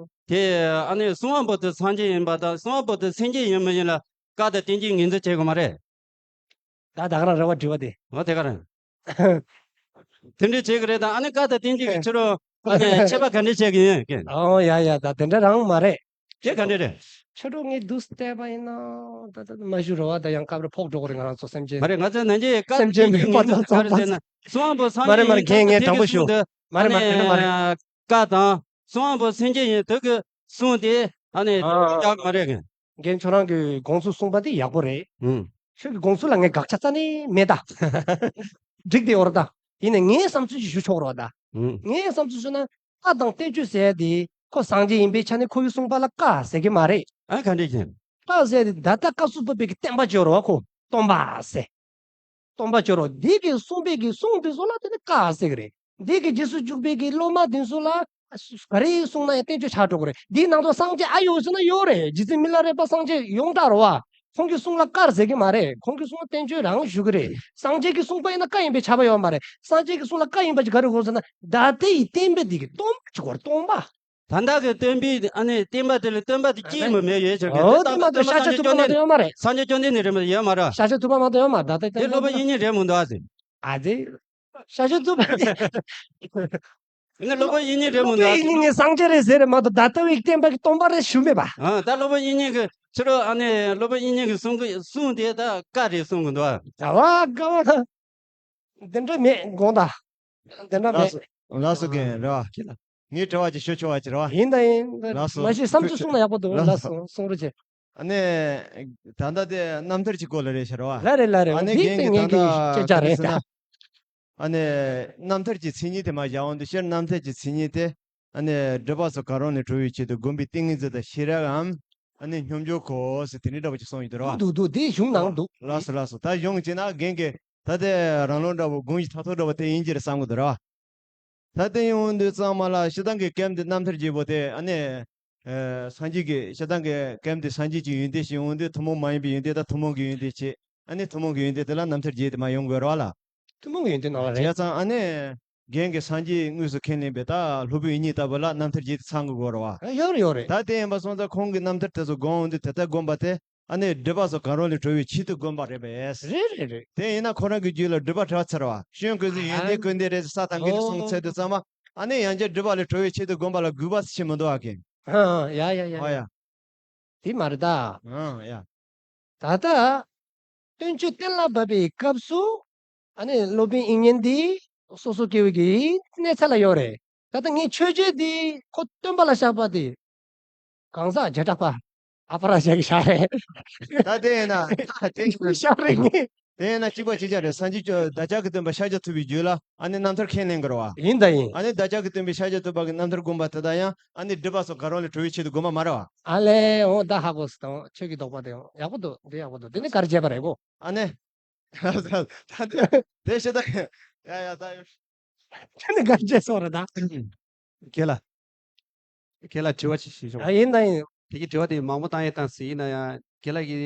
དེ་ཨ་ནི་གསུང་བ་པོ་དེ་སངས་རྒྱས་ཡིན་པ་དང་གསུང་བ་པོ་དེ་སེམས་ཅན་ཡིན་མི་ཡིན་ལ་བཀའ་དང་བསྟན་བཅོས་ངོས་འཛིན་བྱེད་དགོས་མ་རེད། ད་ད་ག་རང་རེ་བ་དྲི་བ་དེ། འོ་དེ་ག་རང་། དེ་འདྲའི་བྱེད་ཀྱི་རེད་དང་། ཨ་ནི་བཀའ་དང་བསྟན་བཅོས་ཀྱི་ཕྱི་རུ་ཨ་ནི་ཁྱད་པར་ག་འདྲ་བྱེད་ཀྱི་ཡིན་ཀྱི། ཨོ་ཡ་ཡ། ད་དེ་འདྲ་རང་མ་རེད། དེ་ག་འདྲ་རེད། ཕྱི་དྲོ་ངས་འདུག་བལྟས་པ་ཡིན་ན་ད་ད་མ་ཞུ་རོགས་ཨ། ད་ཡང་སྐབས་རེ་ཕོག་འགྲོ་གི་རེད། ང་རང་ཚོ་སེམས་ཅན། མ་རེད། ང་ཚོའི་ནང་གི་བཀའ་སེམས་ཅན་མེད་པ་དང་ཚོགས་པ། གསུང་བ་པོ་སངས་མ་རེད་མ་རེད། རྒན་ངས་དྲང་པོ་ཞུ། མ་རེད་མ་རེད། དེ་འདྲ་མ་རེད། བཀའ་དང་གསུང་བ་པོ་སེམས་ཅན་ཡིན་དུས་ཀྱི་གསུང་དེ་ཨ་ནི་ཨ་ཡག་མ་རེད། རྒན་ཁྱོད་རང་གི་དགོངས་ཚུལ་གསུངས་པ་དེ་ཡག་པོ་རེད། ཨུམ། ཁྱོད་ཀྱི་དགོངས་ཚུལ་ལ་ངས་དགག་བྱ་རྩ་ནས་མེད་ད། འགྲིག་དེ་ཡོད་རེད་ད། ཡིན་ནའི་ངའི་བསམ་ཚུལ་ཞིག་ཞུ་ཆོག་རོགས་ད། ཨུམ། ངའི་བསམ་ཚུལ་ཞུ་ན་བཀའ་དང་བསྟན་བཅོས་ཟེར་ཡ་དེ་ཁོ་སངས་རྒྱས་ཡིན་པའི་ཆ་ནས་ཁོ་གིས་གསུངས་པ་ལ་བཀའ་ཟེར་གི་མ་རེད། ཨ་ག་འདྲ་ཡིན། བཀའ་ཟེར་ཡ་དེ་ད་ལྟ་བཀའ་སྩལ་པ་པོའི་གི་བསྟན་པ་ཅིག་ཡོད་རེད་བ། ཁོ་སྟོན་པ་ཟེར། སྟོན་པ་ཅིག་ཡོད་རེད་བ། འདི་གིས་གསུངས་པའི་གི་གསུང་དེ་ཚོ་ལ་དེ་ནི་བཀའ་ཟེར་གི་རེད། འདི་གིས་རྗེས་སུ་འཇུག་པའི་གི་སློབ་མ་དེ་ཚོ་ལ་ག་རེ་གསུངས་ན་ཡང་བསྟན་བཅོས་ཆགས་འགྲོ་གི་རེད། འདིའི་ནང་དུ་སངས་རྒྱས་ཨ་ཡོད་ཟེར་ན་ཡོད་རེད། རྗེ་བཙུན་མི་ལ་རས་པ་སངས་རྒྱས་ཡོངས་གྲགས་རེད་བ། ཁོང་གི་གསུང་ལ་བཀའ་ཟེར་གི་མ་རེད། ཁོང་གི་གསུང་བསྟན་བཅོས་རང་ཞུ་གི་རེད། སངས་རྒྱས་ཀྱིས་གསུངས་པ་ཡིན་ན་བཀའ་ཡིན་པས་ཁྱབ་པ་ཡོད་མ་རེད། སངས་རྒྱས་ཀྱིས་གསུངས་ལ་བཀའ་ཡིན་པ་ཅིག་ག་རེ་དགོས་ཟེར་ན། ད་ལྟའི་བསྟན་པ་འདི་གི་སྟོན་པ་ཅིག་དགོས་རེད། སྟོན་པ། ད་ལྟ་གི་སྟོན་པའི་ཨ་ནི་བསྟན་པ་དེ་ལ་སྟོན་པ་དེ་སྐྱེས་མི་མེད་ཡོད་ཅེས་ཀྱི། ཨོ་དེ་མ་གཏོགས་ཤཱཀྱ་ཐུབ་པ་མ་གཏོགས་ཡོད་མ་རེད། སངས་རྒྱས་བཅོམ་ལྡན་འདས་རེད་མ་ཡོད་མ་རེད། ཤཱཀྱ་ཐུབ་པ་མ་གཏོགས་ཡོད་མ་རེད། ད་ལྟ་དེ་སློབ་དཔོན་དབྱིག་གཉེན་རེད་མི་འདུག་ཨ་ཟེར། ཨ་ཙི། ཤཱཀྱ་ཐུབ་པ་དེ། ཨ་ནི་སློབ་དཔོན་དབྱིག་གཉེན་རེད་མི་འདུག་ཨ་ཟེར། དབྱིག་གཉེན་གྱིས་སངས་རྒྱས་རེད་ཟེར་རེད་མ་གཏོགས་ད་ལྟ་བའི་བསྟན་པ་གི་སྟོན་པ་རེད་ཞུ་མེད་པ། ཨ་ད་སློབ་དཔོན་དབྱིག་གཉེན་གྱིས་ཕྱི་དྲོ་ཨ་ནི་སློབ་དཔོན་དབྱིག་གཉེན་གྱིས་གསུང་གི་གསུང་དེ་ད་བཀའ་རེད་གསུང་གི་འདུག་ཨ། ག་བ་ག་བ་ད། དེ་འདྲ་མེད་དགོངས་དག་དེ་འདྲ་མེད། ལགས་སོ་ལགས་སོ། རྒན་རེད་བ། ཁྱེད་ལ། ངའི་དྲི་བ་ཅིག་ཞུ་ཆོག་པ་ཅིག་རེད་བ། ཡིན་ད་ཡིན། ལགས་སོ། མ་གཞི་བསམ་ཚུལ་གསུངས་ན་ཡག་པོ་འདུག་ལགས་ལགས་སོ། སོ་གསུང་རོགས་བྱེད། ཨ་ནི། ད་ལྟ་དེ་རྣམ་ཐར་གྱི་སྐོར་ལ་རེད་ཤག་རེད་བ། ལ་རེད་ལ་རེད། ཨ་ནི་འདི་རྒན་ད་གྱིས་ད་ངས་ལྟ་ཀྱི་སྐད་ཆ་རེད་ད། ཨ་ནི། རྣམ་ཐར་གྱི་མཚན་ཉིད་དེ་མར་བཞག་འོང་དུས། སྤྱིར་རྣམ་ཐར་གྱི་མཚན་ཉིད་དེ། ཨ་ནི། སྒྲིབ་པ་སོགས་གང་རུང་ལས་གྲོལ་བའི་ཆེད་དུ་བསྒོམ་པའི་ཏིང་ངེ་འཛིན་དང་ཤེས་རབ་འམ། ཨ་ནི་སྙོམས་འཇུག་གོ་ཟེར་དེ་འདྲའི་འདྲ་པོ་ཅིག་གསུངས་ཡོད་དེ་རེད་བ། འདུག་འདུག་དེ་གཞུང་ནང་འདུག་ལགས་སོ་ལགས་སོ། ད་གཞུང་བྱས་ན་རྒན་གྱིས་ད་ལྟའི་རང་ལུགས་འདྲ་པོ་དགོངས་གཞི་མཐར་ཐུག་འདྲ་པོ་དེ་ཡིན་གྱི་རེད་བསམ་གི་འདུག་རེད་བ། ད་དེ་ཡོང་དུས་ཚང་མ་ལ་སྤྱིར་བཏང་གི་སྐབས་འདི་རྣམ་ཐར་རྒྱས་པོ་དེ། ཨ་ནི། ཨ། སངས་རྒྱས་ཀྱི། སྤྱིར་བཏང་གི་སྐབས་འདི་སངས་རྒྱས་ཀྱི་ཡོན་ཏན་ཞིག་ཡོང་དུས། ཐུན་མོང་མ་ཡིན་པའི་ཡོན་ཏན་དང་ཐུན་མོང་གི་ཡོན་ཏན་བྱས། ཨ་ནི་ཐུན་མོང་གི་ཡོན་ཏན་དེ་ལ་རྣམ་ཐར་རྒྱས་དེ་མར་ཡོང་དགོས་རེད་བ་ལ། ཐུན་མོང་གི་ཡོན་ཏན་ནང་ལ་རེད། བྱས་ཙང་ཨ་ནི། རྒན་གྱིས་སངས་རྒྱས་དངོས་སུ་ཁས་ལེན་པའི་ད་སློབ་དཔོན་དབྱིག་གཉེན་ལྟ་བུ་ལ་རྣམ་ཐར་རྒྱས་དེ་ཚང་དགོས་རེད་བ། ཡོད་རེད་ཡོད་རེད། ད་དེ་ཡིན་པ་སོང་ཙང་ཁོང་གི་རྣམ་ཐར་དེ་ཚོ་དགོངས་འོང་དུས། དེ་ལྟར་བསྒོམ་པ་དེ། ཨ་ནི་སྒྲིབ་པ་སོགས་གང་རུང་ལས་གྲོལ་བའི་ཆེད་དུ་བསྒོམ་པ་རེད་པས། རེད་རེད་རེད། དེ་ཡིན་ན་ཁོ་རང་གི་རྒྱུད་ལ་སྒྲིབ་པ་བྲལ་ཚར་བ། སྐྱོན་ཀུན་ཟད་ཡོན་ཏན་ཀུན་ལྡན་རེད་ཟེར་ས་དང་འགལ་དུ་སོང་ཚར་དུས་ཙམ་པ། ཨ་ནི་ཡང་བསྐྱར་སྒྲིབ་པ་ལས་གྲོལ་བའི་ཆེད་དུ་བསྒོམ་པ་ལ་དགོས་པ་ཞིག་མི་འདུག་ཨ་ཁེ། ཨ་ཡ་ཡ་ཡ་ཨ་ཡ། དེ་མ་རེད་ད། ཨ་ཡ། ད་ལྟ་སྟོན་ཆོས་གཏན་ལ་ཕབ་པའི་སྐབས་སུ། ཨ་ནི་སློབ་དཔོན་དབྱིག་གཉེན་འདི་སོ་སོ་སྐྱེ་བོ་གི་གནས་ཚད་ལ་ཡོད་རེད། ད་ལྟ་ངས་ཆོས་བརྒྱད་འདི་ཁོ་སྟོན་པ་ལ་བཞག་པ་དེ། གང་ཟག་བྱེ་བྲག་པ་ཨ་པ་ར་ཞག་གི་ཤ་རེད། ད་དེ་ཡིན་ན་དེ་ཤ་རེད་ངས། དེ་ཡིན་ན་གཅིག་པ་གཅིག་རྐྱང་རེད། སངས་རྒྱས་བདག་ཅག་གི་སྟོན་པ་ཤཱཀྱ་ཐུབ་པའི་རྒྱུད་ལ་ཨ་ནི་རྣམ་ཐར་ཁས་ལེན་དགོས་རེད་བ། ཡིན་ད་ཡིན། ཨ་ནི་བདག་ཅག་གི་སྟོན་པའི་ཤཱཀྱ་ཐུབ་པ་གི་རྣམ་ཐར་བསྒོམ་པ་དེ་དག་ཡང་ཨ་ནི་སྒྲིབ་པ་སོགས་གང་རུང་ལས་གྲོལ་བའི་ཆེད་དུ་བསྒོམ་པ་མ་རེད་བ། ཨ་ལས་འོ་ད་ཧ་གོ་སོང་། ཁྱོད་ཀྱི་དོགས་པ་དེ་ཡག་པོ་འདུག་འདི་ཡག་པོ་འདུག་འདི་ནི་ག་རེ་བྱས་པ་རེད་གོ། ཨ་ནི། ད་དེ་དེ་བཤད་ད། ཡ་ཡ་ད་ཡོ། ཁྱོད་ནི་ག་རེ་བྱས་སོང་རེད་ད། ཁྱེད་ལ། ཁྱེད་ལ་དྲི་བ་ཅིག་ཞུས་ཆོག་ཨ་ཡིན་ད་ཡིན། དེ་གི་དྲི་བ་དེ་མང་པོ་བཏང་ཡས་བཏང་ཟིན་ཡིན་ན་ཡང་། ཁྱེད་ལ་གི་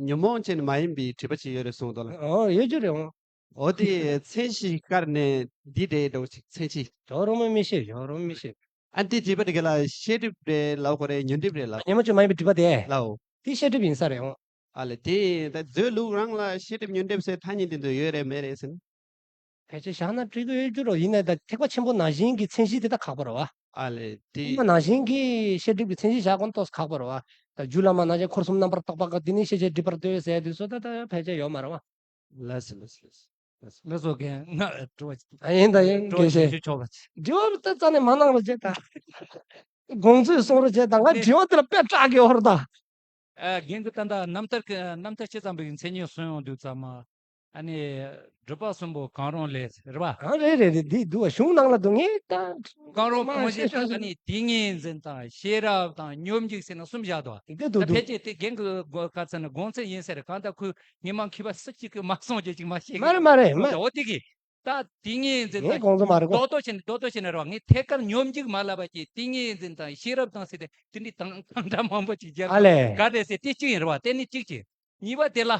ཉོན་མོངས་ཅན་མ་ཡིན་པའི་དྲི་བ་ཅིག་ཡོད་རེད་གསུངས་འདུག་ལ། ཨོ་ཡོད་རྒྱུ་རེད་འོང་། འོ་དེ་མཚན་གཞི་བཀར་ནས་འདི་འདྲའི་འདྲ་བོ་ཅིག་མཚན་གཞི། ཇོ་རོ་མོ་མི་ཤེས། ཇོ་རོ་མོ་མི་ཤེས། ཨ་འདི་དྲི་བ་དེ་ག་ལ་ཤེས་སྒྲིབ་རེད་ལབ་དགོས་རེད། ཉོན་སྒྲིབ་རེད་ལབ། ཉོན་མོངས་ཅན་མ་ཡིན་པའི་དྲི་བ་དེ་ལའོ། དེ་ཤེས་སྒྲིབ་ཡིན་ས་རེད་འོང་། ཨ་ལས་དེ་ད་མཛོད་ལུགས་རང་ལ་ཤེས་སྒྲིབ་ཉོན་སྒྲིབ་ཟེར་ཐ་སྙད་དེ་ཚོ་ཡོད་རེད་མེད་རེད་ཟེར་ན། ཕལ་ཆེར་བཞག་ན་འགྲིག་གི་ཡོད་རྒྱུ་རོ། ཡིན་ནའི་ད་ཐེག་པ་ཆེན་པོ་ནང་བཞིན་གྱི་མཚན་གཞི་དེ་ད་ཁག་པོ་རེད་བ། ཨ་ལས་དེ། དེ་མ་ནང་བཞིན་གྱི་ཤེས་སྒྲིབ་ཀྱི་མཚན་གཞི་བཞག་དགོས་ན་ཏོག་ཙམ་ཁག་པོ་རེད་བ། ད་རྒྱུད་བླ་མ་ནང་བཞིན་འཁོར་གསུམ་རྣམ་པར་དག་པ་ག་དེ་ནི་ཤེས་བྱའི་སྒྲིབ་པར་ལྟོས་ཟེར་དུས་སུ་ད་ད་ཕལ་ཆེར་ཡོད་མ་རེད་བ། ལགས་སོ་ལགས་སོ་ལགས་སོ། ལགས་སོ་རྒན། ང་དྲི་བ་ཅིག་ཨ་ཡིན་ད་ཡིན། དྲི་བ་དགེ་ཅིག་བཤད། ཞུ་ཆོག་པ་ཅིག་འདྲི་བ་ད་རྩ་ནས་མ་གནང་རོགས་བྱེད་ད། དགོངས་ཚུལ་གསུང་རོགས་བྱེད་ད། ང་དྲི་བ་དེ་ལ་དཔེ་སྐྲག་གི་ཡོད་རེད་ད། ཨ་རྒན་གྱིས་ད་ལྟ་རྣམ་ཐར་གྱི་རྣམ་ཐར་ཇི་ཙམ་པའི་མཚན་ཉིད་གསུངས་ཡོང་དུས་ཙམ་མ། ཨ་ནི་སྒྲིབ་པ་གསུམ་པོ་གང་རུང་ལས་རེད་བ། ཨ་རེད་རེད་རེད། འདི་འདུག་བ། གཞུང་ནང་ལ་འདུག་ངས་ད། གང་རུང་མ་སྤོང་བྱེད་ཤེས་ད། ཤེས་ཨ་ནི་ཏིང་ངེ་འཛིན་དང་ཤེས་རབ་དང་སྙོམས་འཇུག་ཟེར་ན་གསུམ་བཞག་འདུག་འདི་འདུག་ད་འདུག་ཕལ་ཆེར་དེ་རྒན་གྱི་ག་ཚོད་ན་དགོངས་ཚུལ་ཡིན་ས་རེད། གང་ལྟར་ཁོས་ངས་མ་མཁས་པ་སུ་གཅིག་གིས་མ་གསུངས་རྒྱུ་ཅིག་མ་ཤེས་གི། མ་རེད་མ་རེད་མ། འོ་དེ་གི། ད་ཏིང་ངེ་འཛིན་ངས་དང་དགོངས་ཚུལ་མ་རེད་གོ། རྡོག་རྡོག་བྱས་ནས་རྡོག་རྡོག་བྱས་ནས་རེད་བ། ངས་ཐད་ཀར་སྙོམས་འཇུག་མ་ལབ་པ་ཅིག་ཏིང་ངེ་འཛིན་དང་ཤེས་རབ་དང་ཟེར་ཏེ་དེ་འདྲའི་དང་དང་སྒྲ་མང་པོ་ཅིག་སྦྱར། ཨ་ལས། ག་རེ་ཟེར་དེ་གཅིག་ཡིན་རེད་བ། དེ་ནི་གཅིག་བྱས། གཉིས་པ་དེ་ལ་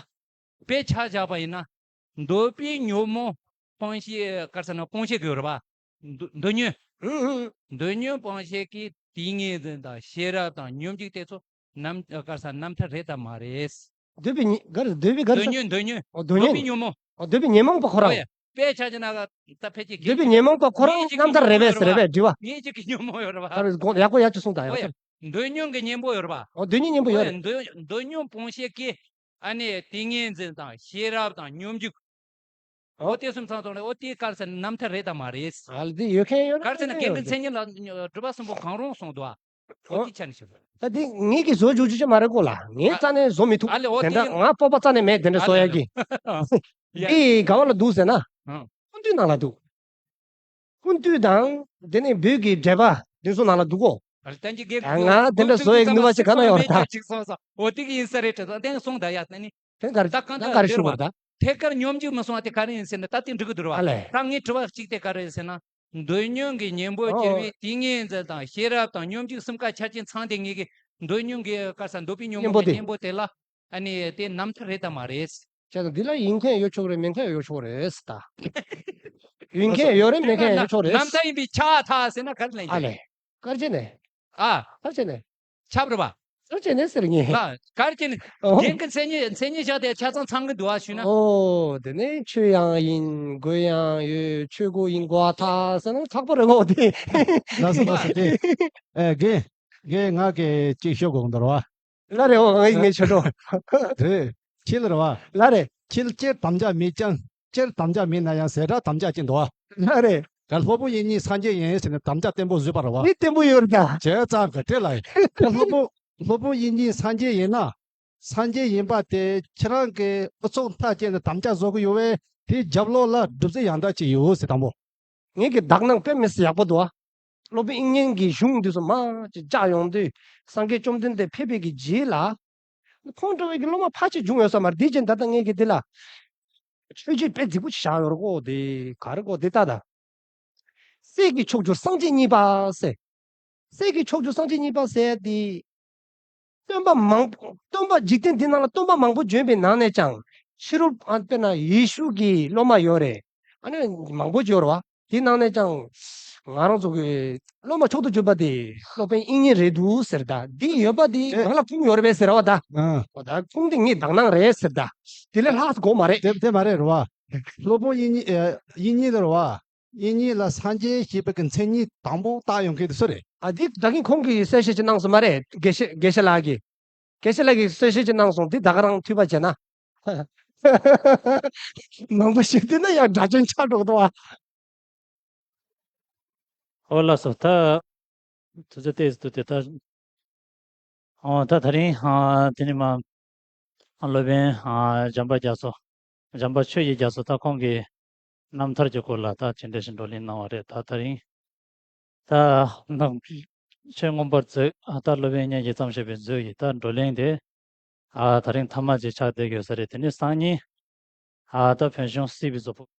དཔེ་ཆ་བཞག་པ་ཡིན་ན། འདོད་པའི་ཉོན་མོངས་སྤང་བྱེད་ག་རེ་ཟེར་ན་སྤོང་བྱེད་དགོས་རེད་བ། འདོད་འདོད་ཉོན། ཨུ་ཨུ། འདོད་ཉོན་སྤོང་བྱེད་ཀྱི་ཏིང་ངེ་འཛིན་དང་ཤེས་རབ་དང་སྙོམས་འཇུག་དེ་ཚོ་རྣམ་ག་རེ་ཟེར་རྣམ་ཐར་རེད་དམ་མ་རེད། འདོད་པའི་ཉེ་ག་རེ་འདོད་པའི་ག་རེ་འདོད་ཟེར། ཉོན་འདོད་ཉོན། ཨོ་འདོད་འདོད་ཉོན། པའི་ཉོན་མོངས། ཨོ་འདོད་པའི་ཉོན་མོངས་པ་ཁོ་རང་། ཨོ་ཡ། དཔེ་ཆ་ཅིག་ན་ད་ཕལ་ཆེར་འདོད་པའི་ཉོན་མོངས་པ་ཁོ་རང་རྣམ་ཐར་རེད་པས་ཟེར་རེད་པས་འདྲི་བ། ངེད་ཅག་གི་ཉོན་མོངས་ཡོད་རེད་པ། ད་རེས་དགོངས་ཡག་པོ་ཡག་ཅིག་གསུངས་དང་། ཨོ་ཡ། ཡག་པོ། འདོད་ཉོན་གྱི་གཉེན་པོ་ཡོད་རེད་པ། ཨོ་འདོད་ཉོན་གཉེན་པོ་ཡོད་རེད། ཨོ་ཡ། འདོད་འདོད་ཉོན་སྤོང་བྱེད་ཀྱི་ཨ་ནི་ཏིང་ངེ་འཛིན་དང་ཤེས་རབ་དང་སྙོམས་འཇུག་ཨོ་དེ་གསུམ་ཚང་སོང་ནས་ཨོ་དེ་ག་རེ་ཟེར་རྣམ་ཐར་རེད་དམ་མ་རེད། ཨ་ལ་དེ་ཡོད་མཁན་ཡོད་རེད། ག་རེ་ཟེར་ན་རྒན་གྱི་མཚན་ཉིད་ལ་སྒྲིབ་པ་གསུམ་པོ་གང་རུང་གསུངས་འདུག་ཨ། ཨོ་ཨོ་དེ་ཆ་ནས་ཞུ། ད་དེ་ངེད་ཀྱིས་བཟོ་བཅུག་རྒྱུ་ཅིག་མ་རེད་གོ་ལ། ངས་རྩ་ནས་བཟོ་མི་ཐུབ། ཨ་ལས་ཨོ་དེ་དེ་འདྲ་ང་སྤོབས་པ་རྩ་ནས་མེད། དེ་འདྲ་ཨ་བཟོ་ལས་ཡག་གི། ཡ། འདི་ག་བ་ལ་འདུག་ཟེར་ན། ཨང་། ཀུན་བཏུས་ནང་ལ་འདུག་ཀུན་བཏུས་དང་དེ་ནས་བོད་ཀྱི་འགྲེལ་པ་འདི་ཚོ་ནང་ལ་འདུག་གོ། ཨ་ལས་ད་ཅི་གེ། ད་ང་དེ་འདྲ་བཟོ་ཡག་ནུས་པ་ཅིག་ག་ན་ཡོད་རེད་ད། ཅིག་སོང་སོང་། ཨོ་དེ་གི་ཡིན་ས་རེད་དྲན་སོང་། དེ་སོང་ད་ཡ་ད་ནི། དེ་ག་རེ་ད་གང་ད་ལྟར་ག་རེ་ཞུ་བ་ད། ཐད་ཀར་སྙོམས་འཇུག་མི་སོང་བ་དེ་ག་རེ་ཡིན་ཟེར་ན་ད་དེ་འགྲིག་གི་འདུག་རེད་བ། ཨ་ལས། ད་ངའི་དྲི་བ་གཅིག་དེ་ག་རེ་ཡིན་ཟེར་ན། འདོད་ཉོན་གྱི་གཉེན་པོ་ཨོ་གྱུར་བའི་ཏིང་ངེ་འཛིན་དང་ཤེས་རབ་དང་སྙོམས་འཇུག་གསུམ་ཀ་ཆ་རྐྱེན་ཚང་སྟེ་ངེད་ཀྱི་འདོད་ཉོན་གྱི་ག་རེ་ཟེར་འདོད་པའི་ཉོན་མོངས་ཀྱི་གཉེན་པོ་དེ་ལ་ཨ་ནི་དེ་རྣམ་ཐར་རེད་དམ་མ་རེད། བྱས་ཙང་འདི་ལ་ཡིན་མཁན་ཡོད་ཆོག་རེད། མེད་མཁན་ཡོད་ཆོག་རེད་ད། ཡིན་མཁན་ཡོད་རེད། མེད་མཁན་ཡོད་ཆོག་རེད། རྣམ་ཐར་ཡིན་པས་ཁྱབ་ཐལ་ཟེར་ན་ག་རེ་ལབ་ཨ་ཡིན་ལས། ག་རེ་བྱས་ནས། ཨ། ག་རེ་བྱས་ནས། ཁྱབ་རེད་པ། ག་རེ་བྱས་ནས་ཟེར་ངས། ལ་ག་རེ་བྱས་ནས། ཨོ། རྒན་གྱི་མཚན་ཉིད་མཚན་ཉིད་བཞག་དེ་ཆ་ཚང་ཚང་གི་འདུག་ཨ་ཞུས་ན། ཨོ་དེ་ནས་ཆོས་ཡང་ཡིན་དགོས་ཡང་ཡོད། ཆོས་སྒོ་ཡིན་དགོས་ཐལ་ཟེར་ན་ཁག་པོ་རེད་གོ་དེ། ལགས་སོ་ལགས་སོ་དེ། ཨེ་རྒན། རྒན་ང་གི་གཅིག་ཤོད་དགོས་འདུག་རེད་བ། ལ་རེ་འོ་ང་ཡིན་ངའི་ཆོས་གྲོགས། རེད། ཁྱེད་ལ་རེད་བ། ལ་རེ། ཁྱེད་སྤྱིར་དམ་བཅའ་མེད་ཀྱང་། སྤྱིར་དམ་བཅའ་མེད་ན་ཡང་ཟད་འགྲོ་དམ་བཅའ་ཅིག་འདུག་བ། ལ་རེ། ག་སློབ་དཔོན་དབྱིག་གཉེན་སངས་རྒྱས་ཡིན་ཟེར་ནས་དམ་བཅའ་བརྟན་པོ་བཟོས་པ་རེད་བ། འདི་བརྟན་པོ་ཡོད་རེད་ད། བྱས་ཙང་གི་དེ་ལ་ག་སློབ་དཔོན་སློབ་དཔོན་དབྱིག་གཉེན་སངས་རྒྱས་ཡིན་ན། སངས་རྒྱས་ཡིན་པ་དེ་ཁྱེད་རང་གི་ཨུ་ཚུགས་མཐའ་བསྐྱལ་ནས་དམ་བཅའ་བཟོ་གི་ཡོད་བས། དེའི་རྒྱབ་ལོགས་ལ་སྒྲུབ་རྫས་ཡང་དག་ཅིག་ཡོད་ཟེར་དང་པོ། ངེད་ཀྱི་དག་སྣང་དཔེ་མི་སྲིད་ཡག་པོ་འདུག་ཨ། སློབ་དཔོན་དབྱིག་གཉེན་གྱི་གཞུང་འདི་ཚོ་མ་ཅིག་བཅག་ཡོང་དུས་སངས་རྒྱས་བཅོམ་ལྡན་འདས་ཕེབས་པའི་གི་རྗེས་ལ། ཁོང་འདྲ་བའི་གི་སློབ་མ་ཕལ་ཆེར་བྱུང་ཡོད་ས་མ་རེད། དེ་རྗེས་ད་ལྟ་ངེད་ཀྱི་འདི་ལ་ཆོས་བརྒྱུད་དཔེ་རྫིག་པོ་ཅིག་བཞག་ཡོད་རེད་གོ། དེ་ག་རེ་གོ་དེ་ལྟ་ད། སྲས་ཀྱི་མཆོག་གྱུར་སངས་རྒྱས་གཉིས་པ་ཟེར། སྲས་ཀྱི་མཆོག་གྱུར་སངས་རྒྱས་གཉིས་པ་ཟེར་དེ། སྟོན་པ་མང་པོ་སྟོན་པ་འཇིག་རྟེན་འདི་ནང་ལ་སྟོན་པ་མང་པོ་བྱོན་པའི་ནང་ནས་ཀྱང་ཕྱི་རོལ་ཨ་དཔེར་ན་ཡེ་ཤུ་གི་སློབ་མ་ཡོད་རེད། ཨ་ནི་མང་པོ་ཡོད་རེད་བ། དེ་ནང་ནས་ཀྱང་ང་རང་ཚོ་གི་སློབ་མ་མཆོག་ཏུ་གྱུར་པ་དེ་སློབ་དཔོན་དབྱིག་གཉེན་རེད་འདུག་ཟེར། ད་འདི་ཡོད་པ་དེ་ཨེ། ང་ལ་ཁུངས་ཡོད་རེད་པས་ཟེར་བ་ད། ཨ། འོ་ད་ཁུངས་དེ་ངའི་དག་སྣང་རེད་ཟེར། ད་དེ་ལས་ལྷག་དགོས་མ་རེད། དེ་དེ་མ་རེད་རེད་བ། སློབ་དཔོན་དབྱིག་གཉེན་ཨེ། དབྱིག་གཉེན་དེ་རེད་བ། དབྱིག་གཉེན་ལ་སངས་རྒྱས་ཞེས་པའི་གི་མཚན་ཉིད་དང་པོ་བཏགས་ཡོང་མཁན་དེ་སུ་རེད། ཨ་འདི་ད་གིན་ཁོང་གིས་གསལ་བཤད་ཅིག་གནང་སོང་མ་རེད། དགེ་བཤེས་དགེ་བཤེས་ལགས་ཀྱིས། དགེ་བཤེས་ལགས་ཀྱིས་གསལ་བཤད་ཅིག་གནང་སོང་། འདི་ད་ག་རང་འཐུས་པ་བྱས་ན། མང་པོ་ཞིག་བལྟས་ན་ཡང་སྒྲ་ཅན་ཆགས་འགྲོ་གི་འདུག་བ། ཨོ་ལགས་སོ། ད་དུས་ཚོད་ཏོག་ཙམ་འདུག་སྟེ། ད་ཨོ་ད་དེ་རིང་ཨ་དེ་ནི་མ་ཨ་སློབ་དཔོན་ཨ་འཇམ་དཔལ་རྒྱ་མཚོ། འཇམ་དཔལ་ཆོས་ཀྱི་རྒྱ་མཚོ། ད་ཁོང་གིས་རྣམ་ཐར་གྱི་སྐོར་ལ་ད་ཅི་འདྲ་ཞིག་བགྲོ་གླེང་གནང་བ་རེད། ད་དེ་རིང་ད་ནང་ཆོས་མངོན་པར་མཛོད། ཨ་ད་སློབ་དཔོན་དབྱིག་གཉེན་གྱིས་བརྩམས་བཞག་པའི་མཛོད་ཀྱི་ད་བགྲོ་གླེང་དེ་ཨ་དེ་རིང་མཐའ་མ་ཅིག་ཆགས་བསྡད་ཡོད་ས་རེད། དེ་ནི་སང་ཉིན་ཨ་ད་བོད་གཞུང་སྲིད་པའི་གཟུགས་པོ།